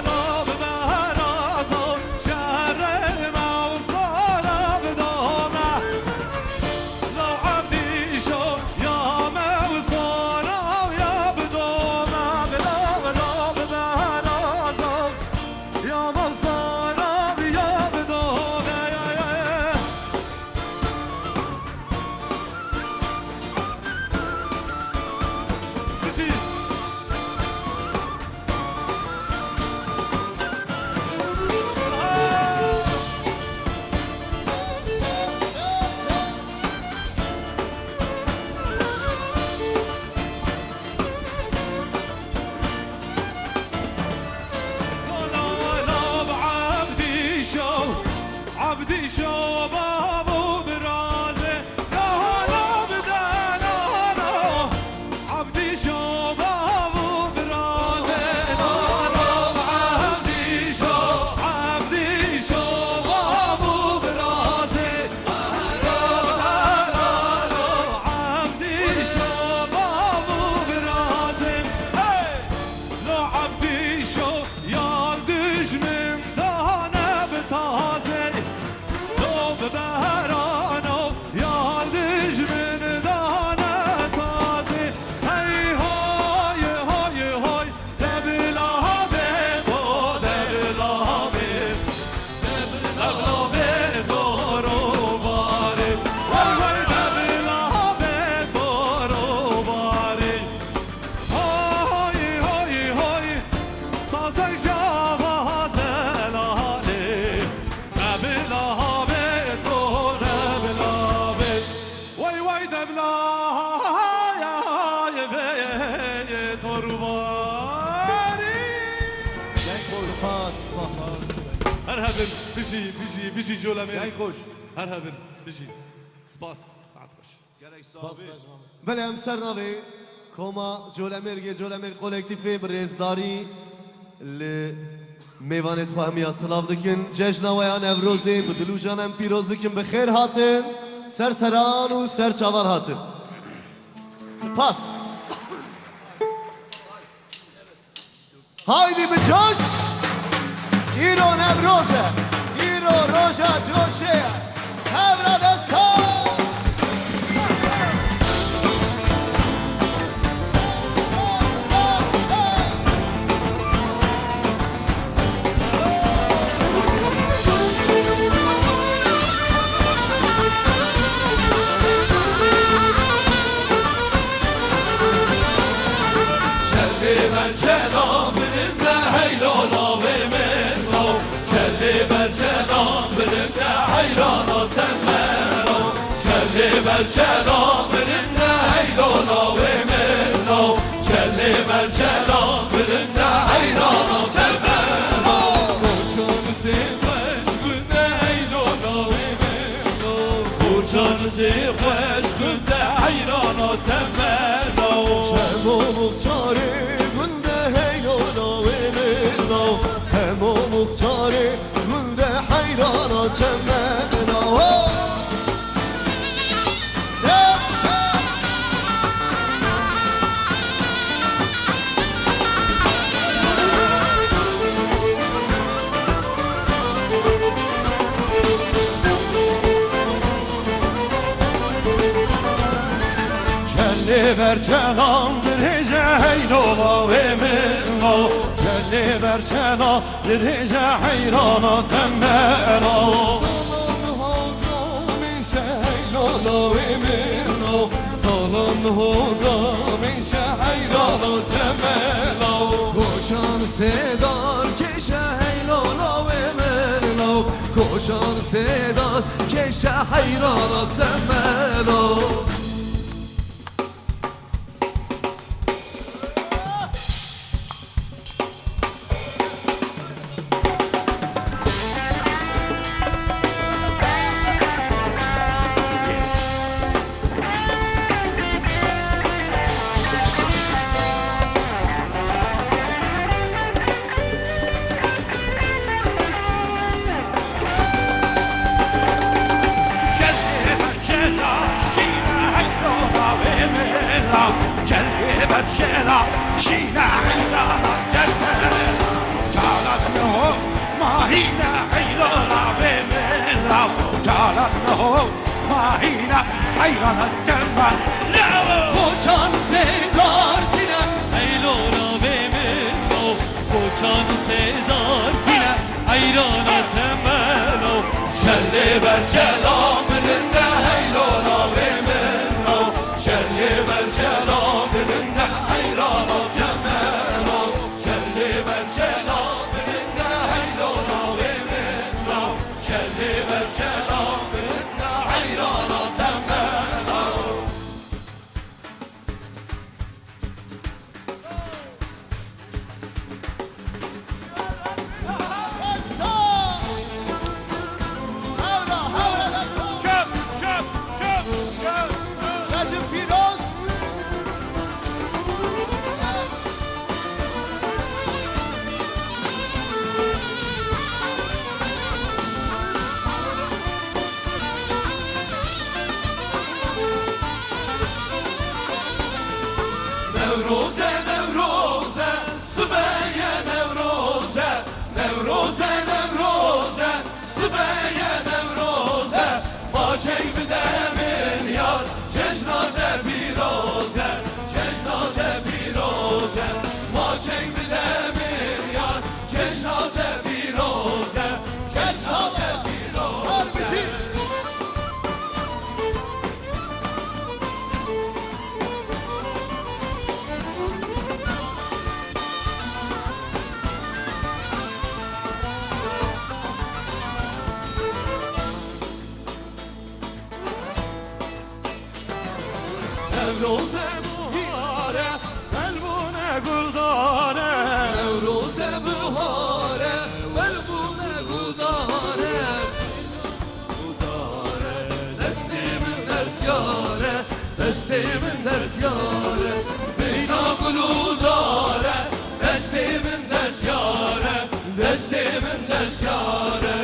لو ببرازو شرنا وصار بدوما لو عبدي شو يا ما وصار يا بدوما بلا بلا ببرازو يا ما وصار يا بدوما يا يا يا بجي عبدي شو عبدي شو بابو برازه لا لا بدا لا لا عبدي شو بابو برازه لا لا عبدي شو عبدي شو بابو برازه لا لا لا لا عبدي شو بابو برازه لو عبدي شو يا دجمن دانه بتازه لو ببهرانو يا دجمن دانه تازه هی های های های دبلا به تو دبلا به دبلا به تو رو باره وای وای دبلا به تو رو باره های های های تازه جواز لاله دبلا به تو دبلا به وای وای دبلا به تو رو باری هر هبن بيجي بيجي بيجي جولا مير خوش هر هبن بيجي سباس ساعت خوش بله em ser navê Koma Colemêrgê Colemêrg Kolektîfê bi rêzdarî li mêvanê xwe hemiya silav dikin. Cejna we ya Newrozê bi dil û can em pîroz dikin bi xêr hatin ser seran û ser çavan hatin. Spas. Haydi bi coş! Îro Newroz e, îro roja coşê ye. Hevra desta! Hemo muhtarı günde heylola ve millo Hemo muhtarı günde hayrana temena Tep tep. برچلان درجه حیرانا ومنو چله برچلان درجه حیرانا تمنا سالان هوگامیشه حیرانا تمنا کوشان سدار کشه حیرانا ومنو کوشان سدار کشه حیرانا تمنا. کوچان سدار تینه حیرانا بمنو کوچان سدار تینه حیرانا تمنو شله برچلا مننده حیرانا بمنو شله برچلا مننده حیرانا تمنو شله برچلا مننده حیرانا بمنو شله برچلا مننده حیرانا تمنو. نوروزه نوروزه سبه نوروزه نوروزه نوروزه سبه نوروزه ماشی بده من یار جشنات پیروزه جشنات پیروزه ماشی بده من یار جشنات پیروزه جشنات پیروزه. نوروز بهاره بلبونه گلداره نوروز بهاره بلبونه گلداره گلداره دستی من دست یاره دستی من دست یاره بینا گلوداره دستی من دست یاره دستی من دست یاره.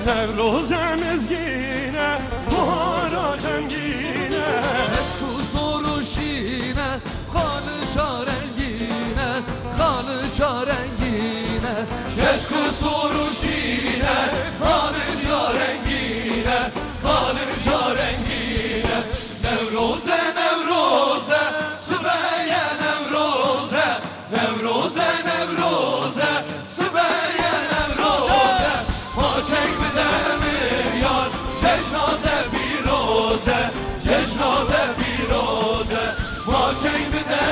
نوروز مزگینه بهارا غمگینه اسکو سروشینه خال شارنگینه خال شارنگینه کسکو سروشینه خال شارنگینه خال شارنگینه. نوروز نوروز سبه نوروز نوروز نوروز سبه نوروز ماشی بده یار جشنات پیروزه جشنات پیروزه ماشی بده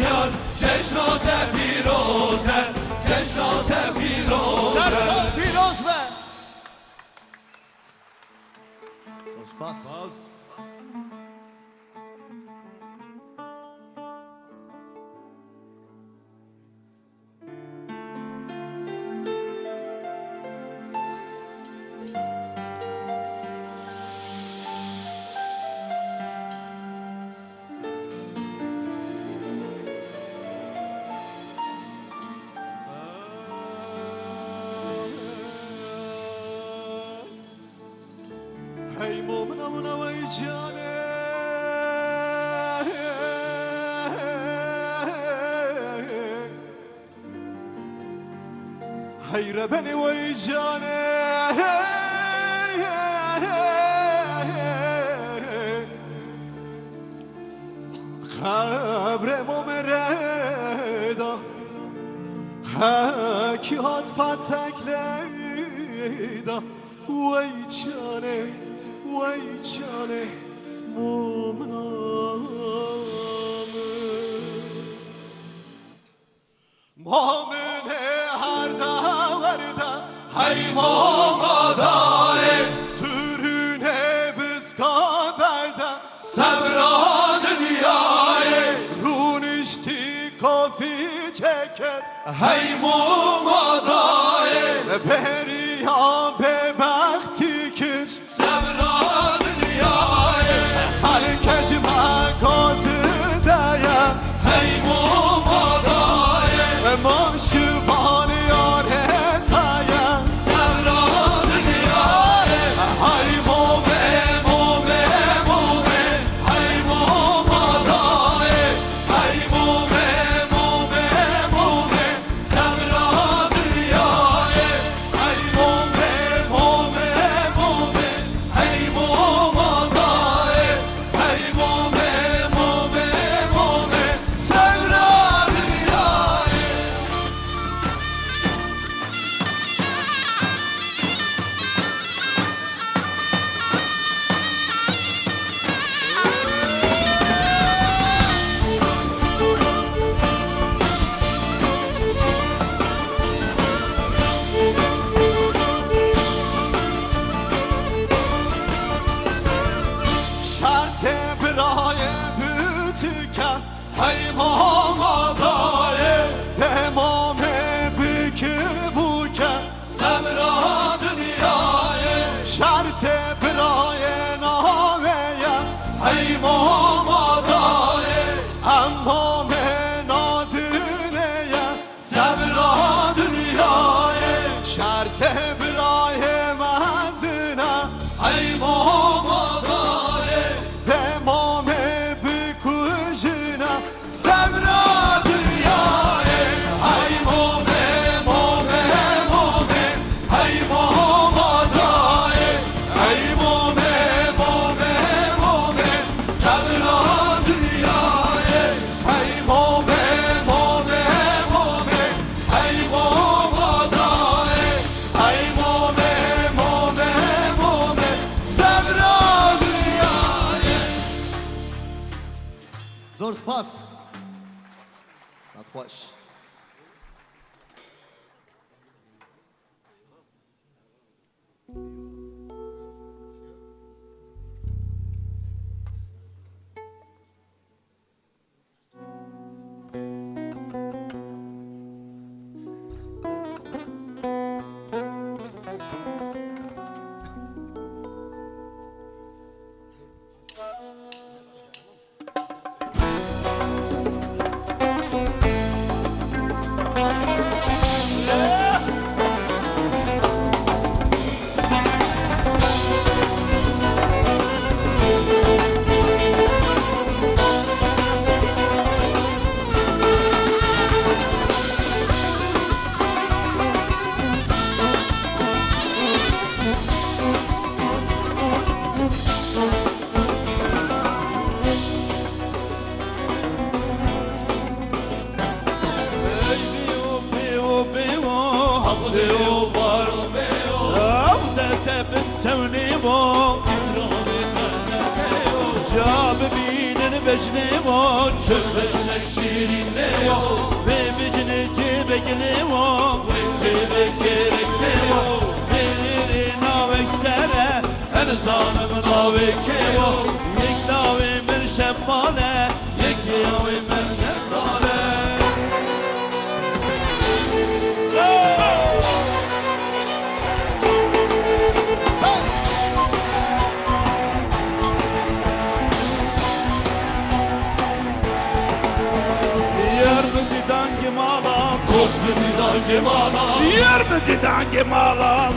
یار جشنات پیروزه جشنات پیروزه. سر پیروز به سپاس. هی مومنە منەوەی جانێ. هەیرە بەنێوەی جانێ. قبر ممردا هەکی هات پاتەک لێدا وەی جانێ وەی جانێ مومنامە مامن هەر داوەردا هەی مامادایێ تورونێ بسکا بەردە سەبرا دنیایێ ڕوونیشتی کافی چێکرد هەی مامادایێ بێریا بێبەختی کرد سەبرا دنیایێ خەڵکەش مەگازدەیە هەی مامادایێ ما شوان یارێتایە سەبرا دنیایێ هەی مۆمێ مۆمێ مۆمێ هەی مامادایێ هەی مۆمێ مۆمێ مۆمێ سەبرا دنیایێ هەی مۆمێ مۆمێ مۆمێ هەی مامادایێ هەی مۆمێ مۆمێ مۆمێ سەبرا دنیایێ. شرط برای بوتکە هەی مامادایێ تەمام بکر بووکە سەبرا دنیایێ شرط برای ناوەیە هەی مامادایێ ئەمام نادنەیە سەبرا دنیایێ شرط برای مەزنە هەی مامادایێ تەمام بکوژنە سەبرا دنیایێ هەی مۆمێ مۆمێ مۆمێ هەی مامادایێ هەی مۆمێ مۆمێ مۆمێ سەبرا دنیایێ هەی مۆمێ مۆمێ مۆمێ هەی مامادایێ هەی مۆمێ مۆمێ مۆمێ سەبرا دنیایێ. زۆر سپاس. سات خۆش.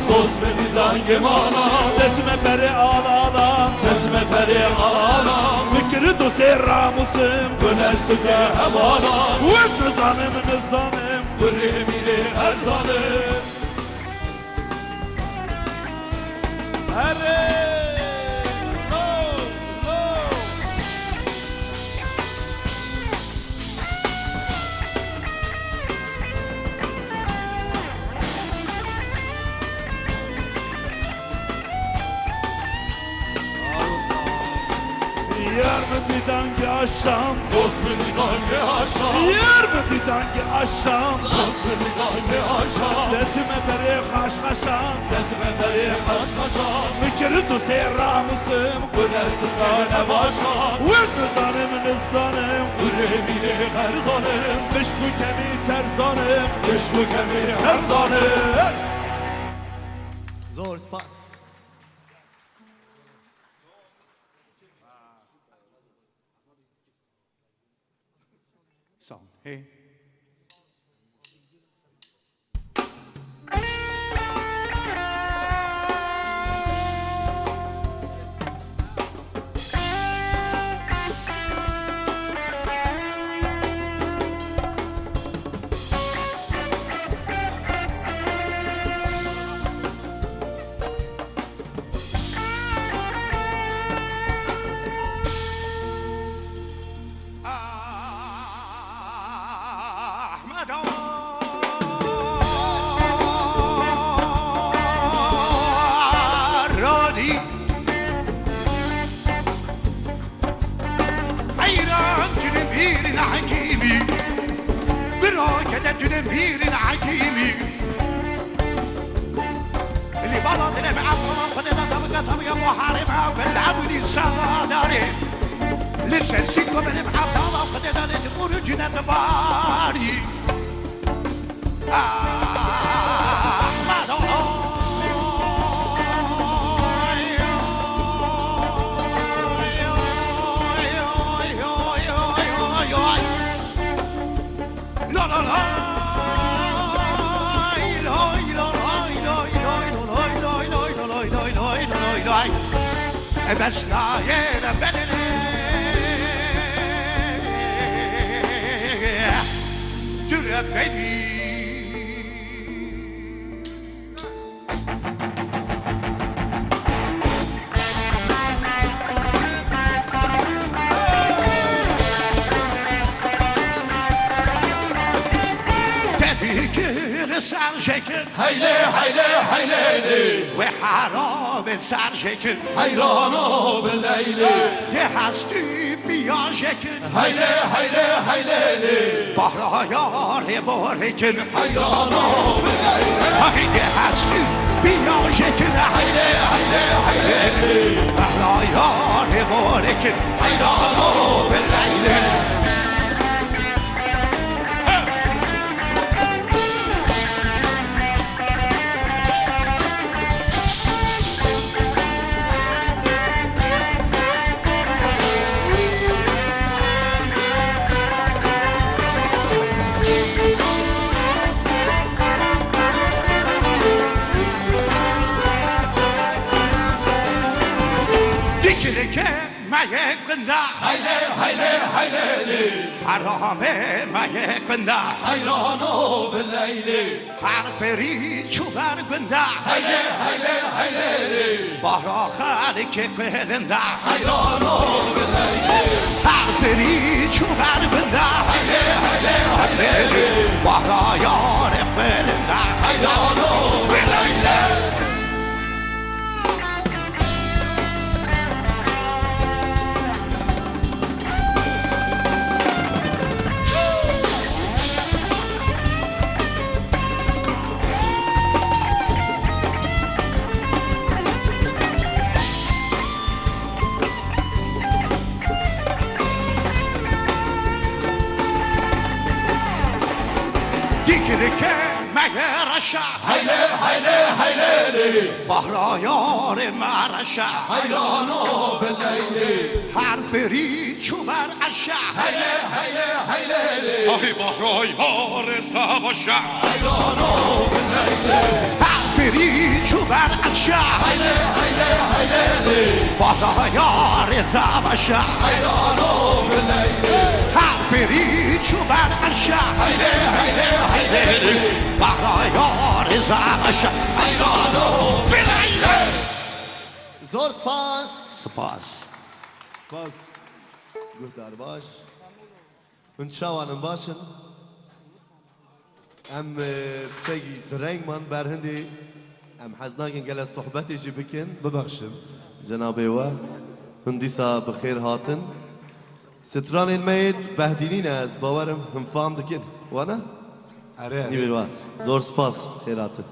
Dost دانگ مالا دستم بر آلالا دستم بر آلالا مکر دوست راموسم گنه سکه هوالا وز نزانم نزانم گره میره ارزانم هره Yer mi didan ki aşam Dost mi didan ki aşam Yer mi didan ki aşam Dost mi didan ki aşam Destime beri haş haşam Destime beri haş haşam Mükürü dost ramusum Güner sıkane başam Vız nizanım nizanım Güre mire herzanım Mışku kemi terzanım Mışku kemi herzanım Zor spas. Song. Hey. حيرانو بالليل هستی بیا شکن هیله هیله هیله بحر یار بارکن حیرانو بالليل هیله هستی بیا شکن هیله هیله هیله بحر یار بارکن حیرانو بالليل هیله هیله هیله حرامه مگه کنده حیرانو باللیل حرف ریچو بر کنده هیله هیله هیله بارا خالک کلنده حیرانو باللیل حرف ریچو بر کنده هیله هیله هیله بارا یار کلنده حیرانو باللیل هیله هیله هیله بحر یار مرشا حیرانو باللیل حرف ریچو بر عشا هیله هیله هیله آهی بحر یار سواشا حیرانو باللیل حرف هەفری چوو بەر عەرشە هەیلێ هەیلێ هەیلێ خودایا ڕێزا بەشە حەیرانۆ بلەیلێ هەفری چوو بەر عەرشە هەیلێ هەیلێ هەیلێ خودایا ڕێزا بەشە حەیرانۆ بلەیلێ. زۆر سپاس. سپاس. سپاس گوهدار باش. من چاوانم باشن ئەم بچەگی درەنگمان بەرهندی ئەم حەز ناکەن گەلە سوحبەتێکی بکەن ببەخشن جەنابێوە هون دیسا بەخێر هاتن سترانên me yê behdînî ne ez bawerim him fam dikin wana Erê. Nîvê wa zor spas xêr hatin.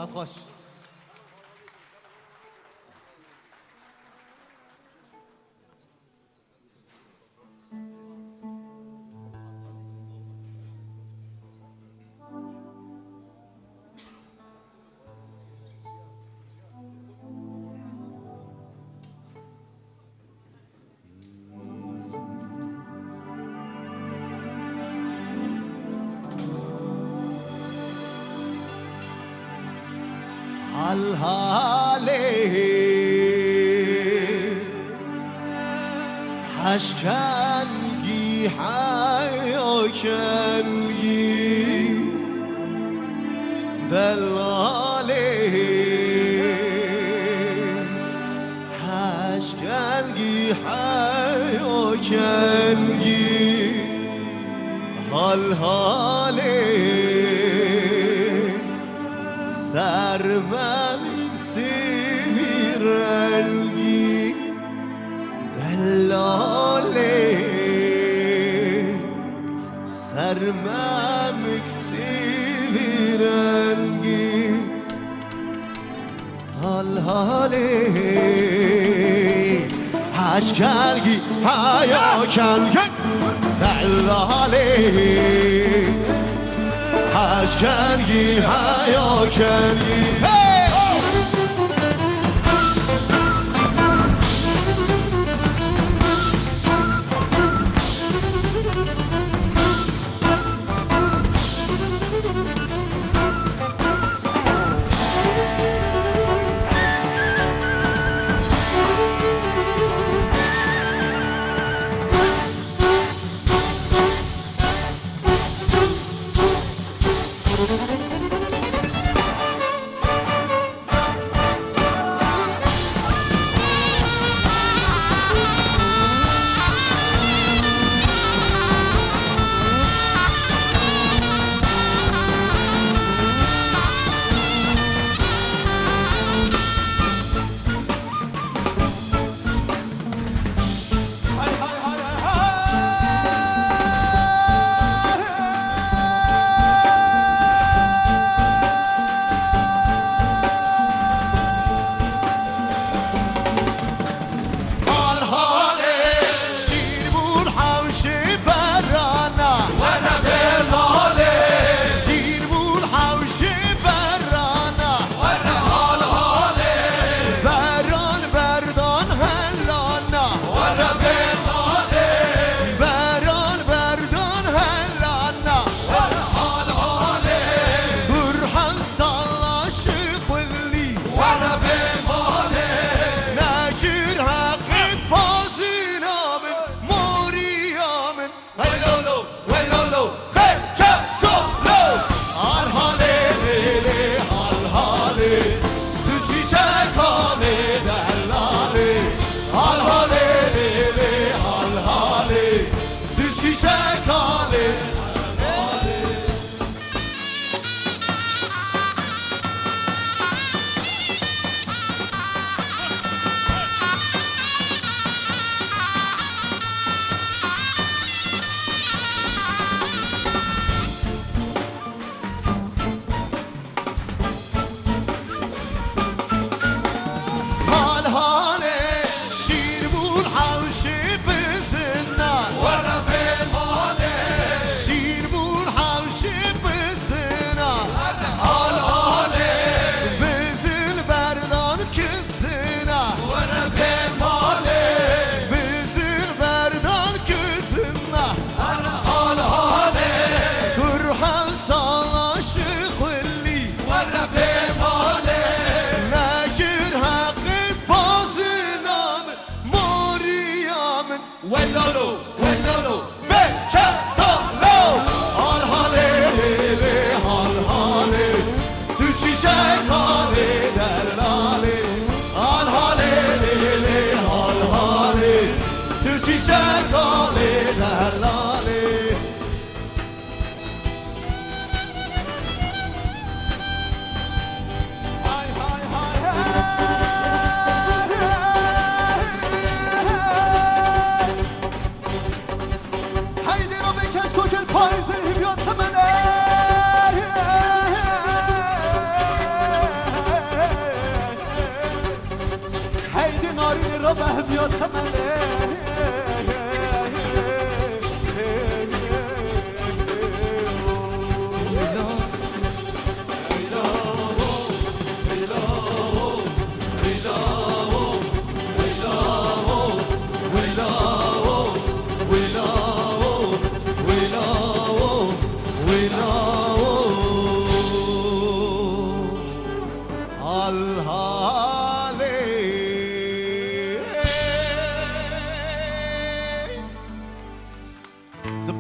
سات خۆش. هالهاله حشکنگی حیاکنگی دلاله حشکنگی حیاکنگی هالهاله سرمم سیرنگی دلاله سرمم سیرنگی هالهاله حشکنگی حیاکنگی دلاله حشکنگی حیاکنگی.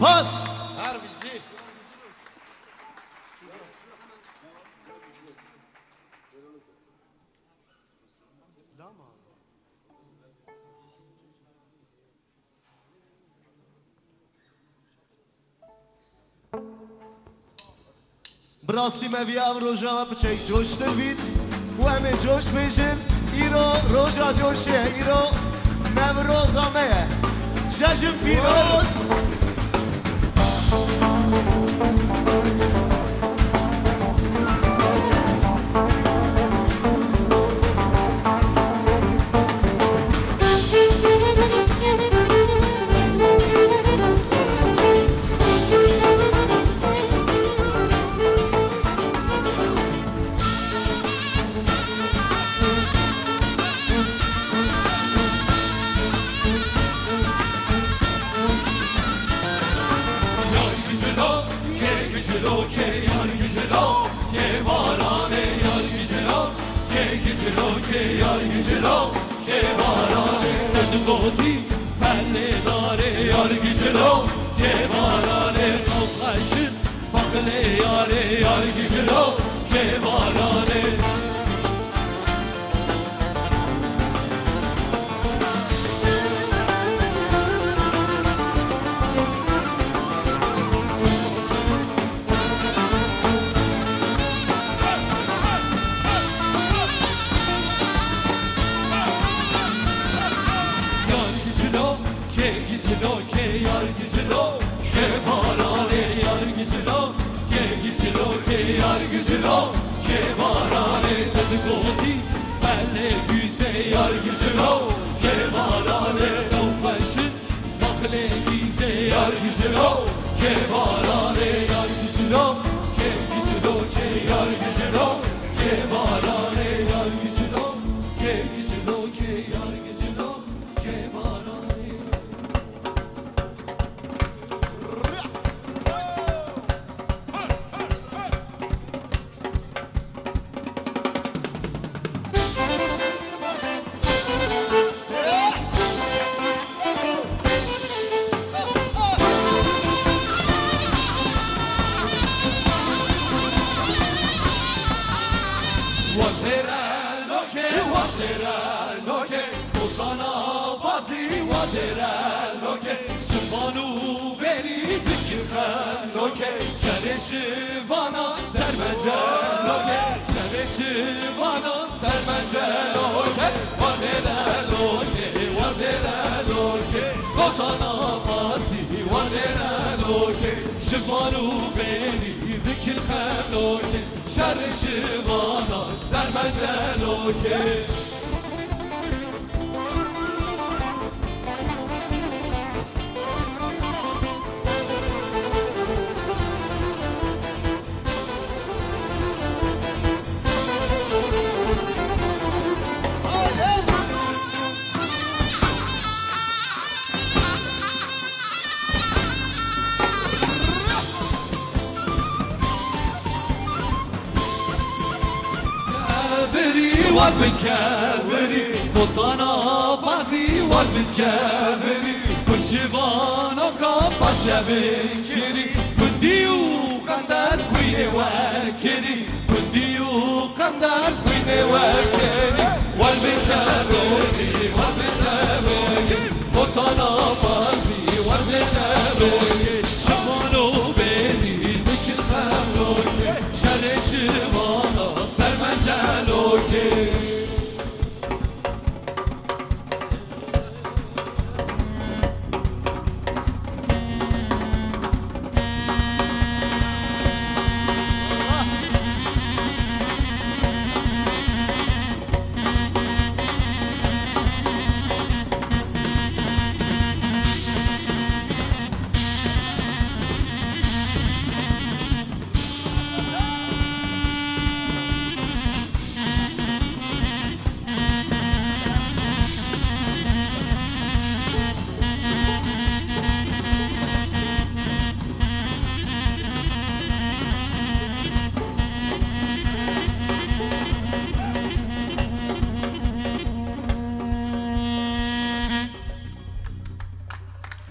Spas. بڕاستی مەڤیا ئەم ڕۆژە بچێک جۆشتر بیت و ئەمێ جۆش بێژن ئیرۆ ڕۆژا جۆشیە ئیرۆ نەورۆزا مەیە جەژن پیرۆز.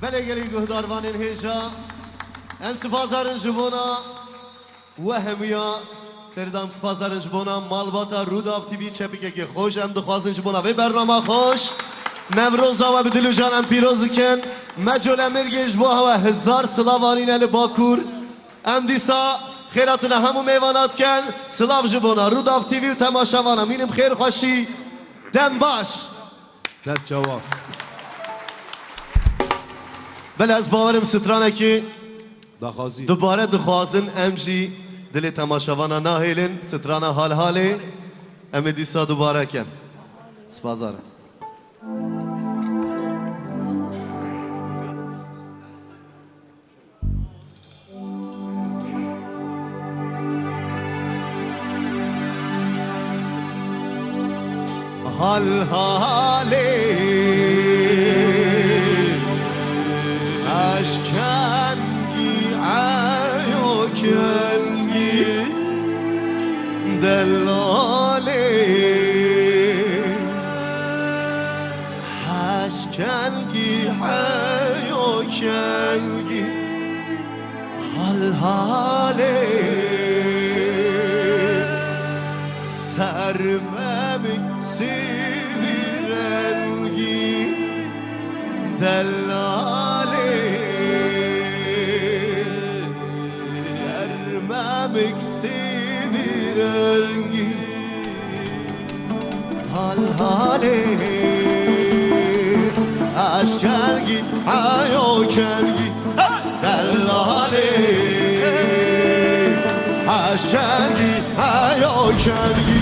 بەلێ گەلی گوهداروانên هێژا. Em spasdarên ji bona we hemûya serdam spasdarên ji bona malbata Rûdaw TV çepikekê xweş em dixwazin ji bona vê bernama xweş Newroza we bi dil û can em pîroz dikin. Me Colemêrgê ji bo hewe hezar silav anîne li Bakur. Em dîsa xêratina hemû mêvana dikin. Silav ji bona Rûdaw TV û temaşevana mînim xêr xweşî dem baş. Ser çawa. Belê ez bawerim stranekî Daxwazî. Dubare dixwazin em jî dilê temaşevana nahêlin strana hal halê em ê dîsa dubare kin. Spasdar im. Hal halê Eşkengî eyo kelgî Delalê Eşkengî eyo kelgî Hal halê Sermemik sivirengi Dellalê Sermemik sivirengi Hal halê Eşkelgi ayo kelgi Dellalê Eşkelgi ayo kelgi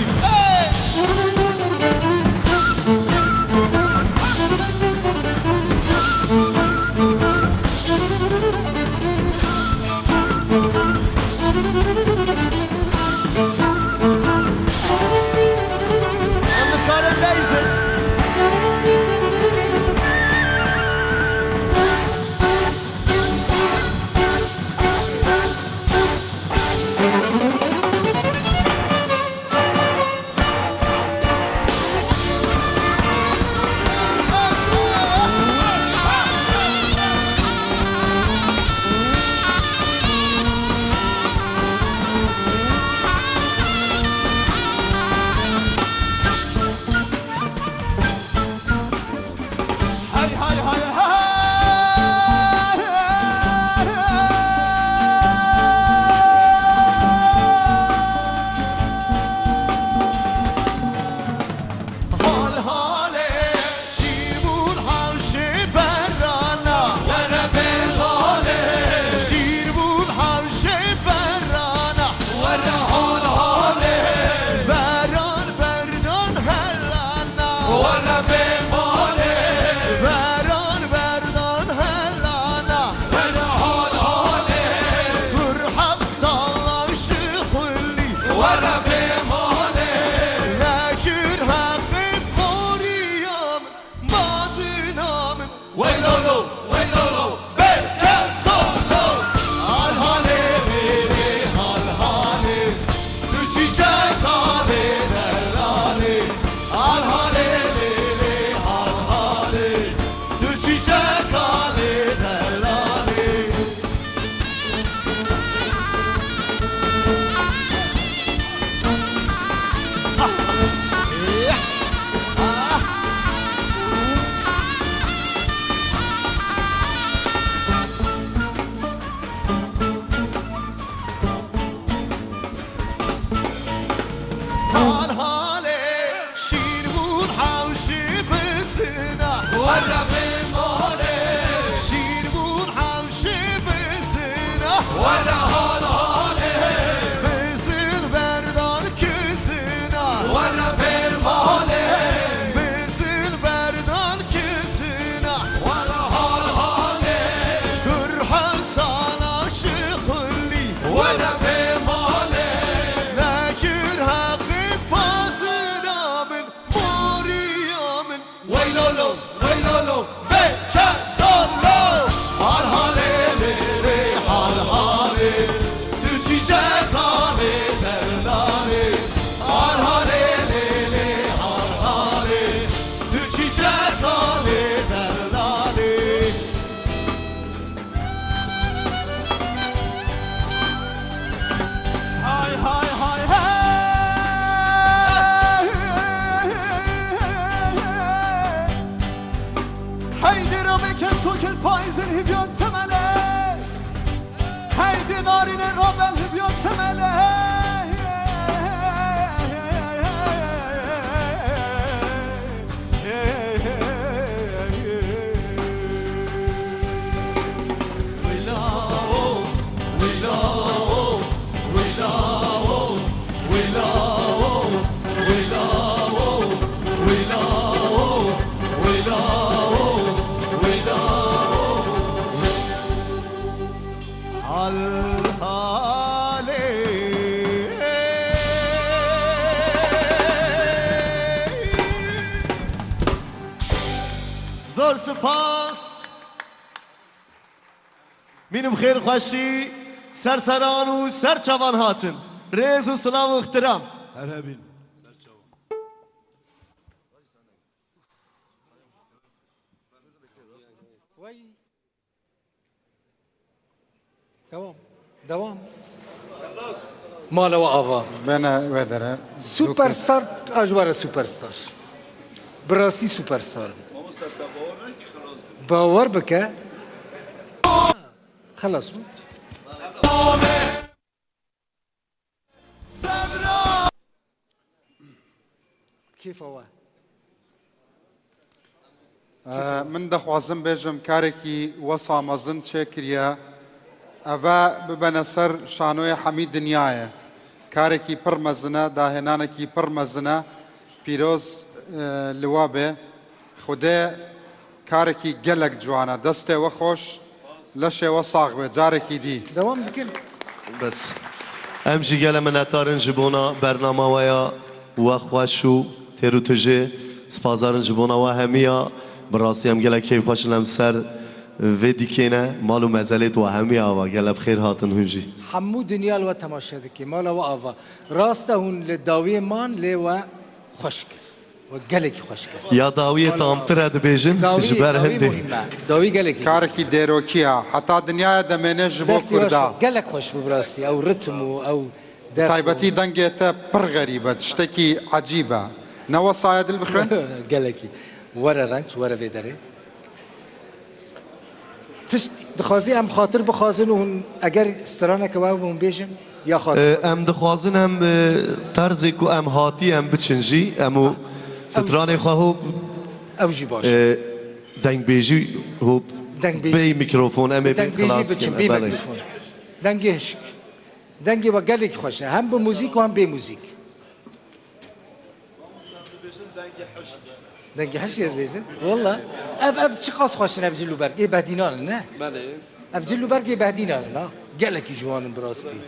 Em dikarin leyzin. Hay hay hay hay. Hal halê şîrbûn hewşê berana Were bêhalê Şîrbûn hewşê berana Were hal halê Beran berdan helana Were bêmalê Beran berdan helana Were hal halê Kurhab sallaşı kulli Were bêmalê Nekir hakkı koriyam Bazinamın Weylolo weylolo Beker solo Hal hale bele hal hale Tu çiçek hale delale Hal hale lele hal hale Tu çiçek hale delale Hal hale şirbun havşi bezina Were bêmalê Şirbun havşi bezina Were hal halê Bezin berdan kızına Were bêmalê Bezin berdan kızına Were hal halê Kurhan sana şıkılli Were bêmalê Nekir hakkı bazınamın Moriyamın Weylolo weylolo Beker solo Hal hale lele hal hale هەیدی رابێ کەس کۆکل پایزل هیڤیان تەمەلێ هەیدی نارینێ رابەل هیڤیان تەمەلێ. زۆر سپاس. مینم خێر خۆشی سەر سەران و سەر چاوان هاتن. ڕێز و سڵاو و احترام. هەر هەبین. دەوام دەوام ماڵەوە ئاڤا. بێنە وێ دەرێ. سوپەر ستار ئەژوارە سوپەر ستار بڕاستی سوپەر ستارم باوەڕ بکە خەلاس بوو. کێفەوە. من دەخوازم بێژم کارێکی وەسا مەزن چێ کریە ئەڤە ببەنە سەر شانۆی حەمی دنیایە کارێکی پڕ مەزنە داهێنانێکی پڕ مەزنە پیرۆز لوا بێ خودێ کارێکی گەلەک جوانە دەستێ وە خۆش لەشێ وە ساغ بێ جارێکی دی. دەوام بکەن. بەس ئەم ژی گەلە منەتارن ژ بۆنا بەرنامە وەیا وە خوەش و تێر و تژێ سپازارن ژ بۆنا وە هەمییا بڕاستی ئەم گەلە کەیف خوەشن ئەم سەر ڤێ دیکێنە ماڵ و مەزەلێت وە هەمییا ئاڤا گەلە بخێر هاتن هون ژی. حەموو دنیا لوە تەماشا دکێ ماڵە وە ئاڤا ڕاستە هون لە داویێ مان لێ وە خوەش کرد. و گەلێکی خۆش کرد. یا داویێ تامترە دبێژن ژ بەر هندێ. داوی گەلێکی. کارێکی دێرۆکیە هەتا دنیایە دەمێنێ ژ بۆ کوردا. گەلەک خۆش بوو بڕاستی ئەو ڕتم و ئەو دەف و. تایبەتی دەنگێ تە پڕ غەریبە شتەکی عەجیبە نەوەسایە دل بخوێن. گەلەکی وەرە ڕەنج وەرە ڤێ دەرێ. تشت دخوازی ئەم خاتر بخوازن و هون ئەگەر سترانەکە وە هون بێژن یا خاتر بخوازن؟ ئەم دخوازن ئەم تەرزێ کو ئەم هاتی ئەم بچن ژی ئەم و سترانێ خوە هۆ ئەو ژی باش. دەنگبێژی هۆ دەنگبێژی بێی میکرۆفۆن ئەمێ بێ دەنگبێژی خلاس بچن کن بێ بەڵێ. میکرۆفۆن دەنگێ هشک دەنگێ وە گەلێک خوەشە هەم بە موزیک و هەم بێ موزیک. دەنگی حشک دەبێژن والله ئەف ئەف چ قاس خوەشن ئەف جل و بەرگ ئێ بەهدینانن نە ئەف جل و بەرگ ئێ بەهدینانن نا گەلەکی جوانن بڕاستی.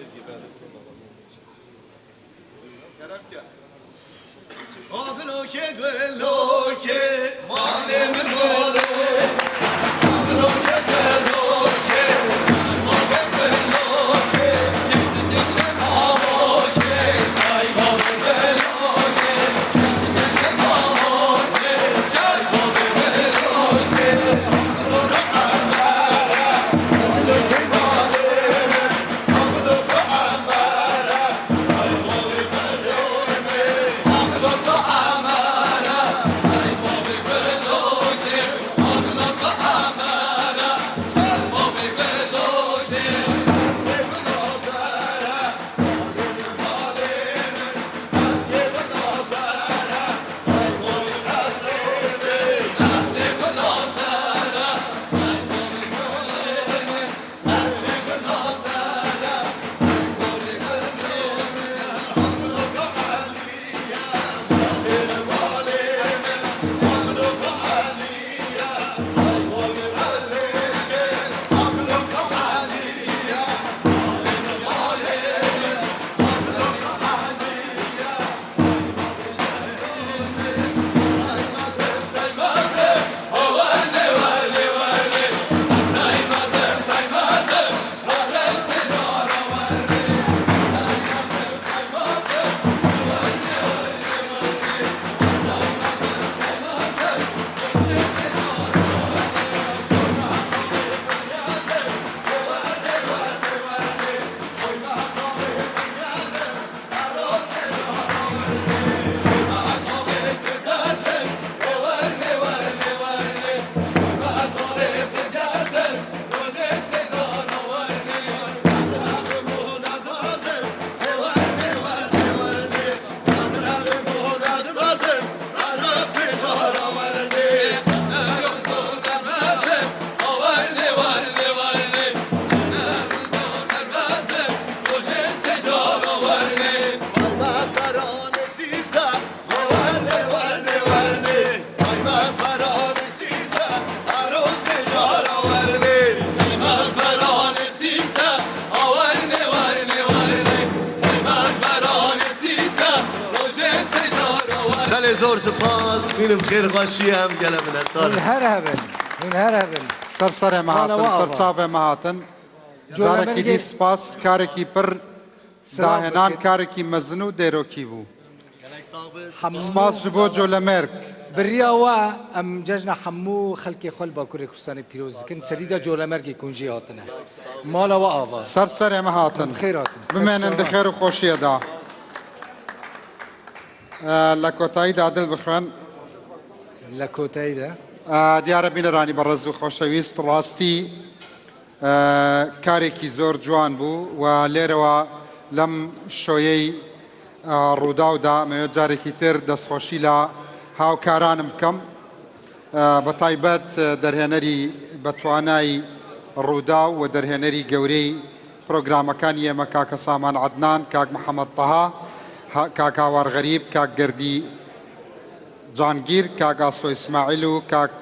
زۆر سپاس بینم خێر خۆشی ئەم گەلە منەتدارم. هون هەر هەبن هون هەر هەبن. سەر سەرێ مە ماڵە هاتن وە سەر ئاڤا. چاڤێ مە هاتن جارێکی دی جۆلەمەرگێ سپاس کارێکی پر سلاو داهێنان بکن. کارێکی مەزن و دێرۆکی بوو. حەموو سپاس ji بۆ جۆلەمێرگ. بریا وە ئەم جەژنە حەموو خەلکێ خۆل باکورێ کوردستانێ پیرۆز دکن سەریدا جۆلەمەرگێ کونجی هاتنە ماڵە وە ئاڤا. سەر سەرێ مە هاتن. بخێر هاتن. سەر بمێنن د چاوان. خێر و خۆشیەدا. لە کۆتاییدا دل بخوێن. لە کۆتاییدا. دیارە بینەرانی بەڕێز و خۆشەویست ڕاستی کارێکی زۆر جوان بوو و لێرەوە لەم شۆیەی ڕووداودا ئەمەوێت جارێکی تر دەستخۆشی لە هاوکارانم بکەم بە تایبەت دەرهێنەری بەتوانای ڕووداو و دەرهێنەری گەورەی پرۆگرامەکانی ئێمە کاکە سامان عەدنان، کاک محەمەد تەها، کاک هاوار غەریب، کاک گەردی جانگیر، کاک ئاسۆ ئیسماعیل و کاک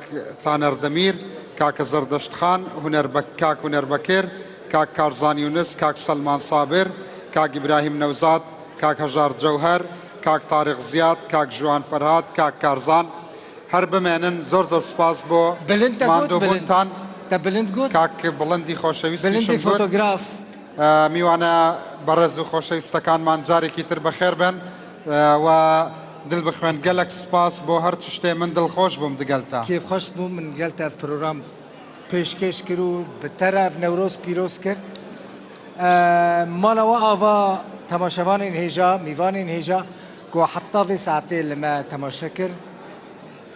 تانەر دەمیر، کاکە زەردەشت خان، هونەر کاک هونەر بەکر، کاک کارزان یونس، کاک سەلمان سابر، کاک ئیبراهیم نەوزاد، کاک هەژار جەوهەر، کاک تاریق زیاد، کاک ژوان فەرهاد، کاک کارزان. هەر بمێنن زۆر زۆر سوپاس بۆ بلند تە گوت بلند ماندووبوونتان. تە بلند گوت. کاک بڵندی خۆشەویستیشم بلندی گوت. فۆتۆگراف. میوانە بەڕێز و خۆشەویستەکانمان جارێکی تر بەخێر بێن و دل بخوێن گەلەک سوپاس بۆ هەر چشتێ من دڵخۆش بووم دگەلتە. کێف خوەش بووم من گەلتە ئەڤ پرۆگرام پێشکێش کرد و بە تەرە ئەڤ نەورۆز پیرۆز کرد. ماڵە وە ئاڤا تەماشەڤانێن هێژا میڤانێن هێژا کو حەتا ڤێ ساعتێ لە مە تەماشە کرد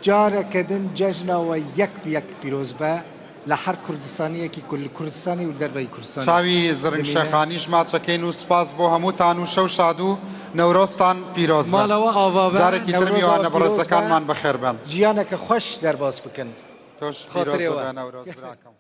جارەکە دن جەژنا وە یەک بە یەک پیرۆز بە لە هەر کوردستانیەکی کو لە کوردستانی و دەرڤەی کوردستانی چاوی زرنگ دمینە. شێخانیش ماچەکەین و سوپاس بۆ هەمووتان و شەو شاد و نەورۆزتان پیرۆز بێت. ماڵەوە ئاڤا بە جارێکی تر نەورۆزەوە میوانە پیرۆز بە بەڕێزەکانمان بەخێر بێن. جیانەکە خوەش دەرباز بکەن. تۆش خاترێ پیرۆزت وە. بێ نەورۆز براکەم.